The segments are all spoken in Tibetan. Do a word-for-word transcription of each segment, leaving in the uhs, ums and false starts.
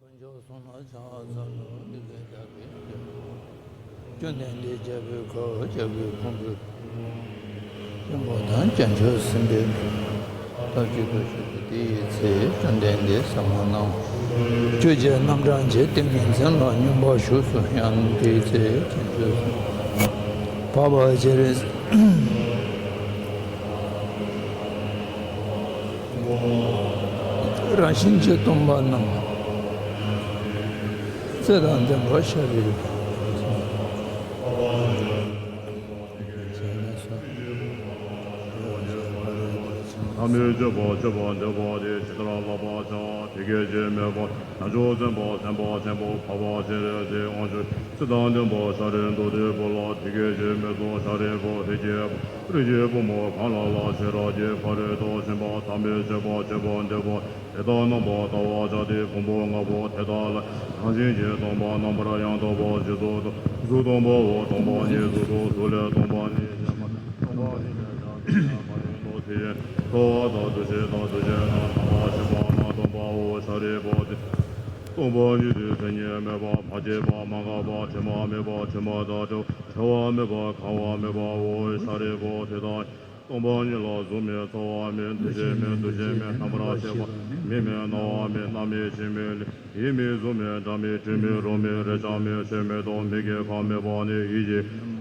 མཆོག་གསུང་ལ་ཕྱག་འཚལ་ལོ། འདི་སྐད་བདག་གིས་ཞུ། བཅོམ་ལྡན་འདས་རྒྱལ་པོའི་ཁབ་རྒྱལ་པོའི་ཁང་བུ་ཆེན་པོ་དང་བྱང་ཆུབ་སེམས་དཔའི་ཐབས་ཅིག་ཏུ་ཞུགས་ཏེ། དེའི་ཚེ་བཅོམ་ལྡན་འདས་ཟབ་མོ་སྣང་ཆོས་ཀྱི་རྣམ་གྲངས་ཀྱི་ཏིང་ངེ་འཛིན་ལ་སྙོམས་པར་ཞུགས་སོ། ཡང་དེའི་ཚེ་བྱང་ཆུབ་སེམས་དཔའ་འཕགས་པ་སྤྱན་རས་རང་བཞིན་གྱིས་སྟོང་པ་རྣམས་ཚེ་དང་ལྡན་པར་ཤར་བའི། ཐ་མའི་སྤྱོད་པ་སྤྱོད་པ་འདོད་པ་དེ་ཇི་ལྟར་བསླབ་པར་བྱ། དེ་སྐད་ཅེས་སྨྲས་པ། བྱང་ཆུབ་སེམས་དཔའ་སེམས་དཔའ་ཆེན་པོ་འཕགས་པ་སྤྱན་རས་གཟིགས་དབང་ཕྱུག་ཚེ་དང་ལྡན་པ་ཤཱ་རིའི་དྭགས་དེ་བོ་ལ་དེ་སྐད་ཅེས་སྨྲས་སོ། ཤཱ་རིའི་བུ་རིགས་ཀྱི་རིགས་ཀྱི་བུ་མོ་གང་ལ་ལ་ཤེས་རབ་ཀྱི་ཕ་རོལ་ཏུ་ཕྱིན་པ་ཐ་མའི་སྤྱོད་པ་སྤྱོད་པ་འདོད་པ་དེ་དག་རྣམ་པར་དག་པར་བྱ་སྟེ། ཕུང་པོ་ལྔ་པོ་དེ་དག་ལ་རང་བཞིན་གྱིས་སྟོང་པ་རྣམ་པར་ཡང་དག་པར་རྗེས་སུ་གཟུགས་སྟོང་པའོ། སྟོང་པ་ཉིད་གཟུགས་སོ། གཟུགས་ལས་སྟོང་པ་ཉིད་ཞེས་སྟོང་པ་ཉིད་ལས་ཀྱང་མ་ཡིན་ནོ། དེ་བཞིན་ཚོར་བ་དང་འདུ་ཤེས་དང་འདུ་བྱེད་རྣམས་རྣམ་པར་ཤེས་པ་རྣམས་སྟོང་པའོ། ཤཱ་རིའི་བུ་དེ་སྟོང་པ་ཉིད་དེ་མཚན་ཉིད་མེད་པ། མ་སྐྱེས་པ། མ་འགགས་པ། དྲི་མ་མེད་པ། དྲི་མ་དང་བྲལ་བ། བྲལ་བ་མེད་པ། གང་བ་མེད་པའོ། ཤཱ་རིའི་བུ་དེ་དག་སྟོང་པ་ཉིད་ལ་གཟུགས་མེད། ཚོར་བ་མེད། འདུ་ཤེས་མེད། འདུ་བྱེད་མེད། རྣམ་པར་ཤེས་པ་མེད། མིག་མེད། རྣ་བ་མེད། སྣ་མེད། ལྕེ་མེད། ལུས་ཡིད་མེད། གཟུགས་མེད། སྒྲ་མེད། དྲི་མེད། རོ་མེད། རེག་བྱ་མེད། ཆོས་མེད་དོ། མིག་གི་ཁམས་མེད་པ་ནི་ཡིད་ཀྱི་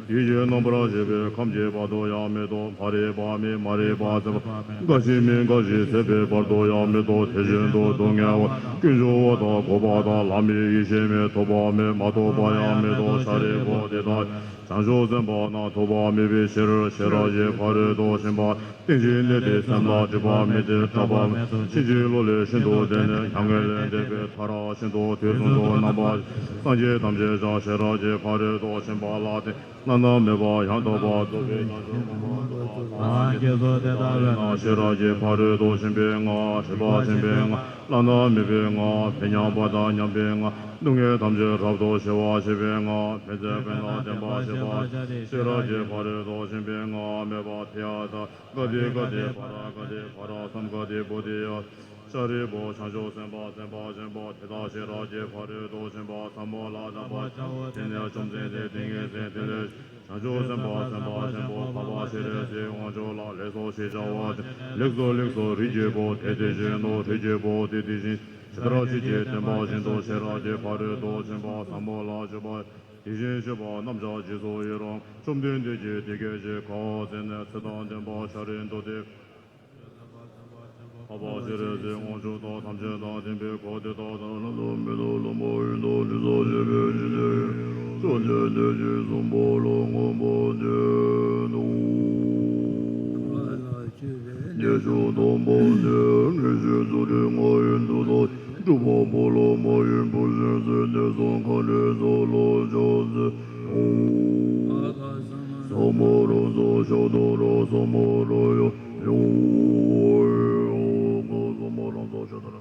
ཡིད་ཀྱི་རྣམ་པར་ཤེས་པའི་ཁམས་ཀྱི་བར་དུ་ཡང་མེད་དོ། ཕ་རོལ་པ་མེད། མ་རིག་པ་ཟད་པ་འགའ་ཞིག་མེད། འགའ་ཞིག་ཟད་པའི་བར་དུ་ཡང་མེད་དོ། དེ་བཞིན་དུ་སྡུག་བསྔལ་བ་ཀུན་འབྱུང་བ་དང་འགོག་པ་དང་ལམ་མེད། ཡེ་ཤེས་མེད། ཐོབ་པ་མེད། མ་ཐོབ་པ་ཡང་མེད་དོ། ཤཱ་རིའི་བུ་དེ་དག་བྱང་ཆུབ་སེམས་དཔའ་རྣམས་ཐོབ་པ་མེད་པའི་ཕྱིར། ཤེས་རབ་ཀྱི་ཕ་རོལ་ཏུ་ཕྱིན་པ་རྟེན་ཅིང་གནས་ཏེ། སེམས་ལ་སྒྲིབ་པ་མེད་དེ། སྐྲག་པ་མེད་དེ། ཕྱིན་ཅི་ལོག་ལས་ཤིན་ཏུ་འདས་ནས། མྱ་ངན་ལས་འདས་པའི་མཐར་ཤིན་ཏུ་དུས་གསུམ་དུ་རྣམ་པ་སངས་རྒྱས་ཐམས་ཅད་ཀྱང་ཤེས་རབ་ཀྱི་ཕ་རོལ་ཏུ་ཕྱིན་པ་ལ་བརྟེན་བླ་ན་མེད་པ་ཡང་དག་པར་རྫོགས་པའི་བྱང་ཆུབ་སེམས་དཔའ་ཐོབ་པར་སངས་རྒྱས་སོ། དེ་ལྟ་བས་ན་ཤེས་རབ་ཀྱི་ཕ་རོལ་ཏུ་ཕྱིན་པའི་སྔགས། སྒྲིབ་པ་ཆེན་པོའི་སྔགས། བླ་ན་མེད་པའི་སྔགས། ཕན་མཉམ་པ་དང་མཉམ་པའི་སྔགས། སྡུག་བསྔལ་ཐམས་ཅད་རབ་ཏུ་ཞི་བར་བྱེད་པའི་སྔགས། ཕན་མཛད་ཕན་དང་ལྡན་པ་ཞེས་པ་སྟེ། ཤེས་རབ་ཀྱི་ཕ་རོལ་ཏུ་ཕྱིན་པའི་སྔགས་སྨྲས་པ། ཏདྱ་ཐཱ། ག་ཏེ་ག་ཏེ་བྷ་ར་ག་ཏེ་བྷ་ར་སཾ་ག་ཏེ་བོ་དྷི་ཡ། ཤཱ་རིའི་བུ། བྱང་ཆུབ་སེམས་དཔའ་སེམས་དཔའ་ཆེན་པོ་དེ་དག་ཤེས་རབ་ཀྱི་ཕ་རོལ་ཏུ་ཕྱིན་པ་ཟབ་མོ་ལ་བརྟག་པར་བྱའོ། དེ་ནས་བཅོམ་ལྡན་འདས་ཏིང་ངེ་འཛིན་དེ་ལས། བྱང་ཆུབ་སེམས་དཔའ་སེམས་དཔའ་ཆེན་པོ་འཕགས་པ་སྤྱན་རས་གཟིགས་དབང་ཕྱུག་ལ་ལེགས་སོ་ཞེས་བྱ་བ་དེ། ལེགས་སོ་ལེགས་སོ། རིགས་ཀྱི་བུ་དེ་དེ་བཞིན་ནོ། རིགས་ཀྱི་བུ་དེ་དེ་བཞིན། ཇི་ལྟར་ཆོས་ཀྱི་བསྟན་པ་བཞིན་དུ་ཤེས་རབ་ཀྱི་ཕ་རོལ་ཏུ་ཕྱིན་པ་ཟབ་མོ་ལ་སྤྱོད་པ། དེ་བཞིན་གཤེགས་པ་རྣམས་ཀྱང་རྗེས་སུ་ཡི་རང་། བཅོམ་ལྡན་འདས་ཀྱིས་དེ་སྐད་ཅེས་བཀའ་སྩལ་ནས། ཚེ་དང་ལྡན་པ་ཤཱ་རིའི་དྭགས་དེ། འཕགས་པ་སྤྱན་རས་གཟིགས་དབང་ཕྱུག་དང་ཐམས་ཅད་དང་ལྡན་པའི་འཁོར་དེ་དག་དང་། ལྷ་དང་མི་དང་ལྷ་མ་ཡིན་དང་དྲི་ཟར་བཅས་པའི་འཇིག་རྟེན་ཡོངས་བཅོམ་ལྡན་འདས་ཀྱིས་གསུངས་པ་ལ་མངོན་པར་བརྩོན་ཏོ། ཉེས་སྤྱོད་དམ་པ་ནི། ངེས་ཤེས་རྫུ་འཕྲུལ་ལྔ་ཡི་མཐུ་དང་། སྒྲུབ་པ་པོ་ལ་མ་ཡིན་བུ་ཟེར་ཟེར་ནས་སམ་ཁ་ཏའི་ས་ལ་ཕྱག་འཚལ་ལོ། ས་མ་ར་ཛཿཤ་ཏ་ར་ས་མ་ར་ཡ། ཡ་ས་མ་ར་ཛཿཤ་ཏ་ར།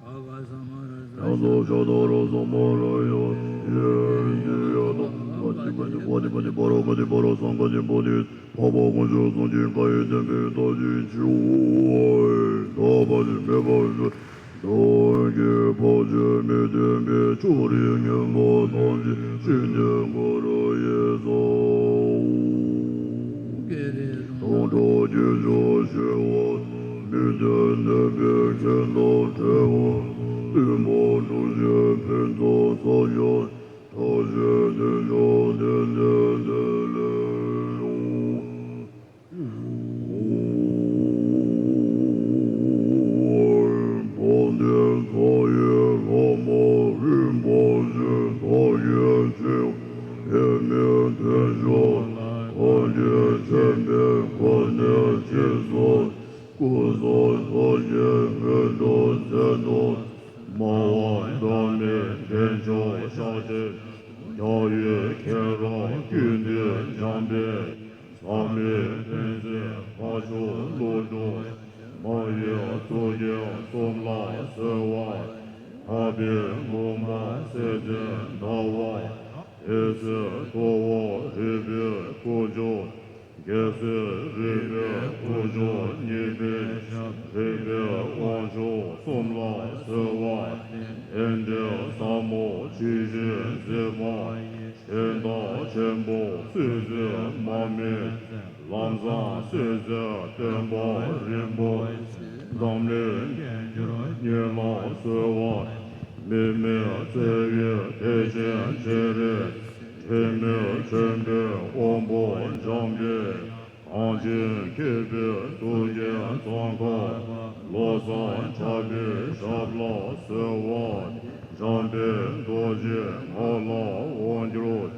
ཡ་ས་མ་ར་ཛཿཤ་ཏ་ར་ས་མ་ར་ཡ། ཡ་ཏི་ཡ་ཏ་ག་ཏི་ག་ཏི་བྷ་ར་ག་ཏི་བྷ་ར་སཾ་ག་ཏི་བྷ་ར་ཏི། འཕགས་པ་དཀོན་མཆོག་གསུམ་གྱི་བཀའ་ཡི་བསྟན་པའི་རྟགས་ཀྱི་ཆུ་བོ། ཟག་པ་ཞིག་མེད་པར་ཞུ། བདག་གིས་བར་ཆད་མི་མཐུན་པའི་ཕྱོགས་རིས་ངན་པ་ཐམས་ཅད་ཕྱི་ནས་ཀུན་རེ་ཡེ་ས་འོ། སྟོང་ཕྲག་བརྒྱད་ཅུ་ཞི་བ། མི་མཐུན་གནོད་པའི་རྐྱེན་དང་བྲལ་བ། བསྟུན་པ་གྲོགས་བཞིན་ཕན་ཚུན་སྲོག་ཆགས། ཐམས་ཅད་དོན་མཆོག་ཏུ་ནི་བདེ་ལེགས་འོང་། དཔལ་ལྡན་མཁའ་ཡི་ལྷ་མོ་རིམ་པ་བཞིན་བདག་གིས་མཆོད། ཡིད་མི་མཐུན་ཕྱོགས་ཐམས་ཅད་ཆེན་པོའི་མཁའ་ནས་ཕྱིར་སོང་། སྐུ་གསུམ་ཐམས་ཅད་མེ་ཏོག་ཚལ་དང་། སྨྲ་བ་ཟླ་མེད་འདྲེན་མཆོག་ཤཱཀྱའི། རྒྱལ་བའི་ཁྱེད་རང་ཀུན་ཏུ་འཇམ་པའི། ཟག་མེད་ཐོན་མཛད་འཕགས་མཆོག་ཀླུ་སྒྲུབ། མ་ཡི་གཙུག་རྒྱན་གསུམ་ལ་གསོལ་བ། འཕགས་པའི་མགོན་པོ་སྲས་བཙུན་ཟླ་བ། འོད་ཟེར་གཙོ་བོ་རོལ་པའི་སྐུ་མཆོག་རྒྱལ་སྲས་རིག་པའི་དབང་ཕྱུག་གཉིས་པའི་ཞབས། རིག་པའི་དབང་ཕྱུག་གསུམ་ལ་གསོལ་བ་འདེབས། ལྡན་འདས་ཟབ་མོ་ཇི་བཞིན་གཟིགས་པ་ཡི། ཞལ་ལྟ་ཆེན་པོ་སྲིད་རྩེ་མར་མེ་མཛད། ལམ་བཟང་སྲིད་རྩེ་སྟོན་པ་རིན་པོ་ཆེ། འཛམ་གླིང་དལ་འབྱོར་ཉིད་ལ་གསོལ་བ། མི་མེད་བརྩེ་བའི་དེ་བཞིན་གཤེགས་རིག་འཛིན། དྲི་མེད་ཆོས་འཕེལ་དབང་པོ་འཇམ་དཔལ། གངས་ཅན་མཁས་པའི་གཙུག་རྒྱན་ཙོང་ཁ་པ། བློ་བཟང་གྲགས་པའི་ཞབས་ལ་གསོལ་བ། འཇམ་དཔལ་རྡོ་རྗེ་ངག་ལ་དབང་བསྒྱུར།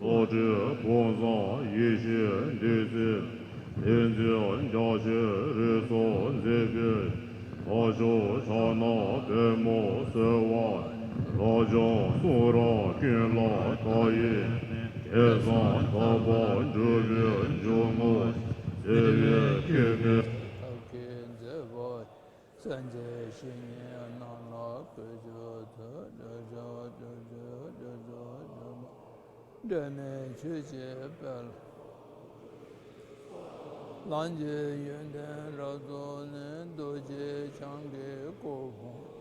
བློ་གྲོས་ཕུན་སུམ་ཡེ་ཤེས་བདུད་རྩི། ཏིང་འཛིན་རྒྱ་ཆེན་རིགས་སུ་མཛེས་པའི། མཐའ་བཞུགས་ཕྱག་ན་པདྨོ་གསོལ་བ། རབ་འབྱམས་གསུང་རབ་ཀུན་ལ་བདག་ཡིད། སྐལ་བཟང་དག་པ་འབྲུག་པའི་འཇུག་ངོགས། བརྩེ་བའི་མཁས་པའི་ཐབས་ཀྱིས་མཛེས་པ། སེམས་ཅན་བཤེས་གཉེན་རྣམས་ལ་གུས་ཕྱག་འཚལ། འབྲལ་མེད་ཆོས་ཀྱི་དཔལ། ལམ་གྱི་ཡོན་ཏན་རབ་རྫོགས་ནས། རྡོ་རྗེ་འཆང་གི་སྐུ་ཕུང་།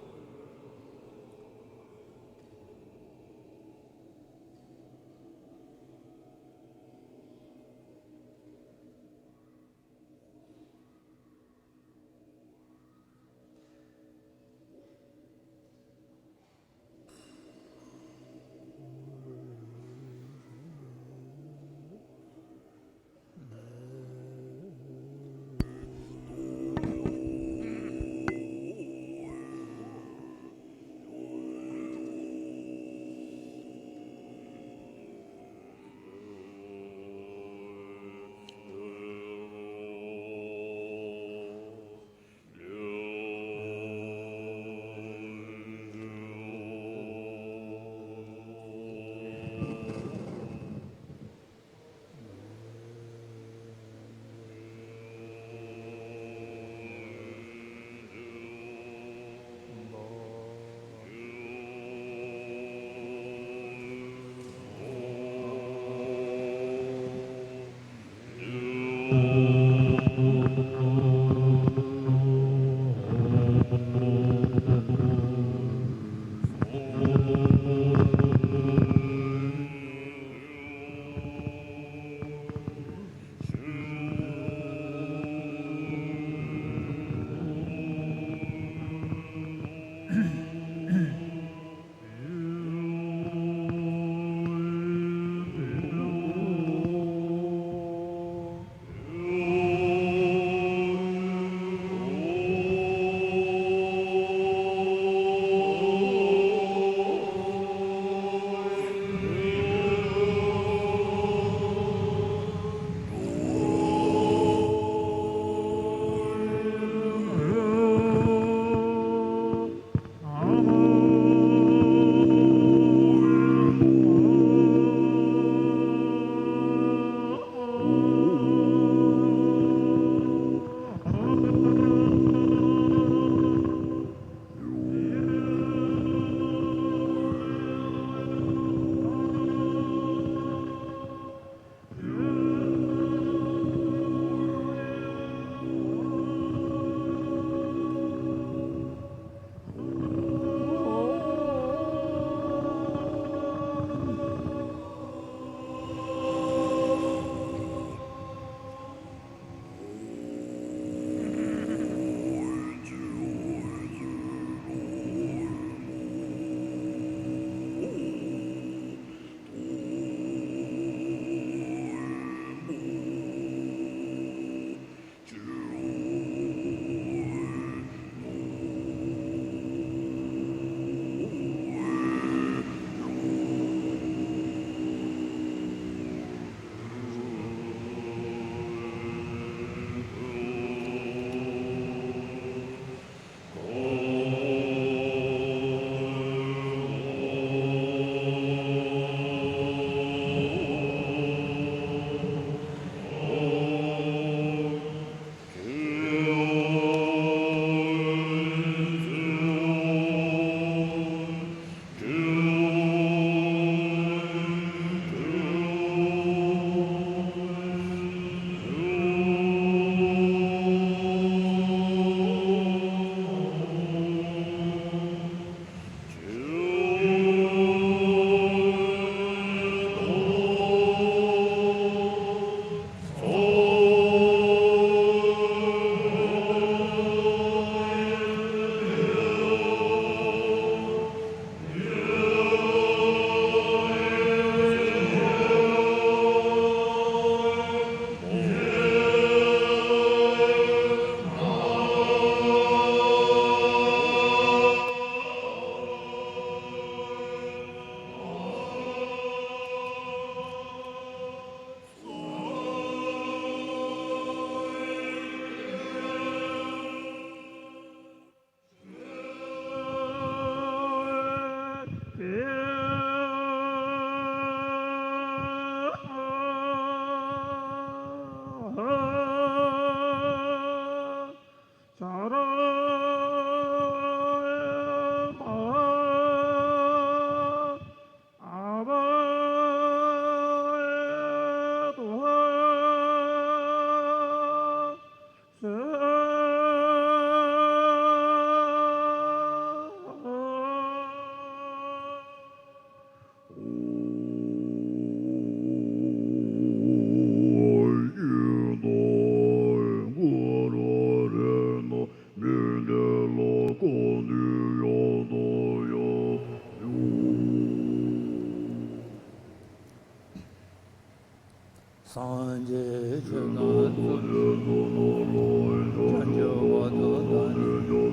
སངས་རྒྱས་ཆོས་དང་ཚོགས་ཀྱི་བྱང་ཆུབ་བར་དུ་བདག་ནི་བདག་གིས་ཆོས་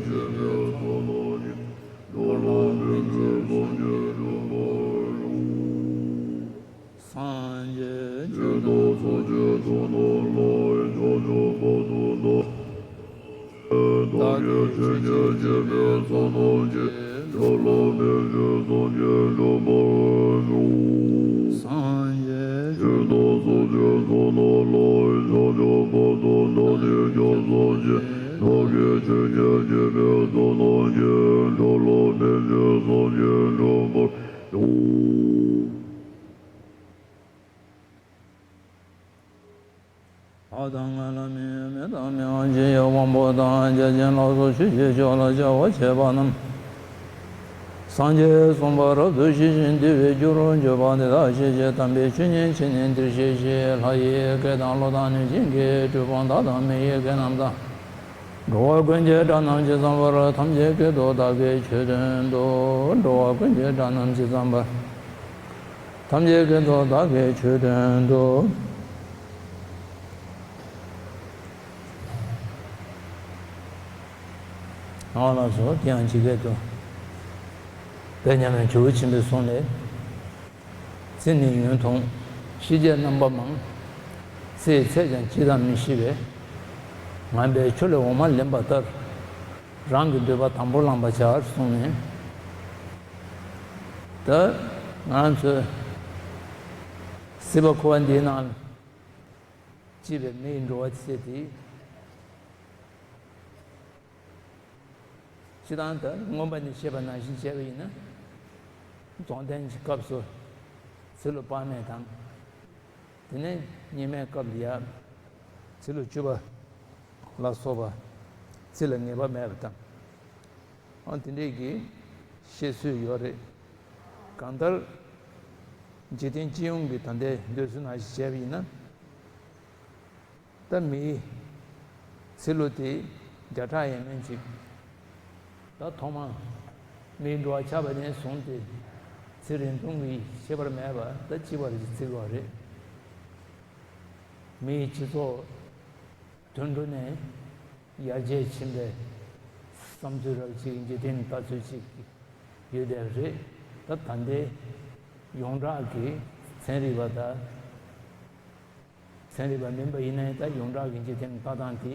བྱེད་པའི་ཚོགས་ཀྱི་འཁོར་ལོ་བརྟན་ཅིང་སངས་རྒྱས་འགྲུབ་པར་ཤོག། སངས་རྒྱས་ཆོས་དང་ཚོགས་ཀྱི་ཚོགས་རྣམས་ལ་ཕྱག་འཚལ་བར་དུ་བདག་བདག་གིས་ཆོས་བྱེད་པའི་ཚོགས་རྣམས་ཀྱི་ཕྱག་ལ་ཕན་ཕྱིར་སངས་རྒྱས་འགྲུབ་པར་ཤོག། སངས་རྒྱས་ཆོས་དང་ཚོགས་ཀྱི་ཚོགས་རྣམས་ལ་ཕྱག་འཚལ་བར་དུ་བདག་ནི་སྐྱབས་སུ་མཆི། བདག་གིས་ཆོས་བྱེད་པའི་ཚོགས་རྣམས་ཀྱི་ཕྱག་ལ་ཕན་ཕྱིར་སངས་རྒྱས་འགྲུབ་པར་ཤོག། ལྷ་དང་ལྷ་མིན་མི་དང་མི་དབང་ཆེ་བའི་དབང་པོ་དང་བརྒྱ་བྱིན་ལ་སོགས་ཆོས་ཀྱི་ཕྱོགས་ལ་སྦྱོར་བ་བྱས་པ་རྣམས། སངས་རྒྱས་གསུངས་པ་རབ་ཏུ་ཞི་ཞིང་དུལ་བའི་རྒྱུར་གྱུར་པ་འདི་དག་ཤེས་བྱས་དམ་པའི་ཆོས་ཉན་བྱས་ནས་འདིར་གཤེགས་ཤིག། ལྷ་ཡི་སྐད་དང་ཀླུ་དང་གནོད་སྦྱིན་གྱི་སྤྲུལ་པ་དག་དང་མི་ཡི་སྐད་རྣམས་དང་། འགྲོ་བ་ཀུན་གྱི་སྒྲ་རྣམས་ཇི་ཙམ་པར་ཐམས་ཅད་སྐད་དུ་བདག་གིས་ཆོས་བསྟན་ཏོ། འགྲོ་བ་ཀུན་གྱི་སྒྲ་རྣམས་ཇི་ཙམ་པར། ཐམས་ཅད་སྐད་དུ་བདག་གིས་ཆོས་སྟོན་ཏོ། ཨ་ལགས་སོ། དེ་ཡང་ཇི་སྐད་དུ། དཔལ་མཉམ་མེད་ཇོ་བོ་ཆེན་པོས་གསུངས་ལས། ཚེ་ནི་ཡུན་ཐུང་ཤི་རྗེས་རྣམ་པ་མང་། ཚེ་ཡི་ཚད་ཀྱང་ཅི་དང་མི་ཤེས་པས། ངན་པའི་ཆུ་ལས་འོ་མ་ལེན་པ་ལྟར། རང་གི་འདོད་པ་དང་པོར་བླང་བར་བྱ་གསུངས་ནས། ད་ང་རང་ཚོའི་སྲིད་པ་འཁོར་བ་འདིའི་ནང་སྐྱེས་པའི་མི་ཡི་འགྲོ་བ་ཚེ་འདི། སྤྱིར་བཏང་ད་མངོན་པ་ནས་བཤད་པ་ནང་བཞིན་བྱས་པ་ཡིན་ན། རྫོགས་ལྡན་གྱི་སྐབས་སུ་ཚེ་ལོ་དཔག་མེད་དང་། དེ་ནས་སྙེག་མའི་སྐབས་ལ་ཡང་ཚེ་ལོ་བཅུ་པ་ལ་སོགས་པ་ཚེ་ལ་ངེས་པ་མེད་པ་དང་། ཨ་དེ་འདྲས་ཀྱི་བཤད་སྲོལ་ཡོད་རེད། གང་ལྟར་འཇིག་རྟེན་སྤྱི་ཡོངས་ཀྱི་ད་ལྟའི་འདོད་ཚུལ་ནང་བཞིན་བྱས་པ་ཡིན་ན། ད་མིའི་ཚེ་ལོ་དེ་བརྒྱ་ཕྲག་ཡས་མས་ཅིག། ད་ཐོག་མ་མིའི་འགྲོ་བ་ཆགས་པ་ནས་བཟུང་སྟེ་ཚེ་རིང་ཐུང་གི་ཁྱད་པར་མེད་པ་ད་གཅིག་པ་རེད་བརྩི་གི་ཡོད་རེད། མིའི་སྤྱི་ཚོགས་དུད་འགྲོ་ནས་ཡར་རྒྱས་ཕྱིན་པའི་བསམ་ཚུལ་རབ་ཅིག་འཇིག་རྟེན་ལྟ་ཚུལ་ཅིག་ཡོད་པ་རེད། ད་ད་ལྟའི་ཡོངས་གྲགས་ཀྱི་ཚན་རིག་པ་དང་། ཚན་རིག་པ་མིན་པ་ཡིན་ན་ཡང་ད་ཡོངས་གྲགས་ཀྱི་འཇིག་རྟེན་ལྟ་སྟངས་དེ།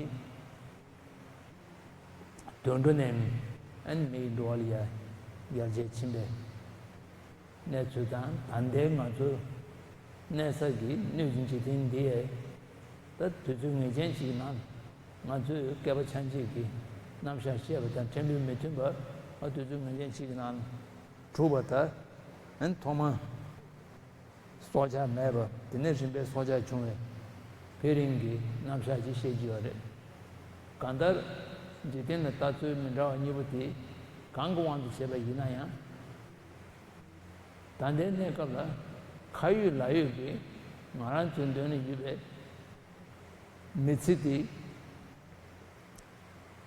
དུད་འགྲོ་ནས་ཨ་ནི་མིའི་འགྲོ་བ་ལ་ཡར་ཡར་རྒྱས་ཕྱིན་པའི་གནས་ཚུལ་དང་། ད་ལྟའི་ང་ཚོ་གནས་ས་གི་སྣོད་ཀྱི་འཇིག་རྟེན་འདི་ཡང་ད་དུས་ཚོད་ངེས་ཅན་ཅིག་ནང་ང་ཚོས་བསྐལ་པ་ཆ་གཅིག་གི་རྣམ་གཞག་བཤད་པ་དང་ཕྲན་བུ་མི་མཐུན་པ། ཨ་དུས་ཚོད་ངེས་ཅན་ཅིག་གི་ནང་གྲུབ་པ་ད་ཨ་ནི་ཐོག་མ། སྲོག་ཆགས་མེད་པ། དེ་ནས་རིམ་པས་སྲོག་ཆགས་བྱུང་བའི་འཕེལ་རིམ་གྱི་རྣམ་གཞག་ཅིག་བཤད་ཀྱི་ཡོད་རེད། གང་ལྟར་འཇིག་རྟེན་ལ་ལྟ་ཚུལ་མི་འདྲ་བ་གཉིས་པོ་དེ་གང་གི་དབང་དུ་བྱས་པ་ཡིན་ན་ཡང་། ད་ལྟའི་གནས་སྐབས་ལ་ཁ་ཡོད་ལག་ཡོད་ཀྱི་ང་རང་ཚོའི་མདུན་ལ་ཡོད་པའི་མི་ཚེ་དེ་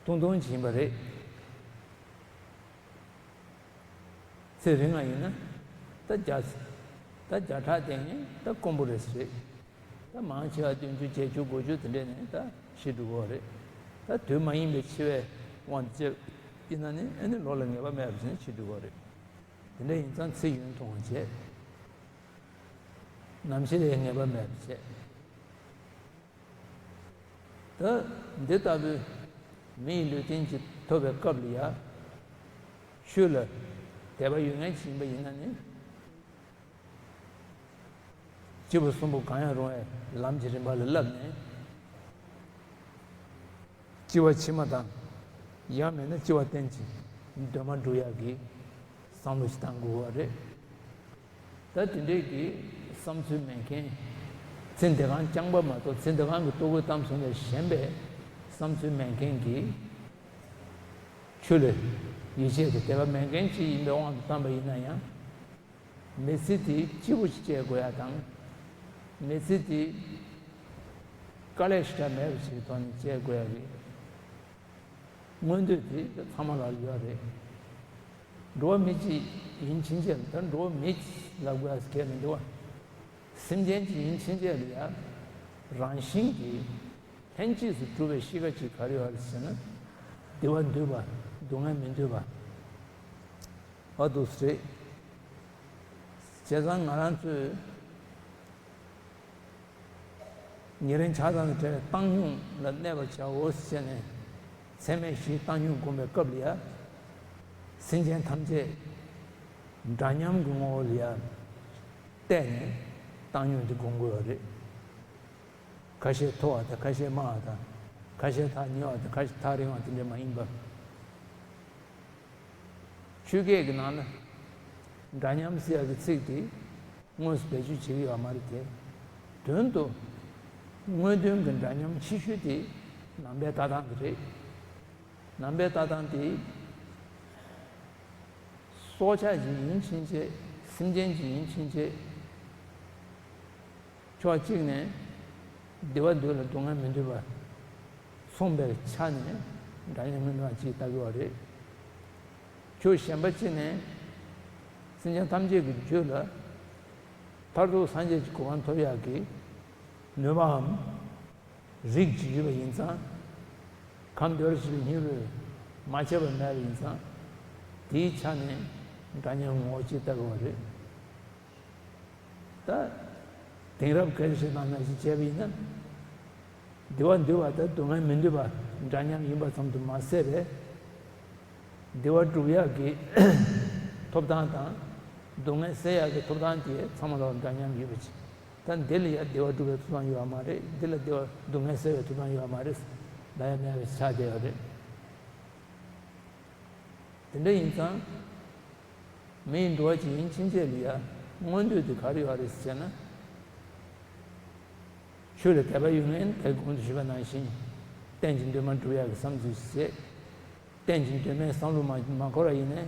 ཐུང་ཐུང་ཅིག་ཡིན་པ་རེད། ཚེ་རིང་བ་ཡིན་ན་ད་བརྒྱ། ད་བརྒྱ་ཕྲག་དེ་ནས་ད་དཀོན་པོ་རེད་ཟེར། ད་མང་ཆེ་བ་བདུན་ཅུ་བརྒྱད་ཅུ་དགུ་བཅུ་དེ་འདྲས་ནས་ད་ཤི་འགྲོ་གི་རེད། ད་དུས་མ་ཡིན་པའི་འཆི་བའི་དབང་དུ་བྱས་ཡིན་ན་ནི་ཨ་ནི་ལོ་ལ་ངེས་པ་མེད་པ་བྱས་ནས་ཤི་འགྲོ་གི་རེད། དེ་འདྲ་ཡིན་ཙང་ཚེ་ཡུན་ཐུང་བ་བྱས། ནམ་ཤི་ལ་ངེས་པ་མེད་པ་བྱས། ད་འདི་ལྟ་བུའི་མི་ཡི་ལུས་རྟེན་ཅིག་ཐོབ་པའི་སྐབས་ལ་ཡ། ཆོས་ལ་དད་པ་ཡོད་མཁན་ཅིག་ཡིན་པ་ཡིན་ན་ནི། སྐྱེས་བུ་གསུམ་པོ་གང་ཡང་རུང་བའི་ལམ་གྱི་རིམ་པ་ལ་བསླབས་ནས། སྐྱེ་བ་ཕྱི་མ་དང་། ཡང་མིན་ན་སྐྱེ་བ་གཏན་གྱི་གདོད་མ་འགྲོ་ཡག་གི་བསམ་བློ་ཞིག་བཏང་དགོས་པ་རེད། ད་དེ་འདྲའི་གི་བསམ་ཚུལ་མེད་མཁན། ཚེ་འདི་གང་རྐྱང་པ་མ་གཏོགས་ཚེ་འདི་གང་གི་ལྟོ་གོས་གཏམ་གསུམ་ལས་གཞན་པའི་བསམ་ཚུལ་མེད་མཁན་གྱི། ཆོས་ལ་ཡིད་ཆེས་དང་དད་པ་མེད་མཁན་ཅིག་ཡིན་པའི་དབང་དུ་བཏང་པ་ཡིན་ན་ཡང་། མི་ཚེ་དེ་སྐྱིད་པོ་ཞིག་སྐྱེལ་དགོས་ཡ་དང་། མི་ཚེ་དེ་དཀའ་ལས་ཞེ་དྲག་མེད་པ་ཞིག་གི་ཐོག་ནས་སྐྱེལ་དགོས་ཡ་གི་མངོན་འདོད་དེ་ཚང་མ་ལ་ཡོད་རེད། འགྲོ་བ་མི་གཅིག་ཡིན་ཕྱིན་ཆད་ད་འགྲོ་བ་མི་ལབ་དགོས་ཡ་གལ་མི་འདུག་བ། སེམས་ཅན་གྱི་ཡིན་ཕྱིན་ཆད་ལ་ཡང་རང་བཞིན་གྱིས་ལྷན་སྐྱེས་སུ་གྲུབ་པའི་གཤིས་ཀ་ཅིག་ག་རེ་ཡོད་རེད་ཟེར་ན། བདེ་བ་འདོད་པ། སྡུག་བསྔལ་མི་འདོད་པ། འོ་འདུག་སེ་རེད། བྱས་ཙང་ང་རང་ཚོས་ཉེ་རིང་ཆགས་སྡང་དང་བྲལ་བའི་བཏང་སྙོམས་ལ་གནས་པར་བྱའོ་ཞེས་ནས་ཚད་མེད་བཞིའི་བཏང་སྙོམས་སྒོམ་པའི་སྐབས་ལ་ཡ། སེམས་ཅན་ཐམས་ཅད་འདྲ་མཉམ་གྱི་ངོ་བོ་ལ་ཡ་བལྟས་ནས་བཏང་སྙོམས་དེ་སྒོམ་དགོས་པ་རེད། ཁ་ཤས་མཐོ་བ་དང་ཁ་ཤས་དམའ་བ་དང་། ཁ་ཤས་ཐག་ཉེ་བ་དང་ཁ་ཤས་ཐག་རིང་བ་དེ་འདྲ་མ་ཡིན་པ། ཆོས་སྐད་ཀྱི་ནང་ན་འདྲ་མཉམ་ཟེར་ཡག་གི་ཚིག་དེ་དངོས་སུ་བེད་སྤྱོད་བྱེད་ཀྱི་ཡོད་མ་རེད་དེ། དོན་དུ་དངོས་དོན་གྱི་འདྲ་མཉམ་ཆེ་ཤོས་དེ་ནང་པའི་ལྟ་སྟངས་དེ་རེད། ནང་པའི་ལྟ་སྟངས་དེ་སྲོག་ཆགས་ཀྱི་ཡིན་ཕྱིན་ཆད། སེམས་ཅན་གྱི་ཡིན་ཕྱིན་ཆད། ཕྱོགས་གཅིག་ནས་བདེ་བ་འདོད་ལ་སྡུག་བསྔལ་མི་འདོད་པ་མཚུངས་པའི་ཆ་ནས་འདྲ་མཉམ་མི་འདྲ་བ་ཅིག་ལྟ་དགོས་པ་རེད། ཕྱོགས་གཞན་པ་གཅིག་ནས་སེམས་ཅན་ཐམས་ཅད་ཀྱི་རྒྱུད་ལ་མཐར་ཐུག་སངས་རྒྱས་ཀྱི་གོ་འཕང་ཐོབ་ཡག་གི་ནུས་པའམ་རིགས་ཅིག་ཡོད་པ་ཡིན་ཙང་། ཁམས་དོན་བྱེད་པའི་སྙིང་པོས་མ་ཁྱབ་པ་མེད་པ་ཡིན་ཙང་། དེའི་ཆ་ནས་འདྲ་མཉམ་ངོ་བོ་ཅིག་ལྟ་དགོས་པ་རེད། ད་དེང་རབས་སྐད་ཆ་བཤད་སྟངས་ནང་བཞིན་བྱས་པ་ཡིན་ན། བདེ་བ་འདོད་པ་དང་སྡུག་བསྔལ་མི་འདོད་པ་འདྲ་མཉམ་ཡིན་པ་ཙམ་དུ་མ་ཟད་པས། བདེ་བ་སྒྲུབ་ཡག་གི་ཐོབ་ཐང་དང་། སྡུག་བསྔལ་སེལ་ཡག་གི་ཐོབ་ཐང་དེ་ཚང་མ་ལ་འདྲ་མཉམ་ཡོད་པ་ཅིག་ད་འདི་ལ་ཡང་བདེ་བ་སྒྲུབ་པའི་ཐོབ་ཐང་ཡོད་པ་མ་རེད། འདི་ལ་བདེ་བ་སྡུག་བསྔལ་སེལ་བའི་ཐོབ་ཐང་ཡོད་པ་མ་རེད། ལ་ཡང་མེད་པའི་ཆ་དེ་ཡོད་རེད། དེ་འདྲ་ཡིན་ཙང་། མི་ཡི་འགྲོ་བ་ཅིག་ཡིན་ཕྱིན་ཆད་ལ་ཡ་མངོན་འདོད་དེ་ག་རེ་ཡོད་རེད་ཟེར་ན། ཆོས་ལ་དད་པ་ཡོད་མཁན་དེ་གོང་དུ་ཞུས་པ་ནང་བཞིན། གཏན་གྱི་འདུན་མ་སྒྲུབ་ཡག་གི་བསམ་ཚུལ་ཞིག་བྱེད། གཏན་གྱི་འདུན་མའི་བསམ་བློ་མ་མ་འཁོར་བ་ཡིན་ན།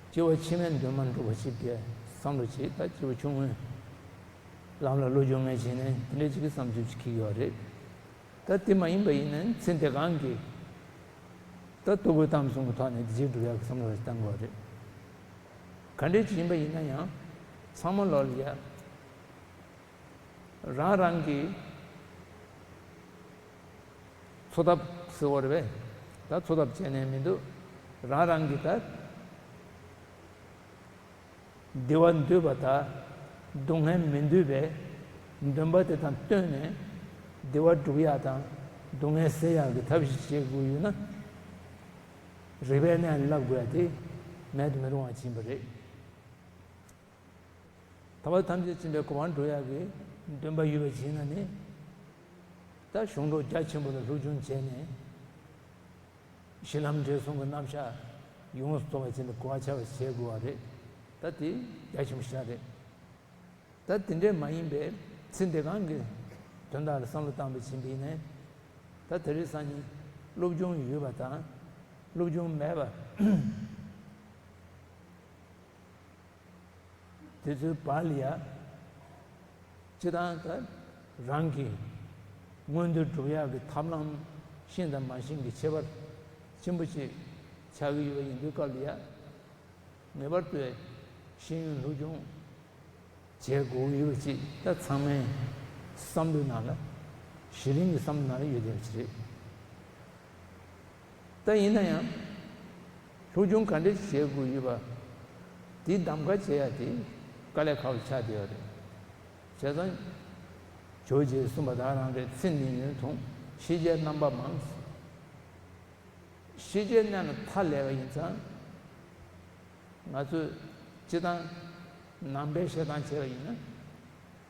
སྐྱེ་བ་ཕྱི་མའི་འདུན་མ་འགྲུབ་པ་ཞིག་གི་བསམ་བློ་བྱེད། ད་སྐྱེ་བ་ཆུང་ངུའི་ལམ་ལ་བློ་སྦྱོང་མཁན་བྱས་ནས་དེ་འདྲ་ཅིག་གི་བསམ་ཚུལ་ཅིག་འཁྱེར་གྱི་ཡོད་རེད། ད་དེ་མ་ཡིན་པ་ཡིན་ན་ཚེ་འདི་གང་གི་ད་ལྟོ་གོས་གཏམ་གསུམ་གྱི་ཐོག་ནས་བདེ་སྐྱིད་སྒྲུབ་ཡག་གི་བསམ་བློ་ཞིག་བཏང་དགོས་རེད། ག་འདྲ་ཅིག་ཡིན་པ་ཡིན་ན་ཡང་ཚང་མ་ལོག་ལ་ཡ། རང་རང་གི་འཚོ་ཐབས་ཟེར་བ་རེད་པས། ད་འཚོ་ཐབས་བྱས་ནས་མི་འདུག་རང་རང་གི་ད་བདེ་བ་འདོད་པ་དང་སྡུག་བསྔལ་མི་འདོད་པའི་འདུན་པ་དེ་དང་བསྟུན་ནས་བདེ་བ་སྒྲུབ་ཡག་དང་སྡུག་བསྔལ་སེལ་ཡག་གི་ཐབས་ཤིག་བྱེད་དགོས་ཡོད་ན། རིག་པའི་གནས་ལ་བསླབ་དགོས་ཡག་དེ་མེད་དུ་མི་རུང་བ་ཅིག་ཡིན་པ་རེད། ཐར་པ་ཐམས་ཅད་མཁྱེན་པའི་གོ་འཕང་འགྲོ་ཡག་གི་འདུན་པ་ཡོད་པ་ཅིག་ཡིན་ན་ནི། ད་གཞུང་གྲོགས་རྒྱ་ཆེན་པོ་ལ་སློབ་སྦྱོང་བྱས་ནས། གཞི་ལམ་འབྲས་གསུམ་གྱི་རྣམ་གཞག་ཡོངས་སུ་རྫོགས་པ་ཅིག་ལ་གོ་བ་ཆགས་པ་བྱེད་དགོས་པ་རེད། ད་དེ་རྒྱ་ཆེན་པོ་ཞིག་རེད། ད་དེ་འདྲས་མ་ཡིན་པའི་ཚེ་འདི་གང་གི་དོན་དག་ལ་བསམ་བློ་བཏང་བ་ཅིག་ཡིན་ན། ད་དེ་རིང་སང་ཉིན་སློབ་སྦྱོང་ཡོད་པ་དང་སློབ་སྦྱོང་མེད་པ། དེ་ཚོའི་བར་ལ་ཡ། སྤྱིར་བཏང་ད་རང་གི་མངོན་འདོད་སྒྲུབ་ཡག་གི་ཐབས་ལམ་ཤེས་དང་མ་ཤེས་ཀྱི་ཁྱད་པར་ཆེན་པོ་ཅིག་ཆགས་ཀྱི་ཡོད་པ་ཡིན་དུས་སྐབས་ལ་ཡ། ངེས་པར་དུ་ཤེས་ཡོན་སློབ་སྦྱོང་བྱེད་དགོས་ཡོད་པ་ཅིག་ད་ཚང་མའི་བསམ་བློའི་ནང་ལ། གཞི་རིམ་གྱི་བསམ་བློའི་ནང་ལ་ཡོད་བསྡད་པ་ཅིག་རེད། ད་ཡིན་ན་ཡང་། སློབ་སྦྱོང་ག་འདྲ་བྱེད་དགོས་ཡོད་པ། དེའི་གདམ་ག་བྱེད་ཡ་དེ་དཀའ་ལས་ཁག་པོ་ཆགས་བསྡད་ཡོད་རེད། བྱས་ཙང་། ཇོ་བོ་རྗེས་གསུངས་པ་དག་རང་རེད། ཚེ་འདི་ཉོན་མཐོང་ཤེས་བྱའི་རྣམ་པ་མང་། ཤེས་བྱའི་གནས་ལ་མཐའ་ལས་པ་ཡིན་ཙང་། ང་ཚོས་སྤྱིར་བཏང་ནང་པའི་བཤད་སྟངས་བྱས་པ་ཡིན་ན།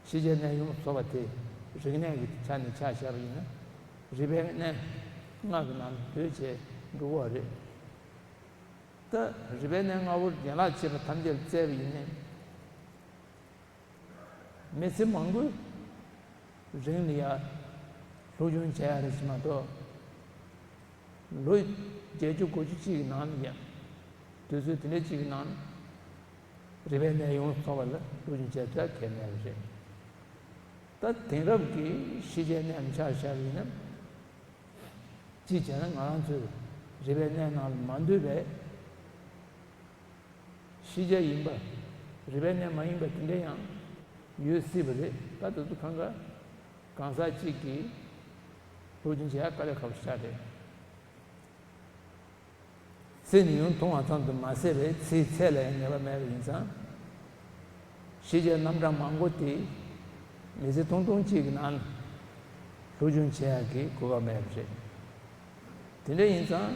ཤེས་བྱའི་གནས་ཡོངས་སུ་རྫོགས་པ་དེ་རིག་གནས་ཀྱི་ཆ་ནས་ཆ་བཞག་པ་ཡིན་ན། རིག་པའི་གནས་ལྔ་གི་ནང་དུ་སྡོད་བྱས་འགྲོ་གི་ཡོད་རེད། ད་རིག་པའི་གནས་ལྔ་པོ་ཡན་ལག་བཅས་པ་ཐམས་ཅད་བཙལ་བ་ཡིན་ན། མི་ཚེ་མང་པོའི་རིང་ལ་ཡ་སློབ་སྦྱོང་བྱས་ཡ་རེད་ཅེས་མ་གཏོགས། ལོ་བརྒྱད་ཅུ་གོ་ཅུ་གཅིག་གི་ནང་ལ་ཡ། དུས་ཚོད་དེ་འདྲ་གཅིག་གི་ནང་ལ། རིག་པའི་གནས་ཡོངས་སུ་རྫོགས་པ་ལ་སློབ་སྦྱོང་བྱས་ཚར་གལ་མེད་པ་རེད། ད་དེང་རབས་ཀྱི་ཤེས་བྱའི་གནས་ལ་ཆ་བཞག་པ་ཡིན་ན། གཅིག་བྱས་ན་ང་རང་ཚོས་རིག་པའི་གནས་ནང་ལ་མ་འདུས་པའི་ཤེས་བྱ་ཡིན་པ། རིག་པའི་གནས་མ་ཡིན་པ་དེ་འདྲ་ཡང་ ཡོད་སྲིད་པ་རེད། ད་དེ་ཚོ་གང་ག་གང་ཟག་གཅིག་གིས་སློབ་སྦྱོང་བྱེད་ཡ་དཀའ་ལས་ཁག་པོ་ཞིག་རེད། ཚེ་ནི་ཡང་ཐུང་བ་ཙམ་དུ་མ་ཟད་པའི་ཚེའི་ཚད་ལ་ཡང་ངེས་པ་མེད་པ་ཡིན་ཙང་། ཤེས་བྱའི་རྣམ་གྲངས་མང་པོ་དེ་མི་ཚེ་ཐུང་ཐུང་གཅིག་གི་ནང་ལ་སློབ་སྦྱོང་བྱེད་ཡག་གི་གོ་སྐབས་མེད་པ་རེད། དེ་འདྲ་ཡིན་ཙང་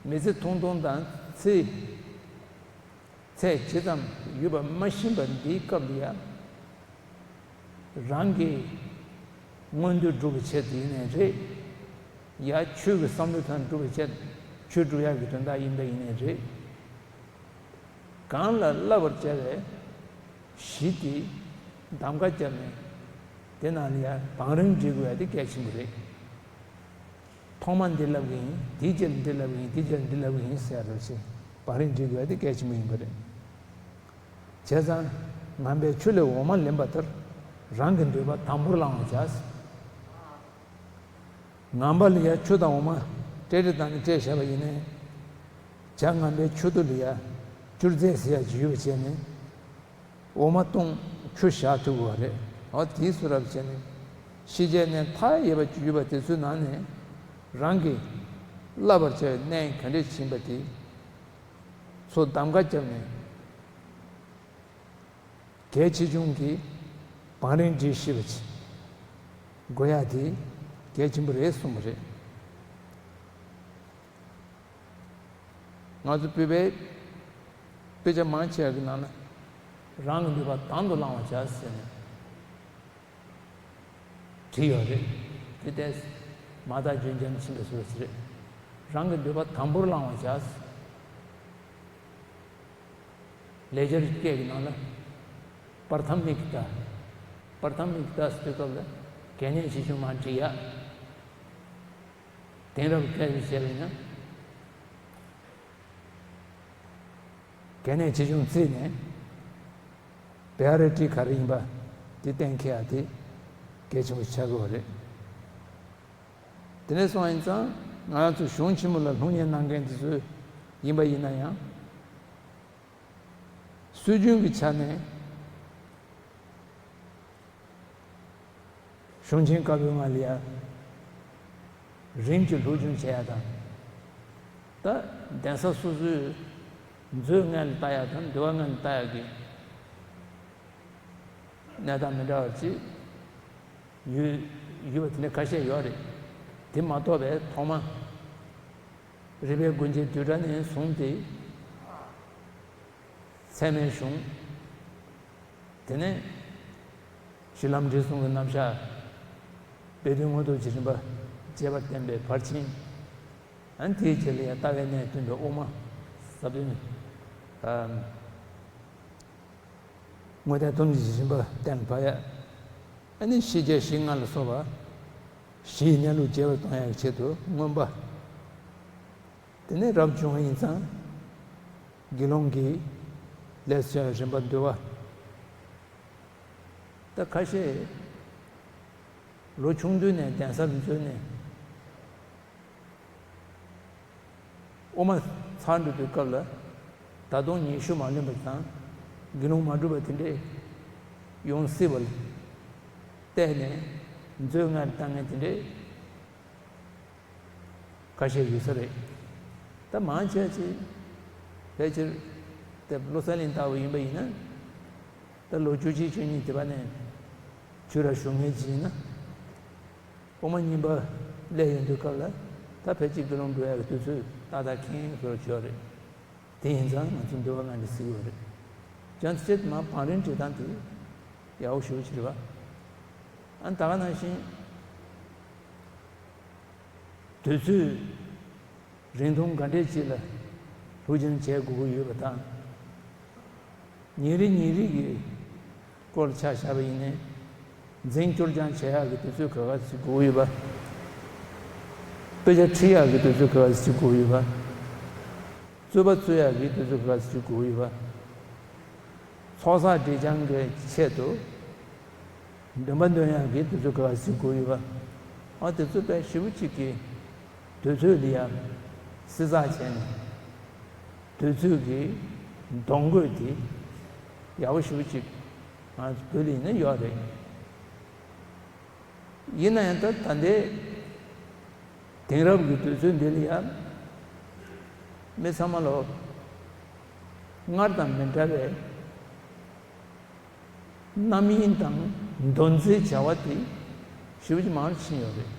མི་ཚེ་ཐུང་ཐུང་དང་ཚེ་ཚད་ཇི་ཙམ་ཡོད་པ་མ་ཤེས་པ་འདིའི་སྐབས་ལ་ཡ། རང་གི་མངོན་འདོད་སྒྲུབ་པའི་ཆེད་དུ་ཡིན་ནའི་རེད། ཡ་ཆོས་ཀྱི་བསམ་བློ་དང་སྒྲུབ་པའི་ཆེད་ཆོས་སྒྲུབ་ཡག་གི་དོན་དག་ཡིན་པ་ཡིན་ནའི་རེད། གང་ལ་བསླབ་པར་བྱ་བའི་གཞི་དེ་གདམ་ག་བརྒྱབ་ནས་དེ་ནང་ལ་ཡ་བང་རིམ་སྒྲིག་དགོས་ཡ་དེ་གལ་ཆེན་པོ་རེད། ཐོག་མ་འདི་བསླབ་གི་ཡིན། དེའི་རྗེས་ལ་འདི་བསླབ་གི་ཡིན། དེའི་རྗེས་ལ་འདི་བསླབ་གི་ཡིན་ཟེར་ཡ་རེད་ཅེས་བང་རིམ་སྒྲིག་དགོས་ཡ་དེ་གལ་ཆེན་པོ་ཡིན་པ་རེད། བྱས་ཙང་ངམ་པའི་ཆུ་ལས་འོ་མ་ལེན་པ་ལྟར་རང་གི་འདོད་པ་དམ་པོར་བླང་བར་བྱ། ངམ་པ་ལ་ཡ་ཆུ་དང་འོ་མ་སྤྲད་རེ་བཏང་ནས་སྤྲད་བཞག་པ་ཡིན་ནའི། བྱ་ངམ་པའི་ཆུ་ཐོག་ལ་ཡ་བཅུར་རྫས་ཟེར་ཡ་ཅིག་ཡོད་པ་བྱས་ནས། འོ་མ་བཏུང་ཆུ་བཞག་ཐུབ་དགོས་པ་རེད། འོ་དེའི་བཟོ་འདྲ་བྱས་ནས་ཤེས་བྱའི་གནས་མཐའ་ཡས་པ་ཅིག་ཡོད་པ་དེ་ཚོའི་ནང་ནས་རང་གིས་བསླབ་པར་བྱ་བའི་གནས་ག་འདྲས་ཕྱིན་པ་དེ་ཚོ་གདམ་ག་བརྒྱབ་ནས་གལ་ཆེ་ཆུང་གི་བང་རིམ་སྒྲིག་ཤེས་པ་ཅིག་དགོས་ཡ་དེ་གལ་ཆེན་པོ་རེད་གསུངས་པ་རེད། ང་ཚོ་བོད་པའི་དཔེ་ཆ་མང་ཆེ་བ་གི་ནང་ན་རང་གི་འདོད་པ་དང་དུ་བླང་བར་བྱ་ཟེར་ནས་བྲིས་ཡོད་རེད། དེ་ལྟས་མ་དག་རྒྱུན་འབྱམས་ཕྱིན་པའི་བཟོ་ཞིག་རེད། རང་གི་འདོད་པ་དང་པོར་བླང་བར་བྱ། ལེགས་སྦྱར་སྐད་ཀྱི་ནང་ལ་པར་ཐམ་མི་ཀི་ཏ། པར་ཐམ་མི་ཀི་ཏ་ཟེར་དུས་སྐབས་ལ་གལ་གནད་ཆེ་ཆུང་མར་འབྲི་ཡ། དེང་རབས་སྐད་ཀྱིས་བཤད་པ་ཡིན་ན། གལ་གནད་ཆེ་ཆུང་བརྩིས་ནས་པ་རི་ཡོ་རི་ཊི་ག་རེ་ཡིན་པ་དེ་གཏན་འཁེལ་ཡ་དེ་གལ་ཆེན་པོ་ཆགས་ཀྱི་ཡོད་རེད། དེ་ནས་སོང་ཡིན་ཙང་ང་རང་ཚོ་གཞུང་ཆེན་མོ་ལ་སློབ་གཉེར་གནང་མཁན་དེ་ཚོ་ཡིན་པ་ཡིན་ན་ཡང་། སྲོལ་རྒྱུན་གྱི་ཆ་ནས་གཞུང་ཆེན་བཀའ་པོད་ལྔ་ལ་ཡ་རིམ་གྱིས་སློབ་སྦྱོང་བྱེད་ཡ་དང་། ད་གདན་ས་སོ་སོའི་མཛོད་སྔོན་ལ་ལྟ་ཡ་དང་འདུལ་བ་སྔོན་ལ་ལྟ་ཡ་གི་གནས་སྟངས་མི་འདྲ་བ་ཅིག་ཡོད་ཡོད་པ་དེ་འདྲ་ཁ་ཤས་ཡོད་རེད། དེ་མ་གཏོགས་པའི་ཐོག་མ་རི་པའི་དགོན་ཆེན་བསྡུས་གྲྭ་ནས་བཟུང་སྟེ་ཚད་མའི་གཞུང་། དེ་ནས་གཞི་ལམ་འབྲས་གསུམ་གྱི་རྣམ་གཞག་དཔེ་དོན་མངོན་རྟོགས་ཀྱི་རིམ་པ་རྒྱས་པར་བསྟན་པའི་ཕར་ཕྱིན། ཨ་ནི་དེའི་རྗེས་ལ་ཡང་ལྟ་བའི་གནད་སྟོན་པའི་དབུ་མ། ཟབ་དོན། ཨ། དངོས་བསྟན་སྟོང་ཉིད་ཀྱི་རིམ་པ་གཏན་ལ་ཕབ་ཡ། ཨ་ནི་ཤེས་བྱ་གཞི་ལྔ་ལ་སོགས་པ་གཞིའི་གནས་ལུགས་རྒྱས་པར་གཏོང་ཡག་གི་ཆེད་དུ་མངོན་པ། དེ་ནས་རབ་བྱུང་བ་ཡིན་ཙང་དགེ་སློང་གི་ལས་བྱ་བའི་རིམ་པ་འདུལ་བ། ད་ཁ་ཤས་ལོ་ཆུང་དུས་ནས་གདན་སར་འཛུལ་ནས། དབུ་མ་ཚར་འགྲོ་དུས་སྐབས་ལ་ད་དུང་ཉི་ཤུ་མ་ལོན་པ་དང་དགེ་སློང་མ་གྲུབ་པ་དེ་འདྲས་ཡོང་སྲིད་པ་ལ་བལྟས་ནས་མཛོད་ལྔ་ལ་ལྟ་མཁན་དེ་འདྲས་ཁ་ཤས་ཡོད་ས་རེད། ད་མང་ཆེ་ཅིག་ཕལ་ཆེར་དེ་བློ་གསལ་གླིང་ལྟ་བུ་ཡིན་པ་ཡིན་ན། ད་ལོ་བཅུ་གཅིག་བཅུ་གཉིས་དེ་བ་ནས་ཆོས་ར་ཞུ་མཁན་ཅིག་ཡིན་ན། དབུ་མ་གཉིས་པ་སླེབས་ཡོང་དུས་སྐབས་ལ་ད་ཕལ་ཆེར་དགེ་སློང་འགྲོ་ཡག་གི་དུས་ཚོད་ཏག་ཏག་ཁེངས་ཟེར་བ་ཅིག་ཡོད་རེད། དེ་ཡིན་ཙང་ང་ཚོ་འདུལ་བ་ལྔ་འདི་གཟིགས་ཡོད་རེད། བྱས་ཙང་མ་བང་རིམ་འབྲི་སྟངས་དེ་ཡག་པོ་ཞེ་པོ་ཅིག་རེད་བ། ཨ་ནི་ད་ག་ནང་བཞིན་དུས་ཚོད་རིང་ཐུང་ག་འདྲས་ཅིག་ལ་སློབ་སྦྱོང་བྱེད་དགོས་ཀྱི་ཡོད་པ་དང་། ཉིན་རེ་ཉིན་རེ་གི་སྐོར་ཆ་བཞག་པ་ཡིན་ནའི། འཛིང་སྐྱོར་སྦྱང་བྱེད་ཡག་གི་དུས་ཚོད་ག་ག་ཚོད་དགོས་ཡོད་པ། དཔེ་ཆ་ཁྲིད་ཡག་གི་དུས་ཚོད་ག་ག་ཚོད་དགོས་ཡོད་པ། རྩོད་པ་རྩོད་ཡག་གི་དུས་ཚོད་ག་ག་ཚོད་དགོས་ཡོད་པ། ཚོགས་བསགས་སྒྲིབ་སྦྱང་གི་ཆེད་དུ་འདོན་པ་འདོན་ཡག་གི་དུས་ཚོད་ག་ག་ཚོད་དགོས་ཡོད་པ། ཨ་དེ་ཚོ་དཔེ་ཞེ་པོ་ཅིག་གི་དུས་ཚོད་འདི་ཡང་བསྲི་ཚགས་བྱས་ནས། དུས་ཚོད་ཀྱི་གདོང་བཀོད་དེ་ཡག་པོ་ཞེ་པོ་ཅིག་ ང་ཚོ་བོད་ལ་ཡིན་ན་ཡོད་རེད། ཡིན་ན་ཡང་ད་ད་ལྟའི་དེང་རབས་ཀྱི་དུས་ཚོད་འདི་ལ་ཡང་མི་ཚང་མ་ལོ་སྔར་དང་མི་འདྲ་བའི་རྣམ་གཡེང་དང་འདུ་འཛིའི་བྱ་བ་དེ་ཞེ་པོ་ཅིག་མང་རུ་ཕྱིན་ཡོད་རེད།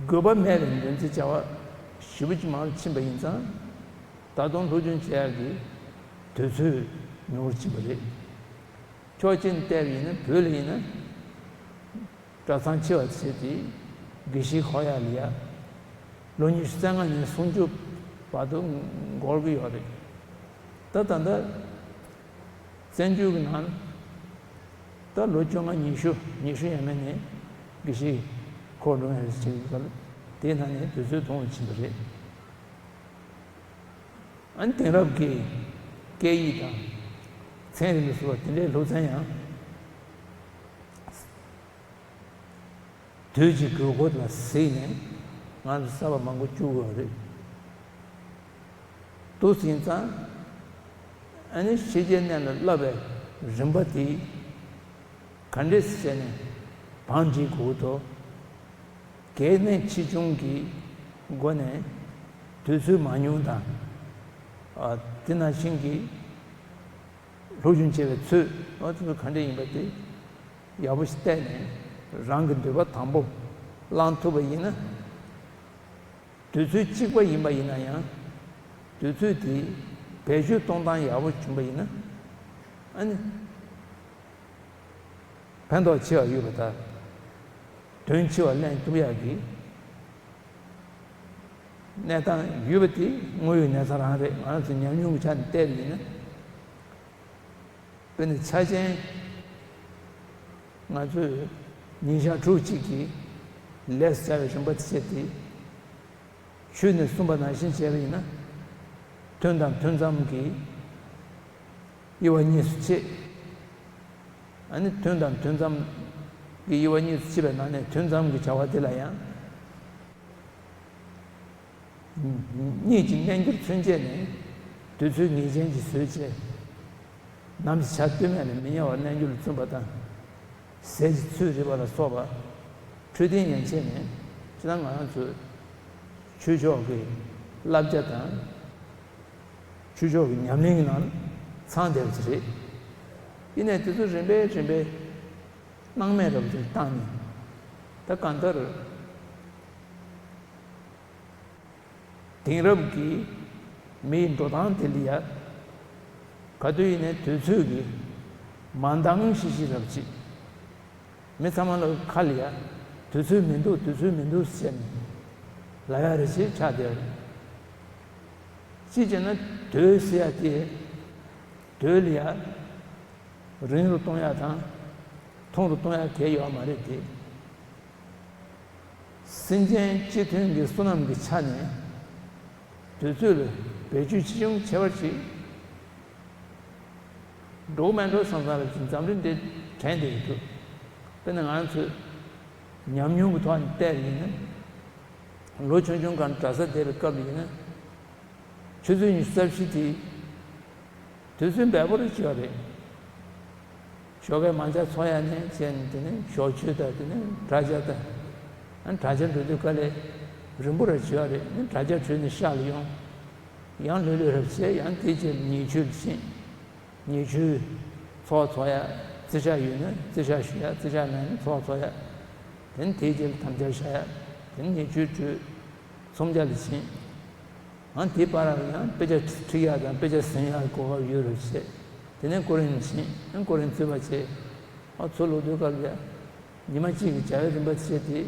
དགོས་པ་མེད་པའི་འདུ་འཛིའི་བྱ་བ་ཞེ་པོ་ཅིག་མང་རུ་ཕྱིན་པ་ཡིན་ཙང་། ད་དུང་སློབ་སྦྱོང་བྱེད་ཡག་གི་དུས་ཚོད་ཉུང་རུ་ཕྱིན་པ་རེད། ཕྱོགས་གཅིག་ནས་བལྟས་པ་ཡིན་ན་བོད་ལ་ཡིན་ན། གྲྭ་ཚང་ཆེ་བ་བྱས་ཏེ་དགེ་བཤེས་འཁོར་ཡག་ལ་ཡ། ལོ་ཉི་ཤུ་རྩ་ལྔ་ནས་སུམ་ཅུ་བར་དུ་འགོར་གྱི་ཡོད་རེད། ད་ད་ལྟ་བཙན་བྱོལ་གྱི་ནང་ད་ལོ་བཅོ་ལྔ་ཉི་ཤུ་ཉི་ཤུ་ཡས་མས་ནས་དགེ་བཤེས་འཁོར་འགྲོ་ཡག་ཅིག་ཡོད་རེད། དེའི་ནང་ནས་དུས་ཚོད་ཐུང་རུ་ཕྱིན་པ་རེད། ཨ་ནི་དེང་རབས་ཀྱི་སྐད་ཡིག་དང་ཚན་རིག་ལ་སོགས་པ་དེ་འདྲའི་སློབ་ཚན་ཡང་དུས་ཀྱི་དགོས་མཁོ་ལ་གཟིགས་ནས་ང་ཚོ་གསར་པ་མང་པོ་བཅུག་དགོས་རེད། འདུག་ཟིན་ཙང་ཨ་ནི་ཕྱི་རྒྱལ་གནས་ལ་བསླབ་པའི་རིམ་པ་དེ་ག་འདྲས་བྱས་ནས་བང་སྒྲིག་དགོས་འདུག་གལ་གནད་ཆེ་ཆུང་གི་སྒོ་ནས་དུས་ཚོད་མང་ཉུང་དང་། ཨ། དེ་ནང་བཞིན་གྱི་སློབ་སྦྱོང་བྱེད་པའི་ཚུལ། ཨ། དེ་ཚོ་ག་འདྲ་ཡིན་པ་དེ་ཡག་པོ་ཞིག་བལྟས་ནས་རང་གི་འདོད་པ་དང་པོ་བླངས་ཐུབ་པ་ཡིན་ན། དུས་ཚོད་གཅིག་པ་ཡིན་པ་ཡིན་ན་ཡང་། དུས་ཚོད་དེ་བེད་སྤྱོད་གཏོང་སྟངས་ཡག་པོ་བྱུང་པ་ཡིན་ན། ཨ་ནི། ཕན་ཐོགས་ཆེ་བ་ཡོད་པ་དང་། དོན་ཆེ་བ་ལེན་ཐུབ་ཡག་གི་གནས་སྟངས་ཡོད་པ་དེ་དངོས་ཡོད་གནས་ཚུལ་རང་རེད། ང་རང་ཚོ་ཉམས་མྱོང་གི་ཆ་ནས་བལྟས་པ་ཡིན་ན། དཔེར་ན་ཆ་ཅན། ང་ཚོས་ཉིན་ཞག་ཕྲུགས་གཅིག་གི་ལས་སུ་བྱ་བའི་རིམ་པ་དེ་བྱས་ཏེ། ཆོས་ནས་གསུངས་པ་ནང་བཞིན་བྱས་པ་ཡིན་ན། ཐུན་དང་ཐུན་མཚམས་ཀྱི་དབྱེ་བ་གཉིས་སུ་ཕྱེ། ཨ་ནི་ཐུན་དང་ཐུན་མཚམས་ཀྱི་དབྱེ་བ་གཉིས་སུ་ཕྱེ་བའི་ནང་ནས་ཐུན་མཚམས་ཀྱི་བྱ་བ་དེ་ལ་ཡང་། གཉིད་ཀྱི་རྣལ་འབྱོར་མཚོན་བྱེད་ནི་དུས་ཚོད་ངེས་ཅན་གྱི་བཟོས་བྱས། ནམ་ཞིག་བྱ་གཏོལ་མེད་ལ་མི་ཉལ་བར་རྣལ་འབྱོར་ལ་བརྩོན་པ་དང་། ཟས་ཀྱི་ཚོད་རིག་པ་ལ་སོགས་པ་འཕྲོད་བསྟེན་ཡན་ཆད་ནས། སྤྱིར་ན་ང་རང་ཚོའི་ཆོས་ཕྱོགས་ཀྱི་བསླབ་བྱ་དང་། ཆོས་ཕྱོགས་ཀྱི་ཉམས་ལེན་གྱི་ནང་ཚང་བསྡད་པ་ཞིག་རེད། ཡིན་ནའི་དེ་ཚོ་རིམ་པས་རིམ་པས་སྣང་མེད་རབ་ཏུ་བཏང་ནས། ད་གང་ལྟར། དེང་རབས་ཀྱི་མིའི་འགྲོ་སྟངས་དེ་ལ་ཡ། ག་དུས་ཡིན་ནའི་དུས་ཚོད་ཀྱི་མ་འདང་ཤི་ཤི་རབ་ཅིག་མི་ཚང་མ་ལ་ཁ་ལ་ཡ། དུས་ཚོད་མི་འདུག་དུས་ཚོད་མི་འདུག་ཟེར་ནས་ལབ་ཡ་རེ་ཞིག་ཆགས་བསྡད་རེད། གཅིག་བྱས་ན་དུས་ཟེར་ཡ་དེ། དུས་ལ་ཡ། རིང་རུ་གཏོང་ཡ་དང་། ཐུང་རུ་གཏོང་ཡ་གལ་ཡོད་མ་རེད་དེ། སེམས་ཅན་སྤྱི་མཐུན་གྱི་བསོད་ནམས་ཀྱི་ཆ་ནས་དུས་ཚོད་ལ་བེད་སྤྱོད་ཆེ་ཆུང་ཆེ་བ་ཞིག་འགྲོ་གི་མེད་འགྲོ་བསམ་བསམ་ལ་འཛམ་གླིང་འདི་དྲན་བསྡད་ཀྱི་འདུག་དཔེར་ན་ང་ཚོས་ཉམས་མྱོང་གི་ཐོག་ནས་བལྟས་པ་ཡིན་ན། ལོ་ཆུང་ཆུང་སྒང་གྲྭ་ས་བསྡད་པའི་སྐབས་ལ་ཡིན་ན། ཆུ་ཚོད་ཉི་ཤུ་རྩ་བཞི་དེ་དུས་ཚོད་འབེལ་པོ་རེ་བྱས་པ་རེད། ཞོགས་ཀས་མང་ཇ་འཚོགས་ཡ་ནས་བྱས་ནས། དེ་ནས་ཞོགས་ཇ་དང་། དེ་ནས་དྲ་ཇ་དང་། ཨ། དྲ་ཇ་འགྲོ་དུས་དཀའ་ལས་རིང་པོ་རེ་བྱས་པ་རེད། ཨ། དྲ་ཇ་གྲོལ་ནས་ཤག་ལ་ཡོང་། ཡང་ལྷོད་ལྷོད་རེ་བྱས། ཡང་དེའི་རྗེས་ལ་ཉལ་ཆས་ལ་ཕྱིན། ཉལ་ཆས་ཚོགས་འཚོགས་ཡ། རྩི་ཤག་ཡོད་ན་རྩི་ཤག་གཞུ་ཡ། རྩི་ཤག་མེད་ན་ཚོགས་འཚོགས་ཡ། དེ་ནས་དེའི་རྗེས་ལ་དམ་བཅའ་བཞག་ཡ། དེ་ནས་ཉལ་ཆས་གྲོལ། ཚོང་བྱ་ལ་ཕྱིན། ཨང་། དེའི་བར་ལ་ཡང་དཔེ་ཆ་ཁྲིད་ཡག་དང་དཔེ་ཆ་གཟིགས་ཡག་གོ་སྐབས་ཡོད་རེད་ཟེར། དེ་ནས་ཀོ་རིམ་ཕྱིན། ཨང་། ཀོ་རིམ་རྩོད་པ་བྱས། ཨ། ཚུར་ལོག་དུས་སྐབས་ལ་ཉི་མ་གཅིག་གི་བྱ་བའི་རིམ་པ་བྱས་ཏེ།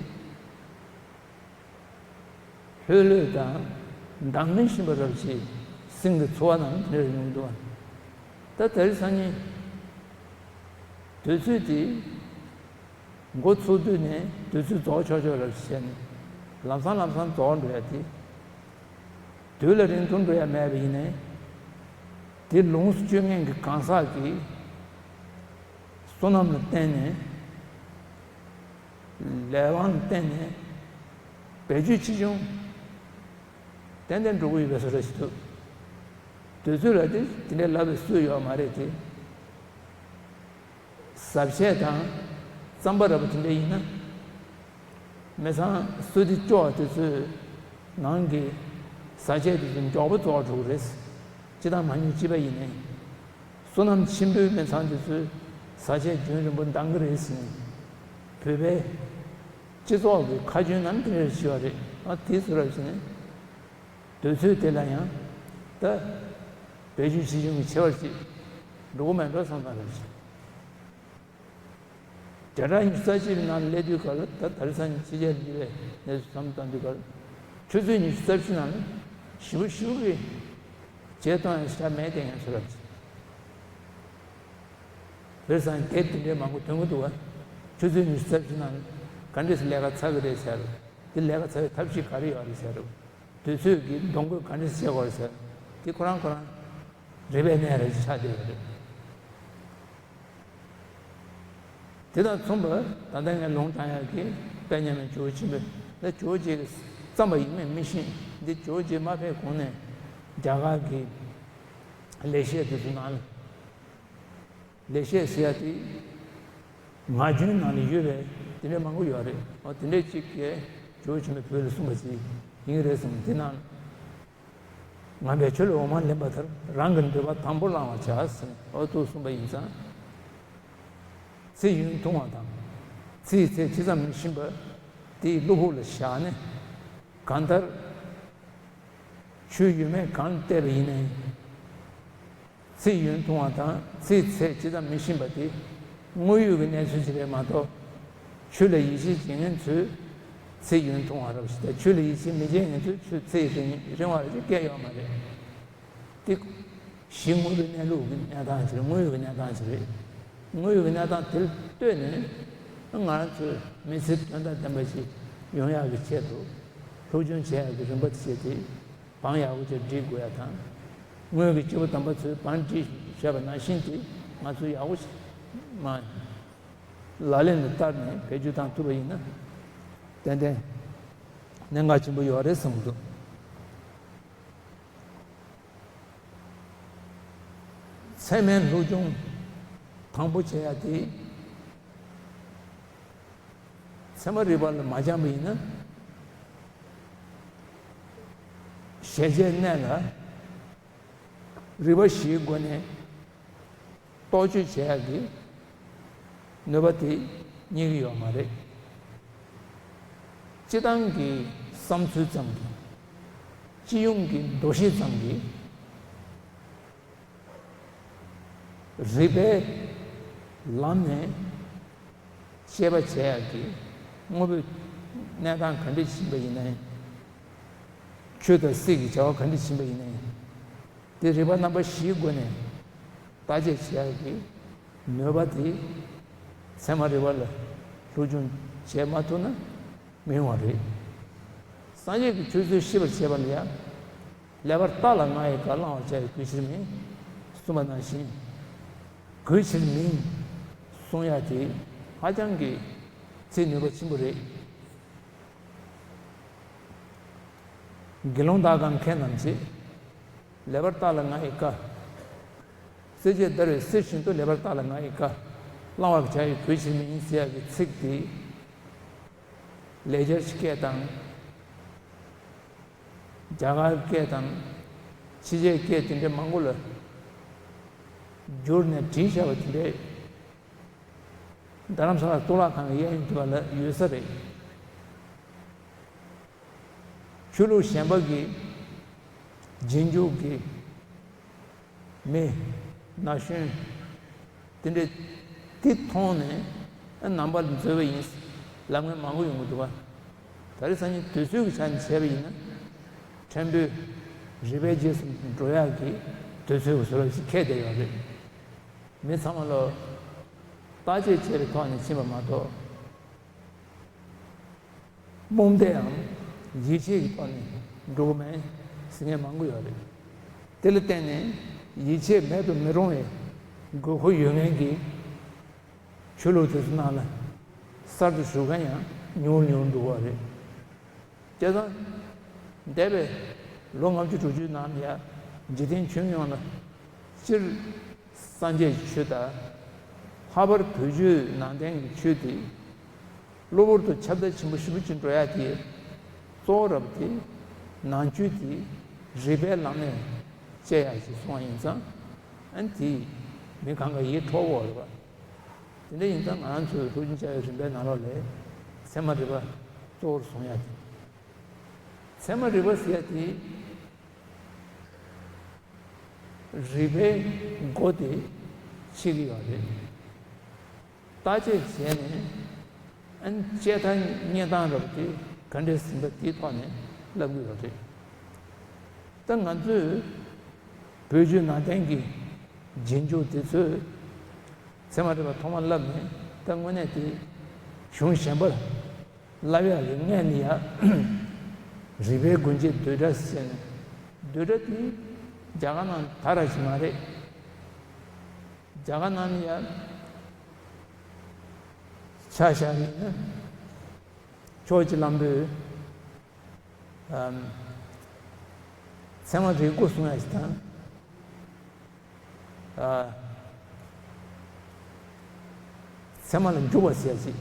ལྷོད་ལྷོད་དང་འདང་མི་ཤེས་པ་རབ་ཅིག་སེམས་ཀྱི་ཚོར་བ་རྣམས་དེ་འདྲ་ཡོང་གི་འདུག་ད་དེ་རིང་སང་ཉིན་དུས་ཚོད་དེ། འགོ་ཚུགས་དུས་ནས་དུས་ཚོད་རྫོགས་ཆོག་ཆོག་རེད་བྱས་ནས། ལམ་སང་ལམ་སང་རྫོགས་འགྲོ་ཡ་དེ། དུས་ལ་རིང་ཐུང་འགྲོ་ཡ་མེད་པ་ཡིན་ནའི། དེ་ལོངས་སུ་སྤྱོད་མཁན་གྱི་གང་ཟག་གི་བསོད་ནམས་ལ་བརྟེན་ནས། ལས་དབང་ལ་བརྟེན་ནས། བེད་སྤྱོད་ཆེ་ཆུང་ཏན་ཏན་འགྲོ་གི་ཡོད་པའི་བཟོ་འདྲ་ཞིག་འདུག་དུས་ཚོད་ལ་དེ་དེ་འདྲའི་ལབ་པའི་སྲོལ་ཡོད་མ་རེད་དེ། ཟ་ཆས་དང་རྩམ་པ་ར་བ་དེ་འདྲ་ཡིན་ན། མི་ཚང་བསོད་བདེ་སྐྱོ་བ་དེ་ཚོའི་ནང་གི་ཟ་ཆས་དེ་ཚོ་མགྱོགས་པོ་རྫོགས་འགྲོ་གི་རེད། སྤྱི་བཏང་མ་ཉུང་སྤྱི་པ་ཡིན་ནའི། བསོད་ནམས་ཆེན་པོའི་མི་ཚང་དེ་ཚོའི་ཟ་ཆས་རྒྱུན་རིང་པོ་འདང་གི་རེད་ཟེར་ནས། བོད་པའི་སྤྱི་ཚོགས་ཀྱི་ཁ་རྒྱུན་ནང་དེ་འདྲ་ཞིག་ཡོད་རེད། ཨ་དེ་ཚོ་ར་བྱས་ནས། དུས་ཚོད་དེ་ལ་ཡང་ད་བེད་སྤྱོད་ཆེ་ཆུང་གི་ཆེ་བར་ཅིག་འགྲོ་གི་མེད་འགྲོ་བསམ་བསམ་རེད། བརྒྱ་ཕྲག་ཉི་ཤུ་རྩ་གཅིག་པའི་ནང་ལ་སླེབས་དུས་ག་ལ། ད་དེང་སང་ཕྱི་རྒྱལ་འདི་བའི་གནས་ཚུལ་བསམ་བློ་བཏང་དུས་ག་ལ། ཆུ་ཚོད་ཉི་ཤུ་རྩ་བཞི་ནང་ལ་ཞེ་པོ་ཞེ་པོ་གི་བརྗེད་གཏོང་ཡང་ཤ་མེད་དེ་ཡང་ཚོད་རབ་ཅིག་བོད་སང་དེབ་དེ་འདྲའི་མང་པོ་ཐོན་གི་འདུག་བ། ཆུ་ཚོད་ཉི་ཤུ་རྩ་བཞི་ནང་ག་འདྲས་སེ་ལས་ཀ་ཚར་གི་རེད་ཟེར། དེ་ལས་ཀ་ཚར་བའི་ཐབས་ཤེས་ག་རེ་ཡོད་རེད་ཟེར། དུས་ཚོད་ཀྱི་གདོང་བསྐོས་ག་འདྲས་སེ་བྱེད་དགོས་རེད་ཟེར། དེ་ཁོ་རང་ཁོ་རང་རེ་བའི་གནས་རེ་ཆགས་བསྡད་ཡོད་རེད། དེ་དང་མཚུངས་པར་ད་ལྟ་ངས་ལུང་དྲངས་ཡག་གི་དཔལ་མཉམ་མེད་ཇོ་བོ་ཆེན་པོས། ད་ཇོ་བོ་རྗེ་གིས་བརྩམས་པ་ཡིན་མིན་མི་ཤེས། འདི་ཇོ་བོ་རྗེ་མ་ཕེབས་གོང་ནས་རྒྱ་གར་གྱི་ལེགས་བཤད་དེ་ཚོ་ནང་ལ། ལེགས་བཤད་ཟེར་ཡ་དེ་ངག་རྒྱུན་ནང་ལ་ཡོད་པའི་དེ་འདྲའི་མང་པོ་ཡོད་རེད། འོ་དེ་འདྲའི་གཅིག་གིས་ཇོ་བོ་ཆེན་པོས་བོད་ལ་གསུངས་པ་ཅིག་ཡིན་གྱི་རེད་བསམ། དེ་ནང་ང་འབད་ཆོས་ལ་འོ་མ་ལེན་པར་ཐལ། རང་གི་འདོད་པ་དང་པོ་བླང་བར་བྱ་ཟེར་ནས་འོ་ཐུག་གསུངས་པ་ཡིན་ཙང་། ཚེ་ཡུན་ཐུང་བ་དང་ཚེའི་ཚད་ཇི་ཙམ་མི་ཤེས་པ་དེ་བློ་ཕུགས་ལ་བཞག་ནས། གང་ལྟར་ཆོས་ཡོད་མེད་གང་ལ་བལྟས་པ་ཡིན་ནའི། ཚེ་ཡུན་ཐུང་བ་དང་ཚེའི་ཚད་ཇི་ཙམ་མི་ཤེས་པ་དེ་དངོས་ཡོད་ཀྱི་གནས་ཚུལ་ཅིག་རེད་མ་གཏོགས། ཆོས་ལ་ཡིད་ཆེས་བྱེད་མཁན་ཚོས་ཚེ་ཡུན་ཐུང་བ་རབ་ཞིག་དང་། ཆོས་ལ་ཡིད་ཆེས་མི་བྱེད་མཁན་ཚོས་ཆོས་ཚེ་རིང་རིང་བ་རབ་ཞིག་བསྐལ་ཡོད་མ་རེད། དེ་གཞི་དངོས་པོའི་གནས་ལུགས་ཀྱི་གནས་སྟངས་ཅིག་རེད། དངོས་ཡོད་ཀྱི་གནས་སྟངས་ཅིག་རེད། དངོས་ཡོད་ཀྱི་གནས་སྟངས་དེ་ལ་ལྟོས་ནས་ང་རང་ཚོས་མི་ཚེ་དོན་དང་ལྡན་པ་ཞིག་ཡོང་ཡག་གི་ཆེད་དུ་སློབ་སྦྱོང་བྱེད་ཡག་གི་རིམ་པ་དེ་བྱས་ཏེ། བང་ཡག་པོ་ཅིག་སྒྲིག་དགོས་ཡ་དང་། སྔོན་གྱི་སྐྱེས་བུ་དམ་པ་ཚོས་བང་སྒྲིག་བཞག་པ་ནང་བཞིན་དེ་ང་ཚོས་ཡག་པོ་ཞིག་མ་ལག་ལེན་དུ་བསྟར་ནས་བེད་སྤྱོད་བཏང་ཐུབ་པ་ཡིན་ན། ཏན་ཏན་གནད་འགག་ཆེན་པོ་ཡོད་རེད་བསམ་གྱི་འདུག་ཚད་མའི་སློབ་སྦྱོང་དང་པོ་བྱེད་ཡ་དེ། ཚད་མ་རིག་པ་ལ་མ་སྦྱངས་པ་ཡིན་ན། གཞལ་བྱའི་གནས་ལ་རིགས་པ་བཞིའི་སྒོ་ནས་རྟོག་དཔྱོད་བྱེད་ཡག་གི་ནུས་པ་དེ་རྙེད་ཀྱི་ཡོད་མ་རེད། སྤྱི་བཏང་གི་བསམ་ཚུལ་ཙམ་གྱིས། སྤྱི་ཡོངས་ཀྱི་འདུ་ཤེས་ཙམ་གྱིས། རིགས་པའི་ལམ་ནས་དཔྱད་པ་བྱེད་ཡག་གི་དངོས་པོའི་གནས་སྟངས་ག་འདྲ་ཕྱིན་པ་ཡིན་ནའི། ཆོས་དང་སྲིད་ཀྱི་བྱ་བ་ག་འདྲ་ཕྱིན་པ་ཡིན་ནའི། དེ་རིགས་པ་རྣམ་པ་བཞིའི་སྒོ་ནས་བརྟག་དཔྱད་བྱེད་ཡག་གི་ནུས་པ་དེ་ཚད་མ་རིག་པ་ལ་སློབ་སྦྱོང་བྱེད་མ་ཐུབ་ན་མི་ཡོང་བ་རེད། སངས་རྒྱས་ཀྱི་ཆོས་ཚུལ་ཤེས་པར་བྱེད་པ་ལ་ཡང་། ལེགས་པར་བརྟགས་ལ་ང་ཡི་བཀའ། བླང་བར་བྱ་ཡི་གུས་ཕྱིར་མིན། གསུངས་པ་ནང་བཞིན། གུས་ཕྱིར་མིན་གསུང་ཡ་དེ་ཧ་ཅང་གི་ཚིག་ནུས་པ་ཆེན་པོ་རེད། དགེ་སློང་དག་གམ་མཁས་རྣམས་ཀྱིས། ལེགས་པར་བརྟགས་ལ་ང་ཡི་བཀའ། བསྲེག་བཅད་བརྡར་བའི་གསེར་བཞིན་དུ། ལེགས་པར་བརྟགས་ལ་ང་ཡི་བཀའ། བླང་བར་བྱ་ཡི་གུས་ཕྱིར་མིན་ཟེར་ཡ་གི་ཚིག་དེ། ལེགས་སྦྱར་གྱི་སྐད་དང་། རྒྱ་གར་སྐད་དང་། ཕྱི་རྒྱལ་སྐད་དེ་འདྲའི་མང་པོ་ལ་བསྒྱུར་ནས་བྲིས་བཞག་པ་དེ་འདྲའི། རྡ་རམ་ས་ལ་གཙུག་ལག་ཁང་གི་གཡས་གཡོན་དུ་བ་ལ་ཡོད་ས་རེད། ཆོས་ལུགས་གཞན་པ་གི་རྗེས་འཇུག་གི་མི་ན་གཞོན་དེ་འདྲས་དེ་མཐོང་ནས་ཨ་ནང་པ་ལ་འཛུལ་བ་ཡིན་ལབ་མཁན་མང་པོ་ཡོང་གི་འདུག་ག་ད་རེས་སང་ཉིན་དུས་ཚོད་ཀྱི་ཆ་ནས་བྱས་པ་ཡིན་ན་ཕྲན་བུ་རིག་པའི་རྗེས་སུ་འགྲོ་ཡག་གི་དུས་ཚོད་ཀྱི་བཟོ་འདྲ་ཞིག་འཁེལ་བསྡད་ཡོད་རེད། མི་ཚང་མ་ལ་བརྟག་དཔྱད་བྱས་པའི་ཐོག་ནས་ཕྱིན་པ་མ་གཏོགས། རྨོངས་དད་ཡང་ཡིད་ཆེས་ཀྱི་ཐོག་ནས་འགྲོ་གི་མེད་ཟེར་མཁན་མང་པོ་ཡོད་རེད། དེ་ལ་བརྟེན་ནས་ཡིད་ཆེས་མེད་དུ་མི་རུང་བའི་དགོས་མཁོ་ཡོད་མཁན་གྱི་ཆོས་ལུགས་དེ་ཚོ་ནང་ལ་གསར་དུ་ཞུགས་མཁན་ཡང་ཉུང་རུ་ཉུང་རུ་འགྲོ་གི་ཡོད་རེད། བྱས་ཙང་། འདས་པའི་ལོ་ལྔ་བཅུ་དྲུག་ཅུའི་ནང་ལ་ཡང་འཇིག་རྟེན་ཁྱོན་ཡོངས་ལ་སྤྱིར་སངས་རྒྱས་ཀྱི་ཆོས་དང་ ལྷག་པར་བོད་བརྒྱུད་ནང་བསྟན་གྱི་ཆོས་དེ་གློ་བུར་དུ་ཁྱབ་བརྡལ་ཆེན་པོ་ཞེ་པོ་ཅིག་འགྲོ་ཡ་དེ་གཙོ་བོ་རབ་དེ་ནང་ཆོས་དེ་རིག་པའི་ལམ་ནས་དཔྱད་ཡ་ཞིག་སོང་བ་ཡིན་ཙང་། ཨ་ནི་དེས་མི་གང་ག་ཡིད་འཕྲོག་གི་ཡོད་རེད་པ། དེ་འདྲ་ཡིན་ཙང་ང་རང་ཚོའི་སློབ་སྦྱོང་བྱ་བའི་རིམ་པའི་ནང་ལོགས་ལ་ཚད་མ་རིག་པ་གཙོ་བོར་བཟུང་ཡ་དེ། ཚད་མ་རིག་པ་ཟེར་ཡ་དེ། རིག་པའི་སྒོ་དེ་ཕྱེ་གི་ཡོད་རེད། བརྟག་དཔྱད་བྱས་ནས་ཨ་ནི་དཔྱད་ཐག་ཉེ་སྟངས་རབ་དེ་ག་འདྲས་ཟིན་པ་དེའི་ཐོག་ནས་ལབ་གི་ཡོད་རེད། ད་ང་ཚོས་བོད་བརྒྱུད་ནང་བསྟན་གྱི་རྗེས་འཇུག་དེ་ཚོས་ཚད་མ་རིག་པ་ཐོག་མར་བསླབས་ནས། ད་དངོས་གནས་དེ་གཞུང་གཞན་པར་བསླབ་ཡག་གི་སྔོན་ལ་ཡ། རིག་པའི་སྒོ་འབྱེད་བསྡུས་གྲྭ་ཟེར་ནས། བསྡུས་གྲྭ་དེ་རྒྱ་གར་ནང་དར་ར་ཞིག་མ་རེད། རྒྱ་གར་ནང་ནས་ཡ་ཆ་བཞག་ཡིན་ན། ཕྱོགས་གཅིག་ལམ་པོས་ཨམ། ཚད་མ་རིག་པ་གསུང་ཡ་ཞིག་དང་། ཨ། ཚད་མ་ལ་འཇུག་པ་ཟེར་ཡ་ཞིག་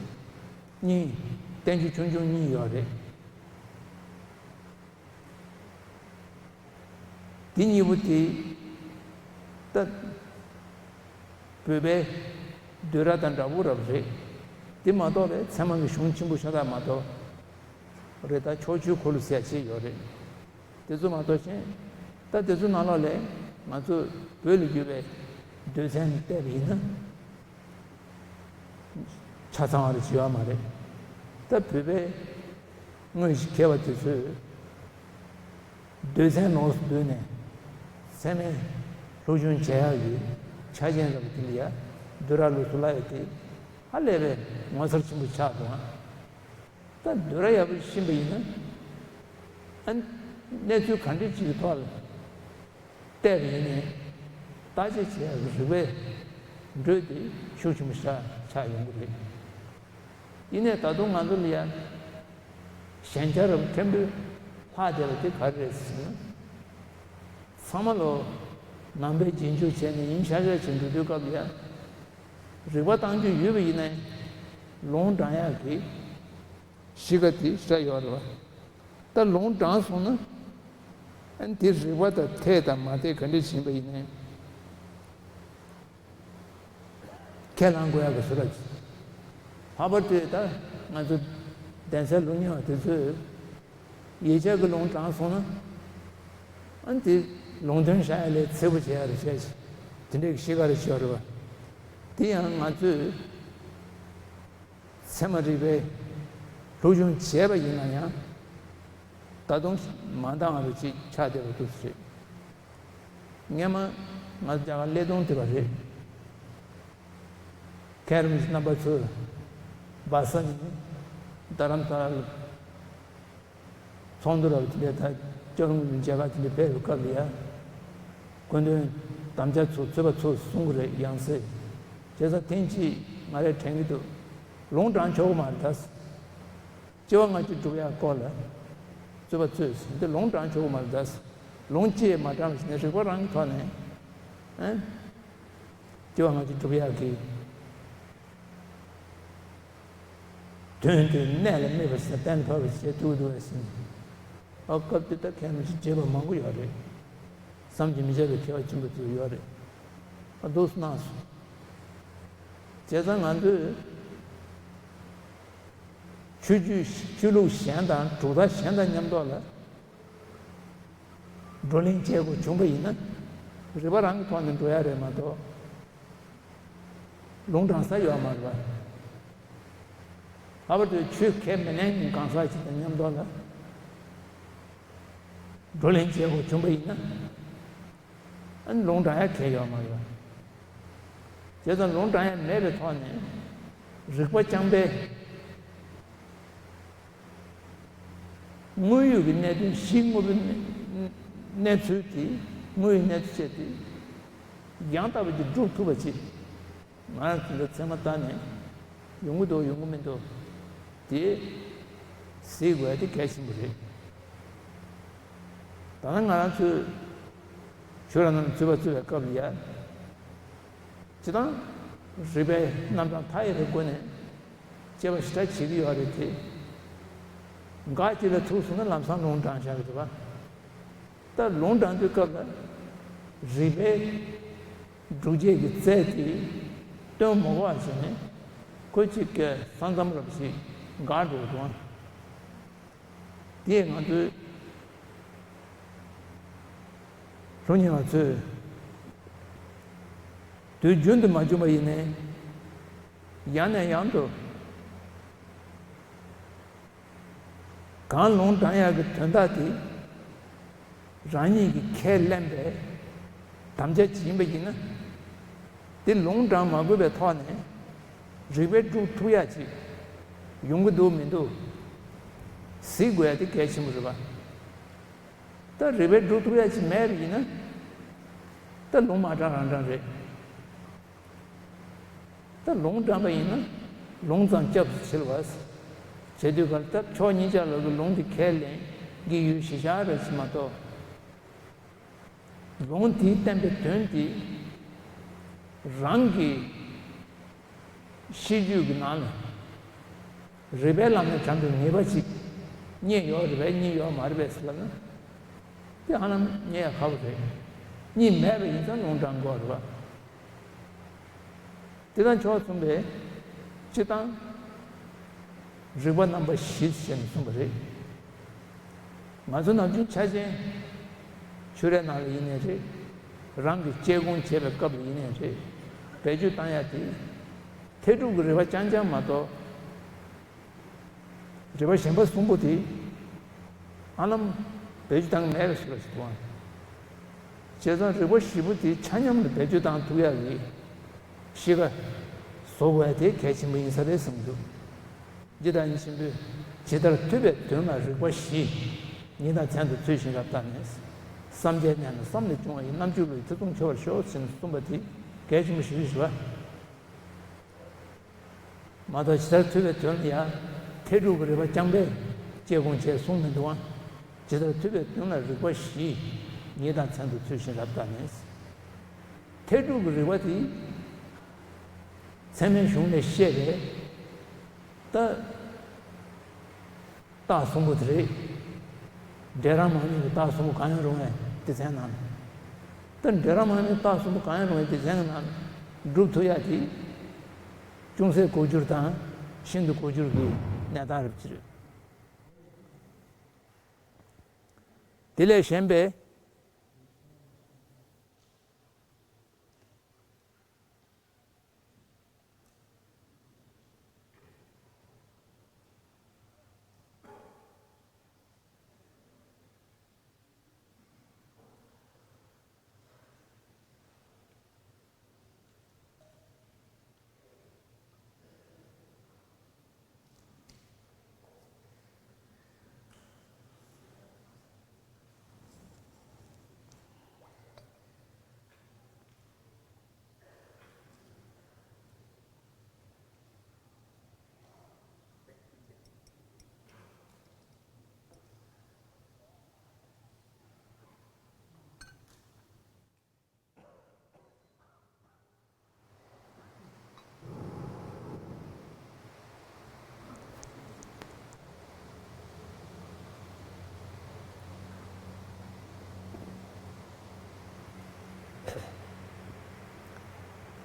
གཉིས། བསྟན་བཅོས་ཆུང་ཆུང་གཉིས་ཡོད་རེད། དེ་གཉིས་པོ་དེ་ད་བོད་པའི་བསྡུས་གྲྭ་དང་འདྲ་པོ་རབ་རེད། དེ་མ་གཏོགས་པའི་ཚད་མ་གི་གཞུང་ཆེན་པོ་ཤ་སྟག་མ་གཏོགས་རེད། ད་ཕྱོགས་བཅུའི་འཁོར་ལོ་ཟེར་ཡ་ཅིག་ཡོད་རེད། དེ་ཚོ་མ་གཏོགས་གཞན། ད་དེ་ཚོ་ནང་ལོགས་ལས་ང་ཚོ་བོད་ལ་ཡོད་པའི་འདོད་ཚན་བལྟས་པ་ཡིན་ན། ཆ་ཚང་བ་རེ་བྱེད་ཡ་མ་རེད། ད་བོད་པའི་དངོས་གཞི་མཁས་པ་དེ་ཚོས་འདོད་ཚན་ལོགས་སུ་བསྡུས་ནས་ཚད་མའི་སློབ་སྦྱོང་བྱེད་ཡག་གི་ཆ་རྐྱེན་རབ་དེ་ལ་ཡ་བསྡུས་གྲྭ་ལོགས་སུ་བསླབ་ཡ་དེ་ཧ་ལས་པའི་ངོ་མཚར་ཆེན་པོ་ཆགས་འདུག་ཨ། ད་བསྡུས་གྲྭ་ཡག་པོ་ཕྱིན་པ་ཡིན་ན། ཨ། གནས་ཚུལ་ག་འདྲ་ཅིག་གི་ཐོག་ལ་བལྟས་པ་ཡིན་ནའི། བརྟག་དཔྱད་བྱེད་ཡག་གི་རིག་པའི་འགྲོས་དེ་ཤུགས་ཆེན་པོ་ཆགས་ཆགས་ཡོང་གི་རེད། ཡིན་ནའི་ད་དུང་ང་ཚོ་ལ་ཡ་ཞན་ཆ་རབ་ཕྲན་བུ་ལྷག་བསྡད་པ་དེ་ག་རེ་རེད་ཟེར་ན། ཚང་མ་ལོ་ནང་པའི་རྗེས་འཇུག་བྱས་ནས་ཡིན་ཤག་ཤག་བྱེད་འགྲོ་དུས་སྐབས་ལ་ཡ། རིག་པ་བཏང་རྒྱུ་ཡོད་པ་ཡིན་ནའི་ལུང་དྲང་ཡག་གི་གཤིས་ཀ་དེ་ཤ་ཡོད་རེད་བ། ད་ལུང་དྲང་སོང་ན། ཨ་ནི་དེ་རིག་པ་དང་འཐད་དང་མ་འཐད་ག་འདྲ་ཕྱིན་པ་ཡིན་ནའི་ཁས་བླངས་དགོས་ཡག་གི་བཟོ་འདྲ་ཅིག་ལྷག་པར་དུ་ད་ང་ཚོ་གདན་སའི་ལུགས་རྙིང་བ་དེ་ཚོས་ཡིག་ཆ་གི་ལུང་དྲང་སོང་ན། ཨ་ནི་དེ་ལུང་དོན་བཞག་ཡ་ལས་འཚེར་པོ་བྱེད་ཡ་རེ་བྱས་ཤིག་དེ་འདྲའི་གཤིས་ཀ་རེ་ཤོར་རེད་བ། དེ་ཡང་ང་ཚོས་ཚད་མ་རིག་པའི་སློབ་སྦྱོང་བྱས་པ་ཡིན་ན་ཡང་། ད་དུང་མ་འདང་བ་ཅིག་ཆགས་བསྡད་པ་འདུག་ཟེར། སྔན་མ་ང་ཚོ་རྒྱ་གར་སླེབས་སྟངས་དེ་བ་རེད། མཁན་རིན་པོ་ཆེ་རྣམ་པ་ཚོས་སྦ་ས་ནས་རྡ་རམ་ས་ལ་ཚོགས་འདུ་རབ་དེ་འདྲ་ད་ལྕགས་རོང་གི་མཇལ་ཁ་དེ་འདྲ་ཕེབས་པའི་སྐབས་ལ་ཡ། དགོན་དོན་དམ་བཅའ་ཚོ་རྩོད་པ་ཚོ་གསུང་གི་རེད་ཡང་སྲིད། བྱས་ཙང་ཐེངས་གཅིག་ང་རས་དྲན་གྱི་འདུག་ལུང་དྲང་ཆོག་གི་མ་རེད་ད། སྐྱེ་བ་སྔ་ཕྱི་སྒྲུབ་ཡག་སྐོར་ལ་རྩོད་པ་རྩོད་ཟིན་ཏེ་ལུང་དྲང་ཆོག་གི་མ་རེད་ད། ལུང་ཅི་ཡང་མ་དྲངས་པ་ཞིག་ནས་རིག་པ་རང་གི་ཐོག་ནས། ཨ། སྐྱེ་བ་སྔ་ཕྱི་སྒྲུབ་ཡག་གི་དོན་དེ་གནད་ལ་དམིགས་པ་ཞིག་དང་གཏན་ལ་ཕབ་པ་ཞིག་བྱེད་ཐུབ་འདུག་བས་ཟིན། ཨ། སྐབས་དེ་ལྟར་མཁན་རིན་པོ་ཆེ་བརྗེད་པ་མང་པོ་ཡོད་རེད། བསམ་གྱིས་མི་ཁྱབ་པའི་མཁས་པ་ཆེན་པོ་ཚོ་ཡོད་རེད། ཨ། འདུག་སེ་གནང་སོང་། བྱས་ཙང་ང་ཚོས་ཆོས་བརྒྱུད་ཆོས་ལུགས་གཞན་དང་གྲུབ་མཐའ་གཞན་དང་མཉམ་དུ་ལ་བགྲོ་གླེང་བྱེད་དགོས་བྱུང་པ་ཡིན་ན། རིག་པ་རང་གི་ཐོག་ནས་འགྲོ་ཡ་རེད་མ་གཏོགས། ལུང་དྲང་ས་ཡོད་མ་རེད་པ། ལྷག་པར་དུ་ཆོས་ཁས་མི་ལེན་མཁན་གང་ཟག་ཅིག་དང་མཉམ་དུ་ལ་བགྲོ་གླེང་བྱེད་དགོས་བྱུང་པ་ཡིན་ན། ཨ་ནི་ལུང་དྲང་ཡ་གལ་ཡོད་མ་རེད་པ། བྱས་ཙང་ལུང་དྲང་ཡ་མེད་པའི་ཐོག་ནས་རིག་པ་རྐྱང་པའི་དངོས་ཡོད་ཀྱི་གནད་དོན་གཞི་དངོས་པོའི་གནས་ཚུལ་དེ། དངོས་ཡོད་གནས་ཚུལ་བཅས་དེ་ཡང་དག་པ་ཅིག་སྒྲུབ་ཐུབ་པ་ཅིག་ང་རང་ཚོ་འདི་ཚད་མ་ལྟ་ནས་ཡོང་གི་འདུག་ཡོང་གི་མི་འདུག་དེ་གཟིགས་དགོས་ཡ་དེ་གལ་ཆེན་པོ་རེད། ད་ནི་ང་རང་ཚོས་ཆོས་ར་ནང་རྩོད་པ་རྩོད་པའི་སྐབས་ལ་ཡ། སྤྱིར་བཏང་ རིགས་པའི་རྣམ་གྲངས་མཐའ་ཡས་པའི་སྒོ་ནས་དཔྱད་པ་ཞེ་དྲག་བྱེད་ཀྱི་ཡོད་རེད་དེ། འགག་ཅིག་ལ་ཐུག་སོང་ན་ལམ་སང་ལུང་དྲངས་བཞག་གི་འདུག་བ། ད་ལུང་དྲངས་དུས་སྐབས་ལ་རིགས་པའི་སྒྲུབ་བྱེད་ཀྱི་རྩལ་དེ་སྟོན་མ་དགོས་པ་བྱས་ནས་ཁོ་གཅིག་གི་ས་མཚམས་རབ་ཞིག་འགག་འགྲོ་གི་འདུག་ཨ། དེས་ང་ཚོའི་ལྷུན་ཉེ་བ་ཚོས་དུས་རྒྱུན་དུ་མ་བྱུང་བ་ཡིན་ནའི་ཡང་ནས་ཡང་དུ་གང་ལུང་དྲངས་ཡག་གི་དོན་དག་དེ་རང་ཉིད་ཀྱིས་ཁས་ལེན་པའི་དམ་བཅའ་ཅིག་ཡིན་པ་ཡིན་ན། དེ་ལུང་དྲངས་མ་དགོས་པའི་ཐོག་ནས་རིགས་པས་སྒྲུབ་ཐུབ་ཡག་ཅིག་ཡོང་གི་འདུག་མི་འདུག་གཟིགས་དགོས་ཡག་དེ་གལ་ཆེན་པོ་རེད་པ། ད་རིགས་པས་སྒྲུབ་ཐུབ་ཡག་ཅིག་མེད་པ་ཡིན་ན། ད་ལུང་མ་དྲངས་རང་དྲངས་རེད། ད་ལུང་དྲངས་པ་ཡིན་ན་ལུང་ཙམ་སྐྱབས་སུ་མཆི་བ་བྱེད་དུས་ག་ལ་ད་ཕྱོགས་གཉིས་ཆ་ལ་གི་ལུང་དེ་ཁས་ལེན་གྱི་ཡོད་ཤེས་བྱ་ར་ཅིག་མ་གཏོགས། ལུང་དེའི་བསྟན་པའི་དོན་དེ་རང་གི་ཤེས་རྒྱུད་ཀྱི་ནང་ལ་རིགས་པའི་ལམ་ནས་དྲངས་པའི་ངེས་པ་ཅིག་རྙེད་ཡོད་རེད་པས་རྙེད་ཡོད་མ་རེད་པས་ཟེར་ལབ་ན། དེ་ཧ་ལམ་རྙེད་ཡག་ཁག་པོ་རེད། རྙེད་མེད་པ་ཡིན་ཙང་ལུང་དྲངས་དགོས་རེད་པ། དེ་དང་ཕྱོགས་མཚུངས་པའི་སྤྱིར་བཏང་རིགས་པ་རྣམ་པ་བཞི་ཞེས་ནས་གསུངས་པ་རེད། ང་ཚོ་ནམ་རྒྱུན་ཆ་ཅན་ཆོས་རའི་ནང་ལ་ཡིན་ནའི་རེད། རང་གི་དཔྱད་སྒོམ་བྱེད་པའི་སྐབས་ལ་ཡིན་ནའི་རེད། བེད་སྤྱོད་བཏང་ཡག་དེ་ཐེག་དྲུག་གི་རིགས་པ་རྐྱང་རྐྱང་མ་གཏོགས། རིགས་པ་གཞན་པ་གསུམ་པོ་དེ་ཧ་ལམ་བེད་སྤྱོད་བཏང་གི་མེད་པའི་བཟོ་འདྲ་ཞིག་འདུག་ཨང་། བྱས་ཙང་རིགས་པ་བཞི་པོ་དེ་ཆ་མཉམ་ལ་བེད་སྤྱོད་བཏང་ཐུབ་ཡག་གི་གཤིས་ཀ་བཟོ་དགོས་ཡག་དེ་གལ་ཆེན་པོ་ཡིན་ས་རེད་བསམ་གྱི་འདུག་ཇི་ལྟར་ཡིན་ཆེན་པོས་ཇི་ལྟར་ཐུབ་པའི་དོན་ལ་རིགས་པ་བཞི། ཉིན་དང་མཚན་དུ་ཚུལ་བཞིན་རབ་བརྟགས་ནས། བསམ་བྱའི་གནས་ལ་བསམ་ལས་བྱུང་བ་ཡི། རྣམ་འགྱུར་ལ་ཡི་ཐེ་ཚོམ་ཆོད་པར་ཤོག་ཅེས་གསུངས་པ་དེ་གལ་ཆེན་པོ་ཞིག་རེད་ཞུ་བ། མ་གཏོགས་ཇི་ལྟར་ཐུབ་པའི་དོན་ལ་ཡང་ཐེག་དྲུག་གི་རིགས་པ་རྐྱང་པས་དཔྱད་སྒོམ་བྱས་གསུངས་མི་འདུག་ཨང་། ཇི་ལྟར་ཐུབ་པའི་དོན་ལ་རིགས་པ་བཞི། ཉིན་དང་མཚན་དུ་ཚུལ་བཞིན་རབ་བརྟགས་ནས། ཐེག་དྲུག་གི་རིགས་པ་དེ་ཚད་མའི་གཞུང་ནས་བཤད་པའི་ད་རྟགས་གསུམ་པོ་དེ་རེད། འབྲས་རང་མ་དམིགས་པའི་རྟགས་གསུམ་པོ་གང་ཡང་རུང་བའི་སྡེ་ཚན་ནང་ནས། ད་འབྲས་རང་མ་དམིགས་པའི་རྟགས་གསུམ་པོ་གང་ཡང་རུང་བའི་སྡེ་ཚན་གྱི་ནང་ནས་སྒྲུབ་ཐུབ་ཡག་དེ། ཅུང་ཟད་ལྐོག་གྱུར་དང་ཤིན་ཏུ་ལྐོག་གྱུར་གྱི་གནས་སྟངས་རེད་ཅེས། དེ་ལས་གཞན་པའི།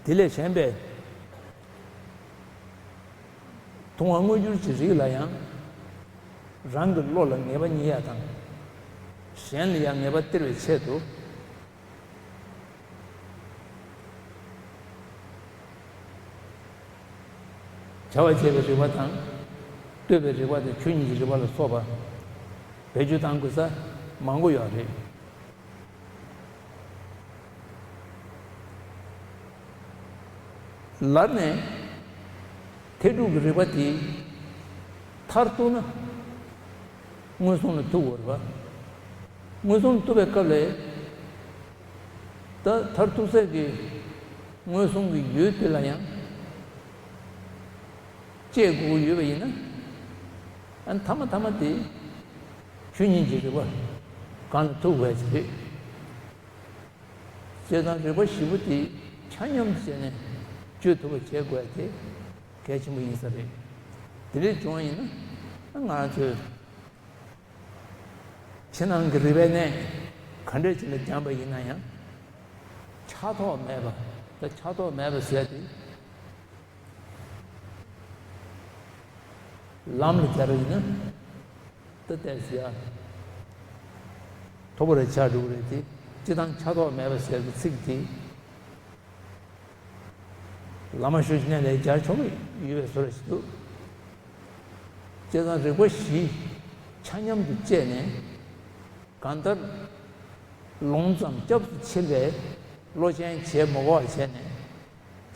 དེ་ལས་གཞན་པའི་མཐོང་བ་དངོས་འགྱུར་གྱི་རིགས་ལ་ཡང་རང་གི་བློ་ལ་ངེས་པ་རྙེད་ཡག་དང་། གཞན་ལ་ཡང་ངེས་པ་སྟེར་བའི་ཆེད་དུ། བྱ་བ་བྱེད་པའི་རིགས་པ་དང་། ལྟོས་པའི་རིགས་པ་དང་ཆོས་ཉིད་ཀྱི་རིགས་པ་ལ་སོགས་པ་བེད་སྤྱོད་གཏང་དགོས་ས་མང་པོ་ཡོད་རེད། ལར་ནས་ཐེག་དྲུག་གི་རིགས་པ་དེ་མཐར་གཏུགས་ན། མངོན་སུམ་ལ་ཐུག་དགོས་རེད་པ། མངོན་སུམ་ཐུག་པའི་སྐབས་ལ་ད་མཐར་ཐུག་ས་གི་མངོན་སུམ་གྱི་ཡུལ་དེ་ལ་ཡང་དཔྱད་དགོས་ཀྱི་ཡོད་པ་ཡིན་ན། ཨ་ནི་མཐའ་མ་མཐའ་མ་དེ་ཆོས་ཉིད་ཀྱི་རིགས་པ་སྒང་ལ་ཐུག་དགོས་ཀྱི་རེད། བྱས་ཙང་རིགས་པ་བཞི་པོ་དེ་ཆ་མཉམ་དུ་བྱས་ནས་ བཅོས་ཐུབ་པ་བྱེད་དགོས་དེ་གལ་ཆེན་པོ་ཡིན་ས་རེད། དེ་འདྲ་བྱུང་བ་ཡིན་ན་ང་རང་ཚོའི་ཕྱི་ནང་གི་རིག་པའི་གནས་ག་འདྲ་ཅིག་ལ་སྦྱངས་པ་ཡིན་ན་ཡང་ཆགས་ཐོགས་མེད་པ། ད་ཆགས་ཐོགས་མེད་པ་ཟེར་དེ། ལམ་ལ་སྦྱར་བ་ཡིན་ན་ད་ལྟས་ཟེར་ཡ་མཐོ་པོ་རེ་ཆགས་འགྲོ་གི་རེད་དེ། སྤྱི་བཏང་ཆགས་ཐོགས་མེད་པ་ཟེར་གྱི་ཚིག་དེ་བླ་མ་ཞུ་ཞིག་ནས་ལས་སྦྱར་ཆོག་གི་ཡོད་པའི་བཟོ་འདྲ་ཞིག་འདུག་སྤྱི་བཏང་རིག་པ་བཞི་ཆ་མཉམ་དུ་བཅད་ནས། གང་ལྟར་ལུང་ཙམ་སྐྱབས་སུ་མཆི་བའི་བློ་ཅན་བྱེད་མི་དགོས་པ་བྱས་ནས་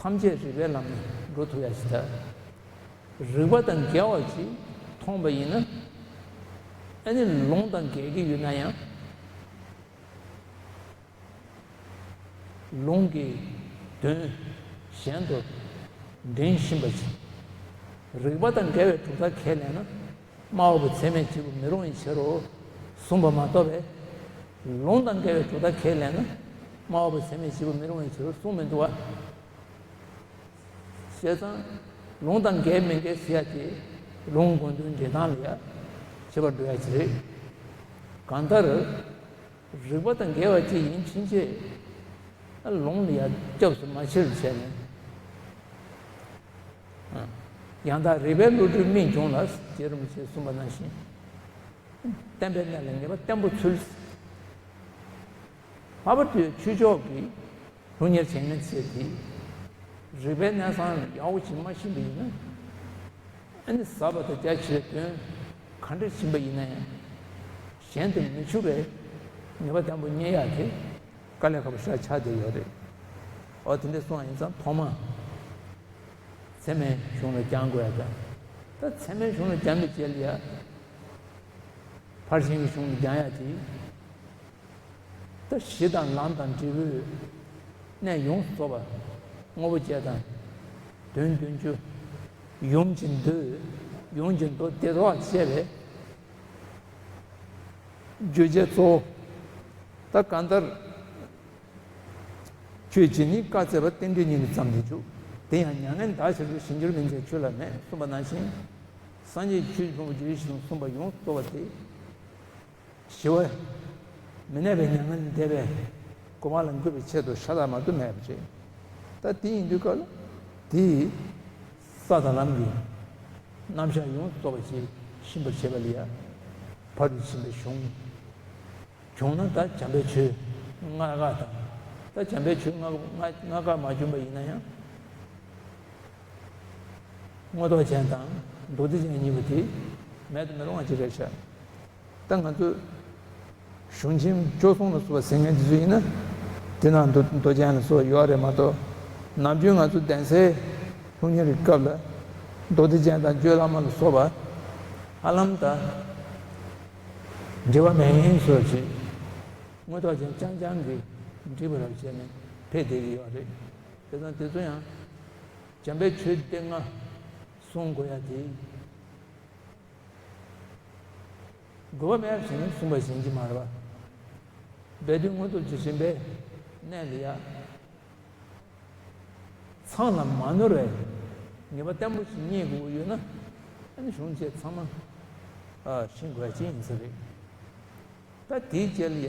ཐམས་ཅད་རིག་པའི་ལམ་ནས་འགྲོ་ཐུབ་ཡ་ཞིག་ད། རིག་པ་དང་འགལ་བ་ཅིག་མཐོང་པ་ཡིན་ན། ཨ་ནི་ལུང་དང་འགལ་གྱི་ཡོད་ན་ཡང་། ལུང་གི་དོན་གཞན་དུ་འདྲེན་བཞིན་པ་ཅིག་རིག་པ་དང་འགལ་བའི་གྲུབ་མཐའ་ཁས་ལེན་ན། སྨྲ་བ་པོ་ཚད་མས་བྱེད་པར་མི་རུང་བའི་ཕྱིར་རོ། གསུངས་པ་མ་གཏོགས་པས། ལུང་དང་འགལ་བའི་གྲུབ་མཐའ་ཁས་ལེན་ན། སྨྲ་བ་པོ་ཚད་མས་བྱེད་པར་མི་རུང་བའི་ཕྱིར་རོ་གསུངས་མི་འདུག་བ། བྱས་ཙང་། ལུང་དང་འགལ་མི་འགལ་ཟེར་ཡ་དེ། ལུང་དགོངས་དོན་འགྲེལ་སྟངས་ལ་ཡ་བྱེད་པར་འགྲོ་ཡ་ཅིག་རེད། གང་ལྟར། རིག་པ་དང་འགལ་བ་ཅིག་ཡིན་ཕྱིན་ཆད། ལུང་ལ་ཡ་སྐྱབས་སུ་མ་མཆིར་བྱས་ནས། ཡང་དག་རིག་པའི་བློ་གྲོས་སྨིན་འབྱུང་ལ། རྗེ་རིན་པོ་ཆེས་གསུངས་པ་ནང་བཞིན། བསྟན་པའི་གནས་ལ་ངེས་པ་བརྟན་པོ་ཚུལ། ལྷག་པར་དུ་ཆོས་ཕྱོགས་ཀྱི་སློབ་གཉེར་བྱེད་མཁན་ཚོས་དེ། རིག་པའི་གནས་སྟངས་ཡག་པོ་ཞིག་མ་ཤེས་པ་ཡིན་ན། ཨ་ནི་ཟབ་པ་དང་རྒྱ་ཆེ་བའི་དོན་ག་འདྲ་ཕྱིན་པ་ཡིན་ན་ཡང་། གཞན་དུ་མི་འཕྱུག་པའི་ངེས་པ་བརྟན་པོ་རྙེད་ཡག་དེ་དཀའ་ལས་ཁག་པོ་ཞེ་དྲག་ཆགས་བསྡད་ཡོད་རེད། འོ་དེ་འདྲ་སོང་བ་ཡིན་ཙང་ཐོག་མ་ཚད་མའི་གཞུང་ལ་སྦྱང་དགོས་ཡ་དང་། ད་ཚད་མའི་གཞུང་ལ་སྦྱང་པའི་རྗེས་ལ་ཡ། ཕར་ཕྱིན་གྱི་གཞུང་ལ་སྦྱང་ཡ་དེ། ད་གཞི་དང་ལམ་དང་འབྲས་བུའི་གནས་ཡོངས་སུ་རྫོགས་པ། དངོས་པོ་བརྒྱད་དང་། དོན་བདུན་ཅུ། ཡུམ་གྱི་མདོ། ཡུམ་གྱི་མདོ་སྡེ་ཐོག་བཅས་པའི་བརྗོད་བྱའི་གཙོ་བོ། ད་གང་ལྟར། ཆོས་ཀྱི་ནི་བཀའ་སྩལ་པ། རྟེན་འབྲེལ་ཉིད་ནི་ཙམ་དུ་འཇུག་དེ་ཡང་མྱ་ངན་འདའ་ཕྱིར་དུ། གཞན་འགྱུར་མིན་ཚད་ཆོས་ལ་མེད། གསུངས་པ་ནང་བཞིན། སངས་རྒྱས་ཆོས་ཀྱི་ཕུང་པོ་བརྗོད་བྱའི་གཞི་གསུངས་པ་ཡོངས་སུ་རྫོགས་པ་དེ། ཞི་བ་མི་གནས་པའི་མྱ་ངན་ལས་འདས་པའི་གོ་འཕང་ལ་འགོད་པའི་ཆེད་དུ་ཤ་སྟག་མ་གཏོགས་མེད་པ་རེད། ད་དེ་ཡིན་དུས་སྐབས་ལ་དེའི་ས་དང་ལམ་གྱི་རྣམ་གཞག་ཡོངས་སུ་རྫོགས་པ་ཅིག་ཤེས་པར་བྱེད་པ་ལ་ཡ། ཕ་རོལ་ཕྱིན་པའི་གཞུང་བྱུང་ན། ད་འཇམ་དཔལ་ཆོས་ལྔ་ཀ་དང་། ད་འཇམ་དཔལ་ཆོས་ལྔ་ཀ་ལྔ་ཀ་མ་བྱུང་པ་ཡིན་ན་ཡང་། མངོན་རྟོགས་ཅན་དང་མདོ་སྡེ་ཅན་གཉིས་པོ་དེ་མེད་དུ་མི་རུང་བ་ཅིག་རེད་ཤག་ད་ང་ཚོས་གཞུང་ཆེན་བཅུ་གསུམ་ལ་སོགས་པ་ཟེར་མཁན་དེ་ཚོ་ཡིན་ན། དེ་ནང་མདོ་མདོ་རྒྱན་ལ་སོགས་པ་ཡོད་རེད་མ་གཏོགས། ནམ་རྒྱུན་ང་ཚོ་གདན་སའི་སློབ་གཉེར་གྱི་སྐབས་ལ་མདོ་སྡེ་རྒྱན་དང་བརྗོད་བླ་མ་ལ་སོགས་པ་ཧ་ལམ་ད་འབྲེལ་བ་མེད་མཁན་བཟོ་ཅིག་མངོན་རྟོགས་ཅན་རྐྱང་རྐྱང་གིས་འགྲིག་པ་རབ་བྱས་ནས་ཕེབས་བསྡད་ཀྱི་ཡོད་རེད། དེ་ཙང་དེ་ཚོ་ཡང་འཇམ་དཔལ་ཆོས་སྡེ་ལྔ་གསུང་དགོས་ཡ་དེ། དགོས་པ་མེད་པ་བྱས་ནས་གསུངས་པ་ཞིག་ཡིན་གྱི་མ་རེད་པ། སྦས་དོན་མངོན་རྟོགས་ཀྱི་རིམ་པའི་གནས་ལ་ཡ། ཚང་ལ་མ་ནོར་བའི་ངེས་པ་བརྟན་པོ་ཞིག་རྙེད་དགོས་ཀྱི་ཡོད་ན། ཨ་ནི་གཞུང་བཅས་ཚང་མ་ཨ་ཤེས་དགོས་ཡ་ཅིག་ཡིན་ས་རེད། ད་དེའི་རྗེས་ལ་ཡ།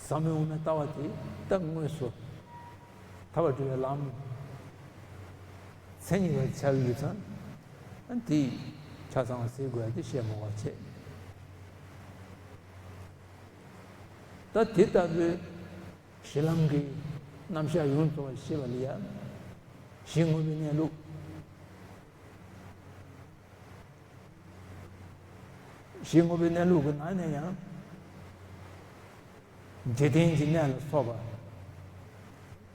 ཟབ་མོའི་དབུ་མའི་ལྟ་བ་དེ་ད་དངོས་སུ་ཐར་པར་འགྲོ་བའི་ལམ་མཚན་ཉིད་པར་བྱ་བའི་ཡུལ་ཙམ། དེས་ཆ་ཚང་བ་ཟེར་དགོས་ཡ་དེ་བཤད་མ་དགོས་པ་བྱས། ད་དེ་ལྟ་བུའི་གཞི་ལམ་གྱི་རྣམ་གཞག་ཡོངས་རྫོགས་པ་ཤེས་པ་ལ་ཡ། གཞི་དངོས་པོའི་གནས་ལུགས། གཞི་དངོས་པོའི་གནས་ལུགས་ཀྱི་ནང་ནས་ཡང་། འཇིག་རྟེན་གྱི་གནས་ལ་སོགས་པ།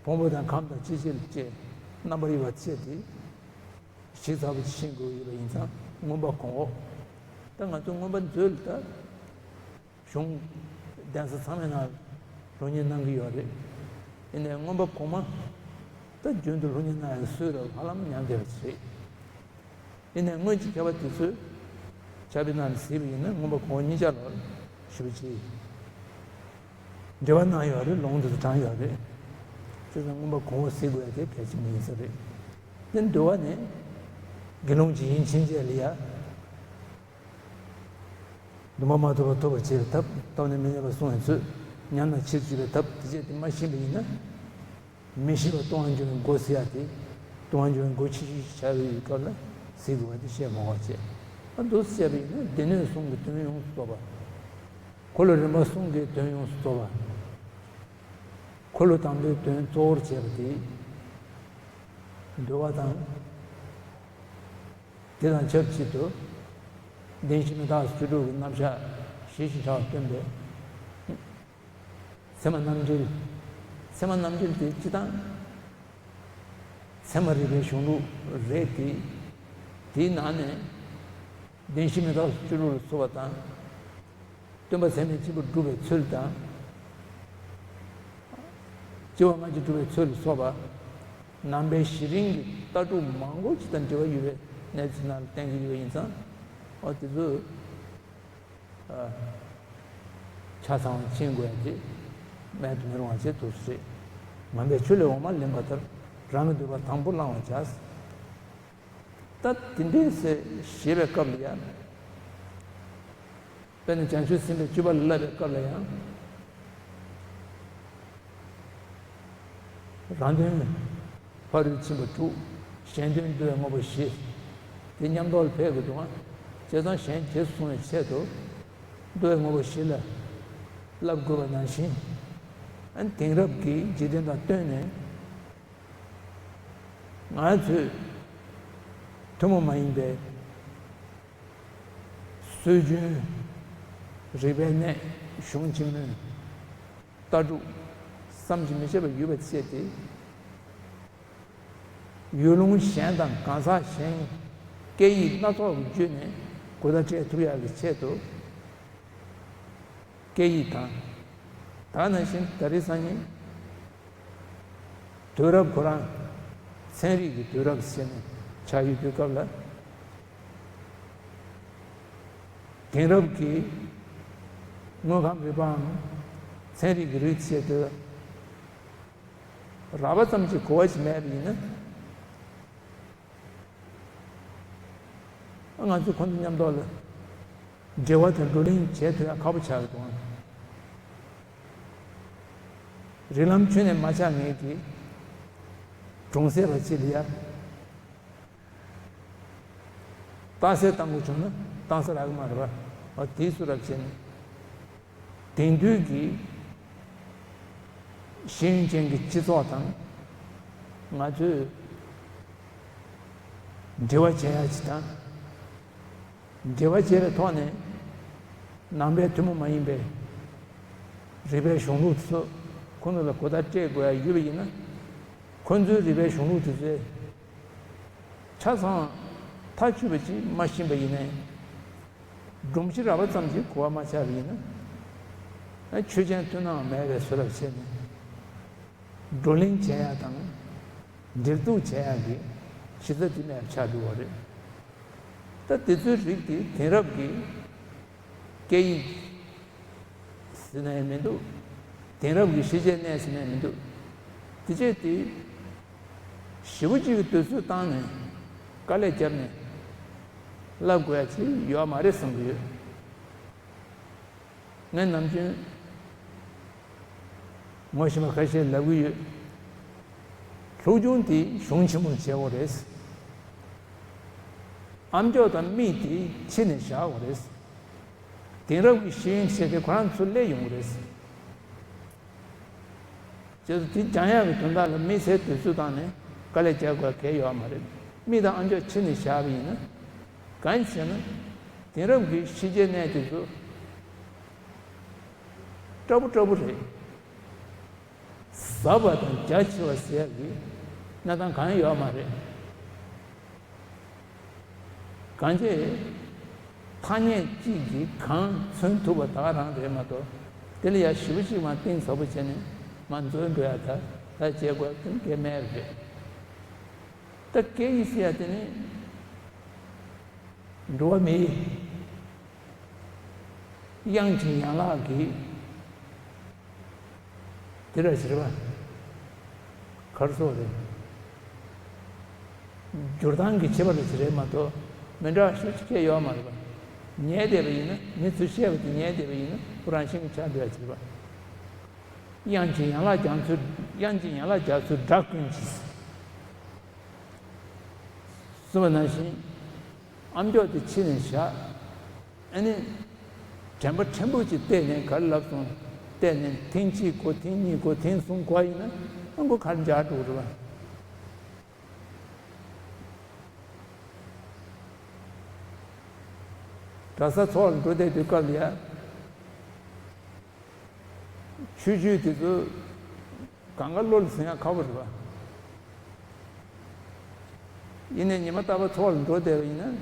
ཕུང་པོ་དང་ཁམས་དང་སྐྱེ་མཆེད་ལ་བཅས་རྣམ་པར་དབྱེ་བ་བཅད་དེ། ཞིབ་ཚགས་པོ་ཅིག་ཤེས་དགོས་ཡོད་པ་ཡིན་ཙང་མངོན་པ་གོང་འོག་ད་ང་ཚོ་མངོན་པ་མཛོད་ལ་ད། གཞུང་གདན་ས་ཚང་མའི་ནང་སློབ་གཉེར་གནང་གི་ཡོད་རེད། ཡིན་ནའི་མངོན་པ་གོང་མ་ད་རྒྱུན་དུ་སློབ་གཉེར་གནང་ཡག་སྲོལ་རབ་ཧ་ལམ་ཉམས་བསྡད་པ་ཞིག་རེད། ཡིན་ནའི་སྔོན་གྱི་མཁས་པ་དེ་ཚོས་ཕྱག་དཔེ་ནང་ནས་གཟིགས་པ་ཡིན་ན་མངོན་པ་གོང་འོག་གཉིས་ཆ་ལ་ཞེ་པོ་ཅིག་འགྲེལ་པ་གནང་ཡོད་རེད། ལུང་དེ་ཚོ་དྲངས་ཡོད་རེད། བྱས་ཙང་མངོན་པ་གོང་འོག་ཟེར་དགོས་ཡ་དེ་གལ་ཆེན་པོ་ཡིན་ས་རེད། དེ་འདུལ་བ་ནི་དགེ་སློང་ཇི་ཡིན་ཕྱིན་ཆད་ལ་ཡ། སྡོམ་པ་མ་ཐོབ་པ་ཐོབ་པར་བྱེད་པའི་ཐབས། ཐོབ་ནས་མི་གནས་པ་སྲུང་བའི་ཚུལ། ཉམས་དང་ཕྱིར་བཅོས་པའི་ཐབས། དེ་བྱས་དེ་མ་ཤེས་པ་ཡིན་ན། མི་ཤེས་པ་ལྟུང་བ་འབྱུང་བའི་སྒོ་ཟེར་ཡ་དེ། ལྟུང་བ་འབྱུང་བའི་སྒོ་ཆེ་ཤོས་ཤིག་ཆགས་ཡོད་སྐབས་ལ་ཟེར་དགོས་པ་དེ་བཤད་མ་དགོས་བྱས། ཨ་འདུག་སེ་བྱས་པ་ཡིན་ན་སྡེ་སྣོད་གསུམ་གྱི་དོན་ཡོངས་སུ་རྫོགས་པ། འཁོར་ལོ་རིམ་པ་གསུམ་གྱི་དོན་ཡོངས་སུ་རྫོགས་པ། འཁོར་ལོ་དང་པོའི་དོན་གཙོ་བོར་བྱས་པ་དེ། འདུལ་བ་དང་། དེ་དང་ཆབས་ཅིག་ཏུ། བདེན་བཞི་མི་རྟག་སོགས་བཅུ་དྲུག་གི་རྣམ་གཞག་ཞེས་བཞིན་བྱ་བ་སྟོན་པའི། ཚད་མ་རྣམ་འགྲེལ། ཚད་མ་རྣམ་འགྲེལ་དེ་སྤྱིར་བཏང་། ཚད་མ་རིག་པའི་གཞུང་ལུགས་རེད་དེ། དེའི་ནང་ནས། བདེན་བཞི་མི་རྟག་སོགས་བཅུ་དྲུག་ལ་སོགས་པ་དང་། སྟོན་པ་ཚད་མས་སྤྱི་བོར་སྒྲུབ་པའི་ཚུལ་དང་། སྤྱི་བོར་སྔ་ཕྱི་སྒྲུབ་པའི་ཚུལ་ལ་སོགས་པ། ནང་པའི་གཞི་རིམ་གྱི་ལྟ་གྲུབ་མང་པོ་ཅིག་དང་འབྲེལ་བ་ཡོད་པའི་གནས་ཚུལ་ནང་ལ་བསྟན་གྱི་ཡོད་པ་ཡིན་ཙང་། འོ་དེ་ཚོ། ཨ། ཆ་ཚང་བ་མཁྱེན་དགོས་ཡ་དེ། མེད་དུ་མི་རུང་བ་ཅིག་འདུག་སེ་རེད། ངན་པས་ཆུ་ལས་འོ་མ་ལེན་པ་ལྟར། རང་གི་འདོད་པ་དང་པོ་བླང་བར་བྱ། ད་དེ་འདྲས་སེ་ཞེས་པའི་སྐབས་ལ་ཡང་། དཔེར་ན་བྱང་ཆུབ་སེམས་དཔའི་སྤྱོད་པ་ལ་བསླབ་པའི་སྐབས་ལ་ཡང་། རང་དོན་ཕ་རོལ་ཕྱིན་པ་དྲུག། གཞན་དོན་བསྡུ་བའི་དངོས་པོ་བཞི། དེ་མཉམ་དུ་ལ་ཕེབས་དགོས་འདུག་ཨང་། བྱས་ཙང་གཞན་རྗེས་སུ་བཟུང་བའི་ཆེད་དུ། བསྡུ་བའི་དངོས་པོ་བཞི་ལ་བསླབ་དགོས་པ་ནང་བཞིན། ཨ་ནི་དེང་རབས་ཀྱི་འཇིག་རྟེན་དང་བསྟུན་ནས། ང་ཚོས་ཐུན་མོང་མ་ཡིན་པའི་སྲོལ་རྒྱུན། རིག་པའི་གནས། གཞུང་ཆེན་མོའི་ལྟ་གྲུབ། བསམ་གྱིས་མི་ཁྱབ་པ་ཡོད་པ་བྱས་ཏེ། ཡུལ་ལུང་གཞན་དང་གང་ཟག་གཞན། སྐད་ཡིག་སྣ་ཚོགས་ཀྱི་བརྒྱུད་ནས་གོ་བརྡ་སྤྲད་ཐུབ་ཡག་གི་ཆེད་དུ། སྐད་ཡིག་དང་། ད་ག་ནང་བཞིན་ད་རེས་སང་ཉིན། དུས་རབས་ཁོ་རང་། ཚན་རིག་གི་དུས་རབས་ཟེར་ནས་ཆགས་ཡོད་དུས་སྐབས་ལ། དེང་རབས་ཀྱི་དངོས་ཁམས་རིག་པའམ་ཚན་རིག་གི་རིགས་ཆེད་དུ། རགས་པ་ཙམ་གྱིས་གོ་བ་ཞིག་མེད་པ་ཡིན་ན། ང་ཚོས་ཁོང་ཚོ་མཉམ་དུ་ལ་འབྲེལ་བ་དང་བགྲོ་གླེང་བྱེད་ཐུབ་ཡ་ཁག་པོ་ཆགས་ཀྱི་འདུག་རིགས་ལམ་ཁྱོན་ནས་མ་ཆགས་མཁན་གྱི་གྲོང་གསེབ་པ་ཅིག་ལ་ཡ། རྟགས་གསལ་བཏང་དགོས་བྱུང་ན་བཏང་ས་རག་གི་མ་རེད་པ། འོ་དེའི་བཟོ་འདྲ་བྱས་ནས། དེང་དུས་ཀྱི་ཤེས་ཡོན་ཅན་གྱི་སྤྱི་ཚོགས་དང་ང་ཚོས་འབྲེལ་བ་བྱེད་ཡ་ཅིག་དང་། འབྲེལ་བ་བྱེད་པའི་ཐོག་ནས་ནང་པའི་ཐུན་མོང་མ་ཡིན་པའི་རིག་པའི་གཞུང་ལུགས་དེ་ཚོ་ཁོང་ཚོ་ལ་གོ་བརྡ་སྤྲད་དགོས་ཡ་ཡོད་པ་ཡིན་ན། ཁོང་ཚོའི་རིག་པའི་གཞུང་ལུགས་དེ་ཚོའི་ཆ་ཚང་མཐའ་གཅིག་པ་ཅིག་མ་ཤེས་པ་ཡིན་ནའི། སྒྲོམ་གཞི་རགས་པ་ཙམ་གྱིས་གོ་བ་མ་ཆགས་པ་ཡིན་ན། ཆོས་ཅན་མཐུན་སྣང་མེད་པའི་བཟོ་འདྲ་བྱས་ནས། བགྲོ་གླེང་བྱེད་ཡ་དང་། འབྲེལ་གཏུག་བྱེད་ཡ་གི་གཞི་རྩ་དེ་མེད་པ་ཆགས་འགྲོ་བ་རེད། ད་དེ་ཚོའི་རིགས་དེ་དེང་རབས་ཀྱི་སྐད་ཡིག་ཟེར་ན་ཡང་མི་འདུག་དེང་རབས་ཀྱི་ཕྱི་རྒྱལ་གནས་ཟེར་ན་ཡང་མི་འདུག་དེ་བྱས་ཏེ། ཞེ་པོ་ཅིག་གི་དུས་ཚོད་བཏང་ནས་དཀའ་ལས་བརྒྱབ་ནས་བསླབ་དགོས་ཡ་ཅིག་ཡོད་མ་རེད་བསམ་གྱི་ཡོད། ངས་ནམ་རྒྱུན་ངོ་ཤེས་པ་ཁ་ཤས་ལབ་ཀྱི་ཡོད། སློབ་སྦྱོང་དེ་གཞུང་ཆེན་མོར་བྱེད་དགོས་རེད། ཨ་མཆོག་དང་མིག་དེ་ཕྱི་ནས་བཞག་དགོས་རེད། དེང་རབས་ཀྱི་ཤེས་ཡོན་བྱས་ཏེ་ཁོ་རང་ཚོ་སླེབས་ཡོང་གི་རེད། བྱས་ཙང་དེ་སྦྱང་ཡག་གི་དོན་དག་ལ་དམིགས་བསལ་དུས་ཚོད་བཏང་ནས་དཀའ་ལས་རྒྱག་དགོས་གལ་ཡོད་མ་རེད། མིག་དང་ཨ་མཆོག་ཕྱི་ནས་བཞག་པ་ཡིན་ན། གང་ཡིན་ཟེར་ན། དེང་རབས་ཀྱི་ཕྱི་རྒྱལ་གནས་དེ་ཚོ་སྐྲག་པོ་སྐྲག་པོ་རེད། ཟབ་པ་དང་རྒྱ་ཆེ་བ་ཟེར་ཡག་གི་གནས་སྟངས་གང་ཡང་ཡོད་མ་རེད། གང་བྱས། ཐ་སྙད་གཅིག་གིས་གང་མཚོན་ཐུབ་པ་ད་ག་རང་རེད་མ་གཏོགས། དེ་ལ་ཡ་ཞེ་པོ་ཅིག་མར་གཏིང་ཟབ་པོ་བྱས་ནས་མར་འཛུལ་འགྲོ་ཡ་ད་ད་བྱེད་དགོས་ཀྱི་གལ་མེད་རེད། ད་སྐད་ཡིག་ཟེར་ཡ་དེ་ནི་འགྲོ་བ་མིའི་དབྱངས་ཅན་ཡན་ལག་གི་དེ་ར་ཟེར་བ། གར་སོགས་རེད། འགྱུར་སྟངས་ཀྱི་ཁྱད་པར་ཞིག་རེད་མ་གཏོགས་མི་འདྲ་བ་ཞིག་སྐྱེ་ཡོད་མ་རེད་པ། ཉལ་བསྡད་པ་ཡིན་ན། མི་ཚོས་བཤད་པ་དེ་ཉལ་བསྡད་པ་ཡིན་ན་ཁོ་རང་བཞིན་ཆགས་འགྲོ་ཡ་ཅིག་རེད་པ། དབྱངས་ཅན་ཡན་ལག་རྒྱ་མཚོའི། དབྱངས་ཅན་ཡན་ལག་རྒྱ་མཚོའི་སྒྲ་ཀུན་གྱིས། གསུངས་པ་ནང་བཞིན། ཨ་མཆོག་དེ་ཕྱི་ནས་བཞག་ཨ་ནི། དྲན་པ་ཕྲན་བུ་ཅིག་བལྟས་ནས་ག་རེ་ལབ་སོང་། བལྟས་ནས་ཐེངས་གཅིག་གོ། ཐེངས་གཉིས་གོ། ཐེངས་གསུམ་གོ་ཡིན་ན། ཨ་མགོ་གར་འཇགས་འགྲོ་གི་རེད་པ། གྲྭ་ས་ཚོགས་ལ་འགྲོ་བསྡད་དུས་སྐབས་ལ་ཡ། ཆོས་བརྒྱུད་དེ་ཚོ་གང་ག་བློ་ལ་ཟིན་ཡ་ཁག་པོ་རེད་པ། ཡིན་ནའི་ཉི་མ་རྟག་པར་ཚོགས་ལ་འགྲོ་བསྡད་པ་ཡིན་ན།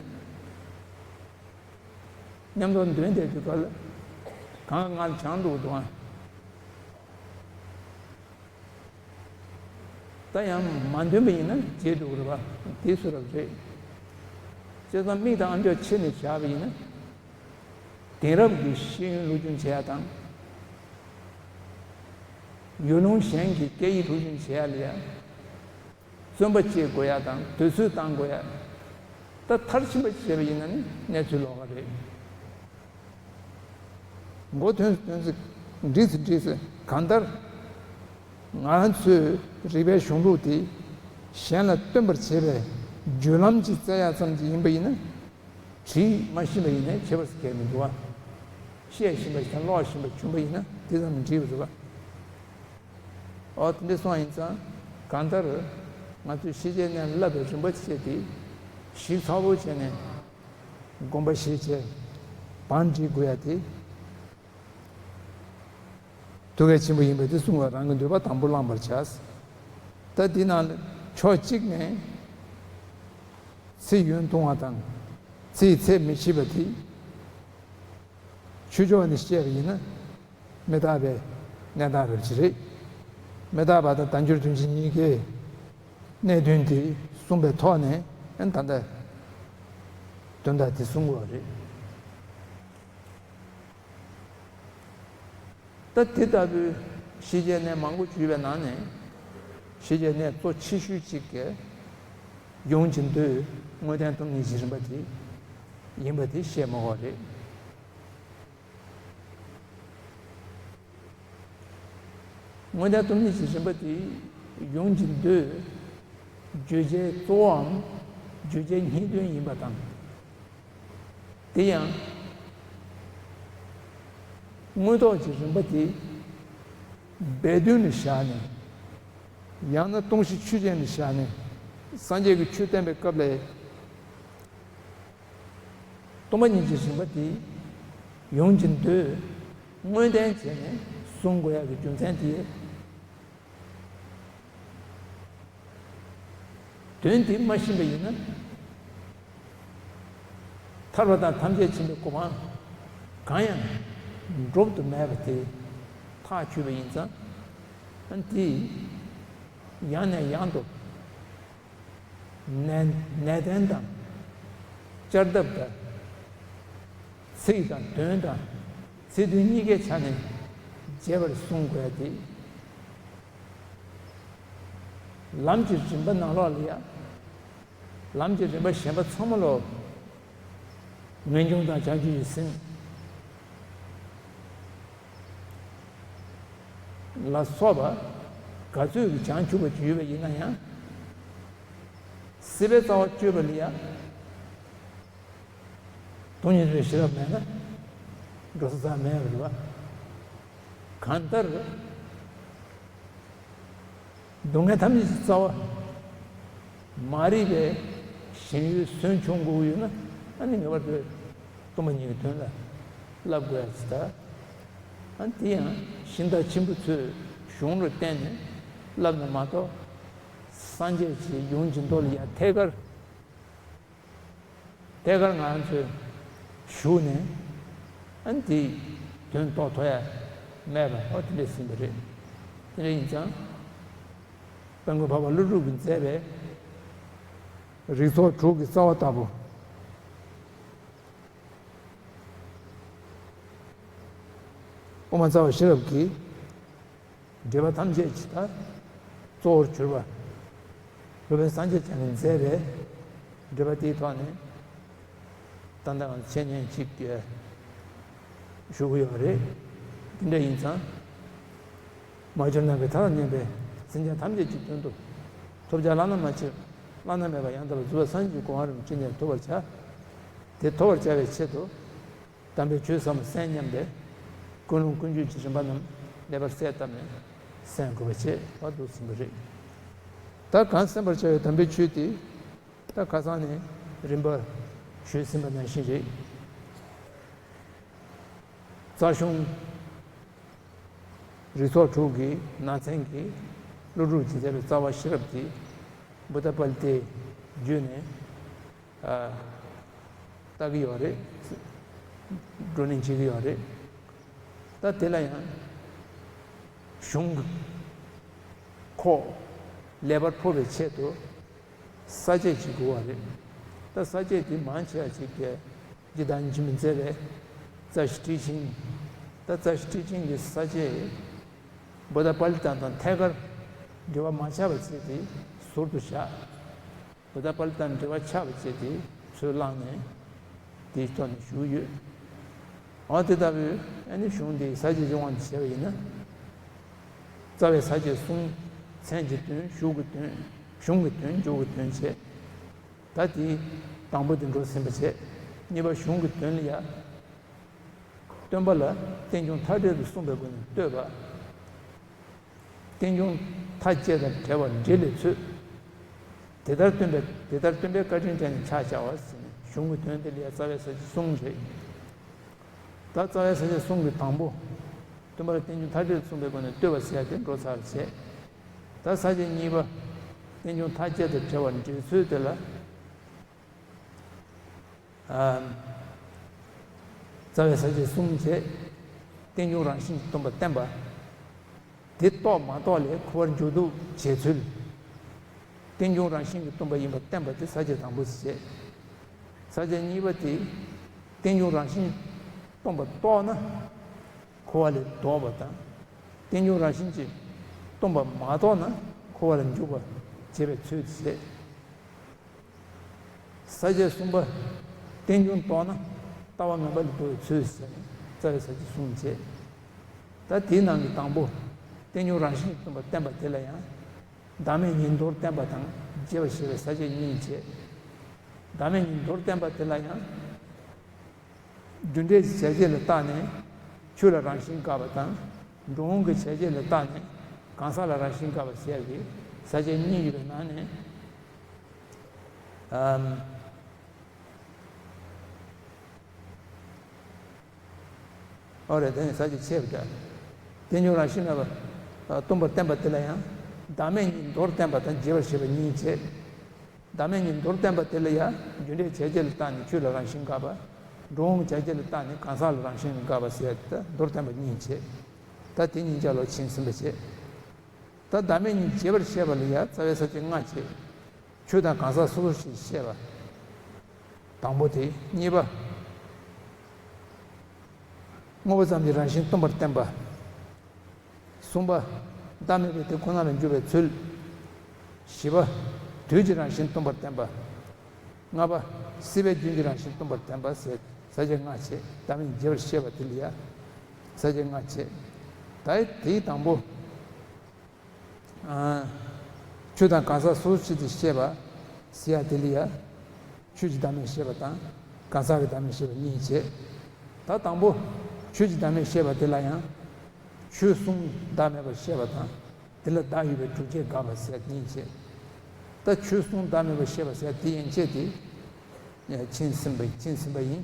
མཉམ་དུ་འདོན་བསྡད་དུས་སྐབས་ལ་གང་ག་ང་ལ་བྱང་འགྲོ་གི་འདུག་ཨ། ད་ཡང་མ་འདོན་པ་ཡིན་ན་བརྗེད་འགྲོ་གི་རེད་པ། དེ་སུ་རབ་རེད། བྱས་ཙང་མིག་དང་ཨ་མཆོག་ཕྱི་ནས་བཞག་པ་ཡིན་ན། དེང་རབས་ཀྱི་ཤེས་ཡོན་སློབ་སྦྱོང་བྱེད་ཡ་དང་། ཡུལ་ལུང་གཞན་གྱི་སྐད་ཡིག་སློབ་སྦྱོང་བྱེད་ཡ་ལ་ཡ། བརྩོན་པ་བྱེད་དགོས་ཡ་དང་དུས་ཚོད་བཏང་དགོས་ཡ། ད་མཐར་ཕྱིན་པ་བྱས་པ་ཡིན་ན་ནི་གནས་ཚུལ་ལོགས་ཀ་རེད། མགོ་ཐོན་སོང་ཐོན་སོང་། འགྲིག་སོང་འགྲིག་སོང་། གང་ལྟར། ང་ཚོའི་རིག་པའི་གཞུང་ལུགས་དེ་གཞན་ལ་སྟོན་པར་བྱེད་པའི་བརྒྱུད་ལམ་ཅིག་བཙལ་ཡ་ཙམ་ཅིག་ཡིན་པ་ཡིན་ན། བྲིས་མ་ཤེས་པ་ཡིན་ནའི་ཁྱད་པར་གང་ཡང་མི་འདུག་པ། བཤད་ཤེས་པ་དང་ཀློག་ཤེས་པ་བྱུང་པ་ཡིན་ན་དེ་ཙམ་འགྲིག་པ་རེད་པ། འོ་དེ་འདྲ་སོང་བ་ཡིན་ཙང་། གང་ལྟར་ང་ཚོས་ཤེས་བྱའི་གནས་བསླབ་པའི་རིམ་པ་བཅས་དེ་ཞིབ་ཚགས་པོ་བྱས་ནས་དགོངས་པ་བཞེས་བྱས་བང་སྒྲིག་དགོས་ཡ་དེ་ཐུགས་གལ་ཆེན་པོ་ཡིན་པ་དེ་གསུང་བ་རང་གི་འདོད་པ་དང་པོ་བླངས་པར་བྱ། ད་འདི་ནང་ལ་ཕྱོགས་གཅིག་ནས་ཚེ་ཡུན་ཐུང་བ་དང་ཚེའི་ཚད་མི་ཤེས་པ་དེ། ཆོས་ཕྱོགས་ནས་བཤད་པ་ཡིན་ན། མི་རྟག་པའི་གནས་སྟངས་རབ་ཅིག་རེད། མི་རྟག་པ་དང་དལ་འབྱོར་དོན་གཅིག་གཉིས་ཀའི་གནད་དོན་དེ་གསུངས་པའི་ཐོག་ནས་ད་ལྟ་དོན་དག་དེ་གསུང་དགོས་པ་རེད། ད་དེ་ལྟ་བུའི་ཤེས་བྱའི་གནས་མང་པོ་ཞིག་ཡོད་པའི་ནང་ནས། ཤེས་བྱའི་གནས་གཙོ་ཆེ་ཤོས་གཅིག་གི་ཡོངས་ཀྱི་མདོའི་དངོས་བསྟན་སྟོང་ཉིད་ཀྱི་རིམ་པ་དེ་ཡིན་པ་དེ་བཤད་མ་དགོས་པ་རེད། དངོས་བསྟན་སྟོང་ཉིད་ཀྱི་རིམ་པ་དེ་ཡོངས་ཀྱི་མདོའི་བརྗོད་བྱའི་གཙོ་བོའམ་བརྗོད་བྱའི་སྙིང་དོན་ཡིན་པ་དང་། དེ་ཡང་། དངོས་ཐོག་གི་རིམ་པ་དེ་སྦས་དོན་ལ་བཞག་ནས། ཡང་ན་སྟོང་གཞི་ཆོས་ཅན་ལ་བཞག་ནས། སངས་རྒྱས་ཀྱི་ཆོས་བསྟན་པའི་སྐབས་ལ། སྟོང་པ་ཉིད་ཀྱི་རིམ་པ་དེ་ཡོངས་ཀྱི་མདོའི་དངོས་བསྟན་བྱས་ནས་གསུང་དགོས་ཡག་གི་རྒྱུ་མཚན་དེ། དོན་དེ་མ་ཤེས་པ་ཡིན་ན། ཐར་པ་དང་ཐམས་ཅད་མཁྱེན་པའི་གོ་འཕང་གང་ཡང་འགྲུབ་ཏུ་མེད་པ་དེ་ཐག་ཆོད་པ་ཡིན་ཙང་། ཨ་ནི་དེ་ཡང་ནས་ཡང་དུ་ནན་ནན་ཏན་དང་། བསྐྱར་ལྡབ་དང་། ཚིག་དང་དོན་དང་ཚིག་དོན་གཉིས་ཀའི་ཆ་ནས་རྒྱས་པར་གསུང་དགོས་ཏེ། ལམ་གྱི་རིམ་པ་ནང་ལོགས་ལ་ཡང་། ལམ་གྱི་རིམ་པ་གཞན་པ་ཚང་མ་ལོ། ངེས་འབྱུང་དང་བྱང་ཆུབ་ཀྱི་སེམས་ལ་སོགས་པ་ག་ཚོད་ཀྱི་བྱང་ཆུབ་པ་ཅིག་ཡོད་པ་ཡིན་ན་ཡང་། སྲིད་པའི་རྩ་བ་གཅོད་པ་ལ་ཡང་སྟོང་ཉིད་རེ་ཤེས་རབ་མེད་ན་འགྲོ་ས་རྩ་མེད་པ་རེད་པ། གང་ལྟར། སྡུག་བསྔལ་ཐམས་ཅད་ཀྱི་རྩ་བ། མ་རིག་པའི་ཞེན་ཡུལ་སུན་ཕྱུང་དགོས་ཡོད་ན། ཨ་ནི་ངེས་པར་དུ་སྟོང་པ་ཉིད་ཀྱི་དོན་ལ་བསླབ་དགོས་ཡ་ཅིག་ད། ཨ་ནི་དེ་ཡང་གཞི་བདག་ཆེན་པོ་ཚོས་གཞུང་ལ་བརྟེན་ནས་བསླབ་ན་མ་གཏོགས། སངས་རྒྱས་ཀྱི་ཡོངས་ཀྱི་མདོ་ལ་ཡང་ཐད་ཀར། ཐད་ཀར་ང་རང་ཚོས་ཞུགས་ནས། ཨ་ནི་དེའི་དོན་རྟོགས་ཐུབ་ཡ་མེད་པ། ཨོ་དེ་འདྲས་ཟིན་པ་རེད། དེ་འདྲ་ཡིན་ཙང་། དཔལ་མགོན་འཕགས་པ་ཀླུ་སྒྲུབ་ཀྱིས་མཛད་པའི་རིགས་ཚོགས་དྲུག་གི་རྩ་བ་ལྟ་བུ། དབུ་མ་རྩ་བ་ཤེས་རབ་ཀྱི་འགྲེལ་པ་ཐམས་ཅད་ཀྱི་ད། གཙོ་བོར་གྱུར་པ། སློབ་དཔོན་སངས་རྒྱས་བཅོམ་ལྡན་འདས་མཛད་པའི་འགྲེལ་པ་དེའི་ཐོག་ནས་ཏན་ཏན་འཆད་ཉན་ཅིག་ཞུ་གི་ཡོད་རེད། དེ་འདྲ་ཡིན་ཙང་། མ་གྱུར་ནམ་མཁའི་མཐའ་དང་མཉམ་པའི་སེམས་ཅན་ཐམས་ཅད་ཀྱི་དོན་དུ། ཐོབ་བྱ་བླ་ན་མ་མཆིས། བླ་ན་མེད་པ་ཡང་དག་པར་རྫོགས་པའི་སངས་རྒྱས་ཀྱི་གོ་འཕང་རིན་པོ་ཆེ་ནས་ཐོབ་པར་བྱ། དེ་ཐོབ་པར་བྱ་བའི་ཆེད་དུ། དམ་པའི་ཆོས་ཟབ་མོ་གསན་སྙམ་པའི་ཀུན་སློང་ཀུན་སྤྱོད་ཀྱི་རིམ་པ་རྣམས་ལེགས་པར་གསལ་བཏབ་ནས་གསན་དགོས་པ་བྱས་པ་འདུག་ཟིན་པ་རེད། ད་གང་གསན་པར་བྱ་བའི་དམ་པའི་ཆོས་དེ། ད་ཁ་སང་ནས་རིམ་པ་ཞུས་ཟིན་པ་ནང་བཞིན་རེད། རྩ་གཞུང་། རིགས་ཚོགས་དྲུག་གི་ནང་ཚན་གྱི་ཀླུ་སྒྲུབ་ཀྱི་མཛད་པའི་རྩ་བ་ཤེས་རབ་དེ་བུདྡྷ་པཱ་ལི་ཏའི་བརྒྱུད་ནས་ཨ་ལྟ་གི་ཡོད་རེད། བགྲོ་གླེང་བྱེད་ཀྱི་ཡོད་རེད། ད་དེ་ལ་ཡང་གཞུང་གི་ཁོག་ལེགས་པར་ཕུབ་པའི་ཆེད་དུ། ས་བཅད་ཅིག་དགོས་པ་རེད། ད་ས་བཅད་འདི་མང་ཆེ་བ་ཅིག་གིས་རྗེ་བདག་ཉིད་ཆེན་པོ་མཛད་པའི་རྩ་ཞིང་ཁྲིད་ཆེན། ད་རྩ་ཞིང་ཁྲིད་ཆེན་གྱི་ས་བཅད་བུདྡྷ་པཱ་ལི་ཏ་དང་ཐད་ཀར་འབྲེལ་བ་མ་ཆགས་པ་བྱས་ཏེ་ཟུར་དུ་བཞག་བུདྡྷ་པཱ་ལི་ཏ་དང་འབྲེལ་བ་ཆགས་པ་བྱས་ཏེ་ཚུར་བླངས་ནས་དེའི་ཐོག་ནས་ཞུས་ཡོད། འོ་དེ་ལྟ་བུའི་ཨ་ནི་གཞུང་འདི་ས་བཅད་ཀྱི་དབང་དུ་བྱས་པ་ཡིན་ན། རྩ་བའི་ས་བཅད་གསུམ། མཚན་གྱི་དོན། ཞུགས་ཀྱི་དོན། གཞུང་གི་དོན། འཇུག་གི་དོན་བྱས། ད་དེའི་དང་པོ་དེ་འགྲོ་ཟིན་པ་བྱས། གཉིས་པ་གཞུང་གི་དོན་ལ་ཡ། སྟོན་པ་ལ་རྟེན་འབྱུང་མཐའ་བྲལ་དུ་གསུངས་པའི་སྒོ་ནས་བསྟོད་པ། རྟེན་འབྱུང་མཐའ་བཅད་དང་བྲལ་བར་འགྲེལ་བའི་ཚུལ། དེ་ལྟར་སྟོན་པའི་དེ་ལྟར་སྟོན་པའི་བཀའ་དྲིན་དྲན་ནས་ཕྱག་བྱ་བ་ཟེར་ནས་གཞུང་གི་དོན་དེ་ལ་ཡ་རྩ་བའི་ས་བཅད་གསུམ་རེད། ད་རྩ་བའི་ས་བཅད་གསུམ་གྱི་དང་པོ། སྟོན་པ་ལ་རྟེན་འབྱུང་མཐའ་བྲལ་གསུངས་པའི་སྒོ་ནས་བསྟོད་པ་ཟེར་ཡ་དེ་འགྲོ་ཚར་བྱས། ད་ས་བཅད་གཉིས་པ། རྟེན་འབྱུང་མཐའ་བཅད་དང་བྲལ་བར་འགྲེལ་ཚུལ་དེ་ལ། ཨ། རྩ་བའི་ས་བཅད་གསུམ་བྱས། རྟེན་འབྱུང་རང་བཞིན་གྱིས་སྟོང་པར་བསྟན་པ། དེ་རྟོགས་མ་རྟོགས་ལས་འཁོར་བར་འཇུག་ལྡོག་བྱེད་ཚུལ། རྟེན་འབྱུང་རང་བཞིན་གྱིས་སྟོང་པ་ཡིན་པར་བསྟན་པ་དེ་ས་བཅད་དང་པོ་བྱས། ས་བཅད་གཉིས་པ་དེ། རྟེན་འབྱུང་རང་བཞིན་སྟོང་པར་རྟོགས་ན། འཁོར་བ་ལས་ལྡོག་པ་དང་། རྟེན་འབྱུང་རང་བཞིན་གྱིས་སྟོང་པར་མ་རྟོགས་ན་འཁོར་བ་ལ་འཇུག་པར་བྱེད་པའི་ཚུལ་བྱས། ས་བཅད་གསུམ་པ། རྟེན་འབྱུང་རྟོགས་ན་ལྟ་བ་ངན་པ་ལས་ལྡོག་པའི་ཚུལ་ཟེར་ནས་རྩ་བའི་ས་བཅད་གསུམ་བྱས། ད་དེའི་ནང་གི་དང་པོ། རྟེན་འབྱུང་རང་བཞིན་གྱིས་སྟོང་པར་བསྟན་པ་དེ་ལ་ཡང་། བདག་མེད་གཉིས་མདོར་བསྟན་པ་དང་རྒྱས་པར་བཤད་པའི་ས་བཅད་གཉིས་བྱས། བདག་མེད་གཉིས་མདོར་བསྟན་པ་དེ་ལ་ཡང་། རྒྱུ་འབྲས་ཀྱི་བྱ་བྱེད་ལ་བརྟགས་ནས་ཆོས་ལ་རང་བཞིན་དགག་པ་དང་། འགྲོ་འོང་གི་བྱ་བྱེད་ལ་བརྟགས་ནས་གང་ཟག་ལ་རང་བཞིན་དགག་པ་ཟེར་ཡག་གི་ས་བཅད་གཉིས་ཡོད་པའི་ནང་ནས། ཨམ། ཨོ་རེད། དེ་ནི་ས་བཅད་ཆེ་བ་འདྲ། རྟེན་འབྱུང་རང་བཞིན་མེད་པར་སྟོང་པར་བསྟན་པ་དེ་ལ་ཡང་། བདག་མེད་གཉིས་མདོར་བསྟན་པ་དང་རྒྱས་པར་བཤད་པ་གཉིས་བྱས། བདག་མེད་གཉིས་མདོར་བསྟན་པ་དེ་ལ་ཡང་རྒྱུ་འབྲས་བྱ་བྱེད་ལ་བརྟགས་ནས་ཆོས་ལ་རང་བཞིན་དགག་པ། འགྲོ་འོང་བྱ་བྱེད་ལ་བརྟགས་ནས་གང་ཟག་ལ་རང་བཞིན་དགག་པ་ཟེར་ཏེ་མདོར་བསྟན་པ་གཉིས་བྱས། ད་དེ་གཉིས་ཀ་ལོ་ཕྱིན་ཟིན་པ་བྱས། ད་བདག་མེད་གཉིས་རྒྱས་པར་བཤད་པ་ལ་ཡང་རྩ་བའི་ས་བཅད་ལྔ་བྱས། ཆོས་དང་གང་ཟག་སོ་སོར་ཞེས་བཤད་པ། དང་པོ་དེ། གཉིས་པ། དངོས་པོ་ཙམ་གྱི་རང་བཞིན་སྟོང་པར་བསྟན་པ། གསུམ་པ། བདག་མེད་པའི་དེ་ཁོ་ན་ལ་འཇུག་པའི་ཚུལ། བཞི་པ། དུས་ཀྱི་རང་བཞིན་སྟོང་པར་བསྟན་པ། ལྔ་པ། སྲིད་པའི་རྒྱུན་གྱི་རང་བཞིན་སྟོང་པར་བསྟན་པ་ཟེར་ས་བཅད་ལྔ་བྱས། བདག་མེད་རྒྱས་པར་བཤད་པ་དེ་ལ་ཡང་ས་བཅད་ལྔ་བྱས། ད་དེའི་དང་པོ། ཨ། ཆོས་དང་གང་ཟག་སོ་སོར་ཕྱེ་སྟེ་བཤད་པ་ཟེར་ཡག་དེ་ལ་ཡང་། ཆོས་ཀྱི་བདག་མེད་བཤད་པ་དང་གང་ཟག་གི་བདག་མེད་བཤད་པ་གཉིས་བྱས། ད་དང་པོ་ཆོས་ཀྱི་བདག་མེད་བཤད་པ་དེ་ལ་ཡང་། ཆོས་གསུམ་བདག་མེད་པར་བཤད་པ་དང་། དེ་ལ་བདག་ཡོད་པའི་སྒྲུབ་བྱེད་དགག་པ་ཟེར་ཡག་གཉིས་བྱས། ད་ཆོས་གསུམ་བདག་མེད་པར་བཤད་པ་ཟེར་ཡག་དེ་ཡན་ཆད་དེ་ཕྱིན་ཟིན་པ་ཕྱིན་ཟིན་པ་ཡིན།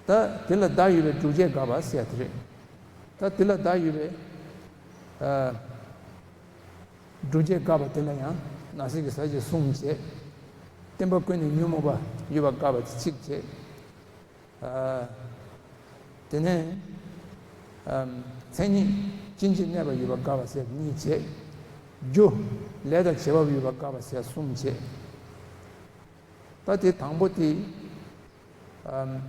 ད་དེ་ལ་བདག་ཡོད་པའི་སྒྲུབ་བྱེད་དགག་པ་ཟེར་ཡག་དེ་རེད། ད་དེ་ལ་བདག་ཡོད་པའི་ཨ་སྒྲུབ་བྱེད་དགག་པ་དེ་ལ་ཡང་ནང་གསེས་ཀྱི་ས་བཅད་གསུམ་བྱས། བརྟེན་པ་ཀུན་ནས་ཉོན་མོངས་པ་ཡོད་པ་དགག་པ་དེ་གཅིག་བྱས། ཨ། དེ་ནས་ཨ་མཚན་ཉིད་ཕྱིན་ཅི་གནས་པ་ཡོད་པ་དགག་པ་ཟེར་གཉིས་བྱས། རྒྱུ་ལས་དང་བྱེད་པ་ཡོད་པ་དགག་པ་ཟེར་གསུམ་བྱས། ད་དེ་དང་པོ་དེ། ཨ།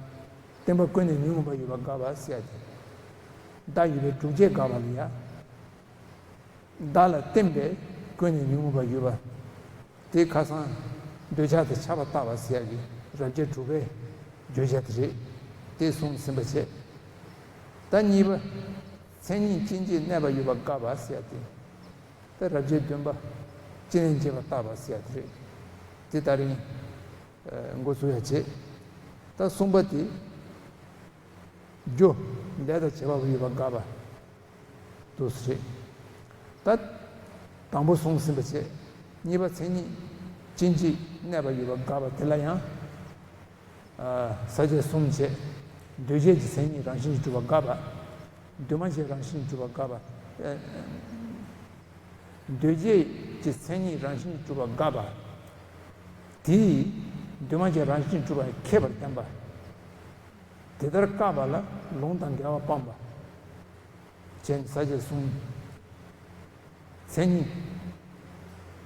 བརྟེན་པ་ཀུན་ནས་ཉོན་མོངས་པ་ཡོད་པ་དགག་པ་ཟེར་ཡག་དེ། བདག་ཡོད་པའི་སྒྲུབ་བྱེད་དགག་པ་ལ་ཡ། བདག་ལ་བརྟེན་པའི་ཀུན་ནས་ཉོན་མོངས་པ་ཡོད་པ། དེ་ཁ་སང་འདོད་ཆགས་དང་ཁྱབ་པ་བརྟག་པ་ཟེར་ཡ་གི་རབ་བྱེད་དྲུག་པའི་བརྗོད་བྱ་དེ་རེད། དེ་གསུངས་ཟིན་པ་བྱས། ད་གཉིས་པ། མཚན་ཉིད་ཅན་གྱི་གནས་པ་ཡོད་པ་དགག་པ་ཟེར་ཡ་དེ། ད་རབ་བྱེད་བདུན་པ། ཅི་ནས་འབྱེད་པ་བརྟག་པ་ཟེར་ཡ་དེ་རེད། དེ་ད་རིང་འགོ་ཚུགས་ཡ་བྱེད། ད་གསུམ་པ་དེ། རྒྱུ། ལས་དང་བྱེད་པ་ཡོད་པ་དགག་པ། འདུག་སེ་རེད། ད། དང་པོ་གསུངས་ཟིན་པ་བྱས། གཉིས་པ་མཚན་ཉིད་ཅན་གྱི་གནས་པ་ཡོད་པ་དགག་པ་དེ་ལ་ཡང་། ས་བཅད་གསུམ་བྱས། འདུས་བྱས་ཀྱི་མཚན་ཉིད་རང་བཞིན་གྱིས་གྲུབ་པ་དགག་པ། འདུས་མ་བྱས་རང་བཞིན་གྱིས་གྲུབ་པ་དགག་པ། འདུས་བྱས་ཀྱི་མཚན་ཉིད་རང་བཞིན་གྱིས་གྲུབ་པ་དགག་པ། དེས་འདུས་མ་བྱས་རང་བཞིན་གྱིས་གྲུབ་པ་ཁེགས་པར་བསྟན་པ། དེ་ལྟར་བཀག་པ་ལ་ལུང་དང་འགལ་བ་སྤངས་པ། བྱས་ནས་ས་བཅད་གསུམ། མཚན་ཉིད་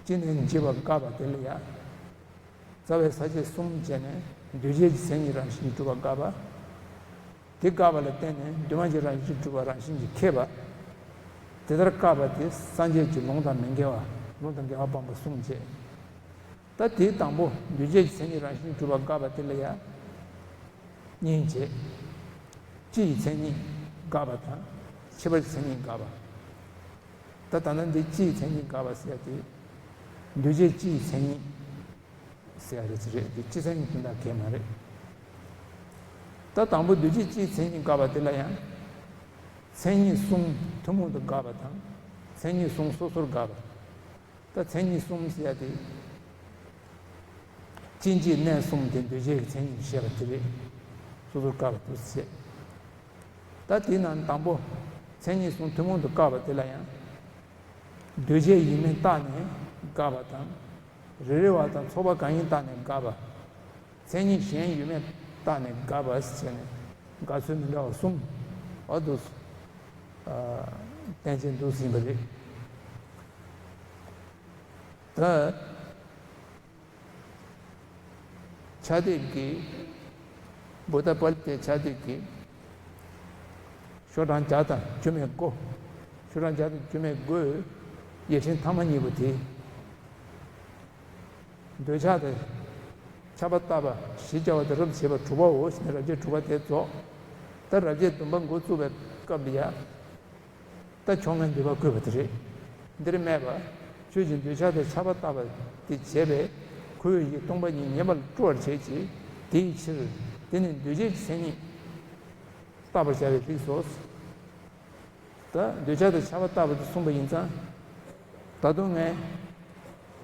ཅན་ནས་འབྱེད་པ་དགག་པ་དེ་ལ་ཡ། རྩ་བའི་ས་བཅད་གསུམ་བྱས་ནས་འདུས་བྱས་ཀྱི་མཚན་ཉིད་རང་བཞིན་གྱིས་གྲུབ་པ་དགག་པ། དེ་དགག་པ་ལ་བརྟེན་ནས་འདུས་མ་བྱས་རང་བཞིན་གྱིས་གྲུབ་པ་རང་བཞིན་གྱིས་ཁེགས་པ། དེ་ལྟར་བཀག་པ་དེ་སངས་རྒྱས་ཀྱི་ལུང་དང་མི་འགལ་བ། ལུང་དང་འགལ་བ་སྤངས་པ་གསུམ་བྱས། ད་དེའི་དང་པོ་འདུས་བྱས་ཀྱི་མཚན་ཉིད་རང་བཞིན་གྱིས་གྲུབ་པ་དགག་པ་དེ་ལ་ཡང་། གཉིས་བྱས། སྤྱི་ཡི་མཚན་ཉིད་དགག་པ་དང་། ཁྱད་པར་གྱི་མཚན་ཉིད་དགག་པ། ད་ད་ལྟ་འདི་སྤྱི་ཡི་མཚན་ཉིད་དགག་པ་ཟེར་ཡ་དེ། འདུས་བྱས་སྤྱི་ཡི་མཚན་ཉིད་ཟེར་ཡ་རེད་ཅི་རེད། དེ་སྤྱི་མཚན་ཉིད་དོན་དག་གས་མ་རེད། ད་དང་པོ་འདུས་བྱས་སྤྱི་ཡི་མཚན་ཉིད་དགག་པ་དེ་ལ་ཡང་། མཚན་ཉིད་གསུམ་ཐུན་མོང་དུ་དགག་པ་དང་། མཚན་ཉིད་གསུམ་སོ་སོར་དགག་པ། ད་མཚན་ཉིད་གསུམ་ཟེར་ཡ་དེ། ཅན་གྱི་གནས་གསུམ་དེ་འདུས་བྱས་ཀྱི་མཚན་ཉིད་བཤད་པ་དེ་རེད། སོ་སོར་དགག་པ་དེ་བཤད། ད་དེའི་ནང་དང་པོ། མཚན་ཉིད་གསུམ་ཐུན་མོང་དུ་དགག་པ་དེ་ལ་ཡང་། འདུས་བྱས་ཡིན་མིན་བརྟགས་ནས་དགག་པ་དང་། རེ་རེ་བ་དང་ཚོགས་པ་གང་ཡིན་བརྟགས་ནས་དགག་པ། མཚན་ཉིད་གཞན་ཡོད་མེད་བརྟགས་ནས་དགག་པ་ཟེར་ནས་དགག་ཚུལ་མི་འདྲ་བ་གསུམ། འོ་འདུག་སེ། ཨ། བསྟན་བྱས་འདུག་སེ་ཡིན་པ་རེད། ད། ཕྱག་དེབ་ཀྱི། བུདྡྷ་པཱལི་ཏའི་ཕྱག་དེབ་ཀྱི། ཤོག་གྲངས་བརྒྱ་དང་བཅུ་མེད་དགུ། ཤོག་གྲངས་བརྒྱ་དང་བཅུ་མེད་དགུའི་ཡིག་ཕྲེང་ཐ་མ་གཉིས་པོ་དེ། འདོད་ཆགས་དང་ཁྱབ་པ་བརྟག་པ་ཞེས་བྱ་བ་དེ་རབ་བྱེད་པ་དྲུག་པའོ་ཞེས་ནས་རབ་བྱེད་དྲུག་པ་དེ་རྫོགས། ད་རབ་བྱེད་བདུན་པ་འགོ་བཙུགས་པའི་སྐབས་ལ་ཡ། ད་ཕྱོགས་སྔའི་འདོད་པ་བཀོད་པ་དེ་རེད། འདིར་སྨྲས་པ། ཁྱོད་ཀྱིས་འདོད་ཆགས་དང་ཁྱབ་པ་བརྟག་པ་དེ་བྱས་པས་ཁོ་བོས་ཡིད་སྟོང་པ་ཉིད་ངེས་པར་སྤྲོ་བར་བྱེད་ཅིང་དེ་ཡི་ཕྱིར་དེ་ནི་འདུས་བྱས་ཀྱི་མཚན་ཉིད་བརྟག་པར་བྱ་བའི་རིགས་སོ། ད་འདོད་ཆགས་དང་ཁྱབ་པ་བརྟག་པ་དེ་གསུངས་པ་ཡིན་ཙང་། ད་དུང་ངས་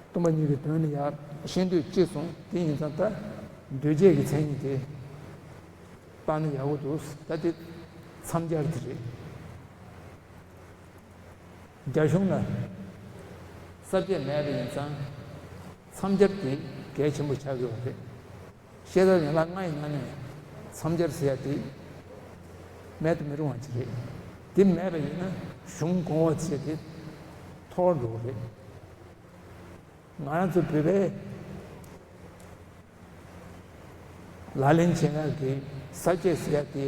སྟོང་པ་ཉིད་ཀྱི་དོན་ནི་ཡར་ཤེས་འདོད་ཅེས་གསུངས། དེ་ཡིན་ཙང་ད་འདུས་བྱས་ཀྱི་མཚན་ཉིད་དེ་བརྟག་ན་ཡག་པོ་འདུག་ད་དེ་མཚམས་སྦྱར་དེ་རེད། རྒྱ་གཞུང་ལ་ས་བཅད་མེད་པ་ཡིན་ཙང་མཚམས་སྦྱར་དེ་གལ་ཆེན་པོ་ཆགས་ཀྱི་ཡོད་རེད། ཤེས་རབ་ཡན་ལག་ལྔ་ཡི་ནང་ནས་མཚམས་སྦྱར་ཟེར་ཡ་དེ་མེད་དུ་མི་རུང་བ་ཅིག་རེད། དེ་མེད་པ་ཡིན་ན་གཞུང་གོང་འོག་ཅེས་དེ་འཐོར་འགྲོ་གི་རེད། ང་རང་ཚོ་བོད་པའི་ལག་ལེན་བྱེད་ཡག་གི་ས་བཅད་ཟེར་ཡག་དེ་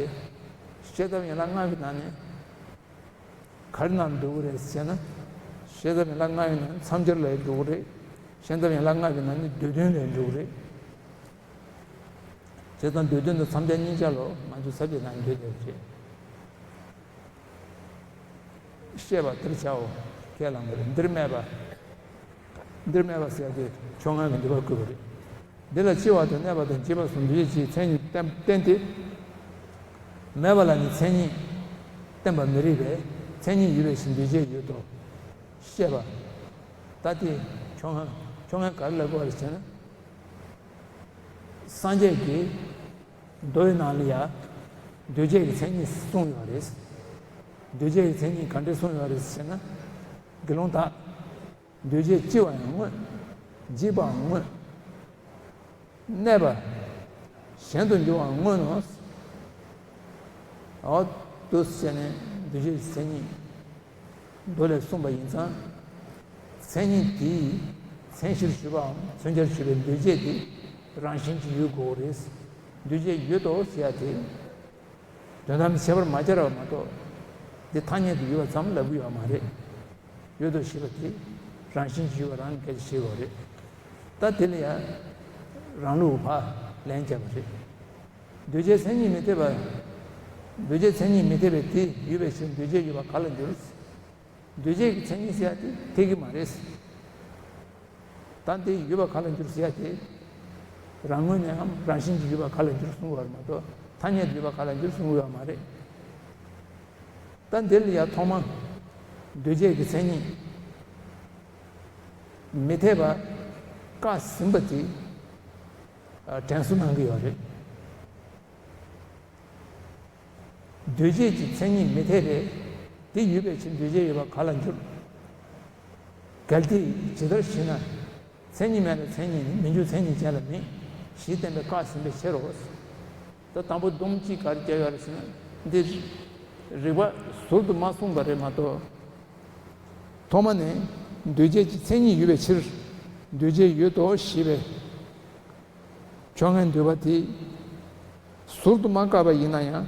ཤེས་རབ་ཡན་ལག་ལྔ་གི་ནང་ནས་ག་རེ་ནང་འདུ་གི་རེད་ཟེར་ན། ཤེས་རབ་ཡན་ལག་ལྔ་ཡི་ནང་མཚམས་སྦྱར་ལ་འདུ་གི་རེད། ཤེས་རབ་ཡན་ལག་ལྔ་གི་ནང་ནས་སྡེ་བདུན་ལ་འདུ་གི་རེད། བྱས་ཙང་སྡེ་བདུན་དང་མཚམས་སྦྱར་གཉིས་ཆ་ལོ་ང་ཚོ་ས་བཅད་ནང་འདུས་བསྡད་པ་རེད། བཤད་པ་འདིར་བྱའོ། ཁས་བླངས་པ་རེད། འདིར་སྨྲས་པ། འདིར་སྨྲས་པ་ཟེར་ཏེ་ཕྱོགས་སྔ་གི་འདུས་པ་བཀོད་པ་རེད། འདི་ལ་སྤྱི་བ་དང་གནས་པ་དང་འབྱེད་པ་གསུམ་འདུས་བྱས་ཀྱི་མཚན་ཉིད་བསྟན་བསྟན་ཏེ། མེད་པ་ལ་ནི་མཚན་ཉིད་བསྟན་པ་མི་རིགས་པས་མཚན་ཉིད་ཡོད་པའི་ཕྱིར་འདུས་བྱས་ཡོད་དོ། བཤད་པ། ད་དེ་ཕྱོགས་སྔ་ཕྱོགས་སྔ་ག་རེ་ལ་བཀོད་པ་རེད་ཟེར་ན། སངས་རྒྱས་ཀྱིས་མདོའི་ནང་ལ་ཡང་འདུས་བྱས་ཀྱི་མཚན་ཉིད་གསུངས་ཡོད་རེད། འདུས་བྱས་ཀྱི་མཚན་ཉིད་ག་འདྲས་གསུངས་ཡོད་རེད་ཟེར་ན། དགེ་སློང་དག་འདུས་བྱས་སྤྱི་བ་ཡང་མངོན། འབྱེད་པའང་མངོན། གནས་པ་གཞན་དུ་འགྱུར་བའང་མངོན་ནོ། འོ་འདུག་ཟེར་ནས་འདུས་བྱས་ཀྱི་མཚན་ཉིད། མདོ་ལས་གསུངས་པ་ཡིན་ཙང་། མཚན་ཉིད་དེའི་མཚན་གཞིར་གྱུར་པའམ་མཚོན་བྱར་གྱུར་པའི་འདུས་བྱས་དེ་རང་བཞིན་གྱིས་ཡོད་དགོས་རེད། འདུས་བྱས་ཡོད་དོ་ཟེར་ཡ་དེ། དོན་དམ་ཁྱད་པར་མ་སྦྱར་བ་མ་གཏོགས། འདི་ཐ་སྙད་དུ་ཡོད་པ་ཙམ་ལབ་ཀྱི་ཡོད་མ་རེད། ཡོད་དོ་ཞེས་པ་དེ་རང་བཞིན་གྱིས་ཡོད་པ་རང་གིས་སྐད་ཆ་བཤད་དགོས་རེད། ད་དེ་ལ་ཡང་རང་ལུགས་ཕར་ལན་བརྒྱབ་པ་རེད། འདུས་བྱས་མཚན་ཉིད་མི་འཐད་པ། འདུས་བྱས་མཚན་ཉིད་མི་འཐད་པའི་དེ་ཡོད་པའི་ཕྱིར་འདུས་བྱས་ཡོད་པ་ག་ལ་འགྱུར། འདུས་བྱས་ཀྱི་མཚན་ཉིད་ཟེར་ཡ་དེ་འཐད་ཀྱི་མ་རེད། ད་འདི་ཡོད་པ་ག་ལ་འགྱུར་ཟེར་ཡ་དེ། རང་ངོས་ནས་འམ་རང་བཞིན་གྱིས་ཡོད་པ་ག་ལ་འགྱུར་གསུང་གི་ཡོད་མ་གཏོགས་ཐ་སྙད་དུ་ཡོད་པ་ག་ལ་འགྱུར་གསུང་གི་ཡོད་མ་རེད། ད་འདིར་ཡང་ཐོག་མ་འདུས་བྱས་ཀྱི་མཚན་ཉིད་མི་འཐད་པ་བཀག་ཟིན་པ་དེ་དྲན་གསོ་གནང་གི་ཡོད་རེད། འདུས་བྱས་ཀྱི་མཚན་ཉིད་མི་འཐད་པས་དེ་ཡོད་པའི་ཕྱིར་འདུས་བྱས་ཡོད་པ་ག་ལ་འགྱུར། གལ་ཏེ་ཇི་ལྟར་ཞེ་ན། མཚན་ཉིད་མེད་ལ་མཚན་ཉིད་ནི་མི་འགྱུར་མཚན་ཉིད་ཅན་ལ་མེད་ཞེས་བསྟན་པས་བཀག་ཟིན་པའི་ཕྱིར་རོ། ད་དང་པོ་སྡོམ་གཅིག་ག་རེ་བརྒྱབ་ཡོད་རེད་ཟེར་ན། འདི་རིགས་པ་ཟུར་དུ་མ་གསུངས་པ་རེད་མ་གཏོགས། ཐོག་མ་ནས་འདུས་བྱས་ཀྱི་མཚན་ཉིད་ཡོད་པའི་ཕྱིར་འདུས་བྱས་ཡོད་དོ་ཞེས་པའི་ཕྱོགས་སྔོན་འདུས་པ་དེ་ཟུར་དུ་མ་བཀག་པ་ཡིན་ན་ཡང་།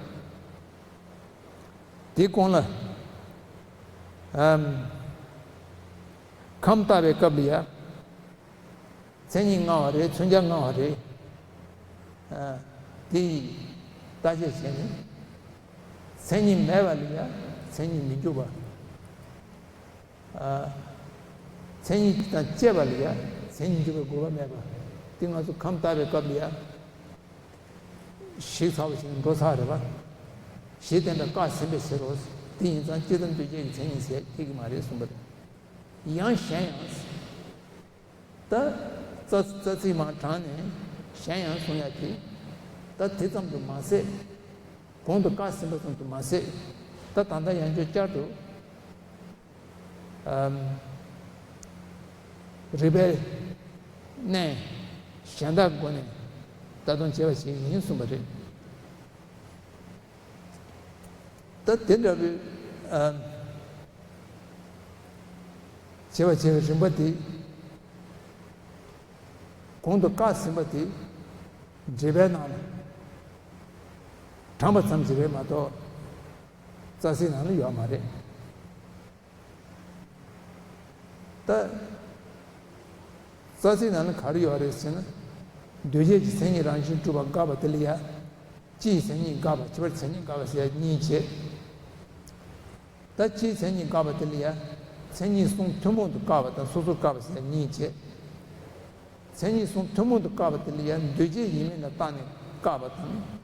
དེའི་གོང་ལ། ཨམ། ཁམས་བརྟག་པའི་སྐབས་ལ་ཡང་། མཚན་ཉིད་མངའ་བ་རེད། མཚོན་བྱ་མངའ་བ་རེད། ཨ། དེ་ཡི་བརྟག་དཔྱད་བྱས་ནས། མཚན་ཉིད་མེད་པ་ལ་ཡང་མཚན་ཉིད་མི་འཇུག་པ། ཨ། མཚན་ཉིད་དང་བཅས་པ་ལ་ཡང་མཚན་ཉིད་འཇུག་པའི་དགོས་པ་མེད་པ། དེ་ང་ཚོ་ཁམས་བརྟག་པའི་སྐབས་ལ་ཡང་། ཞིག་ཚར་བ་ཞིག་འགྲོ་ཚར་རེད་པ། ཞེས་བསྟན་པས་བཀག་ཟིན་པའི་ཕྱིར་རོ། དེ་ཡིན་ཙང་སྤྱིར་བཏང་འདུས་བྱས་ཀྱི་མཚན་ཉིད་ཟེར་འཐད་ཀྱི་མ་རེད་གསུངས་པ་རེད། ཡང་གཞན་ཡང་། ད། རྩ་རྩ་ཚིག་མར་དྲངས་ནས་གཞན་ཡང་གསུང་ཡ་དེ། ད་དེ་ཙམ་དུ་མ་ཟད། གོང་དུ་བཀག་ཟིན་པ་ཙམ་དུ་མ་ཟད། ད་ད་ལྟ་ཡང་བསྐྱར་བསྐྱར་དུ། ཨམ། རིགས་པའི་གནས་གཞན་དག་སྒོ་ནས་ལྟ་སྟངས་བྱས་པ་ཞིག་ཡིན་གསུངས་པ་རེད། ད་དེ་འདྲ་བའི། ཨམ། བྱས་པ་བྱས་པའི་རིམ་པ་དེ་གོང་དུ་བཀག་ཟིན་པ་དེ་འགྲེལ་པའི་ནང་ལ་དྲངས་པ་ཙམ་ཞིག་རེད་མ་གཏོགས། རྩ་ཚིག་ནང་ལ་ཡོད་མ་རེད། ད། རྩ་ཚིག་ནང་ལ་ག་རེ་ཡོད་རེད་ཟེར་ན། འདུས་བྱས་ཀྱི་མཚན་ཉིད་རང་བཞིན་གྲུབ་པ་དགག་པ་དེ་ལ་ཡང་། སྤྱིའི་མཚན་ཉིད་དགག་པ། བྱས་པའི་མཚན་ཉིད་དགག་པ་ཟེར་ཡ་གཉིས་བྱས། ད་སྤྱིའི་མཚན་ཉིད་དགག་པ་དེ་ལ་ཡང་། མཚན་ཉིད་གསུམ་ཐུན་མོང་དུ་བཀག་པ་དང་སོ་སོར་བཀག་པ་ཟེར་ཡ་གཉིས་བྱས། མཚན་ཉིད་གསུམ་ཐུན་མོང་དུ་བཀག་པ་དེ་ལ་ཡང་འདུས་བྱས་ཡིན་མིན་ལ་བརྟགས་ནས་བཀག་པ་དང་།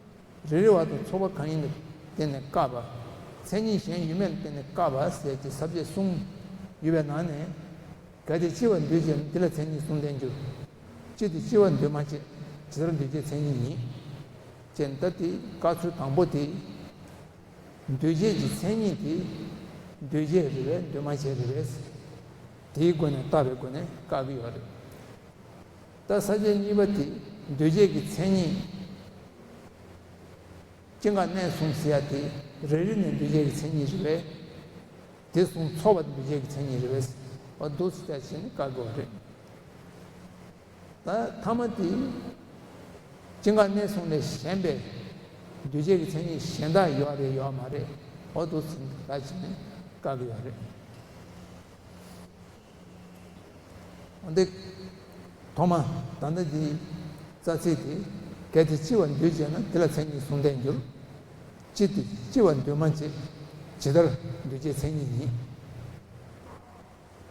རེ་རེ་བ་དང་ཚོགས་པ་གང་ཡིན་ལ་བརྟེན་ནས་བཀག་པ། མཚན་ཉིད་གཞན་ཡོད་མེད་ལ་བརྟེན་ནས་བཀག་པ་ཟེར་གྱི་ས་བཅད་གསུམ་ཡོད་པའི་ནང་ནས། གལ་ཏེ་སྤྱི་བ་འདུས་བྱས་ན་དེ་ལ་མཚན་ཉིད་གསུམ་ལྡན་འགྱུར། སྤྱི་དེ་སྤྱི་བ་འདུས་མ་བྱས། ཇི་ལྟར་འདུས་བྱས་མཚན་ཉིད་ཡིན། ཅེས་ད་དེ་བཀག་ཚུལ་དང་པོ་དེ། འདུས་བྱས་ཀྱི་མཚན་ཉིད་དེ། འདུས་བྱས་རེད་པས་འདུས་མ་བྱས་རེད་པས། དེའི་སྒོ་ནས་བརྟག་པའི་སྒོ་ནས་བཀག་གི་ཡོད་རེད། ད་ས་བཅད་གཉིས་པ་དེ་འདུས་བྱས་ཀྱི་མཚན་ཉིད། སྐྱེ་འགག་གནས་གསུམ་ཟེར་ཡ་དེ་རེ་རེ་ནས་འདུས་བྱས་ཀྱི་མཚན་ཉིད་རེད་པས། དེ་གསུམ་ཚོགས་པ་འདུས་བྱས་ཀྱི་མཚན་ཉིད་རེད་པས། འོ་འདུག་སེ་བྱས་ནས་བཀག་དགོས་པ་རེད། ད་ཐ་མ་དེ། སྐྱེ་འགག་གནས་གསུམ་ལས་གཞན་པའི་འདུས་བྱས་ཀྱི་མཚན་ཉིད་གཞན་དག་ཡོད་རེད་ཡོད་མ་རེད། འོ་འདུག་སེ་བྱས་ནས་བཀག་གི་ཡོད་རེད། འདི། ཐོག་མ། ད་ལྟ་འདིའི་རྩ་ཚིག་དེ། གལ་ཏེ་སྤྱི་བ་འདུས་བྱས་ན་དེ་ལ་མཚན་ཉིད་གསུམ་ལྡན་འགྱུར། སྤྱི་དེ་སྤྱི་བ་འདུས་མ་བྱས། ཇི་ལྟར་འདུས་བྱས་མཚན་ཉིད་ཡིན།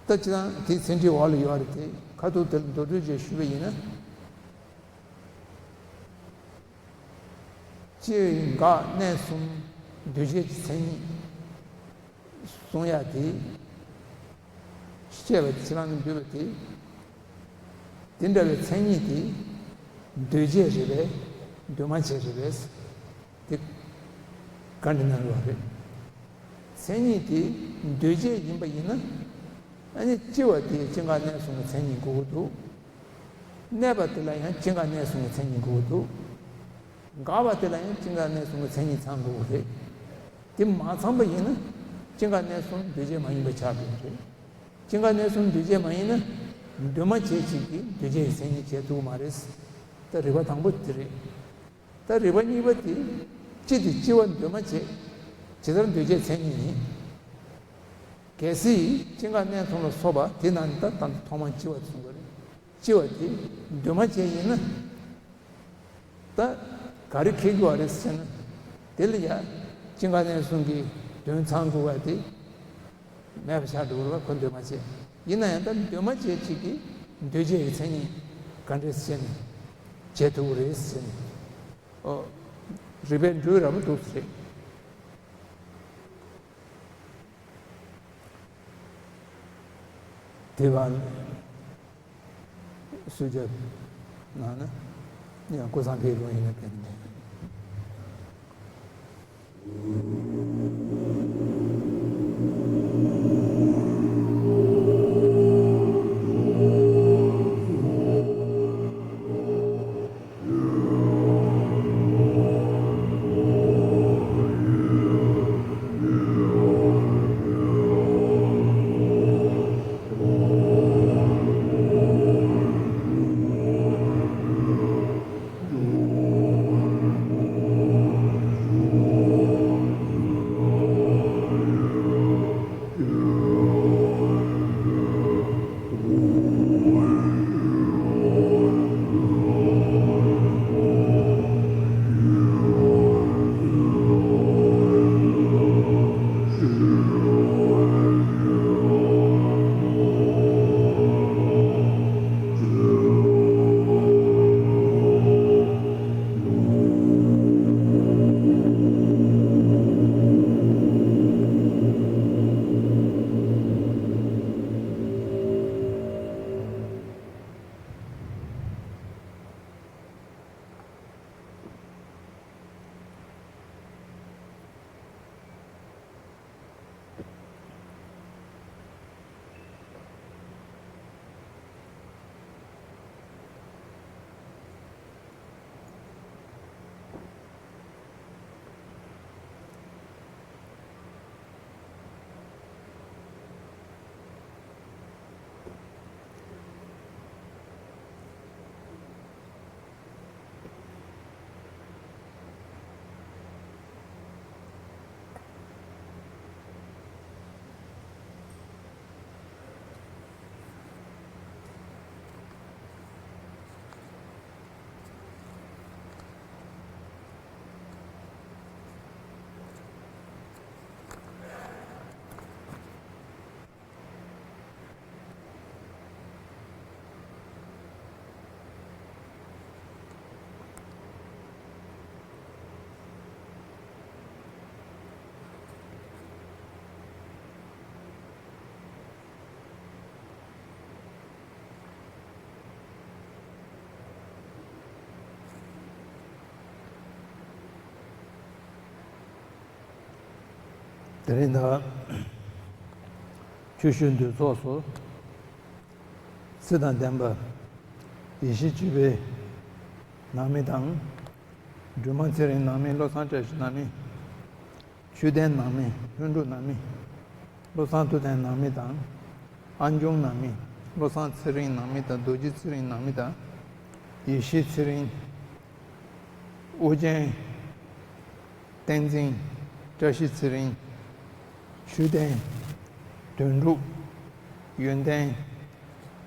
ད་སྤྱིར་བཏང་དེའི་ཚིག་འགྲེལ་འོག་ལ་ཡོད་རེད་དེ་ཁ་ཐུག་དེ་ལ་མདོར་བསྡུས་བྱས་ཞུས་པ་ཡིན་ན། སྐྱེ་འགག་གནས་གསུམ་འདུས་བྱས་ཀྱི་མཚན་ཉིད། གསུང་ཡག་དེ། ཤེས་པ་ཕྱི་ནང་གི་འདུས་པ་དེ། དེ་འདྲ་བའི་མཚན་ཉིད་དེ། འདུས་བྱས་རེད་པས། འདུས་མ་བྱས་རེད་པས། དེ། བཀའ་འདྲི་གནང་ཡོད་རེད། མཚན་ཉིད་དེ། འདུས་བྱས་ཡིན་པ་ཡིན་ན། ཨ་ནི་སྐྱེ་བ་དེ་སྐྱེ་འགག་གནས་གསུམ་གྱི་མཚན་ཉིད་དགོས་ཀྱི་འདུག་གནས་པ་དེ་ལ་ཡང་སྐྱེ་འགག་གནས་གསུམ་གྱི་མཚན་ཉིད་དགོས་ཀྱི་འདུག་འགག་པ་དེ་ལ་ཡང་སྐྱེ་འགག་གནས་གསུམ་གྱི་མཚན་ཉིད་ཚང་དགོས་ཀྱི་རེད། དེ་མ་ཚང་པ་ཡིན་ན། སྐྱེ་འགག་གནས་གསུམ་འདུས་བྱས་མ་ཡིན་པ་ཆགས་འགྲོ་གི་རེད། སྐྱེ་འགག་གནས་གསུམ་འདུས་བྱས་མ་ཡིན་ན། འདུས་མ་བྱས་གཅིག་གིས་འདུས་བྱས་ཀྱི་མཚན་ཉིད་བྱེད་ཐུབ་ཀྱི་མ་རེད། ད་རིགས་པ་དང་པོ་དེ་རེད། ད་རིགས་པ་གཉིས་པ་དེ། སྤྱི་དེ་སྤྱི་བ་འདུས་མ་བྱས། ཇི་ལྟར་འདུས་བྱས་མཚན་ཉིད་ཡིན། གལ་སྲིད་ཅིང་ཁ་གནས་ཚང་ལ་སོགས་པ་དེ་ནང་ནས་ད་ད་ཐོག་མར་ལྕི་བ་གསུང་གི་རེད། ལྕི་བ་དེ་འདུས་མ་བྱས་ཡིན་ན། ད་ག་རེ་འཁེལ་རྒྱུ་བ་རེད་ཟེར་ན། དེ་ལ་ཡ་ཅིང་ཁ་གནས་གསུམ་གྱི་དོན་ཚང་དགོས་པ་དེ་མེད་པ་ཆགས་འགྲོ་གི་རེད་བ། ཁོ་འདུས་མ་བྱས་ཡིན་ན་ཡང་ད་འདུས་མ་བྱས་གཅིག་གིས་འདུས་བྱས་ཀྱི་མཚན་ཉིད་ག་འདྲས་བྱས་ནས་བྱེད་ཐུབ་ཀྱི་རེད་ཟེར་ནས། ཨོ། རིགས་པས་འགྲོས་ར་མ་འདུག་ཟེར། དེ་བ་སུ་ཇ་ན་ན་ཡང་ཀུ་སང་ཕེ་རུང་ཡིན་ན་ཕན་ཐོགས། དེ་རིང་ད་ཆུ་ཤུལ་འདུས་ཚོགས་སུ་ཚེ་དང་ལྡན་པ་ཡེ་ཤེས་སྤྱོད་པའི་ནང་མི་དང་། སྒྲོལ་མ་ཚེ་རིང་ནང་མི། བློ་བཟང་བཀྲ་ཤིས་ནང་མི། ཆོས་ལྡན་ནང་མི། ལྷུན་གྲུབ་ནང་མི། བློ་བཟང་ཐུབ་བསྟན་ནང་མི་དང་། ཨ་འབྱུང་ནང་མི། བློ་བཟང་ཚེ་རིང་ནང་མི་དང་། རྡོ་རྗེ་ཚེ་རིང་ནང་མི་དང་། ཡེ་ཤེས་ཚེ་རིང་། ཨོ་རྒྱན། བསྟན་འཛིན། བཀྲ་ཤིས་ཚེ་རིང་། ཆོས་ལྡན། དོན་གྲུབ། ཡོན་ཏན།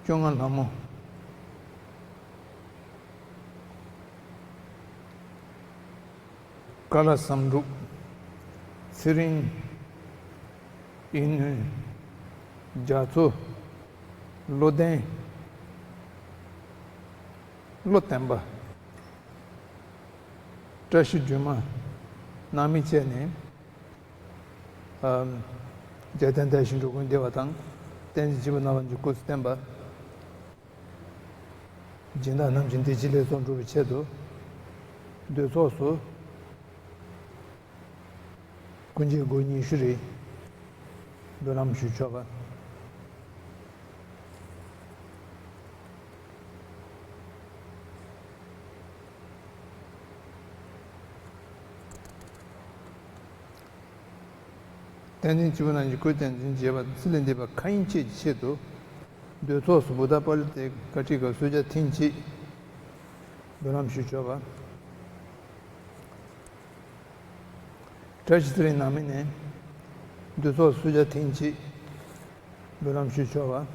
བཅོ་ལྔ་ལྷ་མོ། ཀ་ལ་བསམ་འགྲུབ། ཚེ་རིང་། ཨིན་ནུས། རྒྱ་མཚོ། བློ་ལྡན། བློ་བརྟན་པ། བཀྲ་ཤིས་སྒྲོལ་མ། ནང་མི་བཅས་ནས། ཨམ། རྒྱལ་བསྟན་དར་ཞིང་འགྲོ་ཀུན་བདེ་བ་དང་། བསྟན་འཛིན་སྐྱེས་བུ་རྣམ་པ་གཉིས་སྐུ་ཚེ་བརྟན་པ། སྦྱིན་བདག་རྣམས་ཀྱི་བདེ་སྐྱིད་ལེགས་ཚོགས་འགྲུབ་པའི་ཆེད་དུ། འདུས་ཚོགས་སུ། སྐུ་མཆེད་སྒོར་ཉི་ཤུ་རེ་འབུལ་ལམ་ཞུ་ཆོག་པ། བསྟན་འཛིན་སྐྱེས་བུ་རྣམས་ཀྱི་སྐུའི་བསྟན་འཛིན་རྒྱས་པ་དང་ཚེ་ལས་འདས་པ་མཁའ་དབྱིངས་སྐྱེད་ཀྱི་ཆེད་དུ། འདུས་ཚོགས་སུ་བུདྡྷ་པཱ་ལི་ཏའི་བཀའ་ཁྲིད་ཀྱི་གསོལ་ཇ་ཐེངས་གཅིག་འབུལ་ལམ་ཞུ་ཆོག་པ། བཀྲ་ཤིས་ཚེ་རིང་ནང་མི་ནས་འདུས་ཚོགས་གསོལ་ཇ་ཐེངས་གཅིག་ འབུལ་ལམ་ཞུ་ཆོག་པ།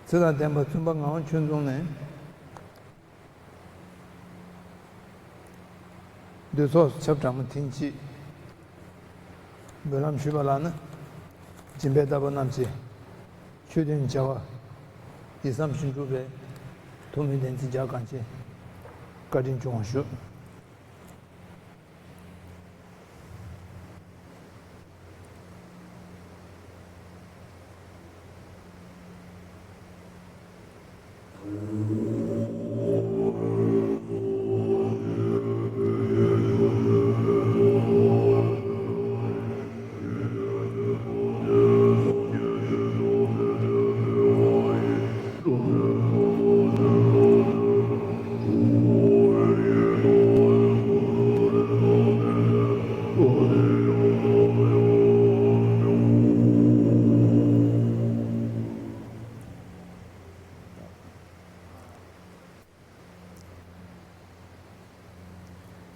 ཚེ་དང་ལྡན་པ་བཙུན་པ་ངག་དབང་ཆོས་འཛོམས་ནས། འདུས་ཚོགས་ཆབ་གྲང་མོ་ཐེངས་གཅིག་འབུལ་ལམ་ཞུས་པ་ལགས་ན། སྦྱིན་པའི་བདག་པོ་རྣམས་ཀྱིས་ཆོས་དོན་བྱ་བ་ཡིད་བསམ་བཞིན་འགྲུབ་པའི་ཐུགས་སྨོན་བདེན་ཚིག་རྒྱ་གང་ཆེ་བཀའ་དྲིན་སྐྱོང་བར་ཞུ།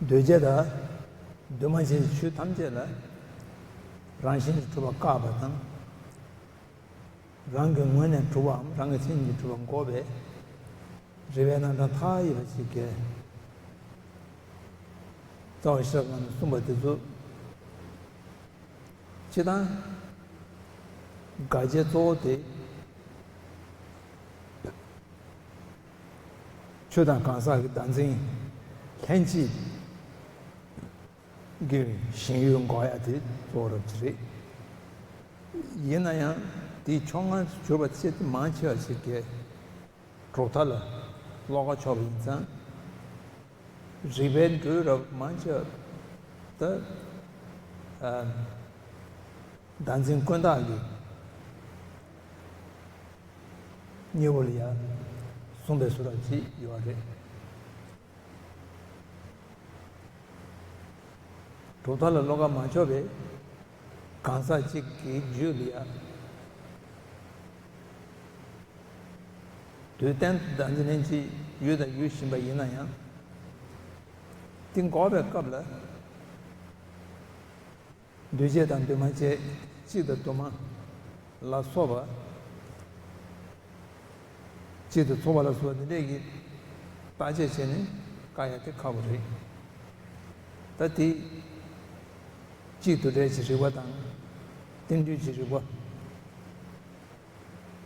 གདུལ་བྱ་དང་འདུས་མ་བྱས་ཆོས་ཐམས་ཅད་ལ་རང་བཞིན་གྱིས་གྲུབ་པ་བཀག་པ་དང་། རང་གི་ངོས་ནས་གྲུབ་པའམ་རང་གི་མཚན་ཉིད་ཀྱིས་གྲུབ་པ་འགོག་པའི་རིགས་པའི་རྣམ་གྲངས་མཐའ་ཡས་པ་ཞིག་གིས། རྩ་བ་ཤེས་རབ་ནང་ནས་གསུངས་པ་དེ་ཚོ། སྤྱིར་བཏང་དགག་བྱའི་གཙོ་བོ་དེ། ཆོས་དང་གང་ཟག་གི་བདག་འཛིན་ལྷན་སྐྱེས་ཀྱི་ཞེན་ཡུལ་འགོག་ཡ་དེ་གཙོ་བོ་རབ་ཅིག་རེད། ཡིན་ན་ཡང་དེའི་ཕྱོགས་སྔ་གྱུར་པ་ཆེས་མང་ཆེ་བ་ཞིག་གིས་གྲུབ་མཐའ་ལ་བློ་ཁ་ཕྱོགས་པ་ཡིན་ཙང་། རིགས་པའི་འགྲོས་རབ་མང་ཆེ་བ་ད། ཨ། བདག་འཛིན་ཀུན་བརྟགས་ཀྱི་གཉེན་པོ་ལ་ཡང་བཟུང་བའི་བཟོ་འདྲ་ཅིག་ཡོད་རེད། གྲུབ་མཐའ་ལ་བློ་ཁ་མ་ཕྱོགས་པའི་གང་ཟག་ཅིག་གི་རྒྱུད་ལ་ཡང་དུས་གཏན་དུ་བདག་འཛིན་ལྷན་སྐྱེས་ཡོད་དང་ཡོད་བཞིན་པ་ཡིན་ན་ཡང་། དེ་འགོག་པའི་སྐབས་ལ། འདུས་བྱས་དང་འདུས་མ་བྱས་གཅིག་དང་དུ་མ་ལ་སོགས་པ། གཅིག་ཏུ་ཚོགས་པ་ལ་སོགས་པ་འདི་འདྲས་ཀྱི་བརྟག་དཔྱད་བྱས་ནས་བཀག་ཡ་དེ་ཁག་པོ་རེད། ད་དེ་གཅིག་ཏུ་འབྲེལ་གྱི་རིགས་པ་དང་། རྟེན་འབྲེལ་གྱི་རིགས་པ།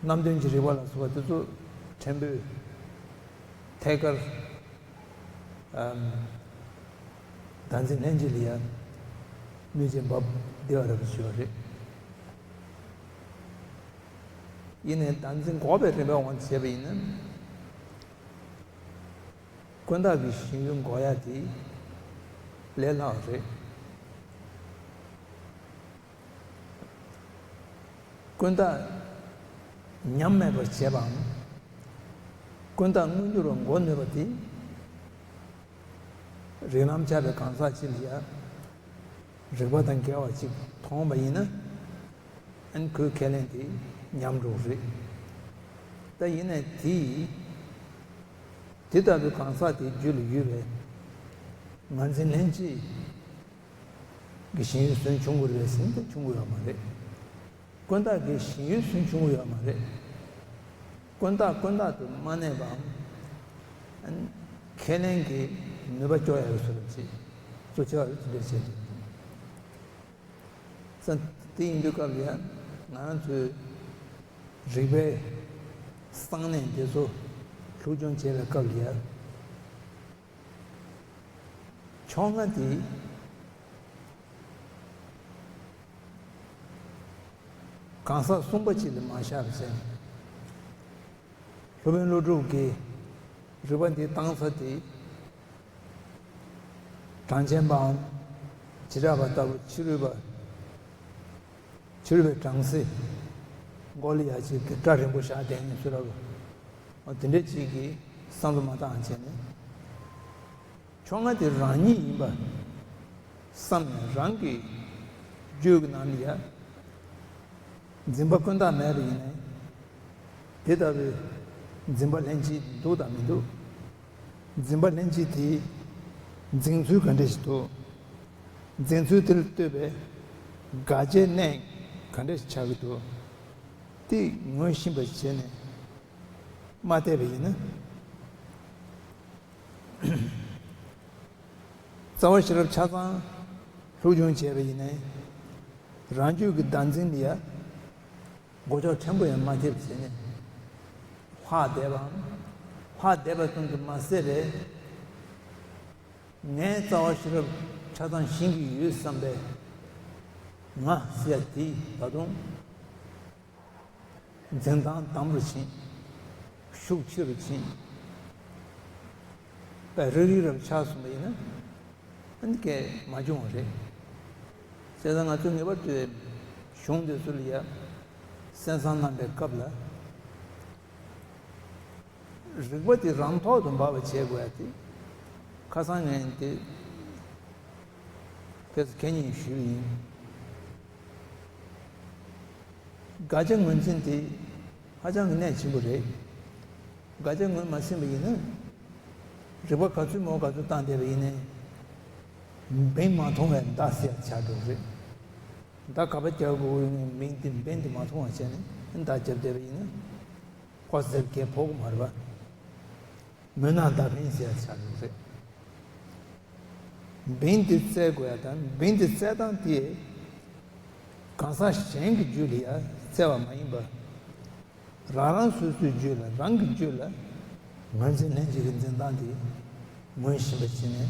རྣམ་བདེན་གྱི་རིགས་པ་ལ་སོགས་པ་དེ་ཚོ་ཕྲན་བུ་ཐད་ཀར། ཨམ། བདག་འཛིན་ལྷན་སྐྱེས་ལ་ཡང་གནོད་བྱེད་འབབ་བདེ་བ་རབ་ཏུ་ཞུ་བ་རེད། ཡིན་ནའི་བདག་འཛིན་འགོག་པའི་རིམ་པའི་དབང་དུ་བྱས་པ་ཡིན་ན། ཀུན་བརྟགས་ཀྱི་ཞེན་ཡུལ་འགོག་ཡ་དེ་ལས་སླ་བ་རེད། ཀུན་བརྟགས་ཉམས་མེད་པར་བྱེད་པའམ། ཀུན་བརྟགས་མངོན་གྱུར་བ་འགོག་ནུས་པ་དེ། རིགས་ལམ་ཆགས་པའི་གང་ཟག་ཅིག་ལ་ཡང་རིགས་པ་དང་འགལ་བ་ཅིག་མཐོང་བ་ཡིན་ན། ཨན་ཁོའི་ཁས་ལེན་དེ་ཉམས་འགྲོ་གི་རེད། ད་ཡིན་ནའི་དེ། དེ་ལྟ་བུའི་གང་ཟག་དེའི་རྒྱུད་ལ་ཡོད་པའི་ངར་འཛིན་ལྷན་སྐྱེས་ཀྱི་ཞེན་ཡུལ་སུན་ཕྱུང་གི་རེད་ཟེར་ན་ཕྱུང་གི་ཡོད་མ་རེད། ཀུན་བརྟགས་ཀྱི་ཞེན་ཡུལ་སུན་ཕྱུང་གི་ཡོད་མ་རེད། ཀུན་བརྟགས་ཀུན་བརྟགས་དུ་མ་གནས་པའམ། ཨན་ཁས་ལེན་གྱི་ནུས་པ་སྐྱོ་ཡ་ཡོད་བཟོ་འདྲ་ཅིག་གཙོ་ཆེ་བ་རེད་ཅེས་བཤད་འདུག་ཙང་། དེ་ཡིན་དུས་སྐབས་ལ་ཡང་ང་རང་ཚོའི་རིགས་པའི་གསང་གནས་འདི་ཚོ་སློབ་སྦྱོང་བྱེད་པའི་སྐབས་ལ་ཡང་ཕྱོགས་སྔ་དེ་གང་ཟག་གསུམ་པ་གཅིག་ལ་མ་བཞག་པ་བྱས། སློབ་དཔོན་ཀླུ་སྒྲུབ་ཀྱིས་རིགས་པ་འདི་བཏང་ས་དེ། གྲངས་ཅན་པའམ་བྱེ་བྲག་པ་ལྟ་བུ་ཕྱི་རོལ་པ། ཕྱི་རོལ་པའི་གྲངས་སེ་འགོག་ལ་ཡ་ཅིག་གི་སྒྲ་རིང་པོ་བཞག་བསྡད་མཁན་ཚོ་ལ། འོ་དེ་འདྲ་ཅིག་གི་བསམ་བློ་མ་བཏང་བྱས་ནས། ཕྱོགས་སྔ་དེ་རང་ཉིད་ཡིན་པ་བསམ་ནས་རང་གི་རྒྱུད་ཀྱི་ནང་ལ་ཡ། འཛིན་པ་ཀུན་བརྟགས་མེད་པ་ཡིན་ནའི། དེ་ལྟ་བུའི་འཛིན་པ་ལྷན་སྐྱེས་འདུག་དང་མི་འདུག་འཛིན་པ་ལྷན་སྐྱེས་དེའི་འཛིན་ཚུལ་ག་འདྲ་ཞིག་འདུག་འཛིན་ཚུལ་དེ་ལ་ལྟོས་པའི་དགག་བྱའི་གནས་ ག་འདྲ་ཆགས་ཀྱི་འདུག་དེ་ངོས་ཤེས་པ་བྱས་ནས་མ་བལྟས་པ་ཡིན་ན། རྩ་བ་ཤེས་རབ་ཆ་ཚང་སློབ་སྦྱོང་བྱས་པ་ཡིན་ནའི། རང་རྒྱུད་ཀྱི་བདག་འཛིན་ལ་ཡ་མགོ་ལྕོག་ཕྲན་བུ་ཡང་མ་ཐེབས་བྱས་ནས། ལྷག་བསྡད་པའམ། ལྷག་བསྡད་པ་ཙམ་དུ་མ་ཟད་པའི། ངས་རྩ་བ་ཤེས་རབ་ཆ་ཚང་ཤེས་ཀྱི་ཡོད་བསམ་པའི་ང་ཟེར་ཡ་དེ་ད་དུང་འཛིན་སྟངས་དམ་རུ་ཕྱིན། ཤུགས་ཆེ་རུ་ཕྱིན། པའི་རིག་རིག་རབ་ཆགས་སོང་བ་ཡིན་ན། ཨ་ནི་གས་མ་བྱུང་བ་རེད། བྱས་ཙང་ང་ཚོས་ངེས་པར་དུ་གཞུང་འདི་ཚོ་ལ་ཡ་གསན་བསམ་གནང་པའི་སྐབས་ལ། རིག་པ་དེ་རང་ཐོག་ཏུ་འབབ་པ་བྱེད་དགོས་ཡ་དེ། ཁ་སང་ངས་དེ་ཕལ་ཆེར་ཁ་ཉིན་ཞུས་པ་ཡིན། དགག་བྱ་ངོས་འཛིན་དེ་ཧ་ཅང་གི་གནད་ཆེན་པོ་རེད། དགག་བྱ་ངོས་མ་ཟིན་པ་ཡིན་ན། རིག་པ་ག་ཚོད་མང་ག་ཚོད་བཏང་བསྡད་པ་ཡིན་ནའི། འབེན་མ་ཐོང་བའི་མདའ་ཟེར་ཡ་ཆགས་འགྲོ་གི་རེད། མདའ་ག་པར་རྒྱག་དགོས་ཡོད་ནའི་མིང་དེ་འབེན་དེ་མ་ཐོང་བ་བྱས་ནས་མདའ་རྒྱབ་བསྡད་པ་ཡིན་ན། ཁོ་ཟེར་གས་ཕོག་གི་མ་རེད་པ། མུན་ནག་མདའ་འཕེན་ཟེར་ཡ་ཆགས་འགྲོ་གི་རེད། འབེན་དེ་བཙལ་དགོས་ཡ་དང་འབེན་དེ་བཙལ་སྟངས་དེ། གང་ཟག་གཞན་གྱི་རྒྱུད་ལ་ཡ་བཙལ་བ་མ་ཡིན་པ། རང་རང་སོ་སོའི་རྒྱུད་ལ་རང་གི་རྒྱུད་ལ་ངོས་འཛིན་ལྷན་ཅིག་གི་འཛིན་སྟངས་དེ་ངོས་ཤེས་པ་བྱས་ནས།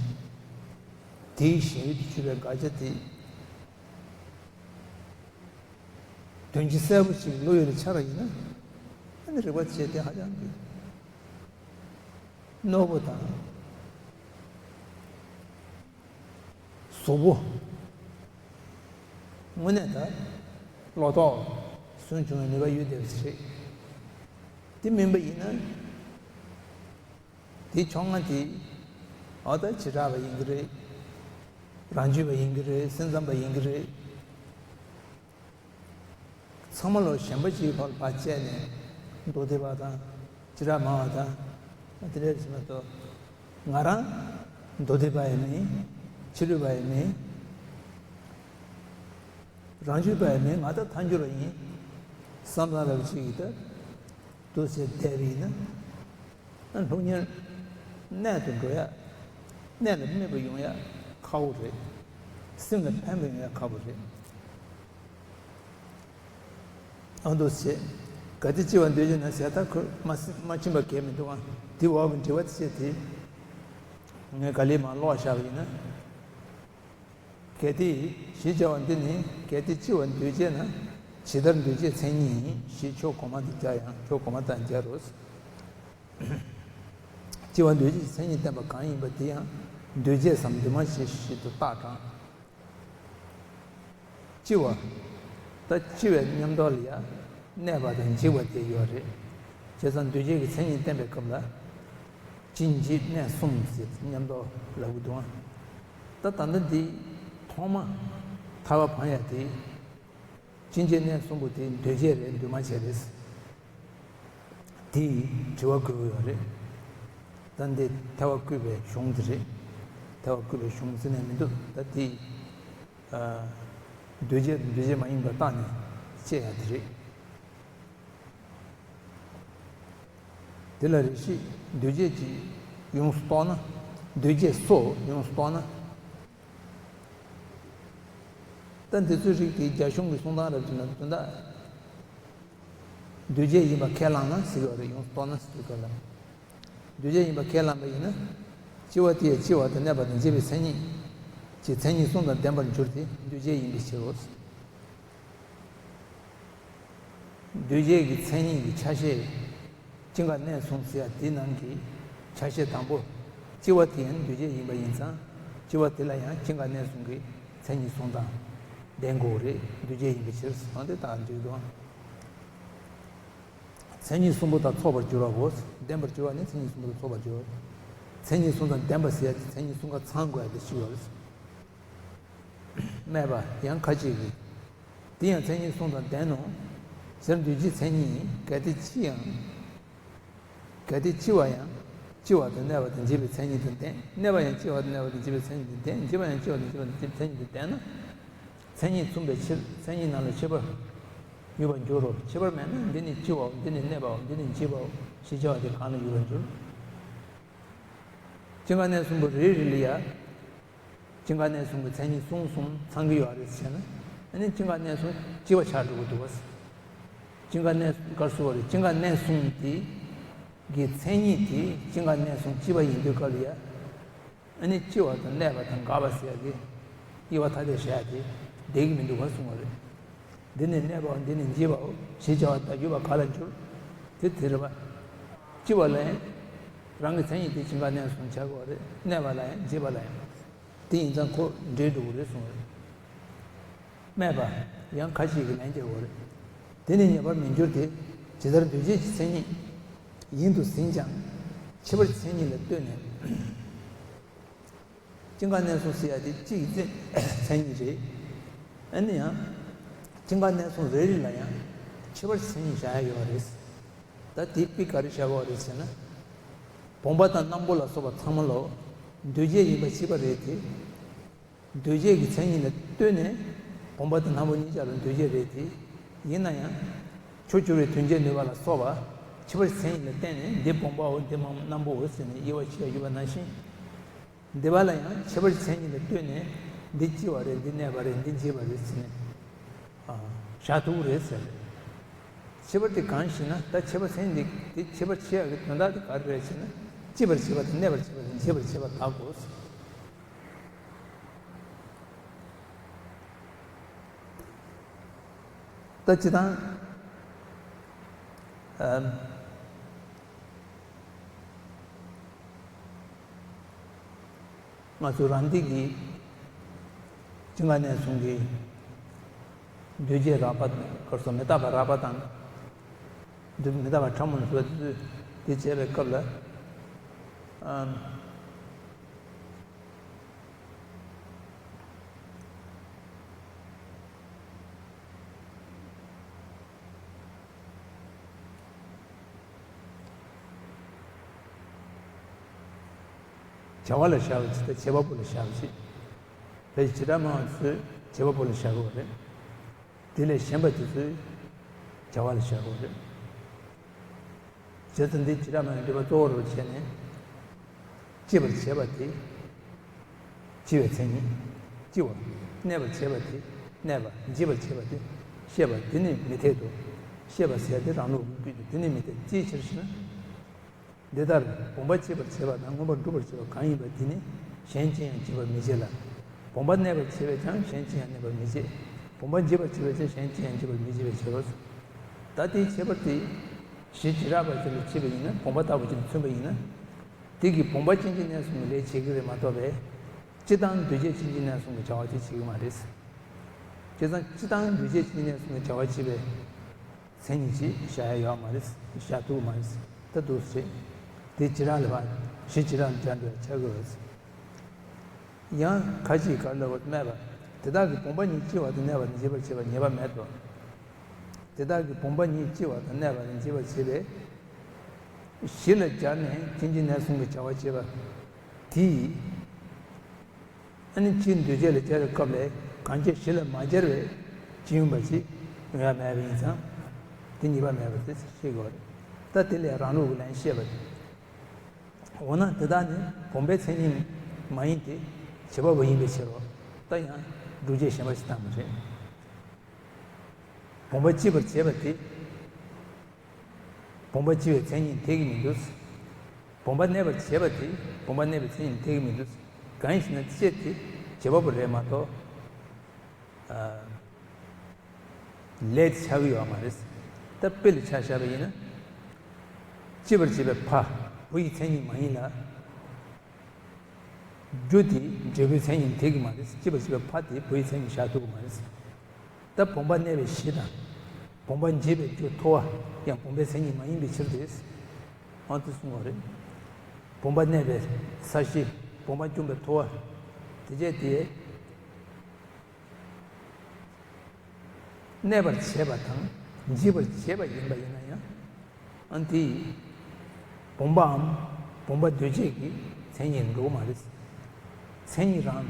དེའི་ཞེན་ཡུལ་དུ་གྱུར་པའི་དགག་བྱ་དེ་དོན་སྤྱི་གསལ་པོ་ཞིག་བློ་ཡུལ་ལ་འཆར་བ་ཡིན་ན། ཨ་ནི་རིག་པ་བྱས་ཏེ་ཧ་ཅང་གི་རྣོ་པོ་དང་། གཟུགས་པོ། དངོས་གནས་ད་བློ་ཐོག་སུན་བྱུང་བའི་ནུས་པ་ཡོད་བསྡད་པ་ཞིག་རེད། དེ་མིན་པ་ཡིན་ན། དེའི་ཕྱོགས་སྔ་དེ། འོ་ད་བྱེ་བྲག་པ་ཡིན་གྱི་རེད། རང་རྒྱུད་པ་ཡིན་གྱི་རེད། སེམས་ཙམ་པ་ཡིན་གྱི་རེད། ཚང་མ་ལོ་གཞན་པ་ཅིག་ཕར་ཕར་བཅད་ནས་མདོ་སྡེ་པ་དང་བྱེ་བྲག་སྨྲ་བ་དང་། དེ་འདྲ་ཞིག་མ་གཏོགས། ང་རང་མདོ་སྡེ་པ་ཡང་མིན། ཕྱི་ལུས་པ་ཡང་མིན། རང་རྒྱུད་པ་ཡང་མིན། ང་ད་ཐལ་འགྱུར་བ་ཡིན་བསམ་བློ་རབ་ཅིག་གིས་ད་འདུག་ཟེར་བསྡད་པ་ཡིན་ན། ཨ་སློབ་གཉེར་གནད་དུ་འགྲོ་ཡ། གནད་ལ་དམིགས་པ་ཡོང་ཡ་ཁག་པོ་རེད། སེམས་ལ་ཕན་པ་ཡོང་ཡ་ཁག་པོ་རེད། ཨ་འདུག་ཟེར། གལ་ཏེ་ལྕི་བ་འདོད་ཀྱི་ན་ཟེར། ད་ཁོས་མ་སེ་མ་ཕྱིན་པ་གས་མི་འདུག་ཨ། དེ་འོག་གི་འགྲེལ་པ་དེ་བྱས་ཏེ། ངས་ག་ལེ་མར་ཀློག་བཞག་པ་ཡིན་ན། གལ་ཏེ་ཞེས་བྱ་བ་འདི་ནི་གལ་ཏེ་ལྕི་བ་འདོད་བྱེད་ན། ཇི་ལྟར་འདོད་བྱེད་མཚན་ཉིད་ཡིན་ཞེས་ཕྱོགས་གོང་མ་དང་སྦྱར་ཡང་ཕྱོགས་གོང་མ་དང་སྦྱར་རོ། ལྕི་བ་འདོད་བྱེད་ཀྱི་མཚན་ཉིད་བསྟན་པ་གང་ཡིན་པ་དེ་ཡང་འདོད་བྱེད་སམ་འདུས་མ་བྱས་ཞེས་དུ་བཏགས་དང་། ལྕི་བ། ད་ལྕི་བའི་མཉམ་དུ་ལ་ཡང་གནས་པ་དང་འཇིག་པ་དེ་ཡོད་རེད། བྱས་ཙང་འདོད་བྱེད་ཀྱི་མཚན་ཉིད་བསྟན་པའི་སྐབས་ལ། ལྕི་འཇིག་གནས་གསུམ་ཟེར་མཉམ་དུ་ལབ་ཀྱི་འདུག་ད་ད་ལྟ་འདི་ཐོག་མ་ཐར་པ་བག་ཡ་དེ། ལྕི་འཇིག་གནས་གསུམ་པོ་དེ་འདོད་བྱེད་རེད། འདུས་མ་བྱས་རེད། དེ་དྲི་བ་བཀོད་ཀྱི་ཡོད་རེད། ད་འདི་ཐལ་བ་བཀོད་པའི་གཞུང་དེ་རེད། ཐལ་བ་བཀོད་པའི་གཞུང་ཟེར་ནས་མི་འདུག་ད་དེ། ཨ། འདོད་བྱེད་འདོད་བྱེད་མ་ཡིན་པར་བརྟགས་ནས་དཔྱད་ཡ་དེ་རེད། དེ་ལ་རེ་ཞིག་འདོད་བྱེད་ཀྱིས་ཡོངས་སུ་རྟོགས་ན། འདོད་བྱེད་སོགས་ཡོངས་སུ་རྟོགས་ན། ད་འདི་ཚོའི་རིགས་དེ་རྒྱ་གཞུང་གི་གསུང་སྟངས་རབ་ཀྱི་ནང་དོན་དག་འདོད་བྱེད་ཡིན་པ་ཁས་བླངས་ན་ཟེར་གྱི་ཡོད་རེད། ཡོངས་སུ་རྟོགས་ན་ཟེར་གྱི་ཡོད་རེད། འདོད་བྱེད་ཡིན་པ་ཁས་བླངས་པ་ཡིན་ན། ལྕི་བ་དེ་ཡང་ལྕི་བ་དང་གནས་པ་དང་འཇིག་པའི་མཚན་ཉིད་ཀྱི་མཚན་ཉིད་གསུམ་དང་ལྡན་པར་འགྱུར་ཏེ་འདོད་བྱེད་ཡིན་པའི་ཕྱིར་རོ། འདོད་བྱེད་ཀྱི་མཚན་ཉིད་ཀྱི་ཆ་ཤས་ལྕི་འགག་གནས་གསུམ་ཟེར་ཡ་དེའི་ནང་གི་ཆ་ཤས་དང་པོ། ལྕི་བ་དེ་ཡང་འདོད་བྱེད་ཡིན་པ་ཡིན་ཙང་། ལྕི་བ་དེ་ལ་ཡང་ལྕི་འགག་གནས་གསུམ་གྱི་མཚན་ཉིད་གསུམ་དང་ལྡན་དགོས་རེད། འདོད་བྱེད་ཡིན་པའི་ཕྱིར་ཟེར་དེ་ལྟར་འདོད་དོ། མཚན་ཉིད་གསུམ་པོ་དང་ཚོགས་པར་འགྱུར་བའོ། ལྡན་པར་འགྱུར་བ་ནི་མཚན་ཉིད་གསུམ་པོ་དང་ཚོགས་པར་འགྱུར། མཚན་ཉིད་གསུམ་དང་ལྡན་པ་ཟེར་ཡ་དེ་མཚན་ཉིད་གསུམ་ཀ་ཚང་དགོས་ཡ་དེ་ཞིག་ཡོད་རེད། སྨྲས་པ། ཡང་ཁ་ཅིག་གིས། དེ་ཡང་མཚན་ཉིད་གསུམ་དང་ལྡན་ནོ། ཟེར་འདོད་བྱེད་མཚན་ཉིད་གལ་ཏེ་ལྕི་ཡང་། གལ་ཏེ་ལྕི་བ་ཡང་ལྕི་བ་དང་གནས་པ་དང་འཇིག་པའི་མཚན་ཉིད་དང་ལྡན། གནས་པ་ཡང་ལྕི་བ་དང་གནས་པ་དང་འཇིག་པའི་མཚན་ཉིད་དང་ལྡན། འཇིག་པ་ཡང་ལྕི་བ་དང་འཇིག་པ་དང་འཇིག་པའི་མཚན་ཉིད་དང་ལྡན་ན། མཚན་ཉིད་མཚུངས་པའི་ཕྱིར། མཚན་ཉིད་རྣམས་ལ་ཁྱད་པར་ ཡོད་པར་འགྱུར་རོ། ཁྱད་པར་མེད་ན། འདི་ནི་ལྕི་བའོ། འདི་ནི་གནས་པའོ། འདི་ནི་འཇིག་པའོ་ཞེས་བྱ་བ་དེ་གང་ལ་ཡོད་པར་འགྱུར། སྐྱེ་འགག་གནས་གསུམ་པོ་རེ་རེ་ལ་ཡང་། སྐྱེ་འགག་གནས་གསུམ་གྱི་མཚན་ཉིད་གསུམ་གསུམ་ཚང་གི་ཡོད་རེད་ཟེར་ན། ཨ་ནི་སྐྱེ་འགག་གནས་གསུམ་ལྕི་བ་ཆགས་འགྲོ་གི་འདུག་བ། སྐྱེ་འགག་གནས་གསུམ་ག་རེ་ཟེར་བ་རེད། སྐྱེ་འགག་གནས་གསུམ་དེ་གི་མཚན་ཉིད་དེ་སྐྱེ་འགག་གནས་གསུམ་ལྕི་བ་ཡིན་དུས་སྐབས་ལ་ཡ། ཨ་ནི་ལྕི་བ་དང་གནས་པ་དང་འགག་པ་ཟེར་ཡ་གི་དབྱེ་བ་ཐ་དད་བྱ་ཡ་དེ་བསྡད་ཀྱི་མི་འདུག་བ་གསུང་བ་རེད། འདི་ནི་གནས་པའོ། འདི་ནི་འཇིག་པའོ་ཞེས་བྱ་བ་དང་ཡོད་པ་ག་ལ་འགྱུར། དེ་དེ་རེད་པ། ལྕི་བ་ལ་ཡང་རང་གི་མཚན་ཉིད་དེ་སྐྱེ་འགག་གནས་གསུམ་ཆགས་ཀྱི་ཡོད་རེད། གནས་པ་ལ་ཡང་འཇིག་པ་ལ་ཡང་། དེ་ཡིན་ཙང་ཁོ་འདྲེས་འགྲོ་གི་རེད་གསུངས་རེད། སྨྲས་པ། ཡང་ཁ་ཅིག་གིས་ལན་རྒྱག་གི་ཡོད་རེད། དེ་ནི་ངེས་པར་མི་འགྱུར་ཏེ། ཇི་ལྟར་འདུས་བྱས་ཀྱི་མཚན་ཉིད་ཡིན་དུ་ཟིན་ཀྱང་། ཁྱད་པར་གྱི་མཚན་ཉིད་ལ་ལྟོས་ནས། སྐྱེ་འགག་གནས་གསུམ་ཟེར་ཡ་དེ་གཅིག་གི་མཚན་ཉིད་རེད། ཨ་ནི་ཡང་། སྐྱེ་འགག་གནས་གསུམ་རེ་རེ་ལ་ཡང་ཁྱད་པར་གྱི་མཚན་ཉིད་བཞག་ཡ་ཡོད་རེད། ད་དེ་དཔེ་ག་རེ་བཞག་ཡོད་རེད་ཟེར་ན། བུམ་པ་དང་སྣམ་བུ་ལ་སོགས་པ་ཚང་མ་ལོ། འདུས་བྱས་ཡིན་པ་གཅིག་པ་རེད་དེ། འདུས་བྱས་ཀྱི་མཚན་ཉིད་ལ་ལྟོས་ནས། བུམ་པ་དང་སྣམ་བུ་གཉིས་ཆར་ལ་འདུས་བྱས་རེད་དེ། ཡིན་ན་ཡང་། ཆུ་སྐྱུར་བའི་དོན་བྱེད་ནུས་པ་ལ་སོགས་པ། ཁྱད་པར་གྱི་མཚན་ཉིད་ལ་བརྟེན་ནས་འདི་བུམ་པའོ། འདི་སྣམ་བུའོ་ཟེར་ནས་དབྱེ་བ་ཕྱེ་ཡ་ཡོད་པ་ནང་བཞིན། འདི་པ་ལ་ཡང་ཁྱད་པར་གྱི་མཚན་ཉིད་ལ་ལྟོས་ནས། འདི་ལྕི་བ་རེད། འདི་གནས་པ་རེད། འདི་འཇིག་པ་རེད་ཟེར་ནས། ཨ། བཞག་ཐུབ་ཀྱི་རེད་ཟེར། ཁྱད་པར་དེ་གང་ཞེ་ན། ད་ཁྱད་པར་མཚན་ཉིད་དེ་ཁྱད་པར་ཕྱེ་ཡག་གི་དོན་དག་དེ་ག་རེ་རེད་ཟེར་ན། སྐྱེད་པར་བྱེད་པ་དང་། གནས་པར་བྱེད་པ་དང་། འཇིག་པར་བྱེད་པ་དག་གོ། ད་སྤྱིར་བཏང་། ཨ། ང་ཚོ་རང་སྡེ་གི་སྐྱེ་འགག་གནས་གསུམ་གྱི་འདུས་བྱས་རགས་པ། ག་རེ་ཟེར། མི་རྟག་པ་རགས་པ་དང་། འདི་མི་རྟག་པ་ཕྲ་མོ་ཟེར་བ་དེ་ཚོས་དེ་བྱས་པའི་སྐབས་ལ། ཨམ། བྱ་བ་ལ་བཞག་པ་ཅིག་དང་བྱེད་པ་པོ་ལ་བཞག་པ་ཅིག་དེ་བྱེ་བྲག་སྨྲ་བ་ཚོས་བྱེད་པ་པོ་ལ་བཞག་གི་ཡོད་རེད། དེ་ལས་གཞན་པ་དེ་ཚོས་བྱ་བ་ལ་བཞག་གི་ཡོད་རེད། བྱས་ཙང་འདི་བྱེ་བྲག་སྨྲ་བའི་འགྲེལ་པ་གཙོ་བོར་བྱས་ནས། སྐྱེད་པར་བྱེད་པ་དེ། སྐྱེ་བའི་མཚན་ཉིད། སྐྱེ་བ། གནས་པར་བྱེད་པ་དེ། གནས་པ། འཇིག་པར་བྱེད་པ་དེ། ཤེས་པ་དེ་ནི་མི་འཐད་དོ། ཤེས་པ་ཟེར་དེ་རང་ལུགས་ཀྱི་དེ་ནི་མི་འཐད། ཅིའི་ཕྱིར་ཞེ་ན། འདི་ལྟར་བུམ་པ་སྐྱེད་པར་བྱེད་པ་དང་མངོན་པར་འགྲུབ་པར་བྱེད་པ་གང་ཡིན་པ་དེ་ནི་གཞན་ཅི་ཡང་སྐྱེད་པར་མི་བྱེད་ལ། བུམ་པ་གནས་པར་བྱེད་པས་ཀྱང་གཞན་ཅི་ཡང་གནས་པར་མི་བྱེད། བུམ་པ་འཇིག་པར་བྱེད་པས་ཀྱང་གཞན་ཅི་ཡང་འཇིག་པར་མི་བྱེད་པའི་ཕྱིར་རོ། ད་དེའི་ཁྱད་པར་དེ། གཞི་བྱེ་བྲག་པ་ཅིག་ལ་བྱེད་པ་ཡིན་ན། བུམ་པ་ལྟ་བུ་ཅིག་ལ་མཚོན་པ་ཡིན་ན། དེ་གིས་བུམ་པ་ཅན་གྱི་གནས་གསུམ་གྱི་ལས་བྱེད་ཀྱི་རེད་མ་གཏོགས་པས། སྤྱིར་བཏང་འདུས་བྱས་ཅན་གྱི་གནས་གསུམ་གྱི་བྱ་བ་དེ་བྱེད་ཀྱི་མ་རེད། བྱས་ཙང་སྤྱིར་བཏང་འདུས་བྱས་ཅན་གྱི་གནས་གསུམ་གྱི་བྱ་བ་བྱེད་པའི་མཚན་ཉིད་ཅིག་བཞག་ཡ་ཡོད་མ་རེད། བཞག་ཐུབ་ཀྱི་མ་རེད། ད་འདུག་སེ་རེད། དེ་བྱེ་བྲག་ལ་བ། གཞི་བྱེ་བྲག་ལ་སྦྱར་འགྲོ་ཡ་ཆགས་ཀྱི་རེད། ཡང་ཁ་ཅིག་ག་རེ་ལབ་པ་སྨྲས་པ། དེ་དག་གིས་བུམ་པ་ཉིད་སྐྱེ་བ་དང་གནས་པ་དང་འཇིག་པར་བྱེད་པ་ངེས་པ་མེད་དོ། དེ་དག་གིས་བུམ་པ་ཉིད་སྐྱེ་བ་དང་གནས་པ་དང་འཇིག་པར་བྱེད་པའི་གཞི་ལ་སྦྱར་ནས་ཅན་གྱི་གནས་གསུམ་གྱི་བྱ་བ་བྱེད་པ་དེ་ཡིས། ཨ་ནི་སྤྱིར་འདུས་བྱས་ལ་སྦྱར་བའི་སྐབས་ལས་གང་སྐྱེ་གཞི་ལ་མ་སྦྱར་བའི་སྤྱི་ཡོངས་པ་ཞིག་ཡོང་ཡ་མེད་པ་ཡིན་ཙང་། དེ་ངེས་པ་མེད་པ་དེ་ཤེས་དགོས་རེད། ད་དེ་ལས་རང་ལུགས་ཀྱི་ལན་བཤད་པ་དེ། འོ་ན་དེ་དག་ནི་བུམ་པའི་མཚན་ཉིད་མ་ཡིན་ཏེ། བྱེད་པ་པོ་ཡིན་པའི་ཕྱིར་རོ། ད་ཡང་སྒྲུབ་བྱེད་གཞན་པ་ཞིག་བཏང་བ་རེད། བུམ་པ་སྐྱེད་པར་བྱེད་པ་དེ། བུམ་པ་སྐྱེ་བའི་མཚན་ཉིད་འཐད་ཀྱི་མི་འདུག་བུམ་པ་གནས་པར་བྱེད་པ་དེ་བུམ་པ་གནས་པའི་མཚན་ཉིད་འཐད་ཀྱི་མི་འདུག་གང་ཡིན་ཟེར་ན་སྐྱེད་དེ་བྱེད་པ་པོ་རེད་མ་གཏོགས། ཨ། ལས་དེ་ཆགས་ཀྱི་ཡོད་མ་རེད། ད་དཔེ་ལ་ཆ་བཞག་པ་ཡིན་ན། སྐྱེད་པར་བྱེད་པའི་ཕ། བུ་ཡི་མཚན་ཉིད་མ་ཡིན་ལ། རྒྱུ་དེ་འབྲས་བུའི་མཚན་ཉིད་འཐད་ཀྱི་མ་རེད། སྐྱེད་པར་བྱེད་པའི་ཕ་དེ་བུ་ཡི་མཚན་ཉིད་བཞག་ཐུབ་ཀྱི་མ་རེད། ད་བུམ་པ་གནས་པའི་གཞི་དང་། བུམ་པ་འབྱེད་པའི་རྒྱུ་ཐུ་བ་ཡང་བུམ་པའི་མཚན་ཉིད་མ་ཡིན་པའི་ཕྱིར་ཏེ། འོ་དེ་གསུངས་པ་རེད། བུམ་པ་གནས་པའི་ས་གཞི། བུམ་པ་འཇོམས་པའི་ཐུ་བ། དེ་བྱས་ཏེ། གནས་པར་བྱེད་པ་དང་འཇིག་པར་བྱེད་པ་ཡིན་པ་ཡིན་ན་ཡང་། ཨ་ནི་དེ་ཡིས་བུམ་པའམ་བུམ་པ་འདུས་བྱས་ཀྱི་མཚན་ཉིད་འགྲོ་གི་མ་རེད། མཚན་ཉིད་རང་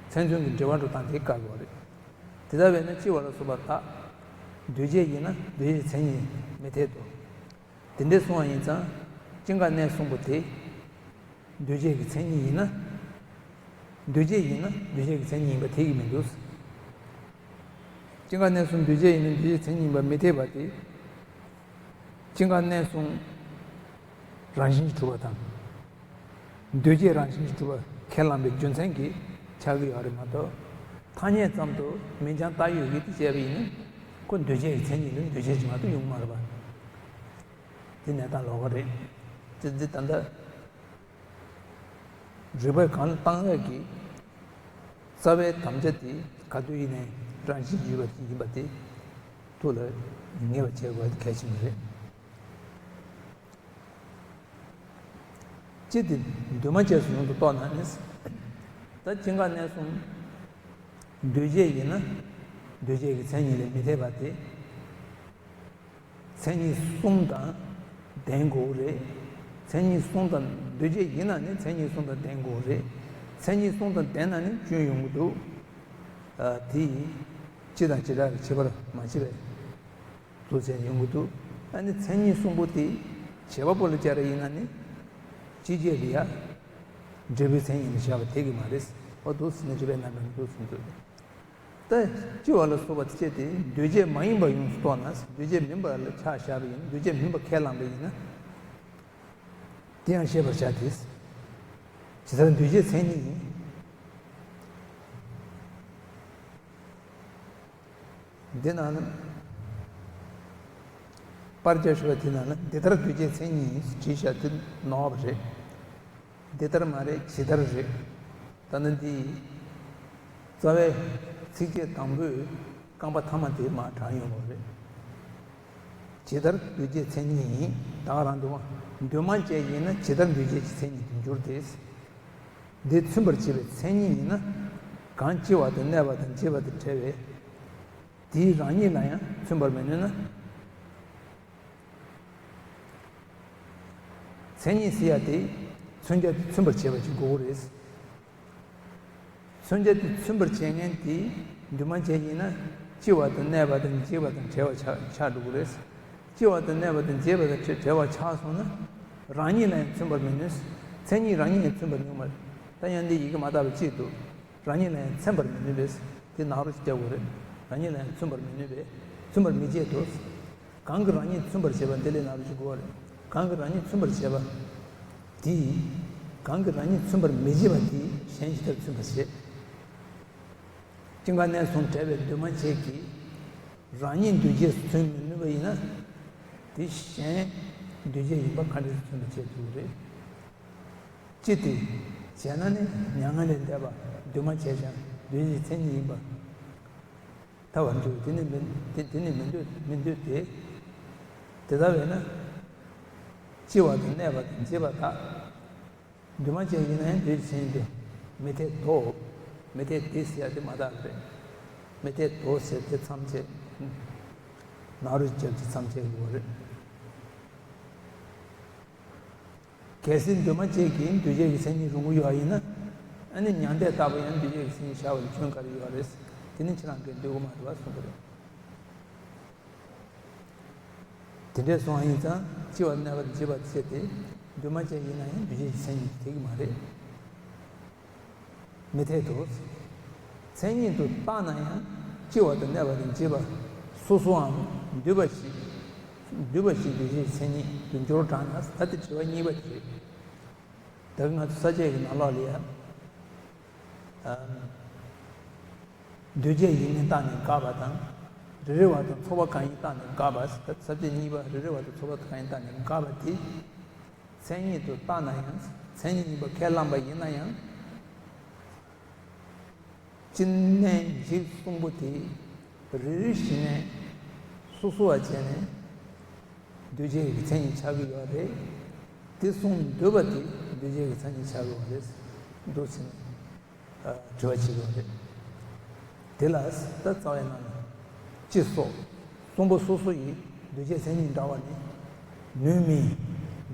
མཚན་མཚོན་གྱི་འབྲེལ་བ་འགྲོ་སྟངས་དེ་བཀག་དགོས་རེད། དེ་ལྟ་བས་ན་སྐྱེ་བ་ལ་སོགས་པ་དག་འདུས་བྱས་ཡིན་ན་འདུས་བྱས་མཚན་ཉིད་མི་འཐད་དོ། དེ་འདྲའི་གསུངས་པ་ཡིན་ཙང་། སྐྱེ་འགག་གནས་གསུམ་པོ་དེ། འདུས་བྱས་ཀྱི་མཚན་ཉིད་ཡིན་ན། འདུས་བྱས་ཡིན་ན་འདུས་བྱས་ཀྱི་མཚན་ཉིད་ཡིན་པ་འཐད་ཀྱི་མི་འདུག། སྐྱེ་འགག་གནས་གསུམ་འདུས་བྱས་ཡིན་ན་འདུས་བྱས་མཚན་ཉིད་ཡིན་པ་མི་འཐད་པ་དེ། སྐྱེ་འགག་གནས་གསུམ་རང་བཞིན་གྱིས་གྲུབ་པ་དང་། འདུས་བྱས་རང་བཞིན་གྱིས་གྲུབ་པ་ཁས་བླངས་པའི་རྒྱུ་མཚན་གྱིས་ཆགས་ཀྱི་ཡོད་རེད་མ་གཏོགས། ཐ་སྙད་ཙམ་དུ་མིང་རྐྱང་བཏགས་ཡོད་ཀྱི་དེ་བྱས་པ་ཡིན་ན། ཁོ་འདུས་བྱས་ཀྱི་མཚན་ཉིད་དུ་འདུས་བྱས་ཀྱི་མ་གཏོགས་ཡོང་གི་མ་རེད་པ། དེ་གནས་སྟངས་ལོགས་ཀ་རེད། དེ་འདི་ད་ལྟ་རིགས་པས་གང་ལ་བཏང་ཡག་གི་རྩ་བའི་དམ་བཅའ་དེ་ག་དུས་ཡིན་ནའི་རང་བཞིན་གྱིས་ཡོད་པ་ཡིན་པ་དེ་ཐུགས་ལ་ངེས་པ་བྱེད་དགོས་པ་གལ་ཆེན་པོ་རེད། སྤྱིར་དེ་འདུས་མ་བྱས་སུ་ཡོངས་སུ་རྟོགས་ན་ནི། ད་སྐྱེ་འགག་གནས་གསུམ་འདུས་བྱས་ཡིན་ན་འདུས་བྱས་ཀྱི་མཚན་ཉིད་ལས་མི་འཐད་པ་དེ། མཚན་ཉིད་གསུམ་དང་ལྡན་དགོས་རེད། མཚན་ཉིད་གསུམ་དང་འདུས་བྱས་ཡིན་ན་ནི་མཚན་ཉིད་གསུམ་དང་ལྡན་དགོས་རེད། མཚན་ཉིད་གསུམ་དང་ལྡན་ན་ནི་སྐྱོན་ཡོང་གི་འདུག། ཨ། དེ་ཡིན། སྤྱི་དང་བྱེ་བྲག་གི་ཁྱད་པར་མ་ཕྱེ་བས། འདུ་བྱས་ཡོང་གི་འདུག། ཨ་ནི་མཚན་ཉིད་གསུམ་པོ་དེ་བྱེད་པ་པོ་ལ་སྦྱར་ཡིན་ན་ནི། སྤྱི་བྱེ་བྲག་ལ་ཡ། འབྲས་བུའི་མཚན་ཉིད་ལ་བཞག་པ་འཐད་ཀྱི་མ་རེད། འོ་འདུག་ཟེར་ན་བྱེད་པའི་རྣམ་པ་འདུག་ཟེར་འདུག། ད་སྤྱི་བ་ལ་སོགས་པ་དེ་བྱས་ཏེ་འདུས་བྱས་མ་ཡིན་པ་ཡོངས་སུ་རྟོགས་ན། འདུས་བྱས་མིན་པ་ལ་ཆ་བཞག་པ་ཡིན། འདུས་བྱས་མིན་པ་ཁས་བླངས་པ་ཡིན་ན། དེ་ཡང་ཤེས་པར་བྱ་སྟེ། ཇི་ལྟར་འདུས་བྱས་མཚན་ཉིད་ཡིན། འདི་ནང་ན། པར་རྒྱག་ཞུ་བ་དེ་ནང་ན་འདི་ལྟར་འདུས་བྱས་མཚན་ཉིད་ཡིན་བྲིས་བཞག་དེ་ནོར་བ་རེད། འདི་ལྟར་མ་རེད། ཇི་ལྟར་རེད། ད་ནི་འདི་རྩ་བའི་ཚིགས་བཅད་དང་པོའི་རྐང་པ་ཐ་མ་དེ་མར་དྲངས་ཡོང་བ་རེད། ཇི་ལྟར་འདུས་བྱས་མཚན་ཉིད་ཡིན། ད་ག་རང་འདུས་མ་འདུས་མ་བྱས་ཡིན་ན་ཇི་ལྟར་འདུས་བྱས་ཀྱི་མཚན་ཉིད་དུ་འགྱུར་ཏེ། འདི་མཚོན་པར་བྱེད་པའི་མཚན་ཉིད་ཡིན་ན། གང་སྐྱེ་བ་དང་གནས་པ་དང་འབྱེད་པ་དང་བྲལ་བས། དེའི་རང་ཉིད་ལ་ཡང་མཚོན་པར་མི་ནུས་ན། མཚན་ཉིད་ཟེར་ཡ་དེ་མཚོན་བྱ་དེ་མཚོན་པར་བྱེད་པ་ཞིག་དགོས་ཀྱི་རེད། མཚོན་བྱ་དེ་མཚོན་པར་བྱེད་མཁན་དེ་འདུས་མ་བྱས་ཡིན་ན། སྐྱེ་བ་དང་གནས་པ་དང་འབྱེད་པ་དང་བྲལ་བ་ཆགས་ཆགས་འགྲོ་གི་རེད། སྐྱེ་བ་དང་གནས་པ་དང་འབྱེད་པ་དང་བྲལ་བ་ཆགས་སོང་ན། རང་ཉིད་ལ་ཡང་མཚོན་པར་མི་ནུས། མཚན་ཉིད་རང་ཉིད་ལ་མཚོན་པར་ནུས་མ་རེད། ད་ཡང་འདི་ཡི་གེ་མ་དག་པ་གཅིག་འདུག། རང་ཉིད་ལ་ཡང་མཚོན་པར་མི་ནུས་པས། དེ་ནག་རོ་ཞིག་རྒྱག་དགོས་རེད། རང་ཉིད་ལ་ཡང་མཚོན་པར་མི་ནུས་པས། མཚོན་པར་མི་བྱེད་དོ། གང་གིས་རང་ཉིད་མཚོན་པར་བྱེད་པ་འདི་ལས་ནག་རོ་ཞིག་དགོས་རེད། གང་གིས་རང་ཉིད་མཚོན་པར་བྱེད་པ་དེས། གང་གིས་རང་ཉིད་མཚོན་པར་མི་བྱེད་པ་དེས་གཞན་ཇི་ལྟར་མཚོན་པར་བྱེད། སྐྱེ་འགག་གནས་གསུམ་བྲལ་བའི་འདུས་མ་བྱས་ཀྱིས། རང་ཉིད་འདུས་བྱས་སུ་མཚོན་མི་ནུས་པ་ཡིན་ན། དེ་གཞན་འདུས་བྱས་ཡིན་པ་ག་འདྲ་ཞིག་མཚོན་པར་བྱེད་ཐུབ་ཀྱི་རེད། ཅི་སྟེ། བྱས་ན་ནི་མྱ་ངན་ལས་འདས་པ་འདུས་མ་བྱས་ཀྱང་འདུས་བྱས་མཚན་ཉིད་ཡིན་པར་ཐལ་བར་འགྱུར། དེ་ནི་མི་དེ་དེ་ནི་མི་འདོད་མི་འདོད་དེ། དེ་ལྟ་བས་ན། སྐྱེ་བ་དང་གནས་པ་དང་འབྱེད་པ་དག། འདུས་མ་བྱས་ཡིན་ན་ཡང་འདུས་བྱས་དེ་མི་འཐད་དོ། མི་འཐད་དེ་ཟེར་ཡ་དེ་མ་དག་རེད། མི་འཐད་དོ་ཟེར་དེ་མཚམས་བཅད། ནག་རོ་བརྒྱབ་ཀྱི་མཚམས་བཅད་དགོས་རེད། གལ་སྲིད་འདུས་མ་བྱས་ཀྱི་འདུས་བྱས་ཀྱི་མཚན་ཉིད་རུང་གི་ཡོད་ཡིན་ན། ཨ་ནི་མྱང་འདས་ལྟ་བུ་ཡང་འདུས་བྱས་ཀྱི་མཚན་ཉིད་བྱ་བ་ལ་སྐྱོན་ག་རེ་ཡོད་རེད། དེ་ནི་ཁྱེད་རང་གིས་འདོད་ཀྱི་མ་རེད་པ་གསུངས་པ་རེད། དེ་འདྲས་སོང་བ་ཡིན་ཙང་སྐྱེ་བ་གནས་པ་དང་འབྱེད་པ་བྱས་ཏེ། འདུས་མ་བྱས་ཡིན་ན་ཡང་འདུས་བྱས་ཀྱི་མཚན་ཉིད་དེ་འཐད་ཀྱི་མ་རེད། མི་འཐད་དོ། མཚན་ཉིད་དུ་བཏགས་ན་ཡང་སྐྱེ་བ་དང་གནས་པ་དང་འབྱེད་པ་སོ་སོའམ་འདུས་པ་ཞིག་འདུས་པ་ཞིག་འདུས་བྱས་ཀྱི་མཚན་ཉིད་དུ་འགྱུར་དྲགས་ན། ད་དེ་དྲི་བ་གཉིས་པ་དེ་རེད། ད་གིན་ང་ཚོ་ས་བཅད་ཀྱི་ནང་ལོགས་ལ་ཡ། ཨ། འདུས་བྱས་ཡིན་མིན་བརྟགས་ནས་དགག་པ་དང་། རེ་རེ་བ་དང་ཚོགས་པ་གང་ཡིན་བརྟགས་ནས་དགག་པ། ས་བཅད་གཉིས་པ་རེ་རེ་བ་དང་ཚོགས་པ་གང་ཡིན་བརྟགས་ནས་དགག་པ་དེ། མཚན་ཉིད་དུ་བཏགས་ན་ཡང་མཚན་ཉིད་ཡིན་པ་ཁས་བླངས་པ་ཡིན་ན་ཡང་། སྤྱི་གནས་འཇིག་གསུམ་པོ་དེ་རེ་རེ་བཞིན་ནས་སོ་སོ་བ་བྱས་ནས་འདུས་བྱས་ཀྱི་མཚན་ཉིད་ཆགས་ཀྱི་ཡོད་རེད། དེ་གསུམ་འདུས་པ་དེ་འདུས་བྱས་ཀྱི་མཚན་ཉིད་ཆགས་ཀྱི་ཡོད་རེད། འདུག་ཟེར་ནས་དྲི་བ་བྱེད་ཀྱི་ཡོད་རེད། དེ་ལ་ད་རྩ་བའི་ནང་ནས་སྤྱི་སོགས་གསུམ་པོ་སོ་སོ་ཡི་འདུས་བྱས་མཚན་ཉིད་འདྲ་བ་ནི་ནུས་མིན།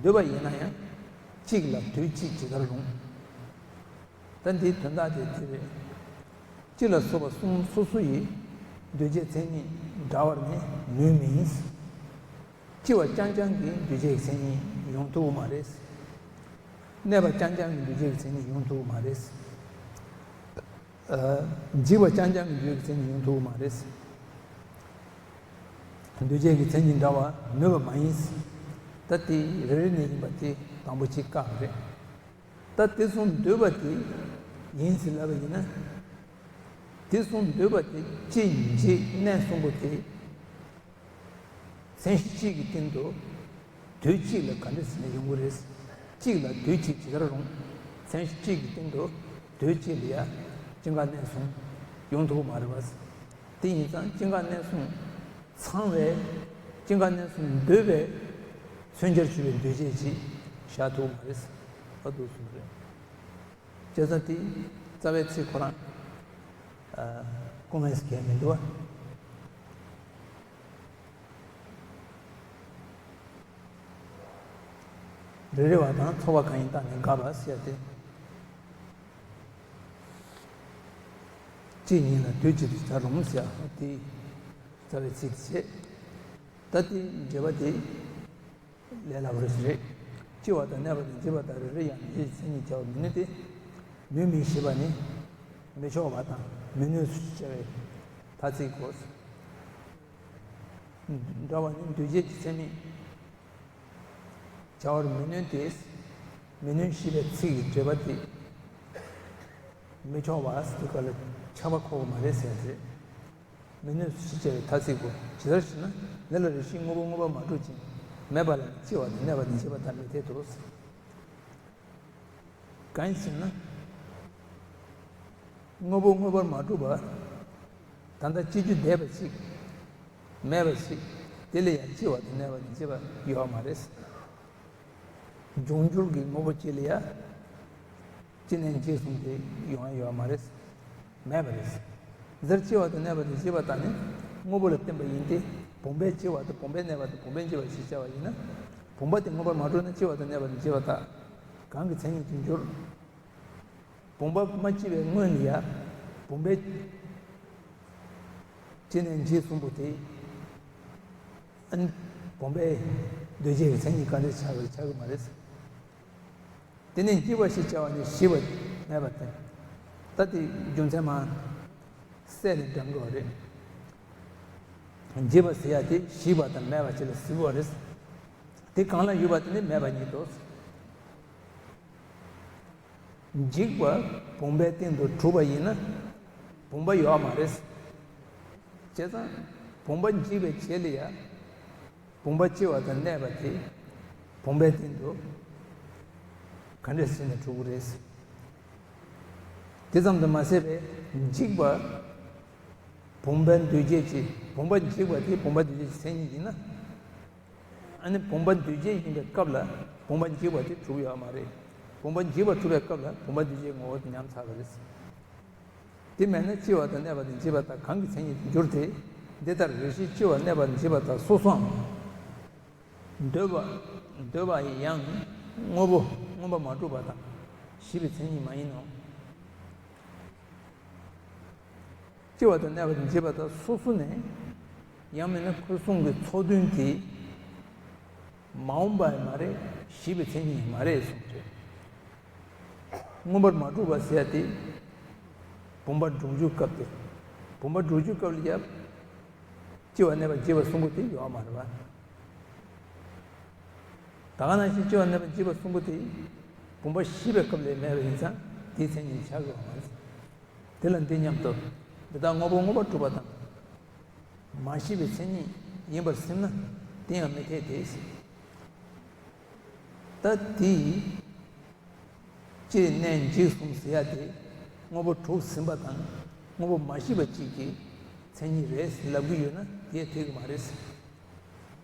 འདུས་པ་ཡིན་ན་ཡང་གཅིག་ལ་དུས་གཅིག་ཇི་ལྟར་རུང་། ད་འདིའི་དོན་དག་དེ་དེ་རེད། སྤྱི་ལ་སོགས་པ་གསུམ་སོ་སོ་ཡི་འདུས་བྱས་མཚན་ཉིད་འདྲ་བར་ནི་ ནུས་མིན། སྐྱེ་བ་རྐྱང་རྐྱང་གིས་འདུས་བྱས་ཀྱི་མཚན་ཉིད་ཡོང་ཐུབ་ཀྱི་མ་རེད། གནས་པ་རྐྱང་རྐྱང་གིས་འདུས་བྱས་ཀྱི་མཚན་ཉིད་ཡོང་ཐུབ་ཀྱི་མ་རེད། འཇིག་པ་རྐྱང་རྐྱང་གིས་འདུས་བྱས་ཀྱི་མཚན་ཉིད་ཡོང་ཐུབ་ཀྱི་མ་རེད། འདུས་བྱས་ཀྱི་མཚན་ཉིད་འདྲ་བར་ནུས་པ་མ་ཡིན། ད་དེ་རེ་རེ་ནས་ཡིན་པ་དེ་དང་པོ་གཅིག་བཀག་པ་རེད། ད་དེ་གསུམ་འདུས་པ་དེ་ཡིན་ཟེར་ལབ་པ་ཡིན་ན། དེ་གསུམ་འདུས་པ་དེ་སྐྱེ་འཇིག་གནས་གསུམ་པོ་དེ། མཚན་གཞི་གཅིག་གི་སྟེང་དུ་དུས་གཅིག་ལ་ག་འདྲ་ཟེར་ནས་ཡོང་གི་རེད། གཅིག་ལ་དུས་གཅིག་ཇི་ལྟར་རུང་མཚན་གཞི་གཅིག་གི་སྟེང་དུ་དུས་གཅིག་ལ་ཡ་སྐྱེ་འགག་གནས་གསུམ་ཡོང་ཐུབ་ཀྱི་མ་རེད་པ། དེ་ཡིན་ཙང་སྐྱེ་འགག་གནས་གསུམ་ཚང་བའི་སྐྱེ་འགག་གནས་གསུམ་འདུས་པའི་མཚོན་བྱར་གྱུར་པའི་འདུས་བྱས་ཅིག་བཞག་ཐུབ་ཀྱི་མ་རེད། ཨ་འདུག་གསུངས་རེད། བྱས་ཙང་དེ་རྩ་བའི་ཚིག་ཁོ་རང་སྐུ་ངལ་གྱི་གལ་མི་འདུག་བ། རེ་རེ་བ་དང་ཚོར་བ་གང་ཡིན་བརྟགས་ནས་དགག་པ་ཟེར་ཏེ། གཅིག་ཉིད་ལ་དུས་གཅིག་ཏུ་བྱར་རུང་ཟེར་ཏེ། རྩ་བའི་ཚིག་དེ་བྱས། ད་ལྟའི་འགྲེལ་པ་དེ་ལས་སླ་པོ་རེད། སྐྱེ་བ་དང་གནས་པ་དང་འཇིག་པ་དང་རེ་རེ་ཡང་འདུས་བྱས་མཚན་ཉིད་བྱ་བར་མི་ནུས་ཏེ། ནུས་མིན་ཞེས་པ་ནི་མི་ཆོག་པ་དང་མི་ནུས་སུ་བྱ་བའི་ཐ་ཚིག་གོ། འདྲ་བ་ནི་འདུས་བྱས་ཀྱི་མཚན་ཉིད་བྱ་བར་མི་ནུས་ཏེ། མི་ནུས་ཞེས་པའི་ཚིག་གི་འགྲེལ་པ་དེ་མི་ཆོག་པ་ཟེར་དུས་སྐབས་ལ་ཆགས་པ་འཁོར་བ་མ་རེད་ཟེར་ཏེ། མི་ནུས་སུ་ཞེས་བྱ་བའི་ཐ་ཚིག་གོ། ཇི་ལྟར་ཞེ་ན། ལས་ལ་རེ་ཞིག་དངོས་པོ་མངོན་པར་མ་གྲུབ་ཅིང་མེད་པ་ལ་ནི་སྐྱེ་བ་དང་གནས་པ་དང་འཇིག་པ་དག་མི་འཐད་དོ། གང་ཞེ་ན། དངོས་པོ་མངོན་པར་མ་གྲུབ་པ། ད་ལྟ་སྐྱེ་རྒྱུ་བསྡད་པ་ཞིག་མེད་པ་ཞིག་དེ་ལ་ཡང་སྐྱེ་བ་དང་གནས་པ་དང་འཇིག་པ་ཡོད་མ་རེད། འབྱུང་འགྱུར་གྱི་དངོས་པོ་གཅིག་ལ་ཡང་སྐྱེ་གནས་འཇིག་གསུམ་དེ་ཡོང་ཡ་ཡོད་མ་རེད། མེད་པ་རེད། འདིར་སྐྱེ་བ་དང་གནས་པ་དང་འཇིག་པ་དག་ནི་དངོས་པོ་ལ་བརྟེན་པ་ཡིན་ཏེ། བུམ་པའི་སྐྱེ་བ་དང་བུམ་པའི་གནས་པ་དང་བུམ་པའི་འཇིག་པ་ཞེས་བྱ་བ་ཡིན་ན། བུམ་པ་དེ་མངོན་པར་མ་གྲུབ་ན་སྐྱེ་བ་དང་གནས་པ་དང་འཇིག་པ་དག་གང་གི་མཚན་ཉིད་དུ་འགྱུར། བུམ་པ་མ་སྐྱེས་པའི་སྔོན་ལ་ཡང་བུམ་པའི་སྐྱེ་གནས་འཇིག་གསུམ་པོ་དེ། ཨ་ནི་བུམ་པའི་འདུས་བྱས་ཀྱི་མཚན་ཉིད་ག་འདྲ་ཆགས་ཀྱི་ཆགས་ཀྱི་མ་རེད། དེ་ནས་འཇིག་པ་ཞེས་བྱ་བ་ནི་ཞི་བ་མེད་པ་སྟེ། ད་དེ་རྒྱུ་མཚན་མ་གསལ་ནས་འགྲང་དགོས་རེད། འཇིག་པ་ཟེར་ཡ་དེ་ཞི་བ་དང་མེད་པ་ཅིག་ལ་ཟེར་དགོས་རེད། དེ་གང་ལ་ཡོད་པ་དེ་ནི་མེད་པ་ཉིད་དོ། འཇིག་པ་བུམ་པའི་སྟེང་དུ་གྲུབ་པ་ཡིན་ན་བུམ་པ་ཡོད་མ་རེད། བྱས་ཙང་བུམ་པ་འཇིག་པའི་རྗེས་ལ་ཡང་བུམ་པ་སྐྱེ་བ་དང་གནས་པ་དེ་བུམ་པའི་སྟེང་དུ་ག་འདྲས་ཟེར་ནས་གྲུབ་ཀྱི་རེད། དེ་ཙམ་དུ་མ་ཟད་པའི་འཇིག་པ་བུམ་པའི་འདུས་བྱས་ཀྱི་བུམ་པ་འཇིག་པ་དེ་བུམ་པ་འདུས་བྱས་ཀྱི་མཚན་ཉིད་ཡིན་ན། ཨ་ནི་བུམ་པ་འདུས་བྱས་ཡིན་པའི་སྐབས་ལ་བུམ་པ་འཇིག་པ་དེ་གྲུབ་ཡོད་མ་རེད། བུམ་པ་འཇིག་པ་གྲུབ་པའི་སྐབས་ལ་བུམ་པ་འདུས་བྱས་ངོ་བོ་དེ་ཉམས་ཚར་བ་རེད། དེ་མེད་ན་སྐྱེ་བ་དང་གནས་པ་དང་འཇིག་པ་དག་གང་གི་མཚན་ཉིད་དུ་འགྱུར་ཏེ། འདི་ལྟར་རེ་ཞིག་སྐྱེ་བ་གནས་པ་དང་འཇིག་པ་དག་སོ་སོའང་འདོད་པ་འདོད་པ་ཡང་དངོས་པོ་མངོན་པར་མ་གྲུབ་པ་དང་ཞི་བའི་མཚན་ཉིད་མ་ཡིན་ནོ། སྐྱེ་བ་དང་གནས་པ་དང་འཇིག་པ་དག་སོ་སོ་ནས་ཡང་མིན་ན་ཁོ་གསུམ་གྱི་ཚོགས་བདུན་དེ་མ་འོངས་པ་ཡང་མ་རེད། ཞི་བའི་མཚན་ཉིད་ཡང་མ་རེད་གསུངས་ཏེ། མངོན་པར་མ་གྲུབ་པ་ཟེར་ཡ་དེ་བུམ་པ་འགྲུབ་རྒྱུའི་སྐབས་དེ། བུམ་པ་འགྲུབ་རྒྱུའི་སྐབས་ལ་ཡང་སྐྱེ་བ་གནས་པ་འཇིག་པ་གསུམ་པོ་དེ་ཡོད་མ་རེད་པ། ད་ག་ནང་བཞིན་སྐྱེ་བ་གནས་པ་འཇིག་པ་གསུམ་པོ་དེ་བུམ་པ་ཤི་བའི་སྐབས་ལ་མེད་པ་ཡིན་ཙང་དེའི་མཚན་ཉིད་ཆགས་ཀྱི་ཡོད་མ་རེད། དེ་ལ་འདི་སྙམ་དུ། འདི་དག་དངོས་པོ་མངོན་པར་གྲུབ་པ་དང་། མ་ཤི་བའི་མཚན་ཉིད་ཡིན་པར་སེམས་ན་དེ་ཡང་མི་འཐད་དེ། ད་དེ་སྐྱེ་གནས་འཇིག་གསུམ་ཟེར་ཡ་དེ་དངོས་པོ་གྲུབ་ཟིན་པ་དང་དངོས་པོ་མ་ཤི་བ་གཅིག་གི་མཚན་ཉིད་རེད་ལབ་ཀྱི་ཡོད་ན་དེ་འཐད་ཀྱི་མ་རེད།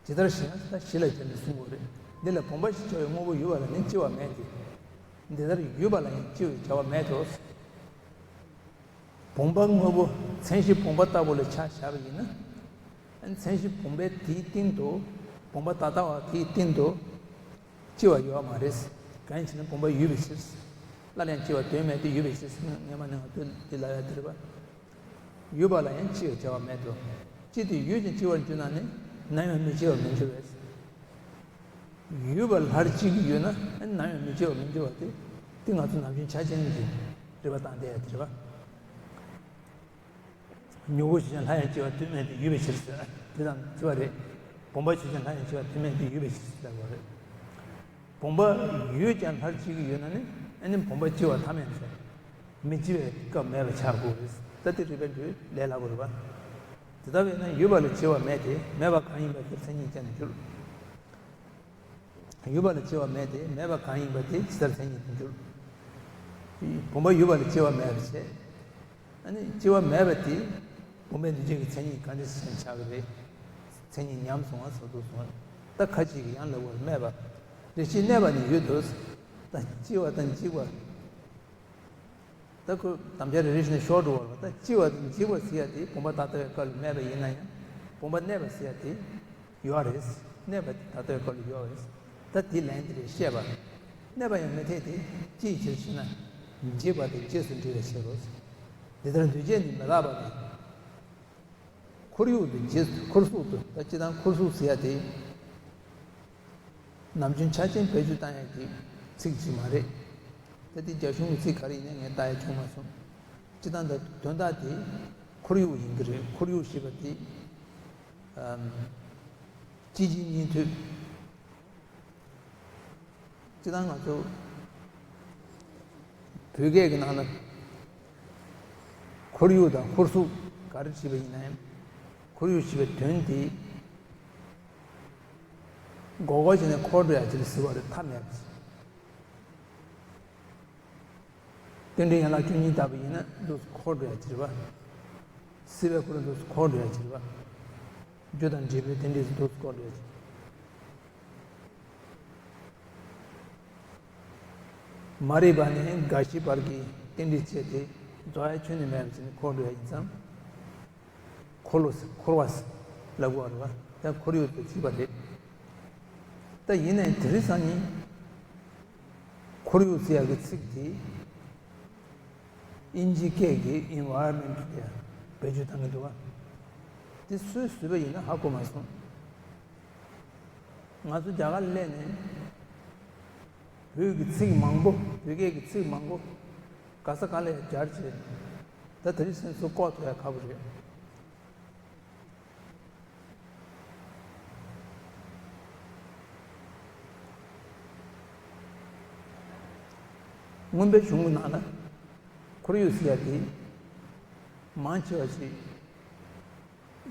ཇི་ལྟར་ཞེ་ན། ད་གཞི་ལ་སྦྱར་ནས་གསུང་དགོས་རེད། འདི་ལ་བུམ་པ་ཞེས་བྱ་བའི་དངོས་པོ་ཡོད་པ་ལ་ནི་སྐྱེ་བ་མེད་དེ། འདི་ལྟར་ཡོད་པ་ལ་ཡང་སྐྱེ་བའི་བྱ་བ་མེད་དོ། བུམ་པ་དངོས་པོ་མཚན་གཞི་བུམ་པ་ལྟ་བུ་ལ་ཆ་བཞག་པ་ཡིན་ན། མཚན་གཞི་བུམ་པའི་དེའི་སྟེང་དུ་བུམ་པ་ད་ལྟ་བ་དེའི་སྟེང་དུ་སྐྱེ་བ་ཡོད་མ་རེད། གང་ཡིན་ཞེ་ན་བུམ་པ་ཡོད་པའི་ཕྱིར། སླར་ཡང་སྐྱེ་བ་དོན་མེད་དེ་ཡོད་པའི་ཕྱིར། སྔ་མ་ནས་འདི་ལ་ཡང་དེ་རེད་པ། ཡོད་པ་ལ་ཡང་སྐྱེ་བའི་བྱ་བ་མེད་དོ། ཅི་སྟེ་ཡོད་ཀྱང་སྐྱེ་བར་འགྱུར་ན་ནི། ནམ་ཡང་མི་སྐྱེ་བར་མི་འགྱུར་བས། ཡོད་པ་ལྷར་གཅིག་ཡོད་ན་ནམ་ཡང་མི་སྐྱེ་བར་མི་འགྱུར་བ་དེ། དེ་ང་ཚོ་ནམ་རྒྱུན་ཆ་ཅན་གྱི་རེ་བ་བཏང་བསྡད་ཡ་དེ་རེད་པ། མྱུ་གུ་ཞིག་ཀྱང་སླར་ཡང་སྐྱེ་བ་དོན་མེད་དེ་ཡོད་པའི་ཕྱིར་ཟེར། དེ་དང་གཅིག་པ་རེད། བུམ་པ་ཞིག་ཀྱང་སླར་ཡང་སྐྱེ་བ་དོན་མེད་དེ་ཡོད་པའི་ཕྱིར་ཟེར་བ་རེད། བུམ་པ་ཡོད་ཀྱང་ལྷར་གཅིག་ཡོད་ན་ནི་ཨ་ནི་བུམ་པ་སྐྱེ་བ་ཐ་མལ་ཟེར། མི་སྐྱེ་བའི་སྐབས་མེད་པ་ཆགས་དགོས་རེད། ད་དེ་རིགས་པའི་འགྲོས་ལས་སླ་པོ་རེད་པ། དེ་ལྟ་བས་ན་ཡོད་པ་ལ་སྐྱེ་བ་མེད་དེ། མེད་པ་གང་ཡིན་པ་དེར་མཚན་ཉིད་ཅན་དུ་འགྱུར། ཡོད་པ་ལ་སྐྱེ་བ་མེད་དེ། མེད་པ་གང་ཡིན་པ་དེ་ཇི་ལྟར་མཚན་ཉིད་དུ་འགྱུར། བུམ་པ་ཡོད་པ་ལ་སྐྱེ་བ་མེད་པར་བྱེད། ཨ་ནི་སྐྱེ་བ་མེད་པ་དེ་བུམ་པའི་འདུ་བྱེད་ཀྱི་མཚན་ཉིད་ག་འདྲ་ཞིག་ཆགས་ཀྱི་རེད། མཚན་ཉིད་ཉམས་སོང་བ་ཟེར་དུས་སོང་། ད་ཁ་ཅིག་གིས་ཡང་ལབ་པར་སྨྲས་པ། རེ་ཞིག་གནས་པ་ནི་ཡོད་དོ། ད་སྐྱེ་བ་དང་འཇིག་པ། ད་ཁོས་དམ་བཅའ་རེ་རེ་བཞིན་ཤོར་འགྲོ་བ་རེད་པ། ད་སྐྱེ་བ་དང་འཇིག་པ་ཟེར་ཡ་དེ་བུམ་པ་ད་ལྟ་བའི་སྐབས་ལ་མེད་པ་ཡིན་ན་ཡང་། བུམ་པ་གནས་པ་ཟེར་ཡ་དེ་ཡོད་རེད། གནས་པ་དེ་ད་ལྟ་བའི་སྐབས་ལ་ཡོད་རེད། ད་དེ་ལན་དེ་རེད་བཤད་པ། གནས་པ་ཡང་མི་འཐད་དེ། ཅིའི་ཕྱིར་ཞེ་ན། འཇིག་པ་དེ་རྗེས་སུ་འབྲེལ་བའི་ཕྱིར་རོ། འདི་ལྟར་འདུས་བྱས་ནི་མི་རྟག་པ་དང་། ཁོར་ཡུག་ཏུ་རྗེས་སུ། ཁོར་གཟུགས་ཏུ། ད་སྤྱིར་བཏང་ཁོར་གཟུགས་ཟེར་ཡ་དེ་ནམ་རྒྱུན་ཆ་ཅན་བེད་སྤྱོད་བཏང་ཡ་གི་ཚིག་ཅིག་མ་རེད། ད་དེ་རྒྱ་གཞུང་གི་ཚིག་ག་རེ་ཡིན་ན་ངས་ལྟ་ཡ་བྱུང་མ་སོང་། སྤྱིར་བཏང་ད་དོན་དག་དེ་ཁོར་ཡུག་ཡིན་གྱི་རེད། ཁོར་ཡུག་ཞེས་པ་དེ། ཨམ། སྐྱེ་འཆི་གཉིས་འདུས། སྤྱིར་བཏང་ང་ཚོ་བོད་སྐད་ཀྱི་ནང་ལ་ཁོར་ཡུག་དང་ཁོར་གཟུགས་ག་རེ་བྲིས་པ་ཡིན་ན་ཡང་། ཁོར་ཡུག་ཞེས་པའི་དོན་དེ་མགོ་སྐོར་བྱས་ནས་འཁོར་འགྲོ་ཡ་ཅིག་ལ་ཟེར་བ་རེད། ཐ་མལ་པ་ཅིག་རྟེན་འབྲེལ་ཡན་ལག་བཅུ་གཉིས་ལྟ་བུ་ཡིན་ན་འདུག་སེ་འཁོར་འགྲོ་ཡ་ཅིག་རེད་པ། སྲིད་པའི་ཁོར་འདུག་སེ་འཁོར་འགྲོ་ཡ་ཅིག་རེད་པ། རྒྱུ་དང་འབྲས་བུའི་རྟེན་འབྲེལ་འདུག་སེ་འཁོར་འགྲོ་ཡ་ཅིག་མ་རིག་པ་ནས་རྒ་ཤི་བར་གྱི་རྟེན་འབྲེལ་བཅས་དེ་རྫོགས་ཡ་ཁྱོན་ནས་མེད་པ་བྱས་ནས་འཁོར་འགྲོ་ཡ་ཡིན་ཙང་། འཁོར་ལོ་ཟེར། འཁོར་བ་ཟེར་ལབ་དགོས་པ་རེད་པ། ད་ཁོར་ཡུག་ཏུ་བྲིས་པ་རེད། ད་ཡིན་ནའི་དེ་རིང་སང་ཉིན་ཁོར་ཡུག་ཟེར་ཡག་གི་ཚིག་དེ་དབྱིན་ཇིའི་སྐད་ཀྱི་environment དེ་བེད་སྤྱོད་བཏང་གི་འདུག་པ། དེ་སུས་བཟོས་པ་ཡིན་ན་ཧ་གོ་མ་སོང་། ང་ཚོ་རྒྱ་གར་ལ་སླེབས་ནས་བོད་ཀྱི་ཚིག་མང་པོ། བོད་སྐད་ཀྱི་ཚིག་མང་པོ་ག་ས་ག་ལ་ཡང་སྦྱར་བྱས། ད་དེ་རིང་སང་ཉིན་ཚུར་བཀོག་ཐུབ་ཡ་ཁག་པོ་རེད། མངོན་པའི་གཞུང་གི་ནང་ལ་ཁོར་ཡུག་ཟེར་ཡ་དེ་མང་ཆེ་བ་ཞིག་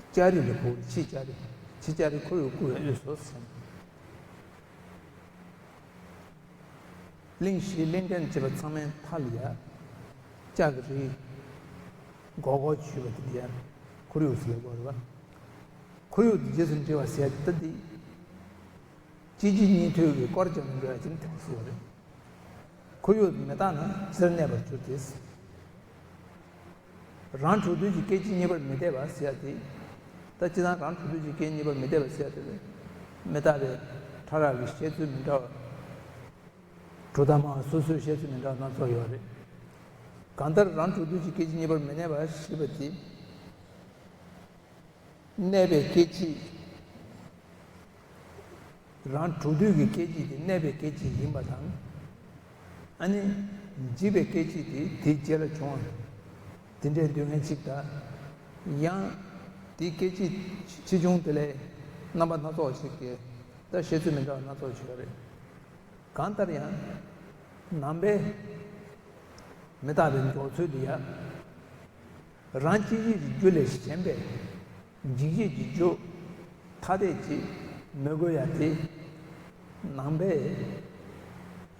ལྕགས་རི་ལ་གོ། ཕྱི་ལྕགས་རི། ཕྱི་ལྕགས་རི་ཁོར་ཡུག་བསྐོར་བའི་དབུས་སུ་ཟེར། གླིང་བཞི་གླིང་ཕྲན་བཅས་པ་ཚང་མའི་མཐའ་ལ་ཡ་ལྕགས་ཀྱི་རི་སྒོར་སྒོར་བྱས་པ་དེ་ལ་ཡ་ཁོར་ཡུག་ཟེར་བ་རེད་པ། ཁོར་ཡུག་དེ་རྗེས་སུ་འབྲེལ་བ་ཟེར་ཡ་ད་དེ་སྐྱེ་འཆི་གཉིས་འདུས་ཀྱི་སྐོར་ཀྱང་མི་འགྲོ་ཡ་ཅིག་དེ་ཟེར་བ་རེད། ཁོར་ཡུག་མི་རྟག་ན་ཅི་ལྟར་གནས་པར་འགྱུར་ཏེ། རང་གྲོགས་འདུས་ཀྱི་སྐད་ཅིག་གཉིས་པར་མི་འཐད་པ་ཟེར་ཡ་དེ། ད་སྤྱིར་བཏང་རང་གྲོགས་འདུས་ཀྱི་སྐད་གཉིས་པར་མི་འཐད་པ་ཟེར་ཡ་དེ་ནི་མི་རྟག་པའི་ཕྲ་རགས་ཀྱི་བཤད་ཚུལ་མི་འདྲ་བ། གྲུབ་མཐའ་སྨྲ་བ་སོ་སོའི་བཤད་ཚུལ་མི་འདྲ་བ་སྣ་ཚོགས་ཡོད་རེད། གང་ལྟར་རང་གྲོགས་འདུས་ཀྱི་སྐད་ཅིག་གཉིས་པར་མི་གནས་པ་ཞེས་པ་དེ། གནས་པའི་སྐད་ཅིག་རང་གྲོགས་འདུས་ཀྱི་སྐད་ཅིག་དེ་གནས་པའི་སྐད་ཅིག་ཡིན་པ་དང་། ཨ་ནི་འཇིག་པའི་སྐད་ཅིག་དེ་དེའི་རྗེས་ལ་བྱུང་བ། དེ་འདྲའི་འདོད་མཁན་ཅིག་དང་། ཡང་དེའི་སྐད་ཅིག་ཆེ་ཆུང་དེ་ལས་རྣམ་པ་སྣ་ཚོགས་ཤིག་གི་ད་བཤད་ཚུལ་མི་འདྲ་བ་སྣ་ཚོགས་བྱུང་བ་རེད། གང་ལྟར་ཡང་ནང་པའི་མི་རྟག་པའི་འཇོག་ཚུལ་འདི་ཡང་། རང་སྐྱེ་མཆེད་ཀྱི་རྒྱུ་ལས་གཞན་པའི་འཇིག་བྱེད་ཀྱི་རྒྱུ་ཐ་དད་ཅིག་མི་དགོས་ཡ་དེ་ནང་པའི་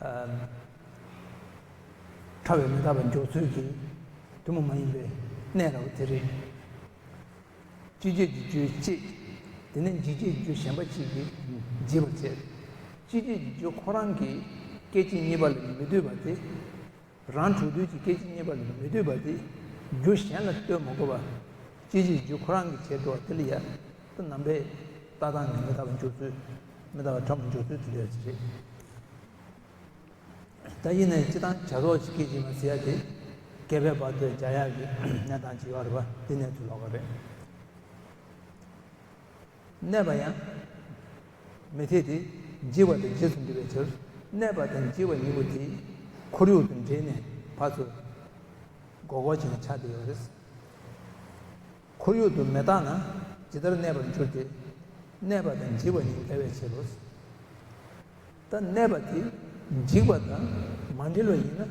ཨ་ཕྲ་བའི་མི་རྟག་པ་འཇོག་ཚུལ་གྱི་ཐུན་མོང་མ་ཡིན་པའི་གནད་འདྲ་བོ་དེ་རེད། སྐྱེ་མཆེད་ཀྱི་རྒྱུ་གཅིག་དེ་ནས་འཇིག་བྱེད་ཀྱི་རྒྱུ་གཞན་པ་གཅིག་གིས་འཇིག་པར་བྱེད། སྐྱེ་མཆེད་ཀྱི་རྒྱུ་ཁོ་རང་གི་སྐད་ཅིག་གཉིས་པ་ལ་མི་ལྟོས་པ་དེ། རང་གྲོགས་འདུས་ཀྱི་སྐད་ཅིག་གཉིས་པ་ལ་མི་ལྟོས་པ་དེ། རྒྱུ་གཞན་ལ་ལྟོས་མ་དགོས་པ། སྐྱེ་མཆེད་ཀྱི་རྒྱུ་ཁོ་རང་གིས་བྱས་འགྲོ་བ་དེ་ལ་ཡ། ད་ནང་པའི་ལྟ་སྟངས་ཀྱི་མི་རྟག་པ་འཇོག་ཚུལ། མི་རྟག་པ་ཕྲ་མོ་འཇོག་ཚུལ་དེ་འདྲ་ཞིག་རེད། ད་ཡིན་ནའི་སྤྱིར་བཏང་བྱ་རོག་གི་སྐད་ཅིག་མ་ཟེར་ཡ་དེ། སྐད་པའི་བར་དུ་སྦྱར་ཡག་གི་གནས་སྟངས་ཅིག་ཡོད་རེད་པ། དེ་གནས་ཚུལ་ལོགས་ཀ་རེད། གནས་པ་ཡང་མི་འཐད་དེ། འཇིག་པ་དང་རྗེས་སུ་འཇུག་པའི་ཕྱིར། གནས་པ་དང་འཇིག་པ་གཉིས་པོ་དེ་ཁོར་ཡུག་དང་འདྲེས་ནས་ཕར་ཚུར་འགོག་འགོག་བྱས་ནས་ཆགས་བསྡད་ཡོད་རེད། ཁོར་ཡུག་ཏུ་མི་རྟག་ན་ཇི་ལྟར་གནས་པར་འགྱུར་ཏེ། གནས་པ་དང་འཇིག་པ་གཉིས་འགལ་བའི་ཕྱིར་རོ། ད་གནས་པ་དེ་འཇིག་པ་དང་མ་འབྲེལ་བ་ཡིན་ན་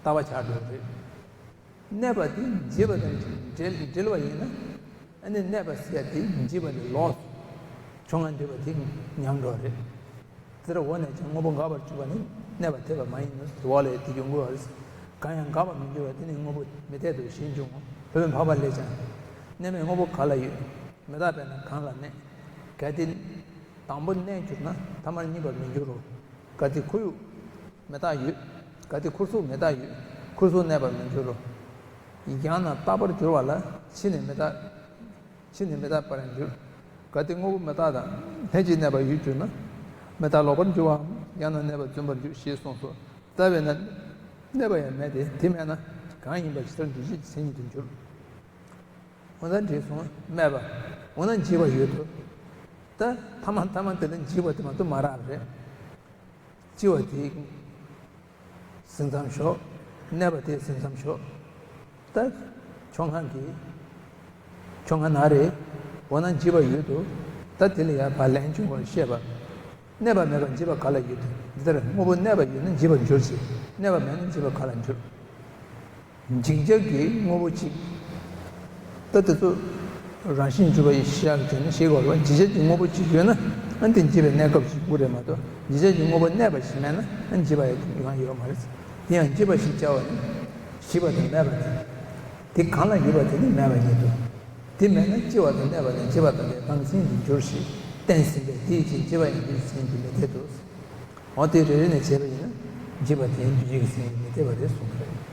རྟག་པ་ཆགས་འགྲོ་གི་རེད། གནས་པ་དེ་འཇིག་པ་དང་འབྲེལ་འབྲེལ་བ་ཡིན་ན། ཨ་ནི་གནས་པ་ཟེར་ཡ་དེ་འཇིག་པ་ལས་ལོགས་སུ་ཕྱོགས་སྔ་འདུས་པ་དེ་ཉམས་འགྲོ་རེད། དེ་ལྟར་འོག་ནས་ཀྱང་དངོས་པོ་འགག་པར་གྱུར་པ་ནི་གནས་པ་འཐད་པ་མ་ཡིན་ནོ། དེ་འོག་ལས་དེ་ཡོང་དགོས་པ་རེད། གང་ཡང་འགག་པར་མི་འགྱུར་བ་དེ་ནི་དངོས་པོ་མི་འཐད་དོ་ཞེས་འབྱུང་ངོ་། ལྷོད་པའི་འཕགས་པ་ལས་ཀྱང་། གནས་མེད་དངོས་པོ་ག་ལ་ཡོད། མི་རྟག་པས་ན་གང་ལ་གནས། གལ་ཏེ་དང་པོ་གནས་གྱུར་ན་ཐ་མར་གནས་པར་མི་འགྱུར་རོ། གལ་ཏེ་ཁོར་ཡུག་མི་རྟག་ཡོད། གལ་ཏེ་ཁོར་གཟུགས་མི་རྟག་ཡོད། ཁོར་གཟུགས་གནས་པར་མི་འགྱུར་རོ། ཡང་ན་རྟག་པར་གྱུར་པ་ལ་ཕྱི་ནས་མི་རྟག་ཕྱི་ནས་མི་རྟག་པར་འགྱུར། གལ་ཏེ་དངོས་པོ་མི་རྟག་དང་ལྷན་ཅིག་གནས་པ་ཡོད་གྱུར་ན། མི་རྟག་ལོག་པར་འགྱུར་བའམ་ཡང་ན་གནས་པ་བརྫུན་པར་འགྱུར་ཞེས་གསུངས་སོ། རྟག་པས་ན་གནས་པ་ཡང་མེད་དེ། དེ་མེད་ན་གང་ཡིན་པ་ཇི་ལྟར་འདུས་བྱས་ཀྱི་མཚན་ཉིད་དུ་འགྱུར། འོ་ན་འགྲིག་སོང་། མེད་པ། འོ་ན་འཇིག་པ་ཡོད་དོ། ད་ཐ་མ་ཐ་མ་དེ་ལ་འཇིག་པ་དེ་མ་གཏོགས་མ་རག་རེད། ལྕི་བ་དེ་ཟིན་མཚམས་ཞོག་གནས་པ་དེ་ཟིན་མཚམས་ཞོག་ད་ཕྱོགས་སྔ་གི་ཕྱོགས་སྔ་ན་རེ། འོ་ན་འཇིག་པ་ཡོད་དོ། ད་དེ་ལ་ཡང་བར་ལན་བྱུང་བར་བཤད་པ། གནས་པ་མེད་པར་འཇིག་པ་ག་ལ་ཡོད་དེ། འདི་ལྟར་དངོས་པོ་གནས་པ་ཡོད་ན་འཇིག་པར་འགྱུར་ཞིང་། གནས་པ་མེད་ན་འཇིག་པ་ག་ལ་འགྱུར། འཇིག་བྱེད་ཀྱི་དངོས་པོ་གཅིག་ད་དེ་ཚོ་རང་བཞིན་གྲུབ་པ་ཡི་ཤེས་བྱ་གི་དོན་ནི་ཤེས་དགོས་རེད་པ། འཇིག་བྱེད་ཀྱི་དངོས་པོ་གཅིག་ཡོད་ན་ཨ་ནི་དེ་འཇིག་པའི་གནས་སྐབས་ཤིག་དགོས་རེད་མ་གཏོགས། འཇིག་བྱེད་ཀྱི་དངོས་པོ་གནས་པ་ཞིག་མེད་ན་ཨ་ནི་འཇིག་པ་ཡི་རྒྱུ་གང་ཡོད་མ་རེད། དེ་ཡང་འཇིག་པ་ཞེས་བྱ་བ་ནི་ཞིག་པ་དང་མེད་པ་དེ། དེ་གང་ལ་ཡོད་པ་དེ་ནི་མེད་པ་ཉིད་དོ། དེ་མེད་ན་ལྕི་བ་དང་གནས་པ་དང་འཇིག་པ་དང་ལས་གང་གི་མཚན་ཉིད་དུ་འགྱུར་ཞེས་བསྟན་ཟིན་པས། དེའི་ཕྱིར་འཇིག་པ་ཡང་འདུས་བྱས་མཚན་ཉིད་དུ་མི་འཐད་དོ། འོ་དེ་རེ་རེ་ནས་བྱས་པ་ཡིན་ན་འཇིག་པ་དེ་ཡང་འདུས་བྱས་ཀྱི་མཚན་ཉིད་མི་འཐད་པ་རེད་གསུངས་པ་རེད།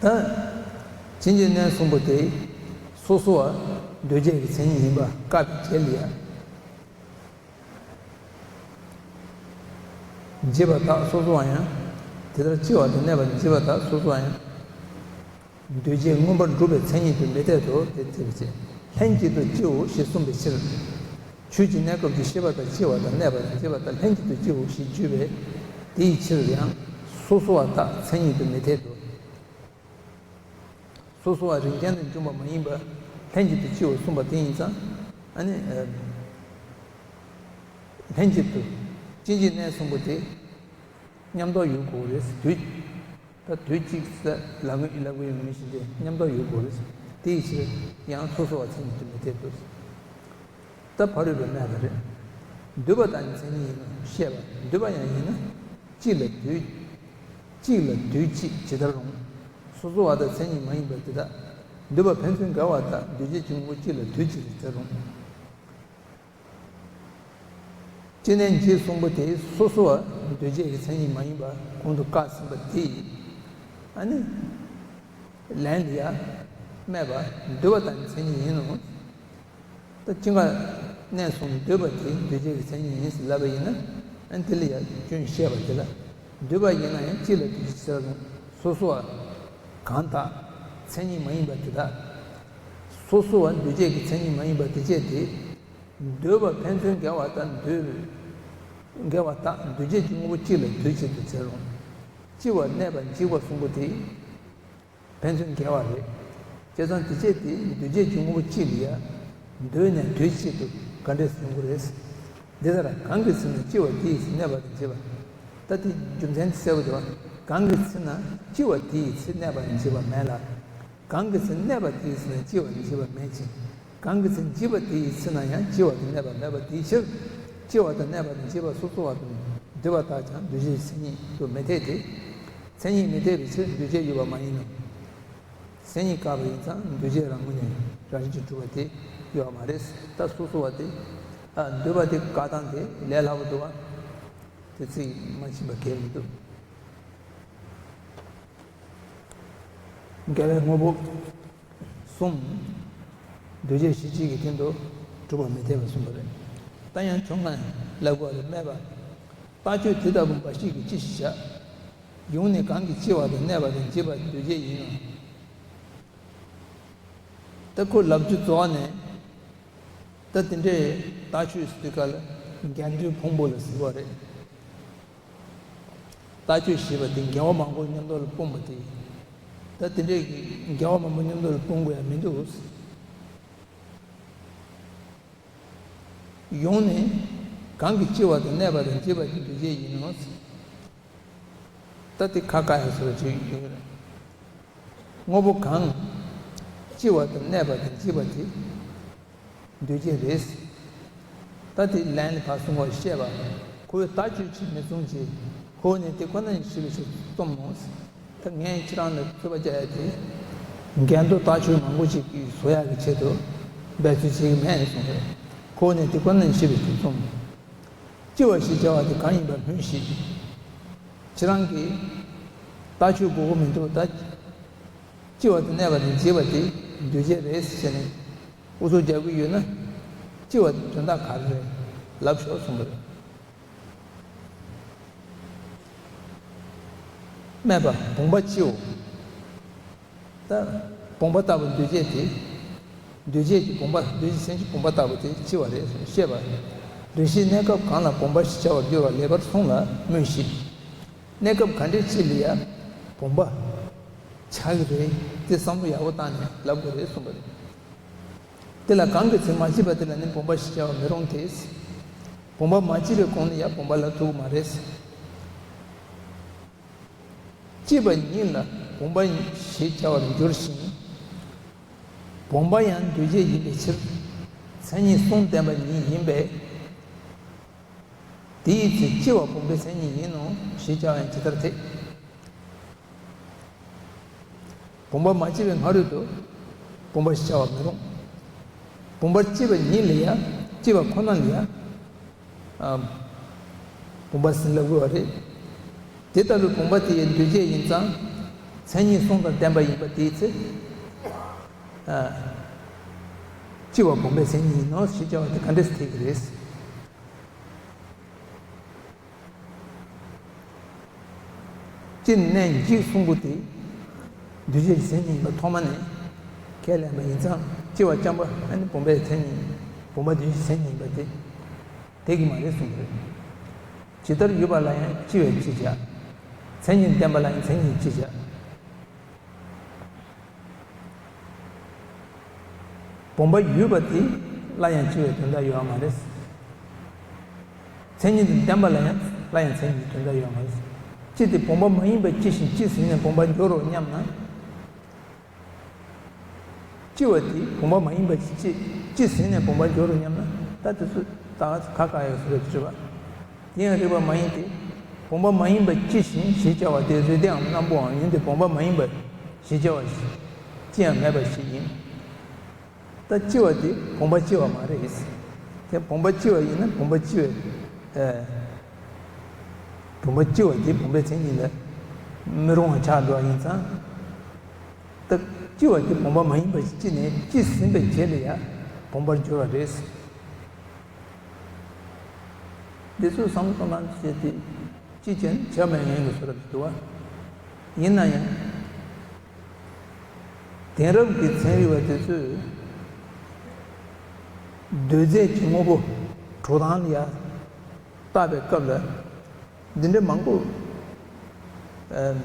ད་ཕྱིན་ཅི་ལོག་གསུམ་པོ་དེ་སོ་སོ་བ་འདུས་བྱས་ཀྱི་མཚན་ཉིད་ཡིན་པ་བཀག་པའི་རྗེས་ལ་ཡང་། འཇིག་པ་དག་སོ་སོ་བ་ཡང་། དེ་ལྟར་ལྕི་བ་དང་གནས་པ་འཇིག་པ་དག་སོ་སོ་བ་ཡང་། འདུས་བྱས་མངོན་པར་འགྲུབ་པའི་མཚན་ཉིད་དུ་མི་འཐད་དོ། དེ་ཐེག་ཆེ། ལྷན་ཅིག་ཏུ་ལྕི་བའོ་ཞེས་གསུངས་པའི་ཕྱིར། ཆོས་ཀྱི་གནས་སྐབས་ཀྱི་ཤེས་པ་དག་ལྕི་བ་དང་གནས་པ་དང་འཇིག་པ་དག་ལྷན་ཅིག་ཏུ་ལྕི་བའོ་ཞེས་བརྗོད་པས། དེའི་ཕྱིར་ཡང་སོ་སོ་བ་དག་མཚན་ཉིད་དུ་མི་འཐད་དོ། སོ་སོ་བ་རིགས་ཅན་དུ་འབྱུང་བ་མ་ཡིན་པ་ལྷན་ཅིག་ཏུ་ལྕི་བའོ་གསུངས་པ་དེ་ཡིན་ཙང་། ཨ་ནི། ལྷན་ཅིག་ཏུ། ཕྱིན་ཅི་ལོག་གསུམ་པོ་དེ། མཉམ་དུ་ཡོད་དགོས་རེད། དུས། ད་དུས་གཅིག་ས་ལ་ངོས་ལ་ངོས་ཡོང་མི་ཤེས་ཏེ་མཉམ་དུ་ཡོད་དགོས་རེད། དེའི་ཕྱིར་ཡང་སོ་སོ་བ་མཚན་ཉིད་དུ་མི་འཐད་དོ། ད་ཕ་རོལ་པོས་སྨྲས་པ་རེད། འདུས་པ་དག་ནི་མཚན་ཉིད་ཡིན་ནོ་ཞེས་པ། འདུས་པ་ཡང་ཡིན་ན་གཅིག་ལ་དུས། གཅིག་ལ་དུས་གཅིག་ཇི་ལྟར་རུང་། སོ་སོ་བ་དག་མཚན་ཉིད་མ་ཡིན་པ་དེ་དག་འདུས་པ་ཕན་ཚུན་འགལ་བ་དག་འདུས་བྱས་ཀྱི་དངོས་པོ་གཅིག་ལ་དུས་གཅིག་ཇི་ལྟར་རུང་། སྤྱིར་གནས་འཇིག་གསུམ་པོ་དེ་སོ་སོ་བ་འདུས་བྱས་ཀྱི་མཚན་ཉིད་མ་ཡིན་པ་གོང་དུ་བཀག་ཟིན་པ་དེ་ཡིས། ཨ་ནི། ལན་ལ་ཡང་སྨྲས་པ། འདུས་པ་དག་ནི་མཚན་ཉིད་ཡིན་ནོ། ད་ཅི་ག་གནས་གསུམ་འདུས་པ་དེ་འདུས་བྱས་ཀྱི་མཚན་ཉིད་ཡིན་ཟེར་ལབ་པ་ཡིན་ན། ཨ་ནི་དེ་ལ་ཡང་སྐྱོན་བཤད་པ་དེ་ལ། འདུས་པ་ཡིན་ན་ཡང་གཅིག་ལ་དུས་གཅིག་ཟེར་རུང་སོ་སོ་བ་གང་དག་མཚན་ཉིད་མ་ཡིན་པ་དེ་དག་སོ་སོ་བ་འདུས་བྱས་ཀྱི་མཚན་ཉིད་མ་ཡིན་པ་དེ་བྱས་ཏེ། འདུས་པ་ཕན་ཚུན་འགལ་བ་དང་འདུས། འགལ་བ་དག་འདུས་བྱས་ཀྱི་དངོས་པོ་གཅིག་ལ་དུས་གཅིག་ཏུ་ཟེར་རུང་། ལྕི་བ་གནས་པ་འཇིག་པ་གསུམ་པོ་དེ་ཕན་ཚུན་འགལ་བ་རེད། བྱས་ཙང་དེ་བྱས་ཏེ་འདུས་བྱས་ཀྱི་དངོས་པོ་གཅིག་ལ་ཡང་འདུས་ནས་དུས་གཅིག་ཏུ་ག་འདྲས་ཡོང་གི་རེད། འདི་ལྟར་གང་གི་ཚེ་ན་ལྕི་བ་དེའི་ཚེ་གནས་པ་དང་འཇིག་པ། ད་དེ་རྒྱུ་མཚན་དེ་གསལ་པོ་འདུག་བ། གང་གི་ཚེ་ན་ལྕི་བ་དེའི་ཚེ་གནས་པ་དང་འཇིག་པ་མེད་ལ། གང་གི་ཚེ་གནས་པ་དེའི་ཚེ་ན་ལྕི་བ་དང་འཇིག་པ་མེད་ཅིང་། གང་གི་ཚེ་འཇིག་པ་དེའི་ཚེ་ན་ཡང་ལྕི་བ་དང་གནས་པ་མེད་པ་དེའི་ཕྱིར། ལྕི་བ་དང་གནས་པ་དང་འཇིག་པ་སོ་སོ་བ་དང་འདུས་པ་དག་ཀྱང་འདུས་བྱས་མཚན་ཉིད་དུ་མི་འཐད་དེ། མཚན་ཉིད་མི་འཐད་པའི་ཕྱིར་འདུས་བྱས་ཡོད་པ་མ་ཡིན་ནོ། མཚན་ཉིད་བཀག་པ་ཡིན་ཙང་འདུས་བྱས་རང་ངོས་ནས་རང་བཞིན་གྱིས་གྲུབ་པ་དེ། ཡོད་མ་རེད། ད་སོ་སོ་བ་དེ། ཨ། འདོད་པ་དེ་བཀག་སྟངས་དེ་ལས་སླ་པོ་འདུག་བ། དེ་ཚིག་མ་ཕྱིན་པ་གལ་མི་འདུག་འགལ་བའི་དངོས་པོ་གསུམ། འདུས་བྱས་གཞི་གཅིག་གི་སྟེང་དུ་གྲུབ་པ་མི་འཐད་པར་གསུངས་པ་རེད། ད་ཡང་བྱུང་ན་ལབ་དགོས་རེད། སྨྲས་པ། རྟགས་ཆོས་དེ་ལྟ་བུ་འབའ་ཞིག་གིས་ཅི་ཞིག་བྱ། ཡུམ་ནི་གང་གིས་ལྕི་བ་དང་གནས་པ་དང་འཇིག་པ་འདུས་བྱས་ཡིན་ནོ། ད་ཁོ་ལབ་རྒྱུ་རྫོགས་ནས། ད་དེ་འདྲའི་རྟགས་ཆོས་ཟེར་དུས་སྐབས་ལ་འགལ་འདུའི་ཕུང་པོ་ལ་ཟེར་བ་རེད། རྟགས་ཆོས་ཞེས་པ་དེ་འགལ་བ་མང་པོ་མཉམ་དུ་ལ་སྤུངས་པ་དེ། ད་དེ་འདྲའི་འགལ་བ་མང་པོ་མཉམ་དུ་ལ་སྤུངས་དགོས་ཡ་མི་འདུག་ཡུམ་ནི་གང་གིས་ལྕི་བ་དང་གནས་པ་དང་འཇིག་པ་དེ་འདུས་བྱས་ཡིན་ནོ། ད་དེ་ཁ་བཀག་ཡ་བཟོ་འདྲ་ཅིག་ཡོད་རེད། དངོས་པོ་གང་ལྕི་བ་དང་གནས་པ་དང་འཇིག་པ་དེ་འདུས་བྱས་རེད། ད་དེ་ལན་ལ་ཕར་གསུང་བར་བཤད་པ། ཁོ་བོས་རྟགས་ཆོས་ཕྱིར་མི་མཚུངས་ཀྱི། ཁོ་བོ་ནི་དེ་ཁོ་ན་ཉིད་ཤེས་པའི་ཕྱིར་རྩོམ་མོ། ད་ངས་ཁྱེད་རང་ལ་རྩོད་པ་རྒྱག་ཡ་དེ། འགལ་འདུ་རྟགས་ཆོས་མང་པོ་ཅིག་གིས་བཟོ་ཡག་གི་ཆེད་དུ་འབད་རྩོལ་བྱེད་ཀྱི་མེད་གསུངས་རེད། ཁོ་བོ་ནི་དེ་ཁོ་ན་ཉིད་ཤེས་པའི་ཕྱིར་རྩོམ་མོ། ལྕི་བ་ཞེས་བྱ་བ་དེ་གང་ཡིན་པ་སྨྲོས་ཤིག་ཁྱེད་རང་གིས་རྟགས་ཆོས་དགོས་ཀྱི་མི་འདུག་ད་ལྕི་བ་དང་གནས་པ་དང་འཇིག་པ་དེ་འདུས་བྱས་རེད་ཟེར་ནས་ཨུ་ཚུགས་རྒྱག་གི་ཡོད་ན། ལྕི་བ་དེ་དོན་དག་ག་རེ་རེད། ལབ་ཤོག་གསུངས་པ་རེད། སྨྲས་པ། བུམ་པ་ལྕིའོ། ད་བུམ་པ་ལྟ་བུ་འདུས་བྱས་དེ། འདུས་བྱས་ཀྱི་བུམ་པ། འདུས་བྱས་མཚན་གྱི་བུམ་པ་ལྟ་བུ་དེ་ལྕི་བ་རེད་ཞེས་པ། རེ་ཞིག་གནས་སྐབས་གང་ལ་བུམ་པ་ཞེས་བྱ་བར་འགྱུར་བ་ལེགས་པར་གསུངས་ལ་སྨྲོས་ཤིག་གནས་སྐབས་ག་འདྲ་ཅིག་ལ་ཡང་བུམ་པ་ཆགས་ཀྱི་རེད། དེ་བསམ་བློ་ཡག་པོ་བཏང་ནས་ལབ་དགོས་རེད་གསུངས་པ་རེད། དེ་ལ་གང་གི་ཚེ་མ་སྐྱེས་པ་དེ་ལ་ནི་བུམ་པ་ཞེས་བྱ་བ་མི་རུང་སྟེ། བུམ་པ་མ་སྐྱེས་པའི་གོང་ནས་ཡང་བུམ་པ་ལབ་ཐུབ་ཀྱི་མ་རེད། སྐྱེས་པ་ཉིད་ལ་བུམ་པ་ཞེས་བྱ་བར་འགྱུར་ཞིང་། བུམ་པ་ཡང་འདུས་བྱས་ཡིན་པའི་ཕྱིར། མཚན་ཉིད་གསུམ་ལྡན་པ་ཉིད་ཡིན་པས། དེའི་ཚེ་ལྕི་བ་བུམ་པའི་མཚན་ཉིད་ཡིན་ནོ་ཞེས་བྱ་བ་ཡང་ཇི་ལྟར་འཐད། བུམ་པ་མ་སྐྱེས་པའི་སྔ་རོལ་དུ་བུམ་པ་ཞེས་བྱ་བ་མི་རུང་། བུམ་པ་སྐྱེས་པ་ཉིད་ལ་ཡང་། སྐྱེས་པ་ཁོ་ན་ལ་ཡང་། ཨ། བུམ་པ་ཟིན་ལ་དགོས་པ་རེད། དེ་ལྟ་བུའི་བུམ་པ་དེ་ཡང་འདུས་བྱས་ཡིན་ཙང་། མཚན་ཉིད་གསུམ་དང་ལྡན་པ་ཡིན་པ་དེའི་ཚེ། ཨ། ལྕི་བ་བུམ་པའི་མཚན་ཉིད་ཡིན་ནོ་ཞེས་བྱ་བ་དེ་ག་འདྲས་སེ་འཐད་ཀྱི་རེད། སྤྱིར་གནས་འཇིག་གསུམ་པོ་དེ། འདུས་བྱས་ཀྱི་མཚན་ཉིད་ཡིན་པ་ཐོག་མ་ནས་ཁས་ལེན་པ་ཡིན་ཙང་། ལྕི་བ་རྐྱང་པ་ཨ་ནི་བུམ་པའི་མཚན་ཉིད། བུམ་པ་འདུས་བྱས་ཀྱི་མཚན་ཉིད་ཡིན་པ་དེ་འཐད་ཀྱི་མ་རེད་གསུངས་པ་རེད། ཇི་ལྟར་ཡོད་པ་ལ་ཡང་ལྕི་བས་ཅི་བྱ། མཚན་ཉིད་ལྡན་པ་ལ་ཡང་མཚན་ཉིད་ཅི་བྱ། བུམ་པ་ཡོད་པ་དེ་ལ་ཡང་ལྕི་བའི་དོན་དག་ཡོད་པ་མ་རེད། མཚན་ཉིད་དང་ལྡན་པ་ལ་ཡང་ལ་ཡང་མཚན་ཉིད་དོན་དག་ཡོད་པ་མ་རེད། ཅི་སྟེ་བུམ་པ་མ་ཡིན་པ་ཅི་ཞིག་ཅི་ཟིན་ནས་བུམ་པར་འགྱུར་རོ་སྙམ་ན། ལྕི་བ་དེ་བུམ་པ་མ་ཡིན་པ་ཅི་ཅི་ཟིན་ནས་བུམ་པར་འགྱུར་རོ་སྙམ་ན། ད་དེ་ཚོ་ད་ཁ་ཁ་ཡོད་ཟེར་བའི་དྲི་བ། དེ་ཡང་རིགས་པ་མ་ཡིན་ཏེ། བུམ་པ་མ་ཡིན་པ་ཅི་ཞིག་ཞེས་བྱ་བ་དེ་རེད་དེའམ་རྣམ་པོའམ་ཡིན་ཏེ། བུམ་པ་མ་ཡིན་པ་ཞེས་བྱ་བ་ཅི་ཡང་མེད་པ་ཞིག་ཡིན། ད་ལྕི་བ་དེ་བུམ་པ་ལྕི་བ་མ་རེད། དེ་བུམ་པ་ལྕི་བ་ཡིན་ན་བུམ་པ་ལྕི་བའི། ཨེ། བུམ་པ་ལྕི་བ་དེ་བུམ་པའི་མཚན་ཉིད་ལ་མི་རུང་བ་ཆགས་འགྲོ་བ་ཡིན་ཙང་། ད་ལྕི་བ་དེ་བུམ་པ་མ་ཡིན་པ་ཞིག་ཅི་ནས་ཅི་ཟིན་པའི་རྗེས་ལ་ཡང་བུམ་པར་འགྱུར་བ་རེད། འདི་ཚོ་བསམ་བློ་གཏོང་སྟངས་བྱས་ཏེ་ཅི་བྱས་ནས་བྱ་མེད་ངན་གྱི་བཟོ་འདྲ་ཞིག་འདུག་བ། ཡིན་ན་ཡང་། དེང་རབས་ཀྱི་ཚན་རིག་པ་དེ་ཚོས་འདུས་རྫས་ཀྱི་དངོས་པོ་གྲུབ་སྟངས་ལ་ཡང་བལྟ་བའི་སྐབས་ལ། འདི་འདྲའི་མང་པོ། ཨ།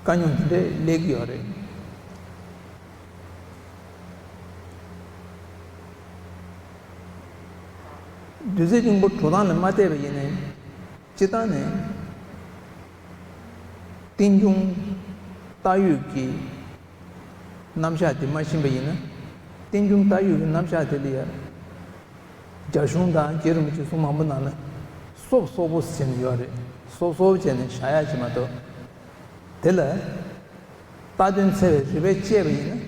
དཀའ་རྙོག་འདི་འདྲའི་སླེབས་ཀྱི་ཡོད་རེད། འདུས་རྫས་གཉིས་པོ་གྲུབ་སྟངས་ལ་མ་བལྟས་པ་ཡིན་ན། སྤྱིར་བཏང་ནས་རྟེན་འབྱུང་བཏགས་ཡོད་ཀྱི་རྣམ་གཞག་དེ་མ་ཤེས་པ་ཡིན་ན། རྟེན་འབྱུང་བཏགས་ཡོད་ཀྱི་རྣམ་གཞག་དེ་ལ་ཡང་། རྒྱ་གཞུང་དང་རྗེ་རིན་པོ་ཆེའི་གསུང་མང་པོ་ནང་ན་སོབ་སོབ་པོ་ཟེར་ནས་ཡོད་རེད། སོབ་སོབ་བྱས་ནས་བཞག་ཡག་ཅིག་མ་གཏོགས། དེ་ལ་རྟགས་དོན་འཚེ་བའི་རིགས་པས་དཔྱད་པ་ཡིན་ན་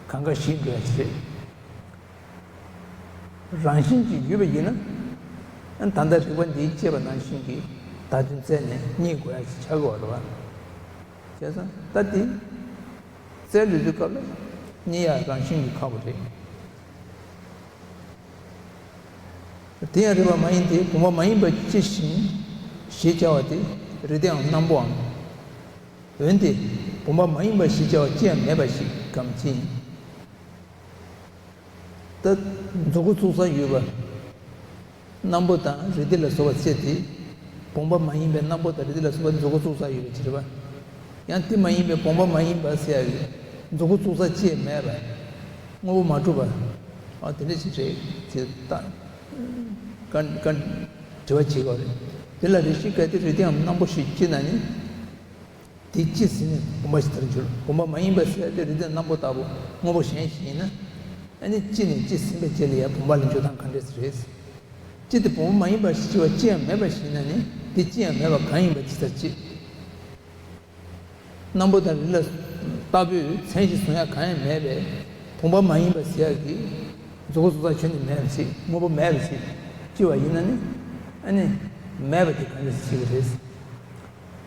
གང་ག་ཞིག་འགྲོ་ཡག་ཅིག་རེད། རང་བཞིན་གྱིས་ཡོད་པ་ཡིན་ན། ད་ལྟ་རིགས་པ་འདིས་དཔྱད་པ་ནང་བཞིན་གྱི་བརྡ་དོན་བཙལ་ནས་རྙེད་དགོས་ཡ་ཞིག་ཆགས་ཀྱི་ཡོད་རེད་བ། བྱས་ཙང་ད་དེ་བཙལ་འགྲོ་དུས་སྐབས་ལ་རྙེད་ཡ་རང་བཞིན་གྱིས་ཁག་པོ་རེད། དེ་ཡང་རེད་པ་མ་ཡིན་ཏེ། བུམ་པ་མ་ཡིན་པ་ཅི་བཞིན་ཞེས་བྱ་བ་དེ་རིགས་དེའམ་སྣམ་པོའམ། འོན་ཏེ་བུམ་པ་མ་ཡིན་པ་ཞེས་བྱ་བ་ཅི་ཡང་མེད་པ་ཞིག་གམ་ཅི་ཡིན། ད་མཛུབ་གུ་བཙུགས་ས་ཡོད་པ། སྣམ་པོ་དང་རིགས་དེ་ལ་སོགས་པ་བཅས་ཏེ། བུམ་པ་མ་ཡིན་པའི་སྣམ་པོ་དང་རིགས་དེ་ལ་སོགས་པ་མཛུབ་གུ་བཙུགས་ས་ཡོད་པའི་ཕྱིར་བ། ཡང་དེ་མ་ཡིན་པའི་བུམ་པ་མ་ཡིན་པ་ཟེར་ཡ་ཡོད། མཛུབ་གུ་བཙུགས་ས་ཅི་ཡང་མེད་པ། དངོས་པོ་མ་གྲུབ་པ། ཨ་དེ་འདྲ་ཞིག་རེད་ཅེས་ད་ཀ་ཀ་དྲི་བ་བྱེད་དགོས་རེད། དེ་ལ་རེ་ཞིག་གལ་ཏེ་རིགས་དེའམ་སྣམ་པོ་ཞིག་སྐྱེས་ན་ནི། དེ་སྐྱེས་ཟིན་ནས་བུམ་པ་ཞིག་ལྟར་འགྱུར། བུམ་པ་མ་ཡིན་པ་ཟེར་ཏེ་རིགས་དེའམ་སྣམ་པོ་ལྟ་བུ་དངོས་པོ་གཞན་ཞིག་ཡིན་ན། ཨ་ནི་སྐྱེས་ནས་སྐྱེས་ཟིན་པའི་རྗེས་ལ་ཡང་བུམ་པ་ལ་འགྱུར་སྟངས་ག་འདྲས་རེད། སྤྱིར་དེ་བུམ་པ་མ་ཡིན་པ་ཞེས་བྱ་བ་ཅི་ཡང་མེད་པ་ཞིག་ཡིན་ན་ནི། དེ་ཅི་ཡང་མེད་པ་གང་ཡིན་པ་ཇི་ལྟར་བྱེད། སྣམ་པོ་དང་རིགས་ལ་ལྟ་བུའི་མཚན་གཞི་བཟུང་ཡ་གང་ཡང་མེད་པས། བུམ་པ་མ་ཡིན་པ་ཟེར་ཡ་གི་མཛུབ་གུ་བཙུགས་ས་ཁྱོན་ནས་མེད་པ་ཞིག་དངོས་པོ་མེད་པ་ཞིག་སྐྱེ་བ་ཡིན་ན་ནི། ཨ་ནི་མེད་པ་དེ་ག་འདྲས་བྱེད་ཀྱི་རེད།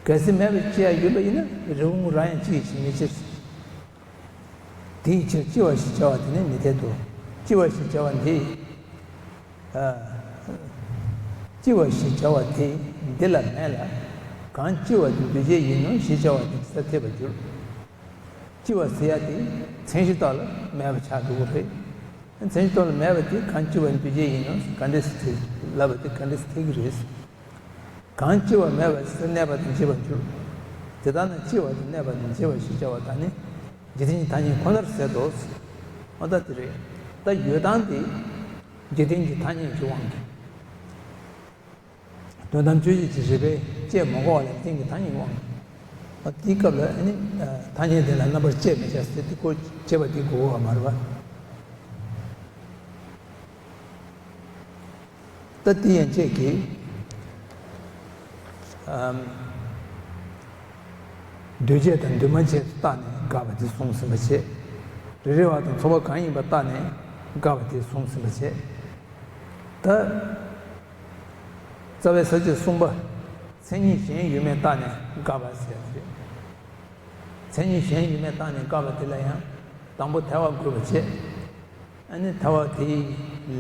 གལ་སྲིད་མེད་པ་སྐྱེ་ཡ་ཡོད་པ་ཡིན་ན། རེའུ་རང་ཡང་གཅིག་ཡིན་ཕྱིར་མེད་ཕྱིར། དེའི་ཕྱིར་སྐྱེ་བ་ཞེས་བྱ་བ་དེ་ནི་མི་འཐད་དོ། སྐྱེ་བ་ཞེས་བྱ་བ་འདི། ཨ། སྐྱེ་བ་ཞེས་བྱ་བ་དེ་འདི་ལ་མེད་ལ། གང་སྐྱེ་བ་དེ་འདུས་བྱས་ཡིན་ནོ་ཞེས་བྱ་བ་དེ་ཇི་ལྟར་འཐད་པར་འགྱུར། སྐྱེ་བ་ཟེར་ཡ་དེ་མཚན་གཞི་ལྟར་ལ་མེད་པ་ཆགས་འགྲོ་གི་རེད། མཚན་གཞི་ལྟར་ལ་མེད་པ་དེ་གང་སྐྱེ་བ་འདུས་བྱས་ཡིན་ནོ་ག་འདྲས་སེ་འཐད་ལབ་པ་དེ་ག་འདྲས་སེ་འཐད་ཀྱི་རེད། གང་སྐྱེ་བ་མེད་པ་ཞིག་གནས་པ་དང་བརྗེ་བར་འགྱུར། དེ་ལྟར་ན་སྐྱེ་བ་དང་གནས་པ་དང་བརྗེ་བ་ཞེས་བྱ་བ་དག་ནི་འཇིག་རྟེན་གྱི་ཐ་སྙད་ཁོ་ནར་ཟད་དོ། འོ་ད་དེ་རེད། ད་ཡོད་སྟངས་དེ་འཇིག་རྟེན་གྱི་ཐ་སྙད་ཀྱི་དབང་གིས། དོན་དམ་དཔྱོད་བྱེད་ཀྱི་རིགས་པས་དཔྱད་མི་དགོས་པ་ལ་རིགས་ལྡན་གྱི་ཐ་སྙད་དབང་གིས། འོ་དེའི་སྐབས་ལ་ཨ་ནི་ཐ་སྙད་དེ་ལ་རྣམ་པར་དཔྱད་མི་བྱ་ཟེར་དེ་ཁོ་དཔྱད་པ་དེ་དགོས་པ་མ་རེད་པ། ད་དེ་ཡན་ཆད་ཀྱིས། ཨམ། འདུས་བྱས་དང་འདུས་མ་བྱས་སུ་བརྟགས་ནས་དགག་པ་དེ་གསུངས་ཟིན་པ་བྱས། རེ་རེ་བ་དང་ཚོགས་པ་གང་ཡིན་པར་བརྟགས་ནས་དགག་པ་དེ་གསུངས་ཟིན་པ་བྱས། ད། རྩ་བའི་ས་བཅད་གསུམ་པ། མཚན་ཉིད་གཞན་ཡོད་མེད་བརྟགས་ནས་དགག་པ་ཟེར་ཡ་དེ་རེད། མཚན་ཉིད་གཞན་ཡོད་མེད་བརྟགས་ནས་དགག་པ་དེ་ལ་ཡང་། དང་པོ་ཐལ་བ་དགོས་པ་བྱས། ཨ་ནི་ཐལ་བ་དེའི་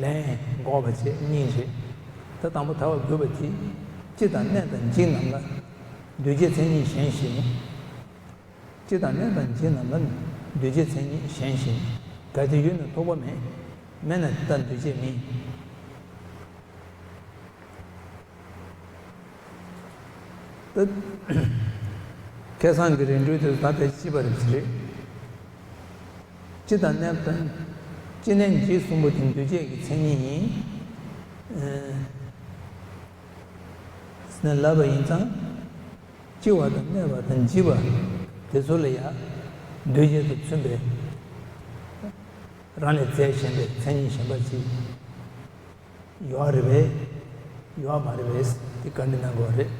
ལན་འགོག་པ་བྱས་གཉིས་རེད། ད་དང་པོ་ཐལ་བ་དགོས་པ་དེ། སྤྱི་དང་གནས་དང་འཇིག་རྣམས་ལ་འདུས་བྱས་མཚན་ཉིད་གཞན་ཞིག་ནི། སྤྱི་དང་གནས་དང་འཇིག་རྣམས་ལ་འདུས་བྱས་མཚན་ཉིད་གཞན་ཞིག་ནི། གལ་ཏེ་ཡོད་ན་ཐོགས་པ་མེད། མེད་ན་ད་འདུས་བྱས་མིན། ད། ཁ་སང་གི་རིགས་འགྲེ་དེ་ད་ཕལ་ཆེར་གཅིག་པ་རེད་ཟེར་རེད། སྤྱི་དང་གནས་དང་། སྤྱི་གནས་འཇིག་གསུམ་པོ་དེ་འདུས་བྱས་ཀྱི་མཚན་ཉིད་ཡིན། ཨ། ཟེར་ནས་ལབ་པ་ཡིན་ཙང་། སྤྱི་བ་དང་གནས་པ་དང་འཇིག་པ་དེ་ཚོ་ལ་ཡང་འདུས་བྱས་སུ་མཚོན་པའི་རང་ལས་རྫས་གཞན་པའི་མཚན་ཉིད་གཞན་པ་ཅིག་ཡོད་རེད་པས། ཡོད་མ་རེད་པས། དེ་བཀའ་འདྲི་གནང་དགོས་རེད།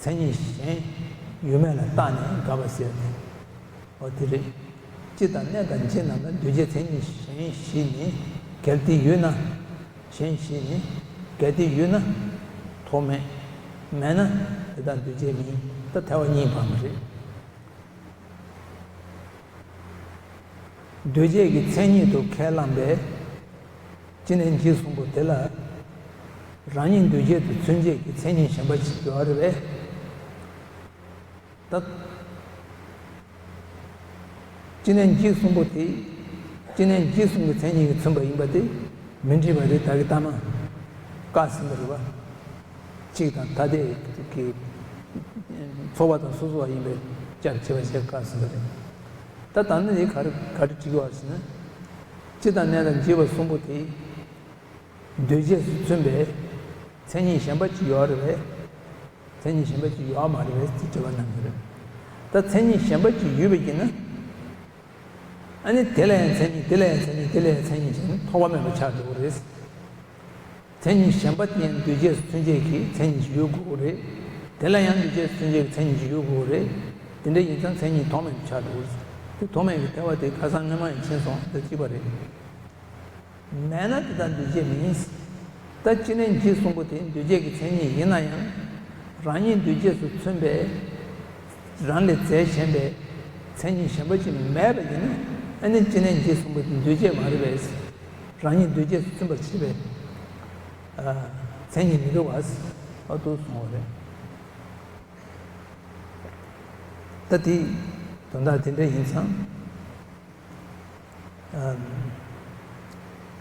མཚན་ཉིད་གཞན་ཡོད་མེད་ལ་བརྟགས་ནས་དགག་པ་ཟེར་ཏེ། འོ་དེ་རེད། སྤྱི་དང་གནས་དང་འཇིག་རྣམས་ལ་འདུས་བྱས་མཚན་ཉིད་གཞན་ཞིག་ནི། གལ་ཏེ་ཡོད་ན། གཞན་ཞིག་ནི། གལ་ཏེ་ཡོད་ན། ཐོགས་མེད། མེད་ན། དེ་དག་འདུས་བྱས་མིན། ད་ཐལ་བ་གཉིས་བར་མ་རེད། འདུས་བྱས་ཀྱི་མཚན་ཉིད་དུ་ཁས་བླངས་པས། སྤྱི་གནས་འཇིག་གསུམ་པོ་དེ་ལ། རང་ཉིད་འདུས་བྱས་སུ་མཚོན་བྱེད་ཀྱི་མཚན་ཉིད་གཞན་པ་ཅིག་ཡོད་རེད་པས། ད། སྤྱི་གནས་འཇིག་གསུམ་པོ་དེ། སྤྱི་གནས་འཇིག་གསུམ་གྱི་མཚན་ཉིད་ཀྱིས་མཚོན་པ་ཡིན་པ་དེ་མི་འགྲིག་པ་རེད། ད་གི་ལྟ་མ་བཀག་ཟིན་པ་རེད་པ། གཅིག་དང་ཐ་དད་ཀྱི་ཚོགས་པ་དང་སོ་སོ་བ་ཡིན་པའི་སྐྱབས་བྱེད་པ་ཞེས་བཀག་ཟིན་པ་རེད། ད་ད་ནི་དེ་ག་རེ་ག་རེ་བྲིས་ཀྱི་ཡོད་ཟེར་ན། སྤྱི་དང་གནས་དང་འཇིག་པ་གསུམ་པོ་དེ། འདུས་བྱས་སུ་མཚོན་པའི་མཚན་ཉིད་གཞན་པ་ཅིག་ཡོད་རེད་པས། མཚན་ཉིད་གཞན་པ་ཅིག་ཡོད་མ་རེད་པས་ཅེས་དྲི་བ་གནང་གི་རེད། ད་མཚན་ཉིད་གཞན་པ་ཅིག་ཡོད་པ་ཡིན་ན། ཨ་ནི་དེ་ལ་ཡང་མཚན་ཉིད། དེ་ལ་ཡང་མཚན་ཉིད། དེ་ལ་ཡང་མཚན་ཉིད་བྱས་ན་ཐོགས་པ་མེད་པ་ཆགས་འགྲོ་གི་རེད། མཚན་ཉིད་གཞན་པ་དེ་ཡང་འདུས་བྱས་སུ་མཚོན་བྱེད་ཀྱི་མཚན་ཉིད་ཅིག་ཡོད་དགོས་ཀྱི་རེད། དེ་ལ་ཡང་འདུས་བྱས་སུ་མཚོན་བྱེད་ཀྱི་མཚན་ཉིད་ཅིག་ཡོད་དགོས་ཀྱི་རེད། དེ་འདྲ་ཡིན་ཙང་མཚན་ཉིད་ཐོགས་མེད་པ་ཆགས་འགྲོ་གི་རེད། དེ་ཐོགས་མེད་ཀྱི་ཐལ་བ་དེ་ཁ་སང་སྔོན་མ་ཡང་མཁྱེན་སོང་། དེ་གཅིག་པ་རེད། མེད་ན་དེ་དག་འདུས་བྱས་མིན། ད་ཅི་ནས་འཇིག་གསུངས་པ་དེ་འདུས་བྱས་ཀྱི་མཚན་ཉིད་ཡིན་ན་ཡང་། རང་ཉིད་འདུས་བྱས་སུ་མཚོན་པའི་རང་ལས་རྫས་གཞན་པའི་མཚན་ཉིད་གཞན་པ་ཅིག་མེད་པ་ཡིན་ན། ཨ་ནི་ཅི་ནས་འཇིག་གསུངས་པ་དེ་འདུས་བྱས་མ་རེད་པས། རང་ཉིད་འདུས་བྱས་སུ་མཚོན་པར་བྱེད་པའི་མཚན་ཉིད་མི་འདུག་པ། ཨ་འདུག་གསུངས་པ་རེད། ད་དེ་དོན་དག་དེ་འདྲ་ཡིན་ཙང་།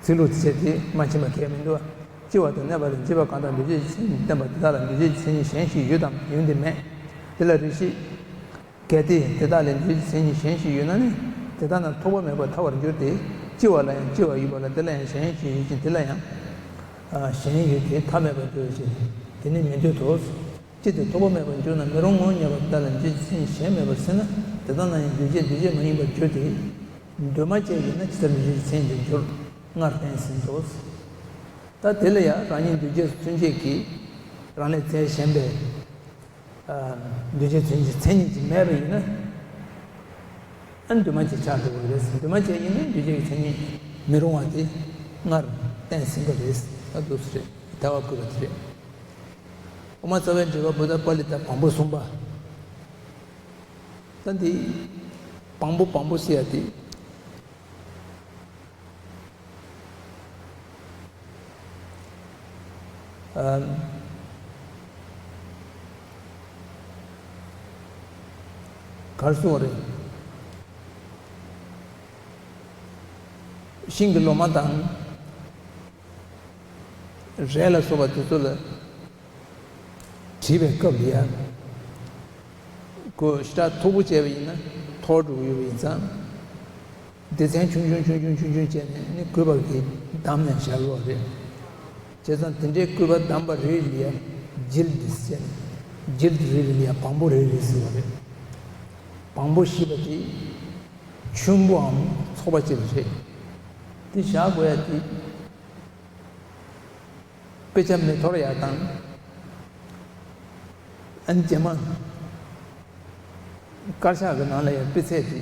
ཚིག་ལྷུག་ཅེས་དེ་མ་ཕྱིན་པ་གལ་མི་འདུག། སྐྱེ་བ་དང་གནས་པ་ལ་འཇིག་པ་གང་དག་འདུས་བྱས་ཀྱི་མཚན་ཉིད་བསྟན་པ་དེ་དག་ལ་འདུས་བྱས་ཀྱི་མཚན་ཉིད་གཞན་ཞིག་ཡོད་དམ་ཡོད་དེ་མེད། དེ་ལ་རེ་ཞིག། གལ་ཏེ་དེ་དག་ལས་འདུས་བྱས་ཀྱི་མཚན་ཉིད་གཞན་ཞིག་ཡོད་ན་ནི། དེ་དག་ན་ཐོགས་པ་མེད་པར་ཐར་བར་འགྱུར་ཏེ། སྐྱེ་བ་ལ་ཡང་སྐྱེ་བ་ཡོད་པ་ལ་དེ་ལ་ཡང་གཞན་ཞིག་ཡོད་ཅིང་དེ་ལ་ཡང་གཞན་ཡོད་དེ་ཐ་མལ་པར་འགྱུར་ཞེས་དེ་ནི་མི་འདོད་དོ། ཅི་སྟེ་ཐོགས་པ་མེད་པར་འགྱུར་ན་མི་རུང་ངོ་། ཉེ་བར་དེ་དག་ལ་འདུས་བྱས་ཀྱི་མཚན་ཉིད་གཞན་མེད་པར་སྲིད་ན། དེ་དག་ན་ཡང་འདུས་བྱས་འདུས་བྱས་མ་ཡིན་པར་འགྱུར་ཏེ། འདུས་མ་བྱས་ཡིན་ན་ཇི་ལྟར་འདུས་བྱས་ཀྱི་མཚན་ཉིད་དུ་འགྱུར། སྔར་བསྟན་ཟིན་ཏོ། ད་དེ་ལ་ཡང་རང་ཉིད་འདུས་བྱས་སུ་མཚོན་བྱེད་ཀྱི་རང་ལས་རྫས་གཞན་པའི་འདུས་བྱས་མཚོན་བྱེད་མཚན་ཉིད་ཀྱིས་མེད་པ་ཡིན་ན། ཨ་འདུས་མ་བྱས་ཆགས་འགྲོ་གི་རེད། འདུས་མ་བྱས་ཡིན་ན་འདུས་བྱས་ཀྱི་མཚན་ཉིད་མི་རུང་བ་དེ་སྔར་བསྟན་ཟིན་པ་རེད། ཨ་འདུག་སེ་རེད། ལྟ་བ་བཀོད་པ་དེ་རེད། དབུ་མ་རྩ་བའི་འགྲེལ་པ་བུདྡྷ་པཱ་ལི་ཏ་བམ་པོ་གསུམ་པ། ད་འདི་བམ་པོ་བམ་པོ་ཟེར་ཡ་དེ། ཨམ། གར་སོང་རེད། ཤིང་གི་ལོ་མ་དང་། རས་ལ་སོགས་པ་དེ་ཚོ་ལ་བྲིས་པའི་སྐབས་ལ་ཡ། ཁོ་ཞེ་དྲག་མཐུག་པོ་བྱས་པ་ཡིན་ན་འཐོར་འགྲོ་གི་ཡོད་པ་ཡིན་ཙང་། སྡེ་ཚན་ཆུང་ཆུང་ཆུང་ཆུང་ཆུང་ཆུང་བྱས་ནས་ནི་དགོས་པ་གི་བསྡམས་ནས་བཞག་ཡོད་རེད། བྱས་ཙང་དེ་འདྲའི་སྐུད་པ་བསྡམས་པ་རེ་རེ་ལ་ཡ་ཇིལ་ཌི་ཟེར་ནས། ཇིལ་ཌི་རེ་རེ་ལ་ཡ་བམ་པོ་རེ་རེ་ཟེར་བ་རེད། བམ་པོ་ཞེས་པ་དེ་ཆུན་པོའམ་ཚོགས་པ་ཅིག་རེད། དེ་བཞག་དགོས་ཡ་དེ། དཔེ་ཆ་མི་འཐོར་ཡ་དང་། ཨ་ནི་རྗེས་མ་དཀར་ཆག་གི་ནང་ལ་ཡང་དཔེ་ཚད་དེ་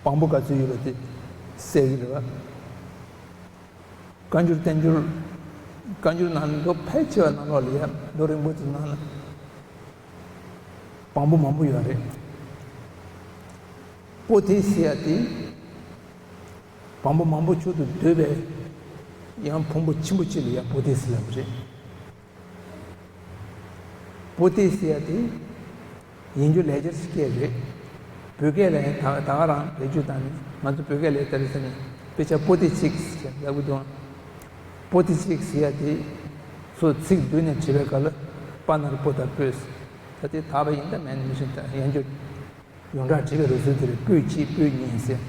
བམ་པོ་ག་ཚོད་ཡོད་པ་དེ་གསལ་གྱི་རེད་བ། བཀའ་འགྱུར་བསྟན་འགྱུར། བཀའ་འགྱུར་ནང་ལོ་ཕལ་ཆེ་བ་ནང་ལོགས་ལ་ཡ་ལོ་རིང་པོ་དེ་ནང་ལ་བམ་པོ་མང་པོ་ཡོད་རེད། པོ་ཐི་ཟེར་ཡ་དེ། བམ་པོ་མང་པོ་མཆོག་ཏུ་བསྡུས་པའི་ཡང་ཕུང་པོ་ཆེན་པོ་གཅིག་ལ་ཡང་པོ་ཐི་ཟེར་ལབ་པ་རེད། པོ་ཐི་ཟེར་ཡ་དེ་ཡིན་རྒྱུ་ལེགས་སྦྱར་སྐད་རེད། བོད་སྐད་ལ་ཡང་ད་ད་ག་རང་བེད་སྤྱོད་བཏང་ནས་ང་ཚོ་བོད་སྐད་ལ་ད་རེས་ཟེར་ནས་དཔེ་ཆ་པོ་ཐི་གཅིག་ཟེར་ལབ་གི་འདུག་པོ་ཐི་གཅིག་ཟེར་ཡ་དེ་ཚོ་ཚིག་བསྡུས་ནས་བྲིས་པའི་སྐབས་ལ་པ་ན་རོ་པོ་ད་པོས། ད་དེ་དག་པ་ཡིན་ད་མེད་ནས་མི་ཤེས་ད་ཡང་རྒྱུ། ཡོངས་གྲགས་བྲིས་པའི་རུ་སུལ་དེ་རེད། པོད་གཅིག་པོད་གཉིས་ཟེར།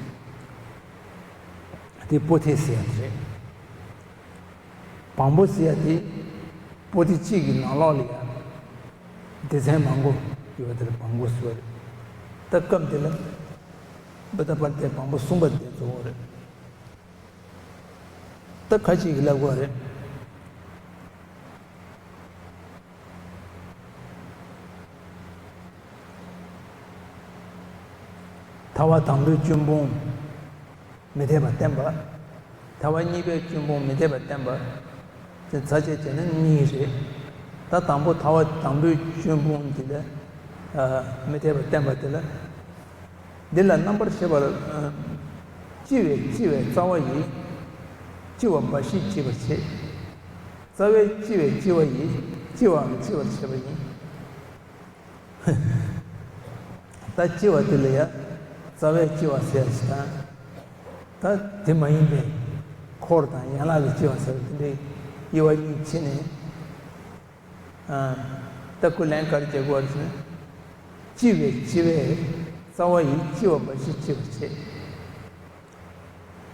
དེ་པོ་ཐི་ཟེར་ཡ་དེ་རེད། བམ་པོ་ཟེར་ཡ་དེ་པོ་ཐི་གཅིག་གི་ནང་ལོགས་ལ་ཡ་སྡེ་ཚན་མང་པོ་ཡོད་པ་དེ་ལ་བམ་པོ་ཟེར་བ་རེད། ད་སྐབས་འདི་ལ་བུདྡྷ་པཱ་ལི་ཏའི་བམ་པོ་གསུམ་པ་དེ་གཙོ་བོ་རེད། ད་ཁ་ཅིག་གིས་ལབ་དགོས་རེད། ཐར་པ་དང་པོའི་སྐྱོན་སྤོང་མི་འཐད་པ་བསྟན་པ། ཐར་པ་གཉིས་པའི་སྐྱོན་སྤོང་མི་འཐད་པ་བསྟན་པ། དེ་ཚར་བཅད་བྱས་ན་གཉིས་རེད། ད་དང་པོ་ཐར་པ་དང་པོའི་སྐྱོན་སྤོང་དེ་ལ་མི་འཐད་པ་བསྟན་པ་དེ་ལ། འདི་ལ་རྣམ་པར་ཤེས་པ་ལ། ཨ། སྐྱེ་བའི་སྐྱེ་བའི་རྩ་བ་ཡི། སྐྱེ་བ་འབའ་ཞིག་སྐྱེད་པར་བྱེད། རྩ་བའི་སྐྱེ་བའི་སྐྱེ་བ་ཡི། སྐྱེ་བའང་སྐྱེད་པར་བྱེད་པ་ཡིན། ད་སྐྱེ་བ་དེ་ལ་ཡང་རྩ་བའི་སྐྱེ་བ་ཟེར་ཡ་ཞིག་དང་། ད་དེ་མ་ཡིན་པའི་འཁོར་དང་ཡན་ལག་གི་སྐྱེ་བ་ཟེར་བ་དེ་འདྲའི་དབྱེ་བ་གཉིས་ཕྱེ་ནས། ཨ། ད་ཁོ་ལན་ག་རེ་བྱེད་དགོས་རེད་ཟེར་ན། སྐྱེ་བའི་སྐྱེ་བའི་རྩ་བ་ཡི་སྐྱེ་བ་འབའ་ཞིག་སྐྱེད་པར་བྱེད།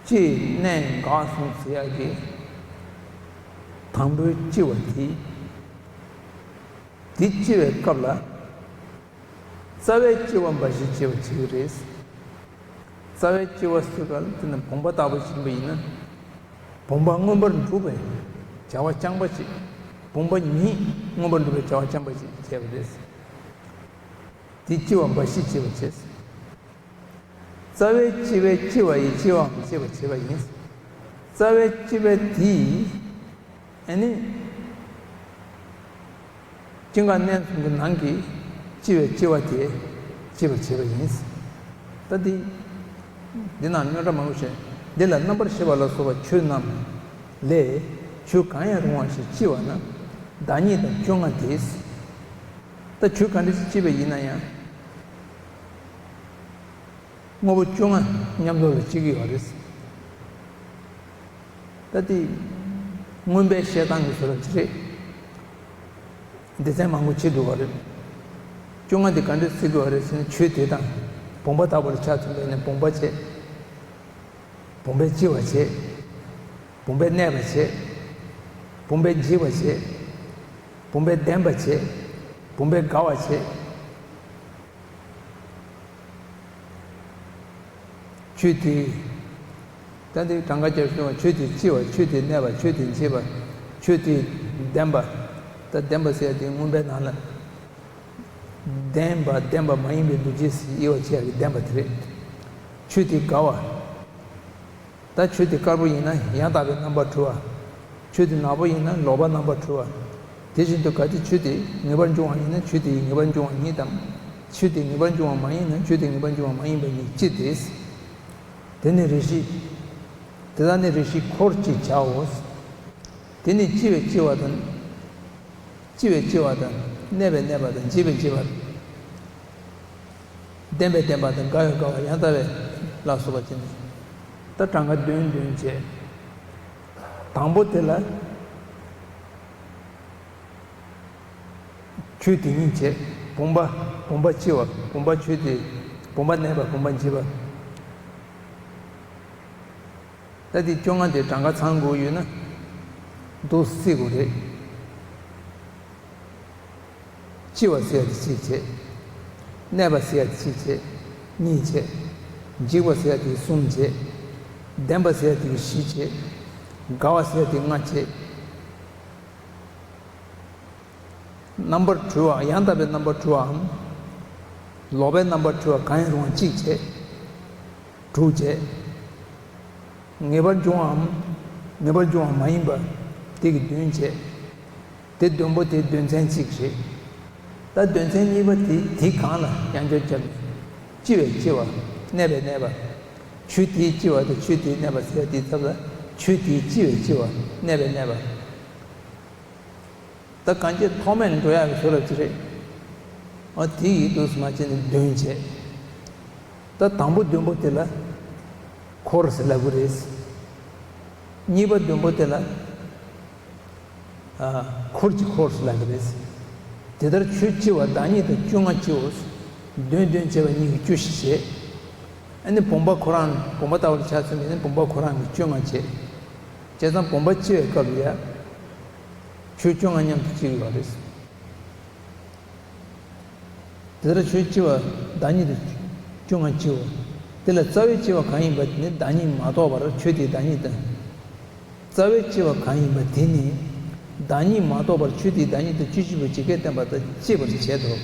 སྐྱེས་གནས་འགག་གསུམ་ཟེར་ཡག་གི་དང་པོའི་སྐྱེ་བ་དེ། དེ་སྐྱེ་བའི་སྐབས་ལ། རྩ་བའི་སྐྱེ་བ་འབའ་ཞིག་སྐྱེད་པར་བྱེད་ཀྱི་རེད། རྩ་བའི་སྐྱེ་བ་ཟེར་ག་ལ་དེ་ནི་བུམ་པ་ལྟ་བུ་ཡིན་པ་ཡིན་ན། བུམ་པ་མངོན་པར་འགྲུབ་པའི་བྱ་བ་རྐྱང་པ་ཅིག་བུམ་པ་ཉིད་མངོན་པར་འགྲུབ་པའི་བྱ་བ་རྐྱང་པ་ཅིག་བྱས་པ་རེད། དེ་སྐྱེ་བ་འབའ་ཞིག་སྐྱེད་པར་བྱེད། རྩ་བའི་སྐྱེ་བའི་སྐྱེ་བ་ཡི་སྐྱེ་བའང་སྐྱེད་པར་བྱེད་པ་ཡིན། རྩ་བའི་སྤྱི་བའི་དེ་ཡིས་ཨ་ནི། སྐྱེ་འགག་གནས་གསུམ་གྱི་ནང་གི་སྤྱི་བའི་སྐྱེ་བ་དེ་སྐྱེད་པར་བྱེད་པ་ཡིན། ད་འདི། འདི་ན་རྙོག་དྲ་མང་པོ་ཞིག་འདི་ལ་རྣམ་པར་ཤེས་པ་ལ་སོགས་པ་ཆོས་རྣམས་ལས་ཆོས་གང་ཡང་རུང་བ་ཞིག་སྐྱེ་བ་ན་བདག་ཉིད་དང་བཅོ་ལྔ་དེས། ད་ཆོས་ག་འདྲ་ཞིག་སྐྱེས་པ་ཡིན་ན་ཡང་། དངོས་པོ་བཅོ་ལྔ་མཉམ་དུ་ལ་སྐྱེ་གི་ཡོད་རེད། ད་དེ་མངོན་པའི་བཤད་སྟངས་ཀྱི་བཟོ་འདྲ་ཅིག་རེད། སྡེ་ཚན་མང་པོ་ཕྱེ་འདུག་པ་རེད། བཅོ་ལྔ་དེ་ག་འདྲ་བརྩི་དགོས་པ་རེད་ཟེར་ན། ཆོས་དེ་དང་བུམ་པ་ལྟ་བུ་ལ་ཆ་མཚོན་པ་ཡིན་ན། བུམ་པ་བྱས། བུམ་པའི་སྐྱེ་བ་བྱས། བུམ་པའི་གནས་པ་བྱས། བུམ་པའི་འཇིག་པ་བྱས། བུམ་པའི་ལྡན་པ་བྱས། བུམ་པའི་དགའ་བ་བྱས། ཆོས་དེ། ད་འདི་གྲངས་ཀ་བརྒྱབ་ཤོག་ཆོས་དེ་སྐྱེ་བ། ཆོས་དེ་གནས་པ། ཆོས་དེ་འཇིག་པ། ཆོས་དེ་ལྡན་པ། ད་ལྡན་པ་ཟེར་ཡ་དེ་མངོན་པའི་ནང་ལ་ལྡན་པ། ལྡན་པ་མ་ཡིན་པའི་འདུ་བྱེད་ཟེར་དབྱེ་བ་ཕྱེ་ཡ་གི་ལྡན་པ་དེ་རེད། ཆོས་དེ་དགའ་བ། ད་ཆོས་དེ་དཀར་པོ་ཡིན་ན་ཡང་དག་པའི་རྣམ་པར་གྲོལ་བ། ཆོས་དེ་ནག་པོ་ཡིན་ན་ལོག་པའི་རྣམ་པར་གྲོལ་བ། དེ་བཞིན་དུ་གལ་ཏེ་ཆོས་དེ་ངེས་པར་འབྱུང་བ་ཡིན་ན་ཆོས་དེ་ཡི་ངེས་པར་འབྱུང་བ་ཉིད་དམ། ཆོས་དེ་ངེས་པར་འབྱུང་བ་མ་ཡིན་ན་ཆོས་དེ་ངེས་པར་འབྱུང་བ་མ་ཡིན་པ་ཉིད་ཅི་སྟེ། དེ་ནི་རེ་ཞིག་དེ་དག་ནི་རེ་ཞིག་འཁོར་ཅེས་བྱའོ། དེ་ནི་སྐྱེ་བའི་སྐྱེ་བ་དང་། སྐྱེ་བའི་སྐྱེ་བ་དང་། གནས་པའི་གནས་པ་དང་། འཇིག་པའི་འཇིག་པ། ལྡན་པའི་ལྡན་པ་དང་། དགའ་བའི་དགའ་བ། ཡང་དག་པའི་ལ་སོགས་པ་ཅན། ད་གྲངས་ཀ་བདུན་བདུན་བྱས། དང་པོ་དེ་ལ་ཆོས་དེ་ཉིད་བྱས། བུམ་པ། བུམ་པ་སྐྱེ་བ། བུམ་པ་ཆོས་དེ། བུམ་པ་གནས་པ། བུམ་པ་འཇིག་པ། ད་དེ་བཅོ་ལྔ་དེ་གྲངས་ཀ་ཚང་དགོས་ཡོད་ན་འདུག་སེ་བརྩི་དགོས་རེད། སྐྱེ་བ་ཟེར་ཡ་དེ་གཅིག་བྱས། གནས་པ་ཟེར་ཡ་དེ་གཅིག་བྱས། གཉིས་བྱས། འཇིག་པ་ཟེར་ཡ་དེ་གསུམ་བྱས། ལྡན་པ་ཟེར་ཡ་དེ་བཞི་བྱས། དགའ་བ་ཟེར་ཡ་དེ་ལྔ་བྱས། རྣམ་པར་གྲོལ་བ། ཡང་དག་པའི་རྣམ་པར་གྲོལ་བའམ། ལོག་པའི་རྣམ་པར་གྲོལ་བ་གང་ཡང་རུང་བ་གཅིག་བྱས། དྲུག་བྱས། ངེས་པར་འབྱུང་བའམ། ངེས་པར་འབྱུང་བ་མ་ཡིན་པ། དེ་གི་བདུན་བྱས། དེ་བདུན་པོ་དེ་དོན་ཚན་གཅིག་རེད། ད་དོན་ཚན་གཉིས་པ་དེ་དེ་གང་ལ་དབྱེ་འབྱེད་བརྒྱབ་ནས། སྐྱེ་བའི་སྐྱེ་བ། གནས་པའི་གནས་པ། ཆོས་དེའི་སྐྱེ་བ་དང་ཆོས་དེའི་གནས་པ་ཟེར་དེའི་ཚབ་ལ་ཆོས་དེའི་སྐྱེ་བའི་སྐྱེ་བ། གནས་པའི་གནས་པ། ད་གང་ཅི་ཐོག་མེད་ནས་འགྲོ་ཡག་གི་བཟོ་འདྲ་ཅིག་རེད། འོ་དེ་ཡིན་འདུག་སེ་མ་བྱས་ནས་བདུན་བྱས། ད་དང་པོ་བདུན་པོ་དེ་ལ་འཁོར་ཟེར་ལབ་ཀྱི་རེད། གཉིས་པ་བདུན་པོ་དེ་ལ་ཨ། འཁོར་གྱི་འཁོར་ཟེར་ལབ་ཀྱི་རེད། དེ་ལྟར་ཆོས་སྐྱེ་བ་བདག་ཉིད་དང་བཅོ་ལྔ་སྐྱེའོ། བདུན་བདུན་བྱས་པ་ཉིད་ཀྱིས་བཅུ་བཞི་བྱས། ཨ་ནི་བུམ་པ་ཁོ་རང་བུམ་པ་ལྟ་བུར་ཆ་མཚོན་པས་ནི་བུམ་པ་ཁོ་རང་གིས་བཅོ་ལྔ་བྱས། བྱས་ཙང་བུམ་པ་སྐྱེ་བའི་སྐབས་ལ་ཡ། ཆོས་བཅོ་ལྔ་མཉམ་དུ་སྐྱེ་གི་ཡོད་རེད། དེ་ལྟར་ཆོས་སྐྱེ་བ་བདག་ཉིད་དུ་བཅོ་ལྔ་སྐྱེའོ། དེ་ལ་རྩ་བའི་སྐྱེ་བ་གང་ཡིན་པ་དེ་ནི་བདག་ཉིད་མ་གཏོགས་པར་ཆོས་དེའི་བདག་ཉིད་དང་། རྩ་བའི་སྐྱེ་བ་གང་ཡིན་པ་དེ་ནི་བདག་ཉིད་མ་གཏོགས་པར་ཆོས་དེའི་བདག་ཉིད་དུ་སྐྱེ་བཞི་པོ་ཇི་སྐད་བསྟན་པ་ལྟར་སྐྱེད་པར་བྱེད་དོ།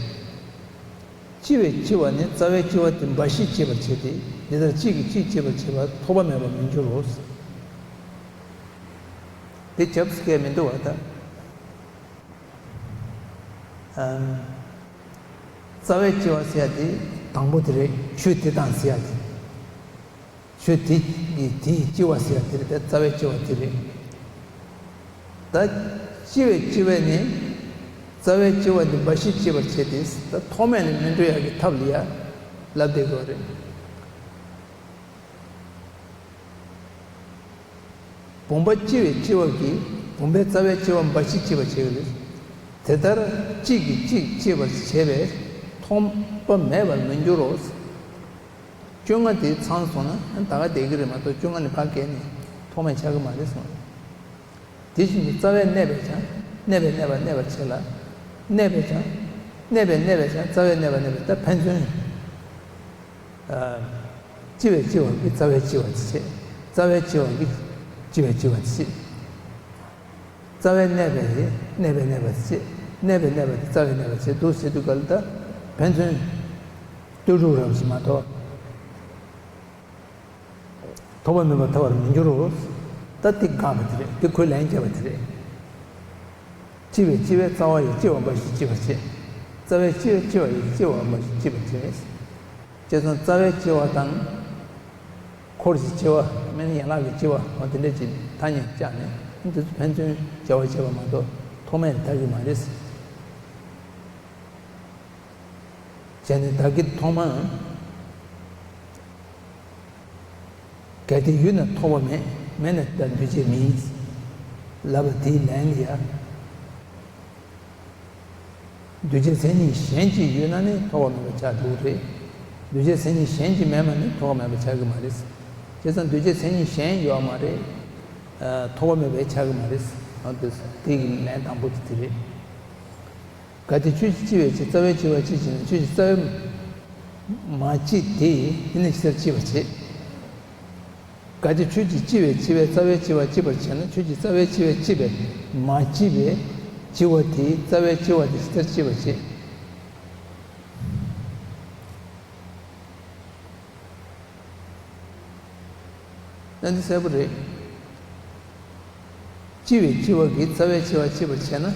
སྐྱེ་བའི་སྐྱེ་བ་ནི་རྩ་བའི་སྐྱེ་བ་དེ་འབའ་ཞིག་སྐྱེད་པར་བྱེད་དེ། འདི་ལྟར་གཅིག་གིས་གཅིག་སྐྱེད་པར་བྱེད་པ་ཐོགས་པ་མེད་པར་མི་འགྱུར་རོ། དེ་རྒྱབ་སྐད་མི་འདུག་བ་ད། ཨམ། རྩ་བའི་སྐྱེ་བ་ཟེར་ཡ་དེ་དང་པོ་དེ་རེད། ཆོས་དེ་དང་ཟེར་ཡ་དེ། ཆོས་དེ་ཡི་དེ་ཡི་སྐྱེ་བ་ཟེར་ཡ་དེ་རེད། དེ་རྩ་བའི་སྐྱེ་བ་དེ་རེད། ད་སྐྱེ་བའི་སྐྱེ་བས་ནི་རྩ་བའི་སྐྱེ་བ་འདི་འབའ་ཞིག་སྐྱེད་པར་བྱེད་དེ། ད་ཐོག་མེད་ནས་མི་འགྲོ་ཡ་གི་ཐབས་ལ་ཡ་ལབ་བསྡད་དགོས་རེད། བུམ་པ་སྐྱེ་བའི་སྐྱེ་བ་གིས་བུམ་པའི་རྩ་བའི་སྐྱེ་བ་འབའ་ཞིག་སྐྱེད་པར་བྱེད་ཀྱི་རེད། དེ་ལྟར་གཅིག་གིས་གཅིག་སྐྱེད་པར་བྱེད་པས་ཐོགས་པ་མེད་པར་མི་འགྱུར་རོ། བཅོ་ལྔ་དེ་ཚང་སོང་ན་ད་ག་བསྡད་ཀྱི་རེད་མ་གཏོགས། བཅོ་ལྔ་ནས་ཕར་བརྒལ་ནས་ཐོགས་མེད་ཆགས་ཀྱི་མ་རེད་གསུངས། དེ་བཞིན་དུ་རྩ་བའི་གནས་པས་ཀྱང་གནས་པའི་གནས་པ་གནས་པར་བྱེད་ལ། གནས་པས་ཀྱང་། གནས་པའི་གནས་པས་ཀྱང་རྩ་བའི་གནས་པ་གནས་པས། ད་ཕན་ཚུན། ཨ། སྐྱེ་བའི་སྐྱེ་བ་གིས་རྩ་བའི་སྐྱེ་བ་དེ་བྱེད། རྩ་བའི་སྐྱེ་བ་གིས་སྐྱེ་བའི་སྐྱེ་བ་དེ་བྱེད། རྩ་བའི་གནས་པས་གནས་པའི་གནས་པ་དེ་བྱེད། གནས་པའི་གནས་པ་དེ་རྩ་བའི་གནས་པ་དེ་བྱེད། འདུག་ཟེར་དུས་ག་ལ་ད་ཕན་ཚུན་ལྟོས་གྲུབ་རབ་ཞིག་མ་གཏོགས། ཐོགས་པ་མེད་པར་ཐལ་བར་མི་འགྱུར་རོ། ད་དེ་དགག་པ་དེ་རེད། དེ་ཁོས་ལན་བརྒྱབ་པ་དེ་རེད། ལྕི་བས་ལྕི་བའི་རྩ་བ་ཡིས་ལྕི་བ་འབའ་ཞིག་ལྕི་བར་བྱེད། རྩ་བས་ལྕི་བས་ལྕི་བ་ཡིས་ལྕི་བ་འབའ་ཞིག་ལྕི་བར་བྱེད། བྱས་ཙང་རྩ་བའི་ལྕི་བ་དང་། འཁོར་གྱི་ལྕི་བ། སྨན་ཡན་ལག་གི་ལྕི་བ། འོ་དེ་འདྲ་ཅིག་ཐ་སྙད་བཅག་ནས་འདི་ཚོ་ཕན་ཚུན་བྱ་བ་བྱེད་པ་མ་གཏོགས་ཐོག་མ་ནས་དག་གི་མ་རེད། བྱས་ནས་བདག་གིས་ཐོག་མར། གལ་ཏེ་ཡུལ་ན་ཐོགས་པ་མེད། མེད་ན་ད་འདུས་བྱས་མིན། ལབ་པ་དེའི་ལན་ལ་ཡ། འདུས་བྱས་མཚན་ཉིད་གཞན་གཅིག་ཡོད་ན་ནི་ཐོགས་པ་མེད་པ་ཆགས་འགྲོ་གི་རེད། འདུས་བྱས་མཚན་ཉིད་གཞན་གཅིག་མེད་པ་ནི་ཐོགས་པ་མེད་པ་ཆགས་ཀྱི་མ་རེད། བྱས་ཙང་འདུས་བྱས་མཚན་ཉིད་གཞན་ཡོད་མ་རེད། ཨ། ཐོགས་པ་མེད་པའི་ཆགས་ཀྱི་མ་རེད། འོ་དེ་དེ་གི་ལན་དང་པོ་དེ་དེ་རེད། གལ་ཏེ་ཆོས་ཀྱི་ལྕི་བས་ལྕི། རྩ་བའི་ལྕི་བ་ལྕི་བྱས་ན་ཆོས་ཀྱི་རྩ་བས་མ་ལྕི་སྟེ། དེ་ནི་ཇི་ལྟར་ལྕི་བར་བྱེད། གལ་ཏེ་ཆོས་ཀྱི་ལྕི་བས་ལྕི་བའི་རྩ་བའི་ལྕི་བ་ལྕི་བར་བྱེད་ན། ཆོས་ཀྱི་རྩ་བའི་ལྕི་བས་ལྕི་བས་མ་ལྕི་བའི་ལྕི་བ་དེའི་རྩ་བའི་ལྕི་བ་དེ་ཇི་ལྟར་ལྕི་བར་བྱེད། ད་འདི་གསལ་པོ་རེད། ལྕི་བས་ལྕི་བ་གི་རྩ་བའི་ལྕི་བ་ལྕི་བར་བྱེད་ན།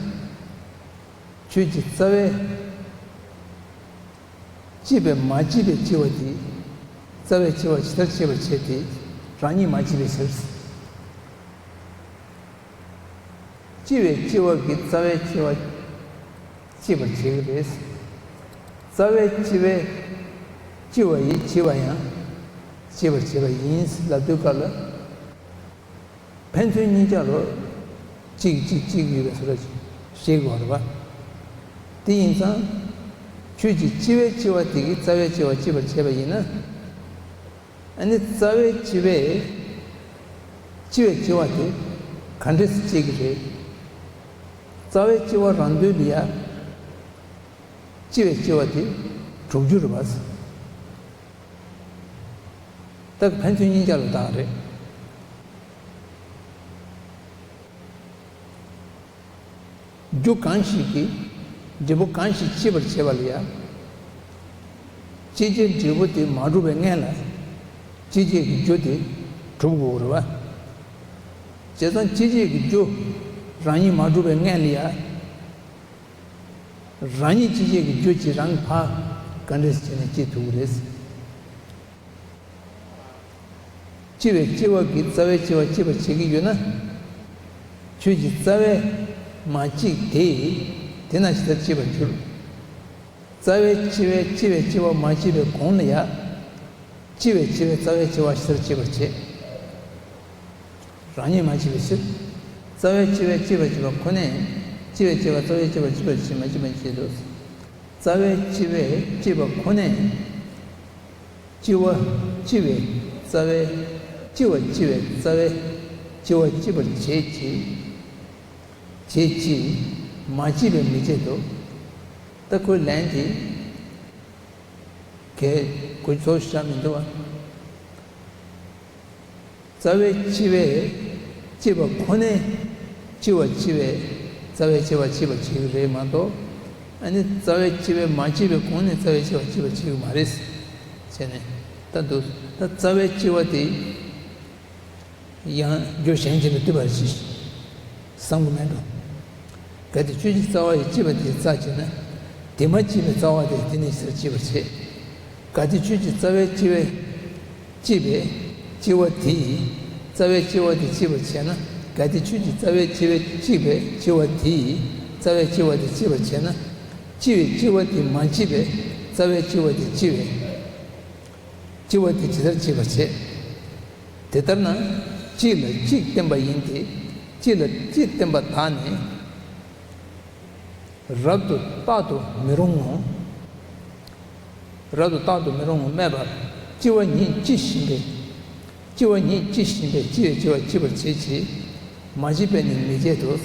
ཆོས་ཀྱི་རྩ་བས་ལྕི་བས་མ་ལྕི་བའི་ལྕི་བ་དེ། རྩ་བའི་ལྕི་བ་ཇི་ལྟར་ལྕི་བར་བྱེད་དེ། རང་ཉིད་མ་ལྕི་བའི་ཕྱིར། ལྕི་བས་ལྕི་བ་གི་རྩ་བའི་ལྕི་བ་ལྕི་བར་བྱེད་ཀྱི་རེད། རྩ་བའི་ལྕི་བས་ལྕི་བ་ཡིས་ལྕི་བ་ཡང་ལྕི་བར་བྱེད་པ་ཡིན་ལབ་དུས་སྐབས་ལ། ཕན་ཚུན་གཉིས་ཆ་ལ་གཅིག་གཅིག་གཅིག་ཡོད་པའི་བཟོ་འདྲ་ཞིག་ཤེས་དགོས་རེད་པ། དེ་ཡིན་ཙང་། ཆོས་ཀྱི་ལྕི་བས་ལྕི་བ་དེ་གིས་རྩ་བའི་ལྕི་བ་ལྕི་བར་བྱེད་པ་ཡིན་ན། ཨ་ནི་རྩ་བའི་ལྕི་བས་ལྕི་བའི་ལྕི་བ་དེ་ག་འདྲས་སེ་སྐྱེ་གི་རེད། རྩ་བའི་ལྕི་བ་རང་དོན་ལ་ཡ། ལྕི་བའི་ལྕི་བ་དེ་གྲུབ་རྒྱུ་རེད་པ། ད་ཕན་ཚུན་གཉིས་ཆ་ལ་བདག་རེད། རྒྱུ་གང་ཞིག་གིས་འབྲས་བུ་གང་ཞིག་སྐྱེད་པར་བྱེད་པ་ལ་ཡང་། སྐྱེད་བྱེད་འབྲས་བུ་དེ་མ་གྲུབ་པའི་སྔོན་ལ་སྐྱེད་བྱེད་ཀྱི་རྒྱུ་དེ་གྲུབ་དགོས་རེད་པ། བྱས་ཙང་སྐྱེད་བྱེད་ཀྱི་རྒྱུ་རང་ཉིད་མ་གྲུབ་པའི་སྔོན་ལ་ཡང་། རང་ཉིད་སྐྱེད་བྱེད་ཀྱི་རྒྱུ་གཅིག་རང་གིས་ཕར་ག་འདྲས་བྱས་ནས་སྐྱེད་ཐུབ་ཀྱི་རེད། ལྕི་བས་ལྕི་བ་གིས་རྩ་བའི་ལྕི་བ་སྐྱེད་པར་བྱེད་ཀྱི་ཡོད་ན། ཆོས་ཀྱི་རྩ་བས་མ་སྐྱེད་དེ། དེས་ན་ཇི་ལྟར་སྐྱེད་པར་འགྱུར། རྩ་བའི་ལྕི་བས་ལྕི་བའི་ལྕི་བ་མ་སྐྱེད་པའི་གོང་ལ་ཡང་། ལྕི་བས་ལྕི་བའི་རྩ་བའི་ལྕི་བ་ཇི་ལྟར་སྐྱེད་པར་བྱེད། རང་ཉིད་མ་སྐྱེད་པའི་ཕྱིར། རྩ་བའི་ལྕི་བས་སྐྱེད་པར་བྱེད་པ་ཁོ་ནས། ལྕི་བས་སྐྱེད་པ་རྩ་བའི་ལྕི་བ་སྐྱེད་པར་བྱེད་མ་སྐྱེད་པ་སྐྱེད་དོ། རྩ་བའི་ལྕི་བས་སྐྱེད་པ་ཁོ་ནས། ལྕི་བ་ལྕི་བས་རྩ་བའི་ལྕི་བ་ལྕི་བས་རྩ་བའི་ལྕི་བ་སྐྱེད་པར་བྱེད་ཅིང་། བྱེད་ཅིང་། མ་སྐྱེད་པས་མི་བྱེད་དོ། ད་ཁོའི་ལན་དེ། གལ་ཁོ་ཚོ་ཤ་མི་འདུག་བ། རྩ་བའི་ལྕི་བས་སྐྱེད་པ་ཁོ་ནས་ལྕི་བ་ལྕི་བས་རྩ་བའི་ལྕི་བ་སྐྱེད་པར་བྱེད་ཀྱི་རེད་མ་གཏོགས། ཨ་ནི་རྩ་བའི་ལྕི་བས་མ་སྐྱེད་པའི་གོང་ནས་རྩ་བའི་ལྕི་བ་སྐྱེད་པར་བྱེད་ཀྱི་མ་རེད། བྱས་ནས་ད་འདུག་ད་རྩ་བའི་ལྕི་བ་དེ། ཡང་རྒྱུ་གཞན་གཅིག་ལ་ལྟོས་པར་གྱིས། བསམ་གྱི་མེད་འགྲོ། གལ་ཏེ་ཆོས་ཀྱི་རྩ་བ་ཡིས་སྐྱེད་པ་དེའི་རྩ་བྱེད་ན། དེ་མ་སྐྱེད་པའི་རྩ་བ་དེ་དེ་ནས་ཇི་ལྟར་སྐྱེད་པར་བྱེད། གལ་ཏེ་ཆོས་ཀྱི་རྩ་བས་སྐྱེད་པའི་སྐྱེད་པའི་སྐྱེ་བ་དེ་ཡིས་རྩ་བའི་སྐྱེ་བ་དེ་སྐྱེད་པར་བྱེད་ན། གལ་ཏེ་ཆོས་ཀྱི་རྩ་བས་སྐྱེད་པའི་སྐྱེད་པའི་སྐྱེ་བ་དེ་ཡིས་རྩ་བའི་སྐྱེ་བ་དེ་སྐྱེད་པར་བྱེད་ན། སྐྱེ་བའི་སྐྱེ་བ་དེ་མ་སྐྱེད་པའི་རྩ་བའི་སྐྱེ་བ་དེ་སྐྱེ་བའི་སྐྱེ་བ་དེ་ཇི་ལྟར་སྐྱེད་པར་བྱེད། དེ་ལྟར་ན། གཅིག་ལ་གཅིག་བརྟེན་པ་ཡིན་ཏེ། གཅིག་ལ་གཅིག་བརྟེན་པ་དག་ནི། རབ་ཏུ་རྟག་ཏུ་མི་རུང་ངོ་། རབ་ཏུ་རྟག་ཏུ་མི་རུང་ངོ་། སྨྲས་པ། སྐྱེ་བ་ཉིད་ལྕི་ཞིང་པས། སྐྱེ་བ་ཉིད་ལྕི་ཞིང་པས་སྐྱེ་བའི་སྐྱེ་བ་སྐྱེད་པར་བྱེད་ཅིང་། མ་སྐྱེས་པས་ནི་མི་བྱེད་དོ།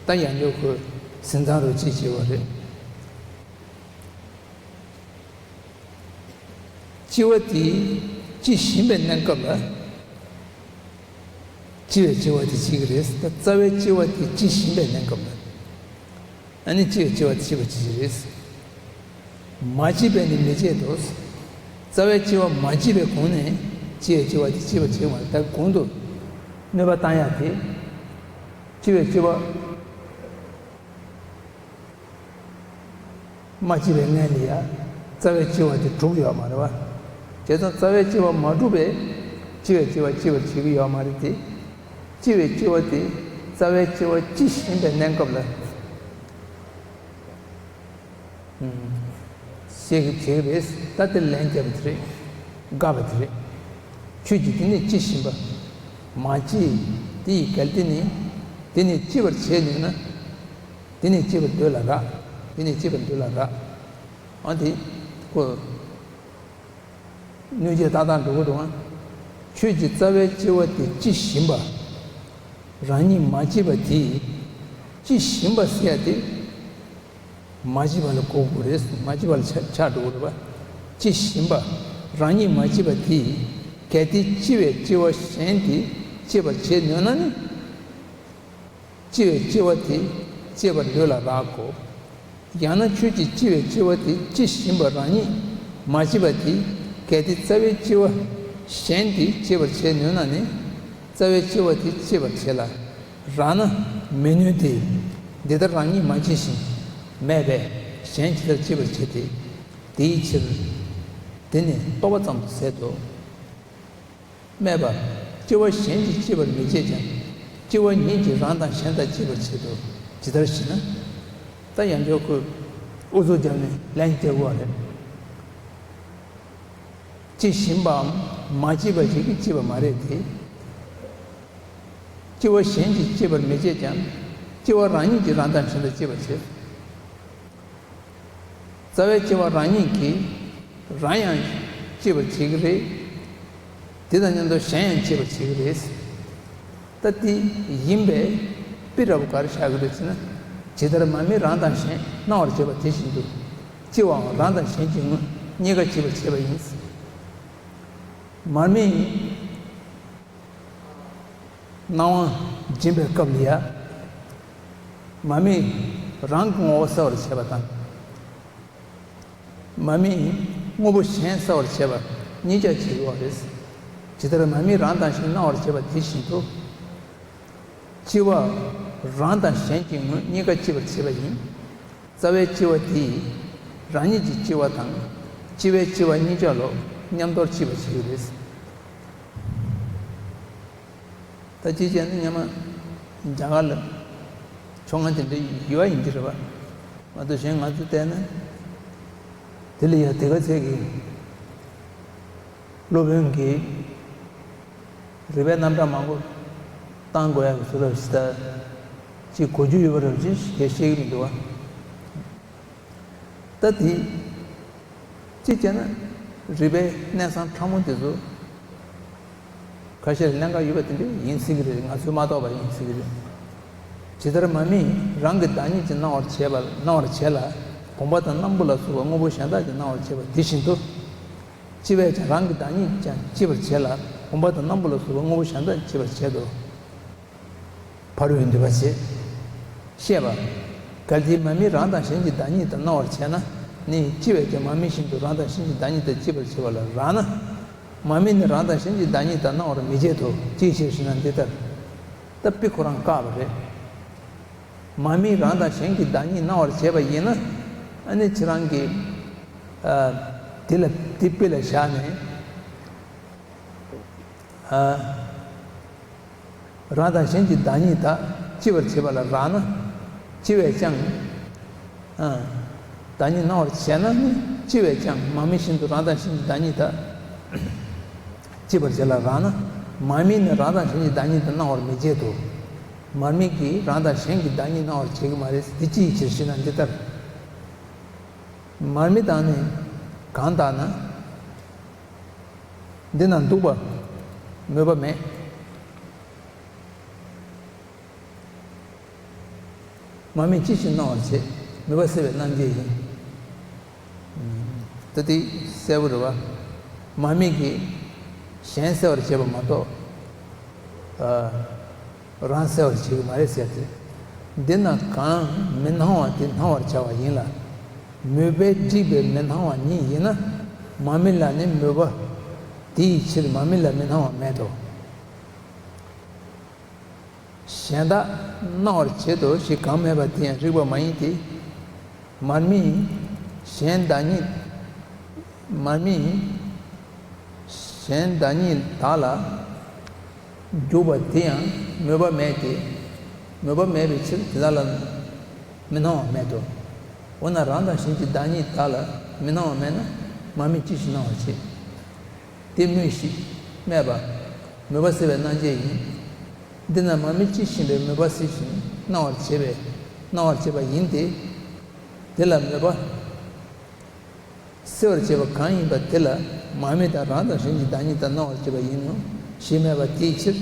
ད་ཡང་ཡོད་ཁོ་ཟིན་ཚང་རུ་ཅི་བྱེད་པ་རེད། སྐྱེ་བ་དེ་ལྕི་ཞིང་པའི་གནས་སྐབས་ལ། ལྕི་བའི་སྐྱེ་བ་དེ་སྐྱེ་གི་རེད། ད་རྩ་བའི་སྐྱེ་བ་དེ་ལྕི་ཞིང་པའི་གནས་སྐབས་ལ། ཨ་ནི་ལྕི་བའི་སྐྱེ་བ་དེ་སྐྱེ་བ་ཅི་ཞིག་རེད། མ་སྐྱེས་པས་ནི་མི་བྱེད་དོ། རྩ་བའི་སྐྱེ་བ་མ་སྐྱེས་པའི་གོང་ནས་ལྕི་བའི་སྐྱེ་བ་དེ་སྐྱེ་བ་བྱེད་མ་རེད། ད་གོང་དུ། གནོད་པ་བཏང་ཡག་དེ། སྐྱེ་བའི་སྐྱེ་བ་མ་སྐྱེས་པའི་སྔོན་ལ་ཡ། རྩ་བའི་སྐྱེ་བ་དེ་གྲུབ་ཡོད་མ་རེད་བ། བྱས་ཙང་རྩ་བའི་སྐྱེ་བ་མ་གྲུབ་པའི་སྐྱེ་བའི་སྐྱེ་བ་སྐྱེ་བར་བྱེད་ཀྱི་ཡོད་མ་རེད་དེ། སྐྱེ་བའི་སྐྱེ་བ་དེ་རྩ་བའི་སྐྱེ་བ་སྐྱེ་བཞིན་པའི་གནས་སྐབས་ལ། ཤེས་ཀྱི་བྱེད་ཀྱི་རེད། ད་དེ་ལན་བརྒྱབ་པ་དེ་རེད། དགག་པ་དེ་རེད། ཁྱོད་ཀྱིས་དེ་ནས་སྐྱེ་བཞིན་པ། མ་སྐྱེས། དེ་ཡི་གལ་ཏེ་ནི། དེ་ནས་སྐྱེ་བར་བྱེད་ནུས་ན། དེ་ནས་སྐྱེ་བར་འདོད་ལ་རག་དེ་ནས་སྐྱེ་བར་འདོད་ལ་རག་ཨ་དེ། ཁོ། གནོད་བྱེད་ཏག་ཏག་འགྲོ་གི་འདུག་ཨ། ཁྱོད་ཀྱིས་རྩ་བའི་སྐྱེ་བ་དེ་སྐྱེ་བཞིན་པ། རང་ཉིད་མ་སྐྱེས་པ་དེ། སྐྱེ་བཞིན་པ་ཟེར་ཡ་དེ། མ་སྐྱེས་པ་ལ་གོ་དགོས་རེད། མ་སྐྱེས་པ་ལ་ཆགས་ཆགས་འགྲོ་གི་རེད་པ། སྐྱེ་བཞིན་པ། རང་ཉིད་མ་སྐྱེས་པ་དེ། གལ་ཏེ་སྐྱེ་བའི་སྐྱེ་བ་གཞན་དེ་སྐྱེད་པར་བྱེད་ནུས་ན་ནི། སྐྱེ་བའི་སྐྱེ་བ་དེ་སྐྱེད་པར་འདོད་ལ་རག་གོ། ཡང་ན་ཁྱོད་ཀྱིས་སྐྱེ་བའི་སྐྱེ་བ་དེ་སྐྱེ་བཞིན་པ་རང་ཉིད་མ་སྐྱེས་པ་དེ། གལ་ཏེ་རྩ་བའི་སྐྱེ་བ་གཞན་དེ་སྐྱེད་པར་བྱེད་ནུས་ན་ནི། རྩ་བའི་སྐྱེ་བ་དེ་སྐྱེད་པར་བྱེད་ལ་རག་ན་མི་ནུས་ཏེ། འདི་ལྟར་རང་ཉིད་མ་སྐྱེས་ཤིང་མེད་པས་གཞན་ཇི་ལྟར་སྐྱེད་པར་བྱེད་དེ། དེའི་ཕྱིར། དེ་ནི་རྟོག་པ་ཙམ་དུ་ཟད་དོ། སྨྲས་པ། སྐྱེ་བ་གཞན་གྱིས་སྐྱེད་པར་མི་བྱེད་ཀྱང་། སྐྱེ་བ་ཉིད་ཀྱིས་རང་དང་གཞན་དག་སྐྱེད་པར་བྱེད་དོ། ཇི་ལྟར་ཞེ་ན། ད་ཡང་བསྐྱར་ཁོས་ཨུ་ཚུགས་བརྒྱབ་ནས་ལན་རྒྱག་དགོས་པ་རེད། སྐྱེ་བཞིན་པའམ་མ་སྐྱེས་པ་ཞིག་གིས་སྐྱེས་པ་མ་རེད་དེ། སྐྱེ་བ་གཞན་གྱིས་སྐྱེད་པར་མི་བྱེད་ཀྱང་། སྐྱེ་བ་རང་ཉིད་ཀྱིས་རང་དང་གཞན་དག་སྐྱེད་པར་བྱེད། རྩ་བའི་སྐྱེ་བ་རང་ཉིད་ཀྱིས་རང་ཡང་སྐྱེད་པར་བྱེད་ཀྱི་རེད། དེ་དང་མཉམ་དུ་གཞན་ཡང་སྐྱེད་པར་བྱེད་ཀྱི་རེད། ད་དེ་ཡིན་པས་པི་ར་བུ་ག་རེ་བཞག་གི་འདུག་ཟེར་ན། ཇི་ལྟར་མར་མེས་རང་དང་གཞན་སྣང་བར་བྱེད་པ་དེ་བཞིན་དུ། སྐྱེ་བའང་རང་དང་གཞན་གྱི་དངོས་གཉིས་ཀ་སྐྱེད་པར་བྱེད་པ་ཡིན། མར་མེ། སྣང་བ་འབྱིན་པའི་སྐབས་ལ་ཡ། མར་མེ་རང་གི་ངོ་བོ་གསལ་བར་བྱེད་པ་དང་། མར་མེ་དངོས་པོ་གཞན་གསལ་བར་བྱེད་པ་གཉིས་ཀ་བྱེད་ཀྱི་ཡོད་རེད། ཇི་ལྟར་མར་མེ་རང་དང་གཞན་སྣང་བར་བྱེད་པ་དེ་བཞིན་དུ། སྐྱེ་བ་རང་དང་གཞན་གྱི་དངོས་གཉིས་ཀ་སྐྱེད་པར་བྱེད་པ་ཡིན། རྩ་བའི་སྐྱེ་བ་དེས་རང་ཉིད་ཀྱི་སྐྱེ་བ་དང་། སྐྱེ་བའི་སྐྱེ་བ་གཉིས་ཆ་ལོ་མཉམ་དུ་སྐྱེད་པར་བྱེད་ཀྱི་རེད། ད་ཅི་བྱས་ན་སྔོན་མ་རྒྱ་གར་ལ་ཕྱོགས་སྔ་དེ་འདྲ་ཡོད་ཡིན་གྱི་རེད་པ། མ་གཏོགས་གཞན་ང་ཚོ་བལྟས་ན། དེ་ལ་ཡང་དེ་ག་ཚད་ཀྱི་སློབ་དཔོན་གྱིས་རིགས་པའི་རྣམ་གྲངས་མང་པོ་བཏང་དགོས་ཡག་གི་བཟོ་འདྲ་ཞིག་ད་ཅིག་གོ་རྒྱུ་ཡོད་པ་འདྲ་ཅིག་ཞེས་བཤད་ཀྱི་མི་འདུག་བ། ད་དེ། གཅིག་བྱས་ན་རིགས་པའི་གནས་སྟངས་ཕྲ་མོ་དེ་ཚོ་ཁ་ཤས་ལ་གནད་འགག་ཡོད་པ་དེ་འདྲ་ཡིན་སྲིད་ཀྱི་རེད། ང་ཚོས་མ་རྟོགས་པ་ཡིན་སྲིད་ཀྱི་རེད། ཇི་ལྟར་མར་མེས་རང་གི་བདག་ཉིད་ཀྱིས་སྣང་བར་བྱེད་པ་སྣང་བར་བྱེད་ལ། བུམ་པ་དང་སྣམ་བུ་ལ་སོགས་པ་དངོས་པོ་གཞན་དག་ཀྱང་སྣང་བར་བྱེད་པ་དེ་བཞིན་དུ། སྐྱེ་བས་ཀྱང་རང་གི་བདག་ཉིད་ཀྱང་སྐྱེད་པར་བྱེད་ལ། བུམ་པ་དང་སྣམ་བུ་ལ་སོགས་པ་དངོས་པོ་གཞན་དག་སྐྱེད་པར་བྱེད་དོ། ཕ་རོལ་འདུས་པ་བྱེད། བཤད་པ། གལ་ཏེ་མར་མེ་རང་དང་གཞན་གྱི་བདག་ཉིད་དག་སྣང་བར་བྱེད་ན་ནི། སྐྱེ་བས་ཀྱང་མར་མེ་བཞིན་དུ་རང་དང་གཞན་གྱི་བདག་ཉིད་དག་སྐྱེད་པར་བྱེད་པ་ལ་རག་ན། མར་མེ་ནི་རང་དང་གཞན་གྱི་བདག་ཉིད་དག་སྣང་བར་མི་བྱེད་དོ། ཅིའི་ཕྱིར་ཞེ་ན། འདི་ལྟར། ད་པི་ཁོ་རང་བཀག་པ་རེད། མར་མེ་རང་དང་གཞན་གྱི་བདག་ཉིད་སྣང་བར་བྱེད་པ་ཡིན་ན། ཨ་ནི་ཁྱེད་རང་གིས། ཨ། དེ་ལ་དེ་པི་ལ་བཞག་ནས། ཨ། རང་དང་གཞན་གྱི་བདག་ཉིད་དག་སྐྱེད་པར་བྱེད་པ་ལ་རག་ན། སྐྱེ་བས་ཀྱང་། ཨ། བདག་ཉིད་སྣང་བར་བྱེད་ན་ནི། སྐྱེ་བས་ཀྱང་མར་མེ་བཞིན་དུ་རང་དང་གཞན་གྱི་བདག་ཉིད་དག་སྐྱེད་པར་བྱེད་ལ་རག་ན། མར་མེ་ནི་རང་དང་གཞན་གྱི་བདག་ཉིད་དག་སྣང་བར་མི་བྱེད་དོ། མར་མེ་གིས་རང་དང་གཞན་གྱི་བདག་ཉིད་སྣང་བར་བྱེད་ཀྱི་མ་རེད། དེ་ཅིའི་ཕྱིར་ཞེ་ན། འདི་ལྟར། མར་མེ་དང་ནི་གང་འདག་ན། འདི་ན་འདུག་པ། མོས་པ་མེད། མར་མེས་ཅི་ཞིག་སྣང་བར་བྱེད། མོས་པ་སེལ་བའི་རྣམ་འགྱུར་ཡིན། ད་དེ་གསལ་པོ་རེད་བ། མར་མེ་གིས་གཞན་སེལ་བར་བྱེད་པ་མ་གཏོགས། ཨ། རང་སེལ་བར་བྱེད་ཀྱི་མ་རེད་ཟེར་ཏེ། འདི་ན་གང་མི་སྣང་བ་དེ་སྣང་བར་བྱ་བ་ཡིན་ལ། མོས་པས་བསྒྲིབས་པའི་མི་སྣང་བ་ཉིད་ཡིན་ན། མར་མེ་ལ་ནི་མོས་པ། དེའི་ཕྱིར་མར་མེ་ལ་མི་སྣང་བ་མེད་དོ། གཞན་དག་སྣང་བར་བྱེད་དོ་ཞེས་གང་སྨྲས་པ་དེ་ཡང་རིགས་པ་མ་ཡིན་ཏེ། མར་མེ་གཞན་བདག་ཉིད། མར་མེ་གཞན་བདག་ཉིད་དག་ལ་འཇུག་པ་དེ་ཡང་མོས་པ་མེད་དེ། མོས་པ་མེད་པའི་ཕྱིར་དེ་དག་ལ་མི་སྣང་བ་མེད་དོ། འོ་ན་རང་དང་གཞན་གྱི་བདག་ཉིད་དག་ལ་མི་སྣང་བ་མེད་ན་མར་མེ་ཅི་ཞིག་སྣང་བར་བྱེད། དེ་སྨོས་ཤིག་སྨྲས་པ། མོས་པ་སེལ་བའི་རྣམ་བཅད་ཡིན། འདི་ན་མར་མེ་ཅི་བཞིན་པའི་མོས་པ་སེལ་ཞིང་སྣང་བར་བྱེད་པས་སྣང་བར་བྱེད་པ་ཡིན་ཏེ། དེ་ལ་མོས་པ་སེལ་བར་བྱེད་པ་གང་ཡིན་པ་དེ་ལ་མར་མེ་དང་རང་དང་གཞན་གྱི་བདག་ཉིད་དག་སྣང་བར་བྱེད་པ་ཡིན་ནོ་ཞེས་སྨྲས་པ་དེའི་ཕྱིར།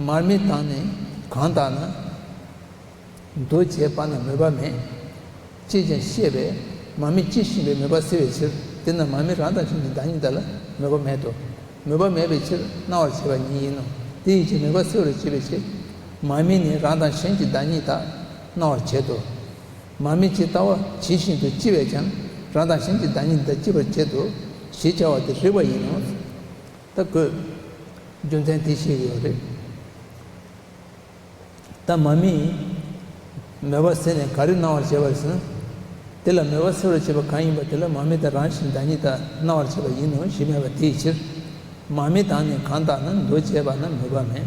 མར་མེ་དང་ནི་གང་དག་ན། མདོ་བྱས་པ་ན་མོས་པ་མེད། ཅེས་ཀྱང་བཤད་པས་མར་མེ་ཅི་བཞིན་པའི་མོས་པ་སེལ་བའི་ཕྱིར། དེ་ན་མར་མེ་རང་དང་གཞན་གྱི་བདག་ཉིད་དག་ལ་མོས་པ་མེད་དོ། མོས་པ་མེད་པའི་ཕྱིར་སྣང་བར་བྱེད་པ་ཉིད་ཡིན་ནོ། དེ་ཡི་ཕྱིར་མོས་པ་སེལ་བར་བྱེད་པའི་ཕྱིར། མར་མེ་ནི་རང་དང་གཞན་གྱི་བདག་ཉིད་དག་སྣང་བར་བྱེད་དོ། མར་མེ་ཇི་ལྟ་བ་ཇི་བཞིན་དུ་ལྕི་བས་ཀྱང་རང་དང་གཞན་གྱི་བདག་ཉིད་དག་ལྕི་བར་བྱེད་དོ་ཞེས་བྱ་བ་དེ་རིགས་པ་ཡིན་ནོ། ད་དགོས། རྒྱུ་མཚན་དེ་ཤེས་ཀྱི་ཡོད་རེད། ད་མར་མེ་མོས་པ་སེལ་ནས་ག་རེ་སྣང་བར་བྱེད་པ་རེད་ཟེར་ན། དེ་ལ་མོས་པ་སེལ་བར་བྱེད་པ་གང་ཡིན་པ་དེ་ལ་མར་མེ་དང་རང་བཞིན་བདག་ཉིད་དག་སྣང་བར་བྱེད་པ་ཡིན་ནོ་ཞེས་སྨྲས་པ་དེའི་ཕྱིར། མར་མེ་དང་ནི་གང་དག་ན་མདོ་བྱས་པ་ན་མོས་པ་མེད།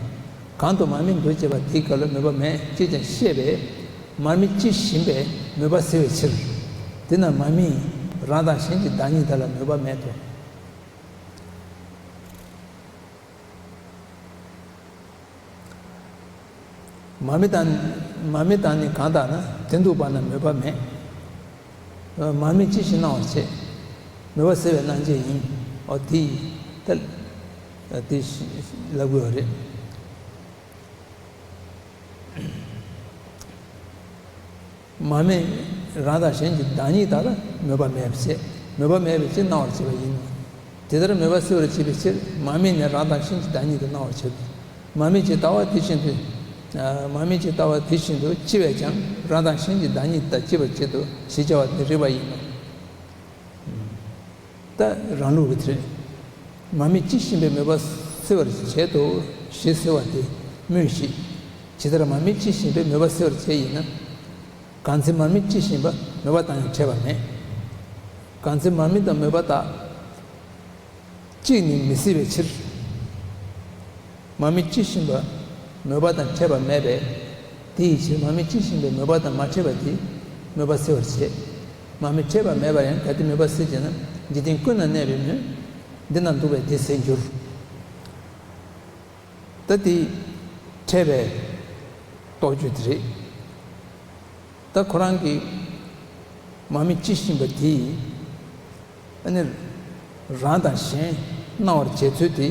གང་དུ་མར་མེ་མདོ་བྱས་པ་དེའི་སྐབས་ལ་མོས་པ་མེད་ཅེས་ཀྱང་བཤད་པས་མར་མེ་ཇི་བཞིན་པའི་མོས་པ་སེལ་བའི་ཕྱིར། དེ་ན་མར་མེ་རང་དང་གཞན་གྱི་བདག་ཉིད་དག་ལ་མོས་པ་མེད་དོ། མར་མེ་དང་། མར་མེ་དང་ནི་གང་དག་ན་དེ་འདུག་པ་ན་མོས་པ་མེད། མར་མེ་ཅི་ཞིག་སྣང་བར་བྱེད། མོས་པ་སེལ་བའི་རྣམ་བཅད་ཡིན། འོ་དེ་ཡིས་ད་དེ་ལབ་དགོས་པ་རེད། མར་མེ་རང་དང་གཞན་གྱི་བདག་ཉིད་དག་ལ་མོས་པ་མེད་པའི་ཕྱིར། མོས་པ་མེད་པའི་ཕྱིར་སྣང་བར་བྱེད་པ་ཡིན་ནོ། དེ་ལྟར་མོས་པ་སེལ་བར་བྱེད་པའི་ཕྱིར་མར་མེ་ནི་རང་དང་གཞན་གྱི་བདག་ཉིད་དག་སྣང་བར་བྱེད་དོ། མར་མེ་ཇི་ལྟ་བ་དེ་བཞིན་དུ། མར་མེ་ཇི་ལྟ་བ་དེ་བཞིན་དུ་ལྕི་བས་ཀྱང་རང་དང་གཞན་གྱི་བདག་ཉིད་དག་ལྕི་བར་བྱེད་དོ་ཞེས་བྱ་བ་དེ་རིགས་པ་ཡིན་ནོ། ད་རང་ལུགས་ཀྱི་དེ་རེད། མར་མེ་ཇི་བཞིན་པའི་མོས་པ་སེལ་བར་བྱེད་དོ་ཞེས་ཟེར་བ་དེ་སྨོས་ཤིག་ཇི་ལྟར་མར་མེ་ཇི་བཞིན་པའི་མོས་པ་སེལ་བར་བྱེད་ཡིན་ན། གང་ཚེ་མར་མེ་ཇི་བཞིན་པ་མོས་པ་དང་ཡང་ཕྲད་པ་མེད། གང་ཚེ་མར་མེ་དང་མོས་པ་དག་གཅིག་ནི་མི་སྲིད་པའི་ཕྱིར། མར་མེ་ཇི་བཞིན་པ་མོས་པ་དང་ཕྲད་པ་མེད་པས། དེ་ཡི་ཕྱིར་མར་མེ་ཇི་བཞིན་པའི་མོས་པ་དང་མ་ཕྲད་པ་དེས་མོས་པ་སེལ་བར་བྱེད། མར་མེ་ཕྲད་པ་མེད་པར་ཡང་གལ་ཏེ་མོས་པ་སེལ་བྱེད་ན་འཇིག་རྟེན་ཀུན་ན་གནས་པའི་མོད། འདི་ན་འདུག་པས་དེ་ཟད་འགྱུར། ད་དེ་ཕྲད་པའི་རྟོགས་བརྗོད་དེ་རེད། ད་ཁོ་རང་གིས་མར་མེ་ཇི་བཞིན་པ་དེ་ཨ་ནི་རང་དང་གཞན་སྣང་བར་བྱེད་ཚུལ་དེ།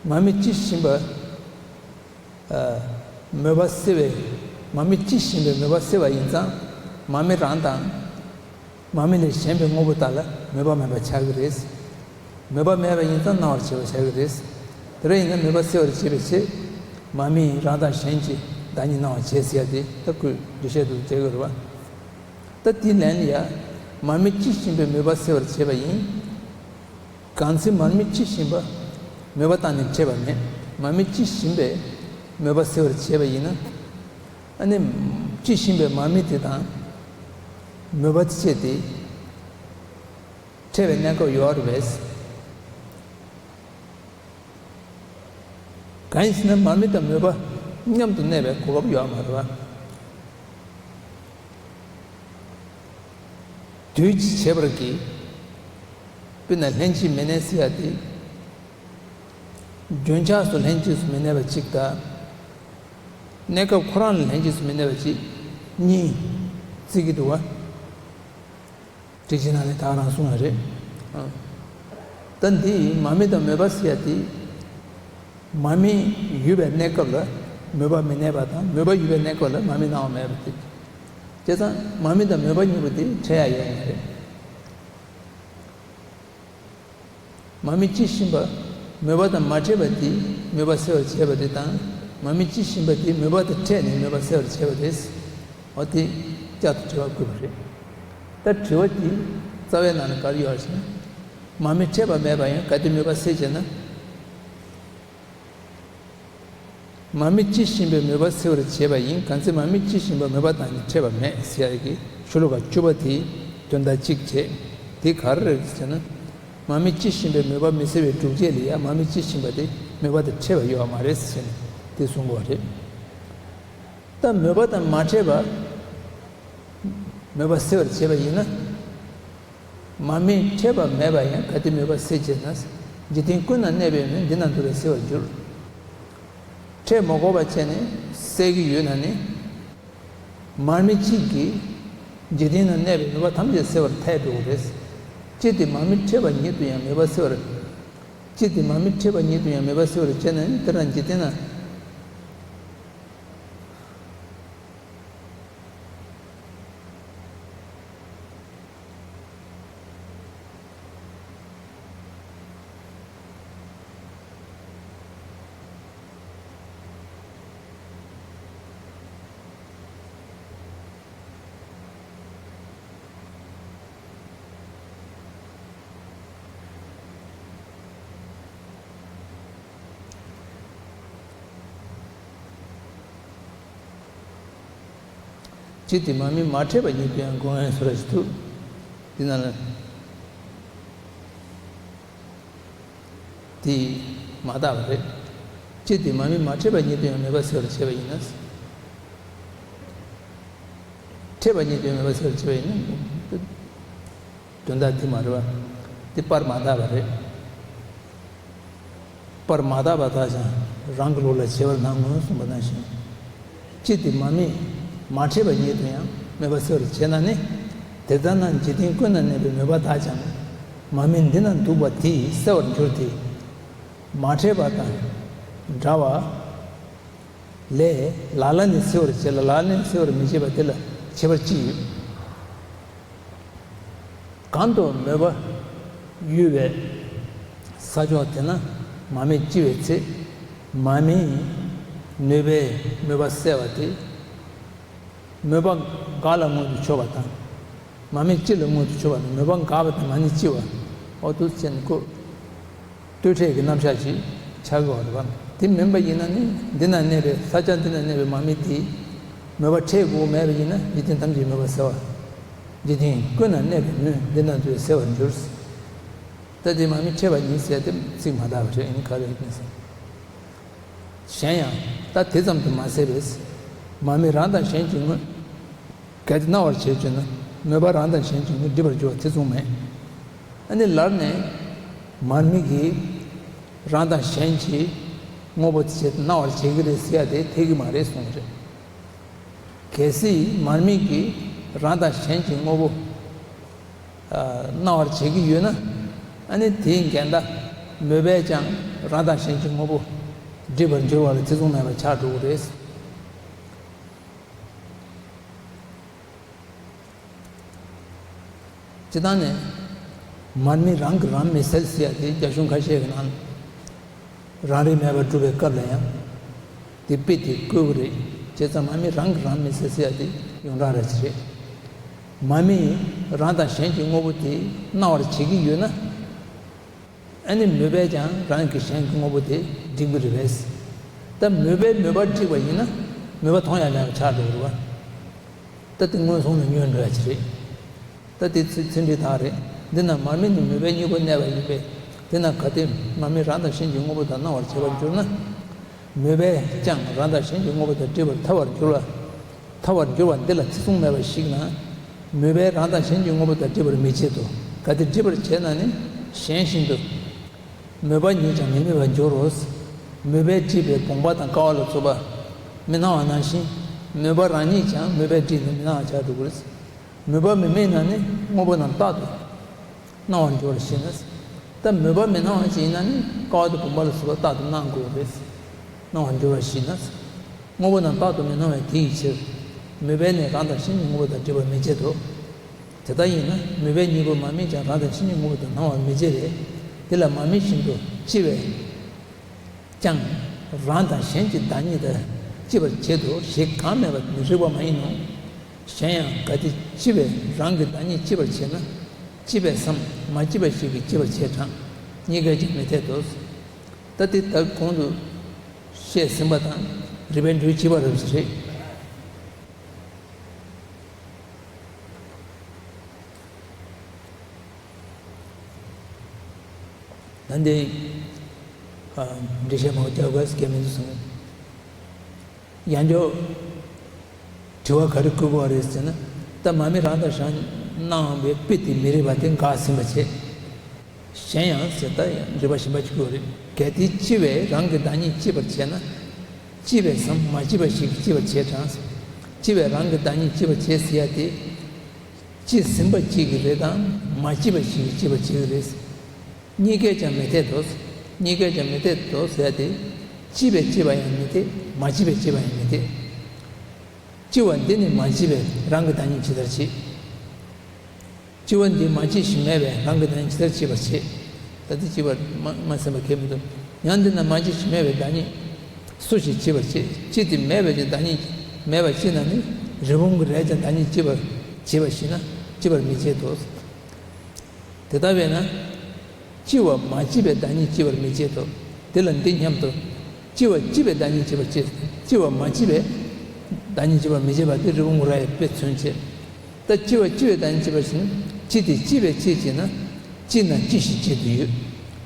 མར་མེ་ཇི་བཞིན་པ། ཨ། མོས་པ་སེལ་བའི། མར་མེ་ཇི་བཞིན་པའི་མོས་པ་སེལ་བ་ཡིན་ཙང་། མར་མེ་རང་དང་། མར་མེ་ལས་གཞན་པའི་དངོས་པོ་དག་ལ་མོས་པ་མེད་པ་ཆགས་ཀྱི་རེད། མོས་པ་མེད་པ་ཡིན་ཙང་སྣང་བར་བྱེད་པ་ཆགས་ཀྱི་རེད། དེ་འདྲ་ཡིན་ན་མོས་པ་སེལ་བར་བྱེད་པའི་ཕྱིར། མར་མེ་ཡིས་རང་དང་གཞན་གྱི་བདག་ཉིད་སྣང་བར་བྱེད་ཟེར་ཡ་དེ་ད་ཁོས་འགྲེལ་བཤད་དུ་མཛད་དགོས་རེད་བ། ད་དེའི་ལན་ལ་ཡ། མར་མེ་ཇི་བཞིན་པའི་མོས་པ་སེལ་བར་བྱེད་པ་ཡིན། གང་ཚེ་མར་མེ་ཇི་བཞིན་པ། མོས་པ་དང་ནི་ཕྲད་པ་མེད། མར་མེ་ཇི་བཞིན་པའི་མོས་པ་སེལ་བར་བྱེད་པ་ཡིན་ན། ཨ་ནི། ཇི་བཞིན་པའི་མར་མེ་དེ་དང་། མོས་པ་དེ་བཅས་ཏེ། ཕྲད་པའི་གནས་སྐབས་ཡོད་རེད་པས། གང་ཡིན་ཟེར་ན་མར་མེ་དང་མོས་པ་མཉམ་དུ་གནས་པའི་གོ་སྐབས་ཡོད་མ་རེད་པ། དུས་ཀྱི་བྱེད་པར་གྱིས། དཔེར་ན་ལྷན་ཅིག་མི་གནས་ཟེར་ཡ་དེ། རྒྱུན་ཆགས་སུ་ལྷན་ཅིག་སུ་མི་གནས་པ་གཅིག་དང་། གནས་སྐབས་ཁོ་རང་ལ་ལྷན་ཅིག་སུ་མི་གནས་པ་གཅིག་གཉིས་བརྩི་གི་འདུག་བ། ཊཱིཀ་ཆེན་ནང་ནས་ད་ག་རང་གསུངས་ཡ་རེད། ཨ། ད་འདི་མར་མེ་དང་མོས་པ་ཟེར་ཡ་དེ། མར་མེ་ཡོད་པའི་གནས་སྐབས་ལ་མོས་པ་མི་གནས་པ་དང་མོས་པ་ཡོད་པའི་གནས་སྐབས་ལ་མར་མེ་སྣང་བ་མེད་པ་དེ། བྱས་ཙང་མར་མེ་དང་མོས་པ་གཉིས་པོ་དེ་ཕྲད་ཡ་ཡོད་མ་རེད། མར་མེ་ཇི་བཞིན་པ། མོས་པ་དང་མ་ཕྲད་པ་དེས་མོས་པ་སེལ་བར་བྱེད་པ་དེ་དང་། མར་མེ་ཇི་བཞིན་པ་དེས་མོས་པ་དང་ཕྲད་ནས་མོས་པ་སེལ་བར་བྱེད་པ་རེད། འོ་དེ་བསྐྱར་དུ་དྲི་བ་བཀོད་པ་རེད། ད་དྲི་བ་དེ་རྩ་བའི་ནང་ན་ག་རེ་ཡོད་ཟེར་ན། མར་མེ་ཕྲད་པ་མེད་པ་ཡང་གལ་ཏེ་མོས་པ་སེལ་བྱེད་ན། མར་མེ་ལྕི་བཞིན་པའི་མོས་པ་སེལ་བར་བྱེད་པ་ཡིན། གང་ཚེ་མར་མེ་ལྕི་བཞིན་པ་མོས་པ་དང་ནི་ཕྲད་པ་མེད་ཟེར་ཡ་གི་ཤོ་ལོ་ཀ་བཅུ་པ་དེའི་དོན་དག་གཅིག་བྱས། དེ་ག་རེ་རེད་ཟེར་ན། མར་མེ་ལྕི་བཞིན་པའི་མོས་པ་མི་སེལ་བའི་སྒྲུབ་བྱེད་ལ་ཡང་མར་མེ་ལྕི་བཞིན་པ་དེ་མོས་པ་དང་ཕྲད་པ་ཡོད་པ་མ་རེད་ཟེར་ནས་དེ་གསུང་གི་ཡོད་རེད། ད་མོས་པ་དང་མ་ཕྲད་པ། མོས་པ་སེལ་བར་བྱེད་པ་ཡིན་ན། མར་མེ་ཕྲད་པ་མེད་པ་ཡང་གལ་ཏེ་མོས་པ་སེལ་བྱེད་ན། འཇིག་རྟེན་ཀུན་ན་གནས་པའི་མོས་འདི་ན་འདུག་པས་སེལ་བར་འགྱུར། ཕྲད་མ་དགོས་པ་བྱས་ནས་སེལ་གྱི་ཡོད་ན་ནི། མར་མེ་གཅིག་གིས་འཇིག་རྟེན་ན་གནས་པའི་མོས་པ་ཐམས་ཅད་སེལ་བར་ཐལ་འགྲོ་གི་རེད། ཅི་སྟེ་མར་མེ་ཕྲད་པ་ཉིད་དུ་ཡང་མོས་པ་སེལ་བར། ཅི་སྟེ་མར་མེ་ཕྲད་པ་ཉིད་དུ་ཡང་མོས་པ་སེལ་བར་བྱེད་ན་ནི་དེ་རང་འཇིག་རྟེན་ན། ཅི་སྟེ་མར་མེ་མ་ཕྲད་པ་ཉིད་དུ་ཡང་སྒོམ་ཡང་སུ་ར་ཞིག་ཐུབ། འདི་ན་ལ། དེ་མ་དག་པ་རེད། ཅི་སྟེ་མར་མེ་མ་ཕྲད་པ་ཉིད་དུ་ཡང་མོས་པ་སེལ་བར་བྱེད་པ་ཡིན་ན། ཕྲད་པ་ཉིད་དུ་ཡང་མོས་པ་སེལ་བར་བྱེད་པ་ཡིན་ན། དོན་དག་དེ་མ་རེད་པ། དེ་པར་མ་དག་པ་རེད། པར་མ་དག་པ་དག་ཀྱང་རང་གི་བློ་ལ་བྱེད་པར་སྣང་ངོ་གསུངས་པ་ནང་བཞིན། ཅི་སྟེ་མར་མེ་མ་ཕྲད་པ་ཉིད་དུ་ཡང་མོས་པ་སེལ་བར་བྱེད་ན་ནི། དེ་ལྟར་ན་འཇིག་རྟེན་ཀུན་ན་གནས་པའི་མོས་པ་དག་ཀྱང་མར་མེ་འདི་ན་འདུག་པ་དེས་སེལ་བར་འགྱུར་ཏེ། མ་ཕྲད་པ་དང་འདྲ་བ་ལས་ལ་ལ་ནི་སེལ་བར་བྱེད་ལ་ལ་ལ་ནི་སེལ་བར་མི་བྱེད་པ་དེ་ལ་ཁྱད་པར་ཅི་ཡོད། གང་དུ་མོས་པ་ཡོད་པའི་ས་ཕྱོགས་དེ་ན་མར་མེ་ལྕི་བའི་ཚེ། མར་མེའི་ནུས་པས་མོས་པ་སེལ་བ་དེ། མོས་པ་འགའ་ལ་མངོན་དུ་ཕྱོགས་པ་དང་། མར་མེ་ལྕི་ལ་མངོན་དུ་ཕྱོགས་པ་དང་མོས་པ་འགག་པ་དང་མར་མེ་ལྕི་བ། འོ་དུ་ཅན་ཀོ། ལྟོས་ཕྲད་ཀྱི་རྣམ་གཞག་ཅིག་ཆགས་ཀྱི་ཡོད་རེད་པ། དེ་མིན་པ་ཡིན་ན་ནི་འདི་ན་གནས་པའི་ས་ཆ་འདི་ན་གནས་པའི་མར་མེ་དེས་མོས་པ་ཕྲད་དགོས་མེད་པ་ཡིན་ན་འཇིག་རྟེན་ཐམས་ཅད་མོས་པ་སེལ་བ། འཇིག་རྟེན་ཀུན་ན་གནས་པའི་མོས་འདི་ན་འདུག་པས་སེལ་བར་འགྱུར། ད་དེ་མར་མེ་ཕྲད་པ་ཉིད་ཟེར་དེ་ཚིག་མ་དག་པ་རེད། ཨ་ནི་ག་རེ་ཡིན་ཟེར། གཞན་ཡང་ད་དེ་ཙམ་དུ་མ་ཟད་པས། མར་མེ་རང་དང་གཞན་གྱི་དངོས། གལ་ཏེ་སྣང་བར་བྱེད་བརྗོད་ན་མོས་པ་རང་དང་གཞན་གྱི་དངོས་སྒྲིབ་པར་འགྱུར་བ་དེ་མཚུངས་མེད། ཨ་ནི་ལར་ནས་མར་མེ་གིས་རང་དང་གཞན་གྱི་དངོས་པོ་དེ་སྣང་བར་བྱེད་ཀྱི་རེད་ཟེར་ཡ་དེ་འཐད་ཀྱི་མ་རེད་གསུངས་པ་རེད། གལ་སྲིད་མར་མེ་གིས་རང་དང་གཞན་གྱི་དངོས་པོ་སྣང་བར་བྱེད་ཀྱི་ཡོད་ན། ཨ་ནི་དེའི་འགལ་ཟླ་མོས་པས་ཀྱང་རང་དང་གཞན་གྱི་དངོས་པོ་སྒྲིབ་པར་འགྱུར་བ་ལ་དེ་མཚུངས་མེད་པར་ཆགས་འགྲོ་གི་རེད། སྤྱིར་བཏང་ནས་མར་མེ་རང་གིས་རང་མི་སེལ་ཟེར་ཡ་དེ་རྒྱ་གཞུང་ཁ་ཤས་ཀྱི་ནང་རང་རིག་མེད་པར་སྒྲུབ་པའི་སྐབས་ལ་ཡང་དེ་དཔེ་དེ་བཀོད་ཀྱི་རེད། བྱས་ཙང་མར་མེ་རང་གིས་རང་མི་སེལ་ཟེར་ཡ་དེ་ཡོངས་གྲགས་ར་ཅིག་རེད། མར་མེ་རང་དང་གཞན་གྱི་དངོས་པོ་དེ་སྣང་བར་བྱེད་ཀྱི་ཡོད་ན། ཨ་ནི་མོས་པས་ཀྱང་རང་གི་གཞན་གྱི་དངོས་པོ་དེ་སྒྲིབ་ཀྱི་རེད་པས། ད་མོས་པས་མོས་པ་སྒྲིབ་པ་ཡིན་ན་མོས་པ་མཐོང་ཡ་མེད་པ་ཆགས་འགྲོ་གི་རེད་པ། ད་དེ་མངོན་སུམ་ལ་བསྙོན་འགྲོ་ཡ་ཅིག་རེད། ད་དེ་ཚིག་ཚིག་འགྲེལ་དག་རེད། འདི་ན་མར་མེ་ནི་མོས་པས་གཉིས་པོ་གནས་པ་ཡིན་པས། དེས་ན་གལ་ཏེ་མར་མེ་རང་དང་གཞན་གྱི་དངོས་པོ་དག་སྣང་བར་བྱེད་པར་འགྱུར་ན། མོས་པས་ཀྱང་རང་དང་གཞན་གྱི་དངོས་པོ་དག་སྒྲིབ་པར་ཐལ་བར་འགྱུར་བ། ཐལ་བར་འགྱུར་བ་འདི་ལ་ཐེ་ཚོམ་མེད་པར་ཞིག་ན། མོས་པས་རང་དང་གཞན་གྱི་དངོས་པོ་དག་སྒྲིབ་པར་མི་བྱེད་དོ། གལ་ཏེ་སྒྲིབ་པར་བྱེད་ན་ནི་གཞན་བཞིན་དུ་མོས་པ་ཉིད་ཀྱང་མི་དམིགས་པར་འགྱུར་རོ། མོས་པས་སྒྲིབ་པའི་བུམ་པ་དང་ཀ་བ་ལ་སོགས་པ་མི་སྣང་བ་ནང་བཞིན། མོས་པ་རང་ཉིད་ཀྱང་མོས་པས་སྒྲིབ་ནས་མི་སྣང་བར་ཆགས་འགྲོ་གི་རེད། མོས་པ་མི་དམིགས་ན་ནི་དངོས་པོ་རྣམས་རྟག་ཏུ་སྣང་བར་འགྱུར་བར་ཤེས་ན། ད་མོས་པ་མི་སྣང་བ་ཅིག་ཡིན་ན་ནི་ཀ་བ་དང་བུམ་པ་ལ་སོགས་པ་རྟག་ཏུ་སྣང་དགོས་རེད། སྣང་བར་འགྱུར་བར་ཤེས་ན། དངོས་པོ་རྣམས་རྟག་ཏུ་མི་སྣང་བས་དེ་ཡི་ཕྱིར། མོས་པས་ནི་རང་དང་གཞན་གྱི་དངོས་པོ་དག་སྒྲིབ་པར་མི་བྱེད་དོ། དེ་ལྟ་ཡིན་ན་མོས་པས་གཉིས་པོ་མར་མེ་ཀྱང་རང་དང་གཞན་གྱི་དངོས་པོ་དག་སྣང་བར་མི་བྱེད་པས། དེ་ལ་མར་མེ་བཞིན་དུ་ལྕི་བས་ཀྱང་རང་དང་གཞན་གྱི་བདག་ཉིད་དག་ལྕི་བར་བྱེད་དོ་ཞེས་གང་སྨྲས་པ་དེ་ནི་རིགས་པ་མ་ཡིན་ནོ། གཞན་ཡང་གལ་ཏེ་ལྕི་བས་རང་གི་བདག་ཉིད་ལྕི་བར་བྱེད་ན། ལྕི་བས་སམ་མ་ལྕི་བ་ཞིག་གིས་ལྕི་བར་བྱེད་གྲང་། གཉིས་ཀས་ཀྱང་མི་འཐད་དོ། ད་དེ་ད་གོང་དུ་བཤད་ཟིན་པ་དང་ རིགས་པས་འགྲོས་བྱེད་པ་རབ་ཞིག་རེད། ད་འདི་འགྲེལ་བཤད་མང་པོ་རྒྱག་དགོས་སྐད་མི་འདུག་བསམ། ཡང་བསྐྱར་དྲི་བ་ག་རེ་བཀོད་དགོས་རེད་ཟེར་ན། ད་མ་མི་རང་དང་རང་གནང་བའི་དཔེ་དེ་མི་རིགས་པ་དེ་འགག་ཟིན་པ་བྱས། གཞན་ཡང་ཟེར། ད་ཡང་རིགས་པ་གཞན་པ་གཅིག་པོ་རེད། གལ་ཏེ་ལྕི་བས་རང་གི་བདག་ཉིད་གཅིག་པར་བྱས་ན། ལྕི་བས་སམ་མ་ལྕི་བ་ཞིག་གིས་ལྕི་བར་བྱས་གྲང་། ལྕི་བས་རང་གི་བདག་ཉིད་ལྕི་བར་བྱས་ཟེར་ཡ་དེ། ལྕི་ཟིན་པ་གཅིག་གིས་རེད་དམ་མ་ལྕི་བ་ཞིག་གིས་ལྕི་བར་བྱེད་ཀྱི་རེད། གཉིས་ཀས་ཀྱང་མི་འཐད་དོ། གཉིས་ཀས་ཀྱང་མི་འཐད་དོ་ཟེར་ཡ་དེ། ལྕི་བས་ལྕི་བ་ཡང་མི་འཐད། མ་ལྕི་བས་ལྕི་བ་ཡང་མི་འཐད། ལྕི་བ་འདི་ནི་མ་ལྕི་བས་རང་གི་བདག་ཉིད་ཇི་ལྟར་བྱེད། ལྕི་བ་འདི་མ་ལྕི་ཞིང་མེད་པས་རང་གི་བདག་ཉིད་ཇི་ལྟར་བྱེད་པར་བྱེད། ད་འདི་ལྕི་བར་མ་མ་ཟིན་པ་གལ་མི་འདུག། ཡང་འདི་ན་མ་ལྕི་ཞིང་མེད་པའི་བདག་ཉིད་སུ་ཞིག་ལྕི་བར་བྱེད། ལྕི་དེ་མེད་པའི་བདག་ཉིད་མེད་པ་ལྕི་ན་ནི་རི་བོང་གི་རྭས་ཀྱང་བདག་ཉིད་ལྕི་བར་བྱེད་པ་ཞིག་ན་ལྕི་བར་མི་བྱེད་དོ། དེ་ལྟ་བས་ན། ལྕི་བ་མ་ལྕི་བས་བདག་ཉིད་ལྕི་བར་མི་བྱེད་དོ། དེ་ལ་འདི་སྙམ་དུ། ལྕི་བ་ལྕི་བས་བདག་ཉིད་ལྕི་བར་བྱེད། ལྕི་བ་མ་ལྕི་བས་བདག་ཉིད་ལྕི་བར་མི་བྱེད་པ་དེ་རི་བོང་རྭ་ཡི་དཔེ་མཚོན་བྱེད། ད་ལྕི་བ་ལྕི་བས་བདག་ཉིད་ལྕི་བར་བྱེད་ན། ལྕི་དེ་ལྕི་བས་ལྕི་བྱེད་ན། ལྕི་ན་ལྕི་ཞིང་བྱེད་དུ་ཡོད།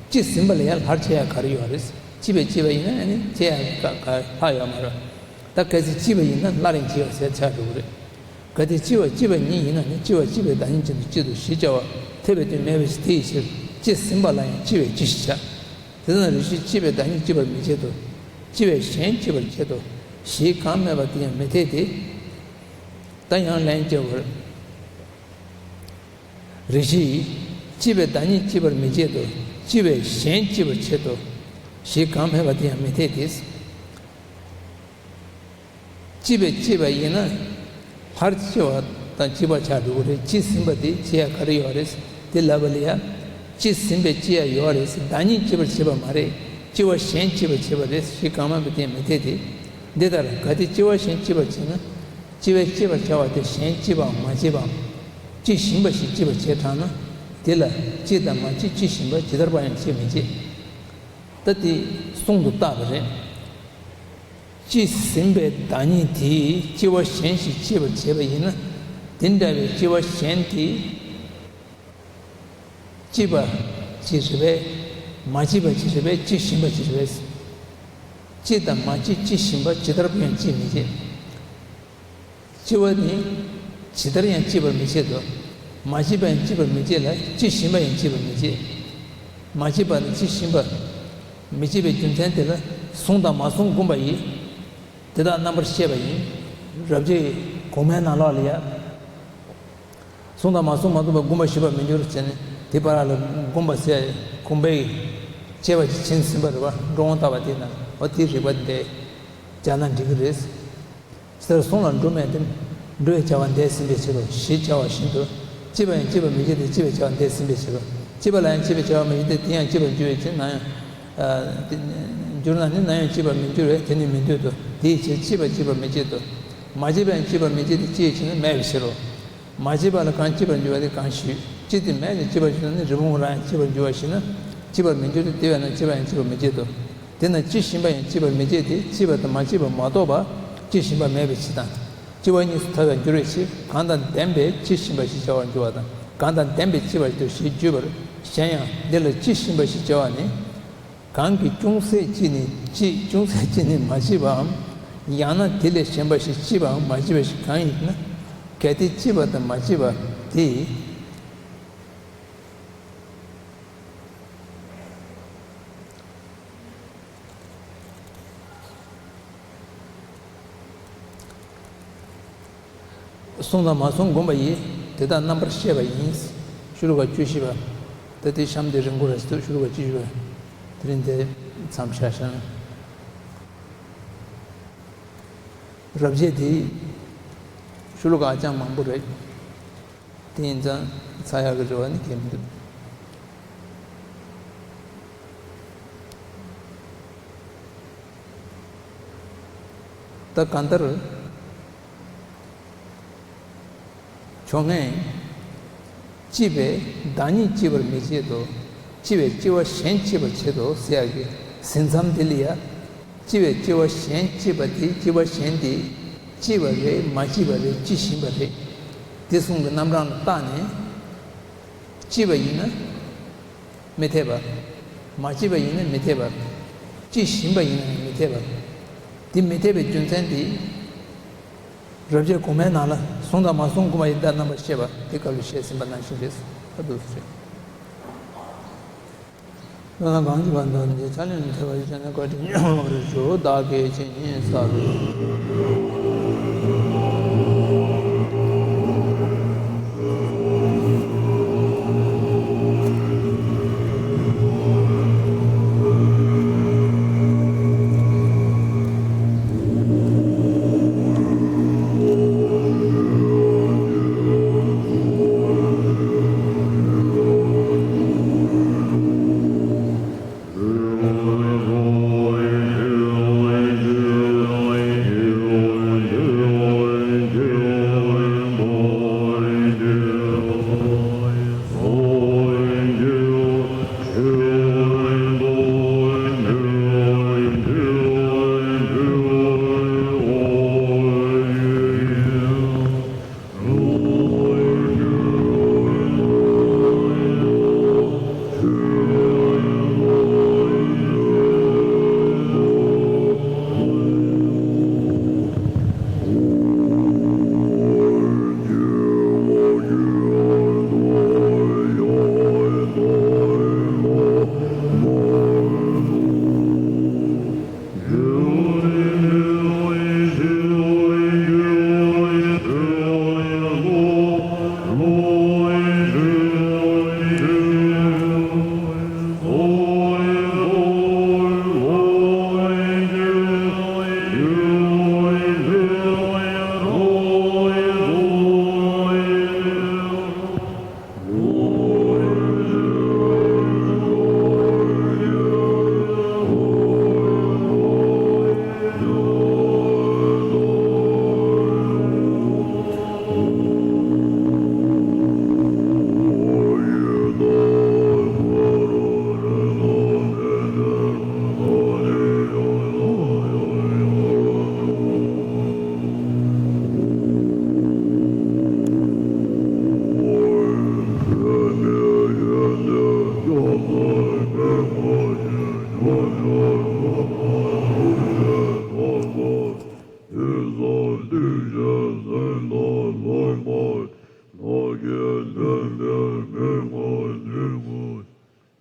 ལྕི་ཟིན་པ་ལ་ཡང་ལྷར་བྱེད་ཡ་ག་རེ་ཡོད་རེད། ལྕི་བས་ལྕི་བ་ཡིན་ན་ཨ་ནི་བྱེད་ཡ་ག་ག་ལྷག་ཡོད་མ་རེད། ད་གལ་སྲིད་ལྕི་བ་ཡིན་ན་སླར་ཡང་ལྕི་བ་ཟེར་ཆགས་འགྲོ་གི་རེད། གལ་ཏེ་ལྕི་བ་ལྕི་བ་ཉིད་ཡིན་ན་ནི་ལྕི་བ་ལྕི་བས་བདག་ཉིད་ཀྱི་དུ་ལྕི་དུ་ཞེས་བྱ་བ་འཐད་པའི་དོན་མེད་པའི་ཕྱིར། དེའི་ཕྱིར་ལྕི་ཟིན་པ་ལ་ཡང་ལྕི་བས་ལྕི་ཞེས་བྱ། དེ་ལྟར་ན་རེ་ཞིག་ལྕི་བས་བདག་ཉིད་ལྕི་བར་མི་བྱེད་དོ། ལྕི་བས་གཞན་ལྕི་བར་བྱེད་དོ། ཞེས་གང་སྨྲས་པ་དེ་ཡང་མི་འཐད་དེ། ད་ཡང་ལན་སྐྱེལ་བར། རེ་ཞིག་ལྕི་བས་བདག་ཉིད་ལྕི་བར་མི་བྱེད་དོ། ལྕི་བས་གཞན་ལྕི་བར་བྱེད་དོ། ཞེས་གང་སྨྲས་པ་དེ་ཡང་མི་འཐད་དེ། ལྕི་བས་ལྕི་བ་ཡིན་ན། ལྷར་ལྕི་བ་དང་ལྕི་བ་ཆགས་འགྲོ་གི་རེད། ལྕི་ཟིན་པ་དེ་ལྕི་ཡ་ག་རེ་ཡོད་རེད། དེ་ལབ་པ་ལ་ཡ། ལྕི་ཟིན་པས་ལྕི་ཡ་ཡོད་རེད། བདག་ཉིད་ལྕི་བར་བྱེད་པ་མ་རེད། ལྕི་བ་གཞན་ལྕི་བར་བྱེད་པ་རེད། ཞེས་གང་སྨྲས་པ་དེ་མི་འཐད་དེ། འདི་ལྟར་གལ་ཏེ་ལྕི་བ་གཞན་ལྕི་བར་བྱེད་ན། ལྕི་བས་ལྕི་བར་བྱ་བ་དེ་གཞན་ལྕི་བའམ་མ་ལྕི་བའམ། ལྕི་ཞིང་པ་ཞིག་ལྕི་བར་བྱེད་གྲང་ན། དེ་ལ་ལྕི་དང་མ་ལྕི་ལྕི་ཞིང་པ་ཇི་ལྟར་བ་ཡང་ལྕི་མི་བྱེད། ད་དེ་གསུང་དུ་བཏགས་པ་རེད། ལྕི་ཟིན་པའི་བདག་ཉིད་དེས་ལྕི་བ་གཞན་ཞིག་ལྕི་བར་བྱེད་པ་ཡིན་ན། དེ་འདྲ་བའི་ལྕི་བ་གཞན་དེ་ལྕི་བ་ཅིག་རེད་པས། མ་ལྕི་བ་ཅིག་རེད་པས། ལྕི་ཞིང་པ་ཅིག་རེད་པས། ལྕི་དང་མ་ལྕི་ལྕི་ཞིང་པ་ཇི་ལྟར་ཡང་ལྕི་མི་བྱེད། ལྕི་བ་ནི་ཇི་ལྟར་ཡང་ལྕི་བར་མི་བྱེད་དོ། མ་ལྕི་བ་ཡང་ལྕི་བར་མི་བྱེད་ལ། ལྕི་ཞིང་པ་ཡང་ལྕི་བར་མི་བྱེད། མ་ལྕི་བ་ནི་ལྕི་ཞིང་པ་མི་བྱེད་པའི་རྒྱུ་མཚན་དེ་ལ། བཟུང་དང་མ་བཟུང་བསྒོམ་པ་ཡིས། དེ་དག་རྣམ་པར་བཤད་པ་ཡིན། རབ་བྱེད་གོང་མའི་ནང་ལོགས་ལ་ཡ། བཟུང་དང་མ་བཟུང་མ་བསྒོམས་པར་བསྒོམ་པར་མི་འགྱུར་ཟེར་ནས། དེ་བར་ལ་བསྒོམ་པ་ཟེར་གོམས་པའི་བྱས་པ་ཅིག་བྱིན་ཟིན་པ་རེད་པ། འགྲོ་འོང་བཏགས་པ་དེ་ན། འོ་དེའི་རིགས་པ་འདི་སྦྱར་ན་འགྲིག་གི་རེད། དེ་ལྟར་བཟུང་ལ་འགྲོ་མེད་དེ། འགྲོ་བའི་བྱ་བ་འདས་ཟིན་པའི་ཕྱིར་རོ། ཞེས་བྱ་བ་བཞིན་དུ། ལྕི་བ་ཡང་ལྕི་བར་མི་བྱེད་དེ། ལྕི་བའི་བྱ་བ་འདས་ཟིན་པའི་ཕྱིར་རོ། ལྕི་བ་ལ་ཡང་ལྕི་བའི་བྱ་བ་མི་བྱེད་དེ། དེ་ཡང་ལྕི་བར་འགྱུར་བའི་ཕྱིར་ན་ཡང་། ཨ། དེ་འགྱུར་ན་ནི་ན་ཡང་ལྕི་བར་མི་འགྱུར་བས། དེ་ནི་མི་འདོད་དོ། དེའི་ཕྱིར་ལྕི་བ་ལྕི་བར་མི་བྱེད་དོ། མ་ལྕི་བ་ཡང་ལྕི་བར་མི་བྱེད་དེ། ལྕི་ཡི་ཕྱིར་ན་མེད་པའི་ཕྱིར་རོ། མ་ལྕི་བ་ལ་གང་ལྕི་བར་འགྱུར་བ་དེ་གང་ཞུས། ལྕི་དེ་མེད་ནས་ལྕི་བར་འགྱུར་ན་ནི་རི་བོང་རྭ་ཡང་ལྕི་བར་འགྱུར་བ་ཞིག་ན། ལྕི་བར་མི་འགྱུར་ཏེ། དེ་བས་ན་ལྕི་བ་ཡང་ལྕི་བར་མི་བྱེད་དོ། དེས་ན་ལྕི་ཞིང་པ་ཡང་ལྕི་བར་མི་བྱེད་དེ། ལྕི་བ་དང་མ་ལྕི་བ་མ་གཏོགས་པ་ལྕི་ཞིང་པ་མེད་པའི་ཕྱིར་དང་། ལྕི་བ་གཉིས་སུ་ཐལ་བར་འགྱུར་བའི་ཕྱིར། གང་དང་ལྡན་པས་ལྕི་ཞིང་པ་ཞེས་བྱ་བར་འགྱུར་བ་དང་། གང་དང་ལྡན་པས་ལྕི་བར་འགྱུར་ཞེས་བརྗོད་པར་གཞན་ཡང་། འདི་ལ་ལྕི་ཞིང་པ་ཞེས་བྱ་བ་ནི། གང་གིས་ཅུང་ཟད་ལྕི་ནི་ལྕི། ཅུང་ཟད་ལྕི་ནི་མ་ལྕི་བའམ། ཡང་ན་དེ་ལས་གཞན་པ་ཞིག་ལྕི་བའམ་མ་ལྕི་བ་ཞིག་གང་ཡིན་ན། གལ་ཏེ་ལྕི་བ་དང་མ་ལྕི་བ་དེ། བཟུང་དང་མ་བཟུང་བསྒོམ་པ་ཡིས། དེ་དག་རྣམ་པར་བཤད་པ་ཡིན། ཤོ་ལོ་ཀ་བཅུ་བཞི་པ། ད་དེ་གཤམ་དེ་རིང་པོ་རེད་འདུག། ཤོ་ལོ་ཀ་བཅུ་བཞི་པ་དེ་རིང་དེ་མཚམས་བཞག་ཤག། རབ་བྱེད་དེ་ཤོ་ལོ་ཀ་ཧ་ཅང་མང་པོ་རེད། དེ་ཡིན་ཙང་ཚར་ཡག་གི་རེ་བ་ནི་གང་ཡང་མི་འདུག། ད་གང་ལྟར་ཕྱོགས་སྔས། ལྕི་བས་བདག་ཉིད་ལྕི་བར་མི་བྱེད་དོ། ལྕི་བས་ལྕི་བ་གཞན་ལྕི་བར་བྱེད་དོ་ཟེར་ཡག་གི་ཟིན་མཚམས་དེ་ལ་ཡ། ལྕི་བས་ལྕི་བ་གཞན་ལྕི་བ་དེ་ལྕི་བ་གཞན་དེ་ལྕི་བ་རེད། མ་ལྕི་བ་རེད། ལྕི་བཞིན་པ་རེད། དེ་གསུམ་གྱི་རྣམ་གྲངས་ལ་བརྟགས་ནས། ལྕི་བ་ཡིན་ན་མི་འཐད་པ། མ་ལྕི་བ་ཡིན་ན་མི་འཐད་པ། ལྕི་བཞིན་པ་ཡིན་ན་ཡང་མི་འཐད་པ། དེ་མི་འཐད་པའི་རྒྱུ་མཚན་དེ། རབ་བྱེད་གོང་མའི་ནང་ལ་བཟུང་དང་མ་བཟུང་དགོས་པ་ཡིན་ད་རྣམ་པར་བཤད་པ་དེ་སྐབས་ལ་བཤད་ཟིན་པ་ནང་བཞིན་རེད། ད་འདུག་སེ་རེད། བློ་སྣ་གང་གིས་པར་འདོར་འདི་ཚ་ལན་ཐེ་བ་ཡི་ཆ་ནས་བཀའ་དྲིན་སྙོམས་རེ་ཞུ། བདག་གིས་ཇི་སྙེད་བསགས་པའི།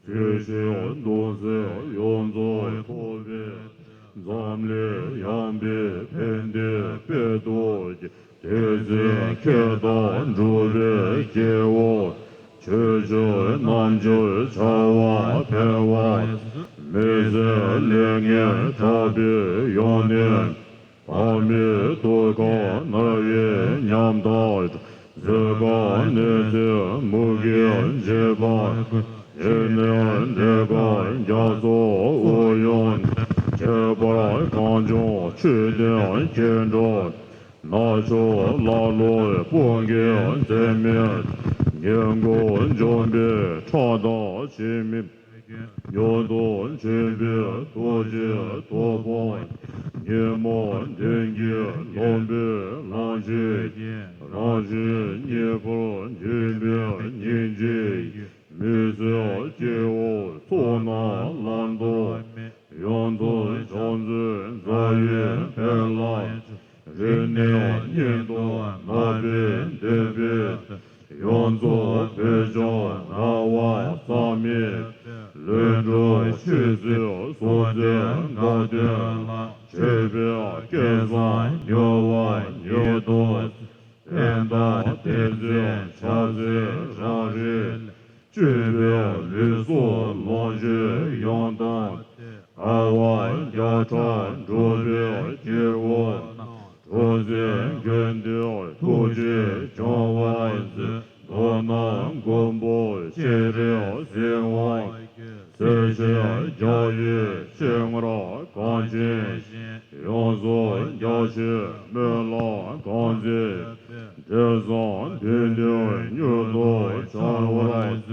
ཆོས་ཀྱི་འདུ་འཛི་ཡོངས་རྫོགས་ཐོབ་པའི། འཛམ་གླིང་ཡངས་པའི་ཕན་བདེའི་དཔལ་དུ་སྐྱེ། དེ་ཚེ་ཁྱེད་དང་འགྲུབ་པའི་སྐྱེ་བོ། ཆོས་སྤྱོད་རྣལ་འབྱོར་བྱ་བ་འཕེལ་བ། མི་ཚེ་ལེགས་ཉེས་གྲགས་པའི་ཡོན་ཏན། ཕ་མའི་ཐུགས་ཁུར་རྣ་བས་ཉམས་དག་འཛོལ་གང་ནས་ཚེ་མུ་གེའི་འཇིགས་པ། ཡེ་ནས་འདས་གང་རྒྱ་མཚོའི་དབུགས་དབྱུང་། ཁྱད་པར་གངས་ལྗོངས་ཆོས་ལྡན་སྐྱེ་འགྲོ། ནག་ཕྱོགས་ཀླ་ཀློའི་དཔུང་གིས་འཛད་མེད། ཉེན་ཁ་འཇོམས་པའི་ཕྲག་དོག་ཆེ་མི། མྱུར་དུ་འབྱོན་པའི་ཐུགས་རྗེའི་ཐུགས་དཔང་། ཉོན་མོངས་གདོན་གྱིས་ནོན་པའི་ལམ་ཆེན་གྱི། རང་གཞན་གཉིས་ཀར་འདུན་པའི་སྙིང་རྗེ་ཡིས། མི་བཟོད་སྐྱེ་བོའི་ཚོགས་རྣམས་བླང་དོར་མེད། ཡོངས་རྫོགས་བྱང་རྩེའི་རྩ་བའི་ཕ་ལམ། རིམས་ནད་གཉན་དུ་མ་བབས་བདེ་བའི། ཡོངས་རྫོགས་བོད་ལྗོངས་ན་བ་ས་མེད། ལྷུན་གྲུབ་ཆོས་སྲིད་སྲོག་འཛིན་དགའ་སྟོན་ལ། མཆོད་པའི་སྐལ་བཟང་མྱུར་བར་ཉིད་དུ། ཕན་དང་བདེ་མཛོད་ཕྱག་འཚལ་རང་རིགས་ལས། བཅོས་པའི་ལུས་སྲོག་ལོངས་སྤྱོད་ཡོངས་བཏང་། ཨ་ཝ་བརྒྱ་ཕྲག་འགྲོ་བའི་སྐྱེ་བོ་རྣམས། གྲོགས་མཛད་མགོན་དེའི་ཐུགས་རྗེས་སྐྱོང་བར་མཛོད། མདོར་ན་མགོན་པོ་སྤྱན་རས་གཟིགས་དབང་། སྲས་ཆེན་རྒྱལ་བའི་སྤྱན་སྔར་གངས་ཅན་བཞིན། ཡོངས་རྫོགས་རྒྱ་ཆེའི་སྨོན་ལམ་གང་མཛད་པའི། འབྲས་བཟང་དོན་འདིར་མྱུར་དུ་འཆར་བར་མཛོད།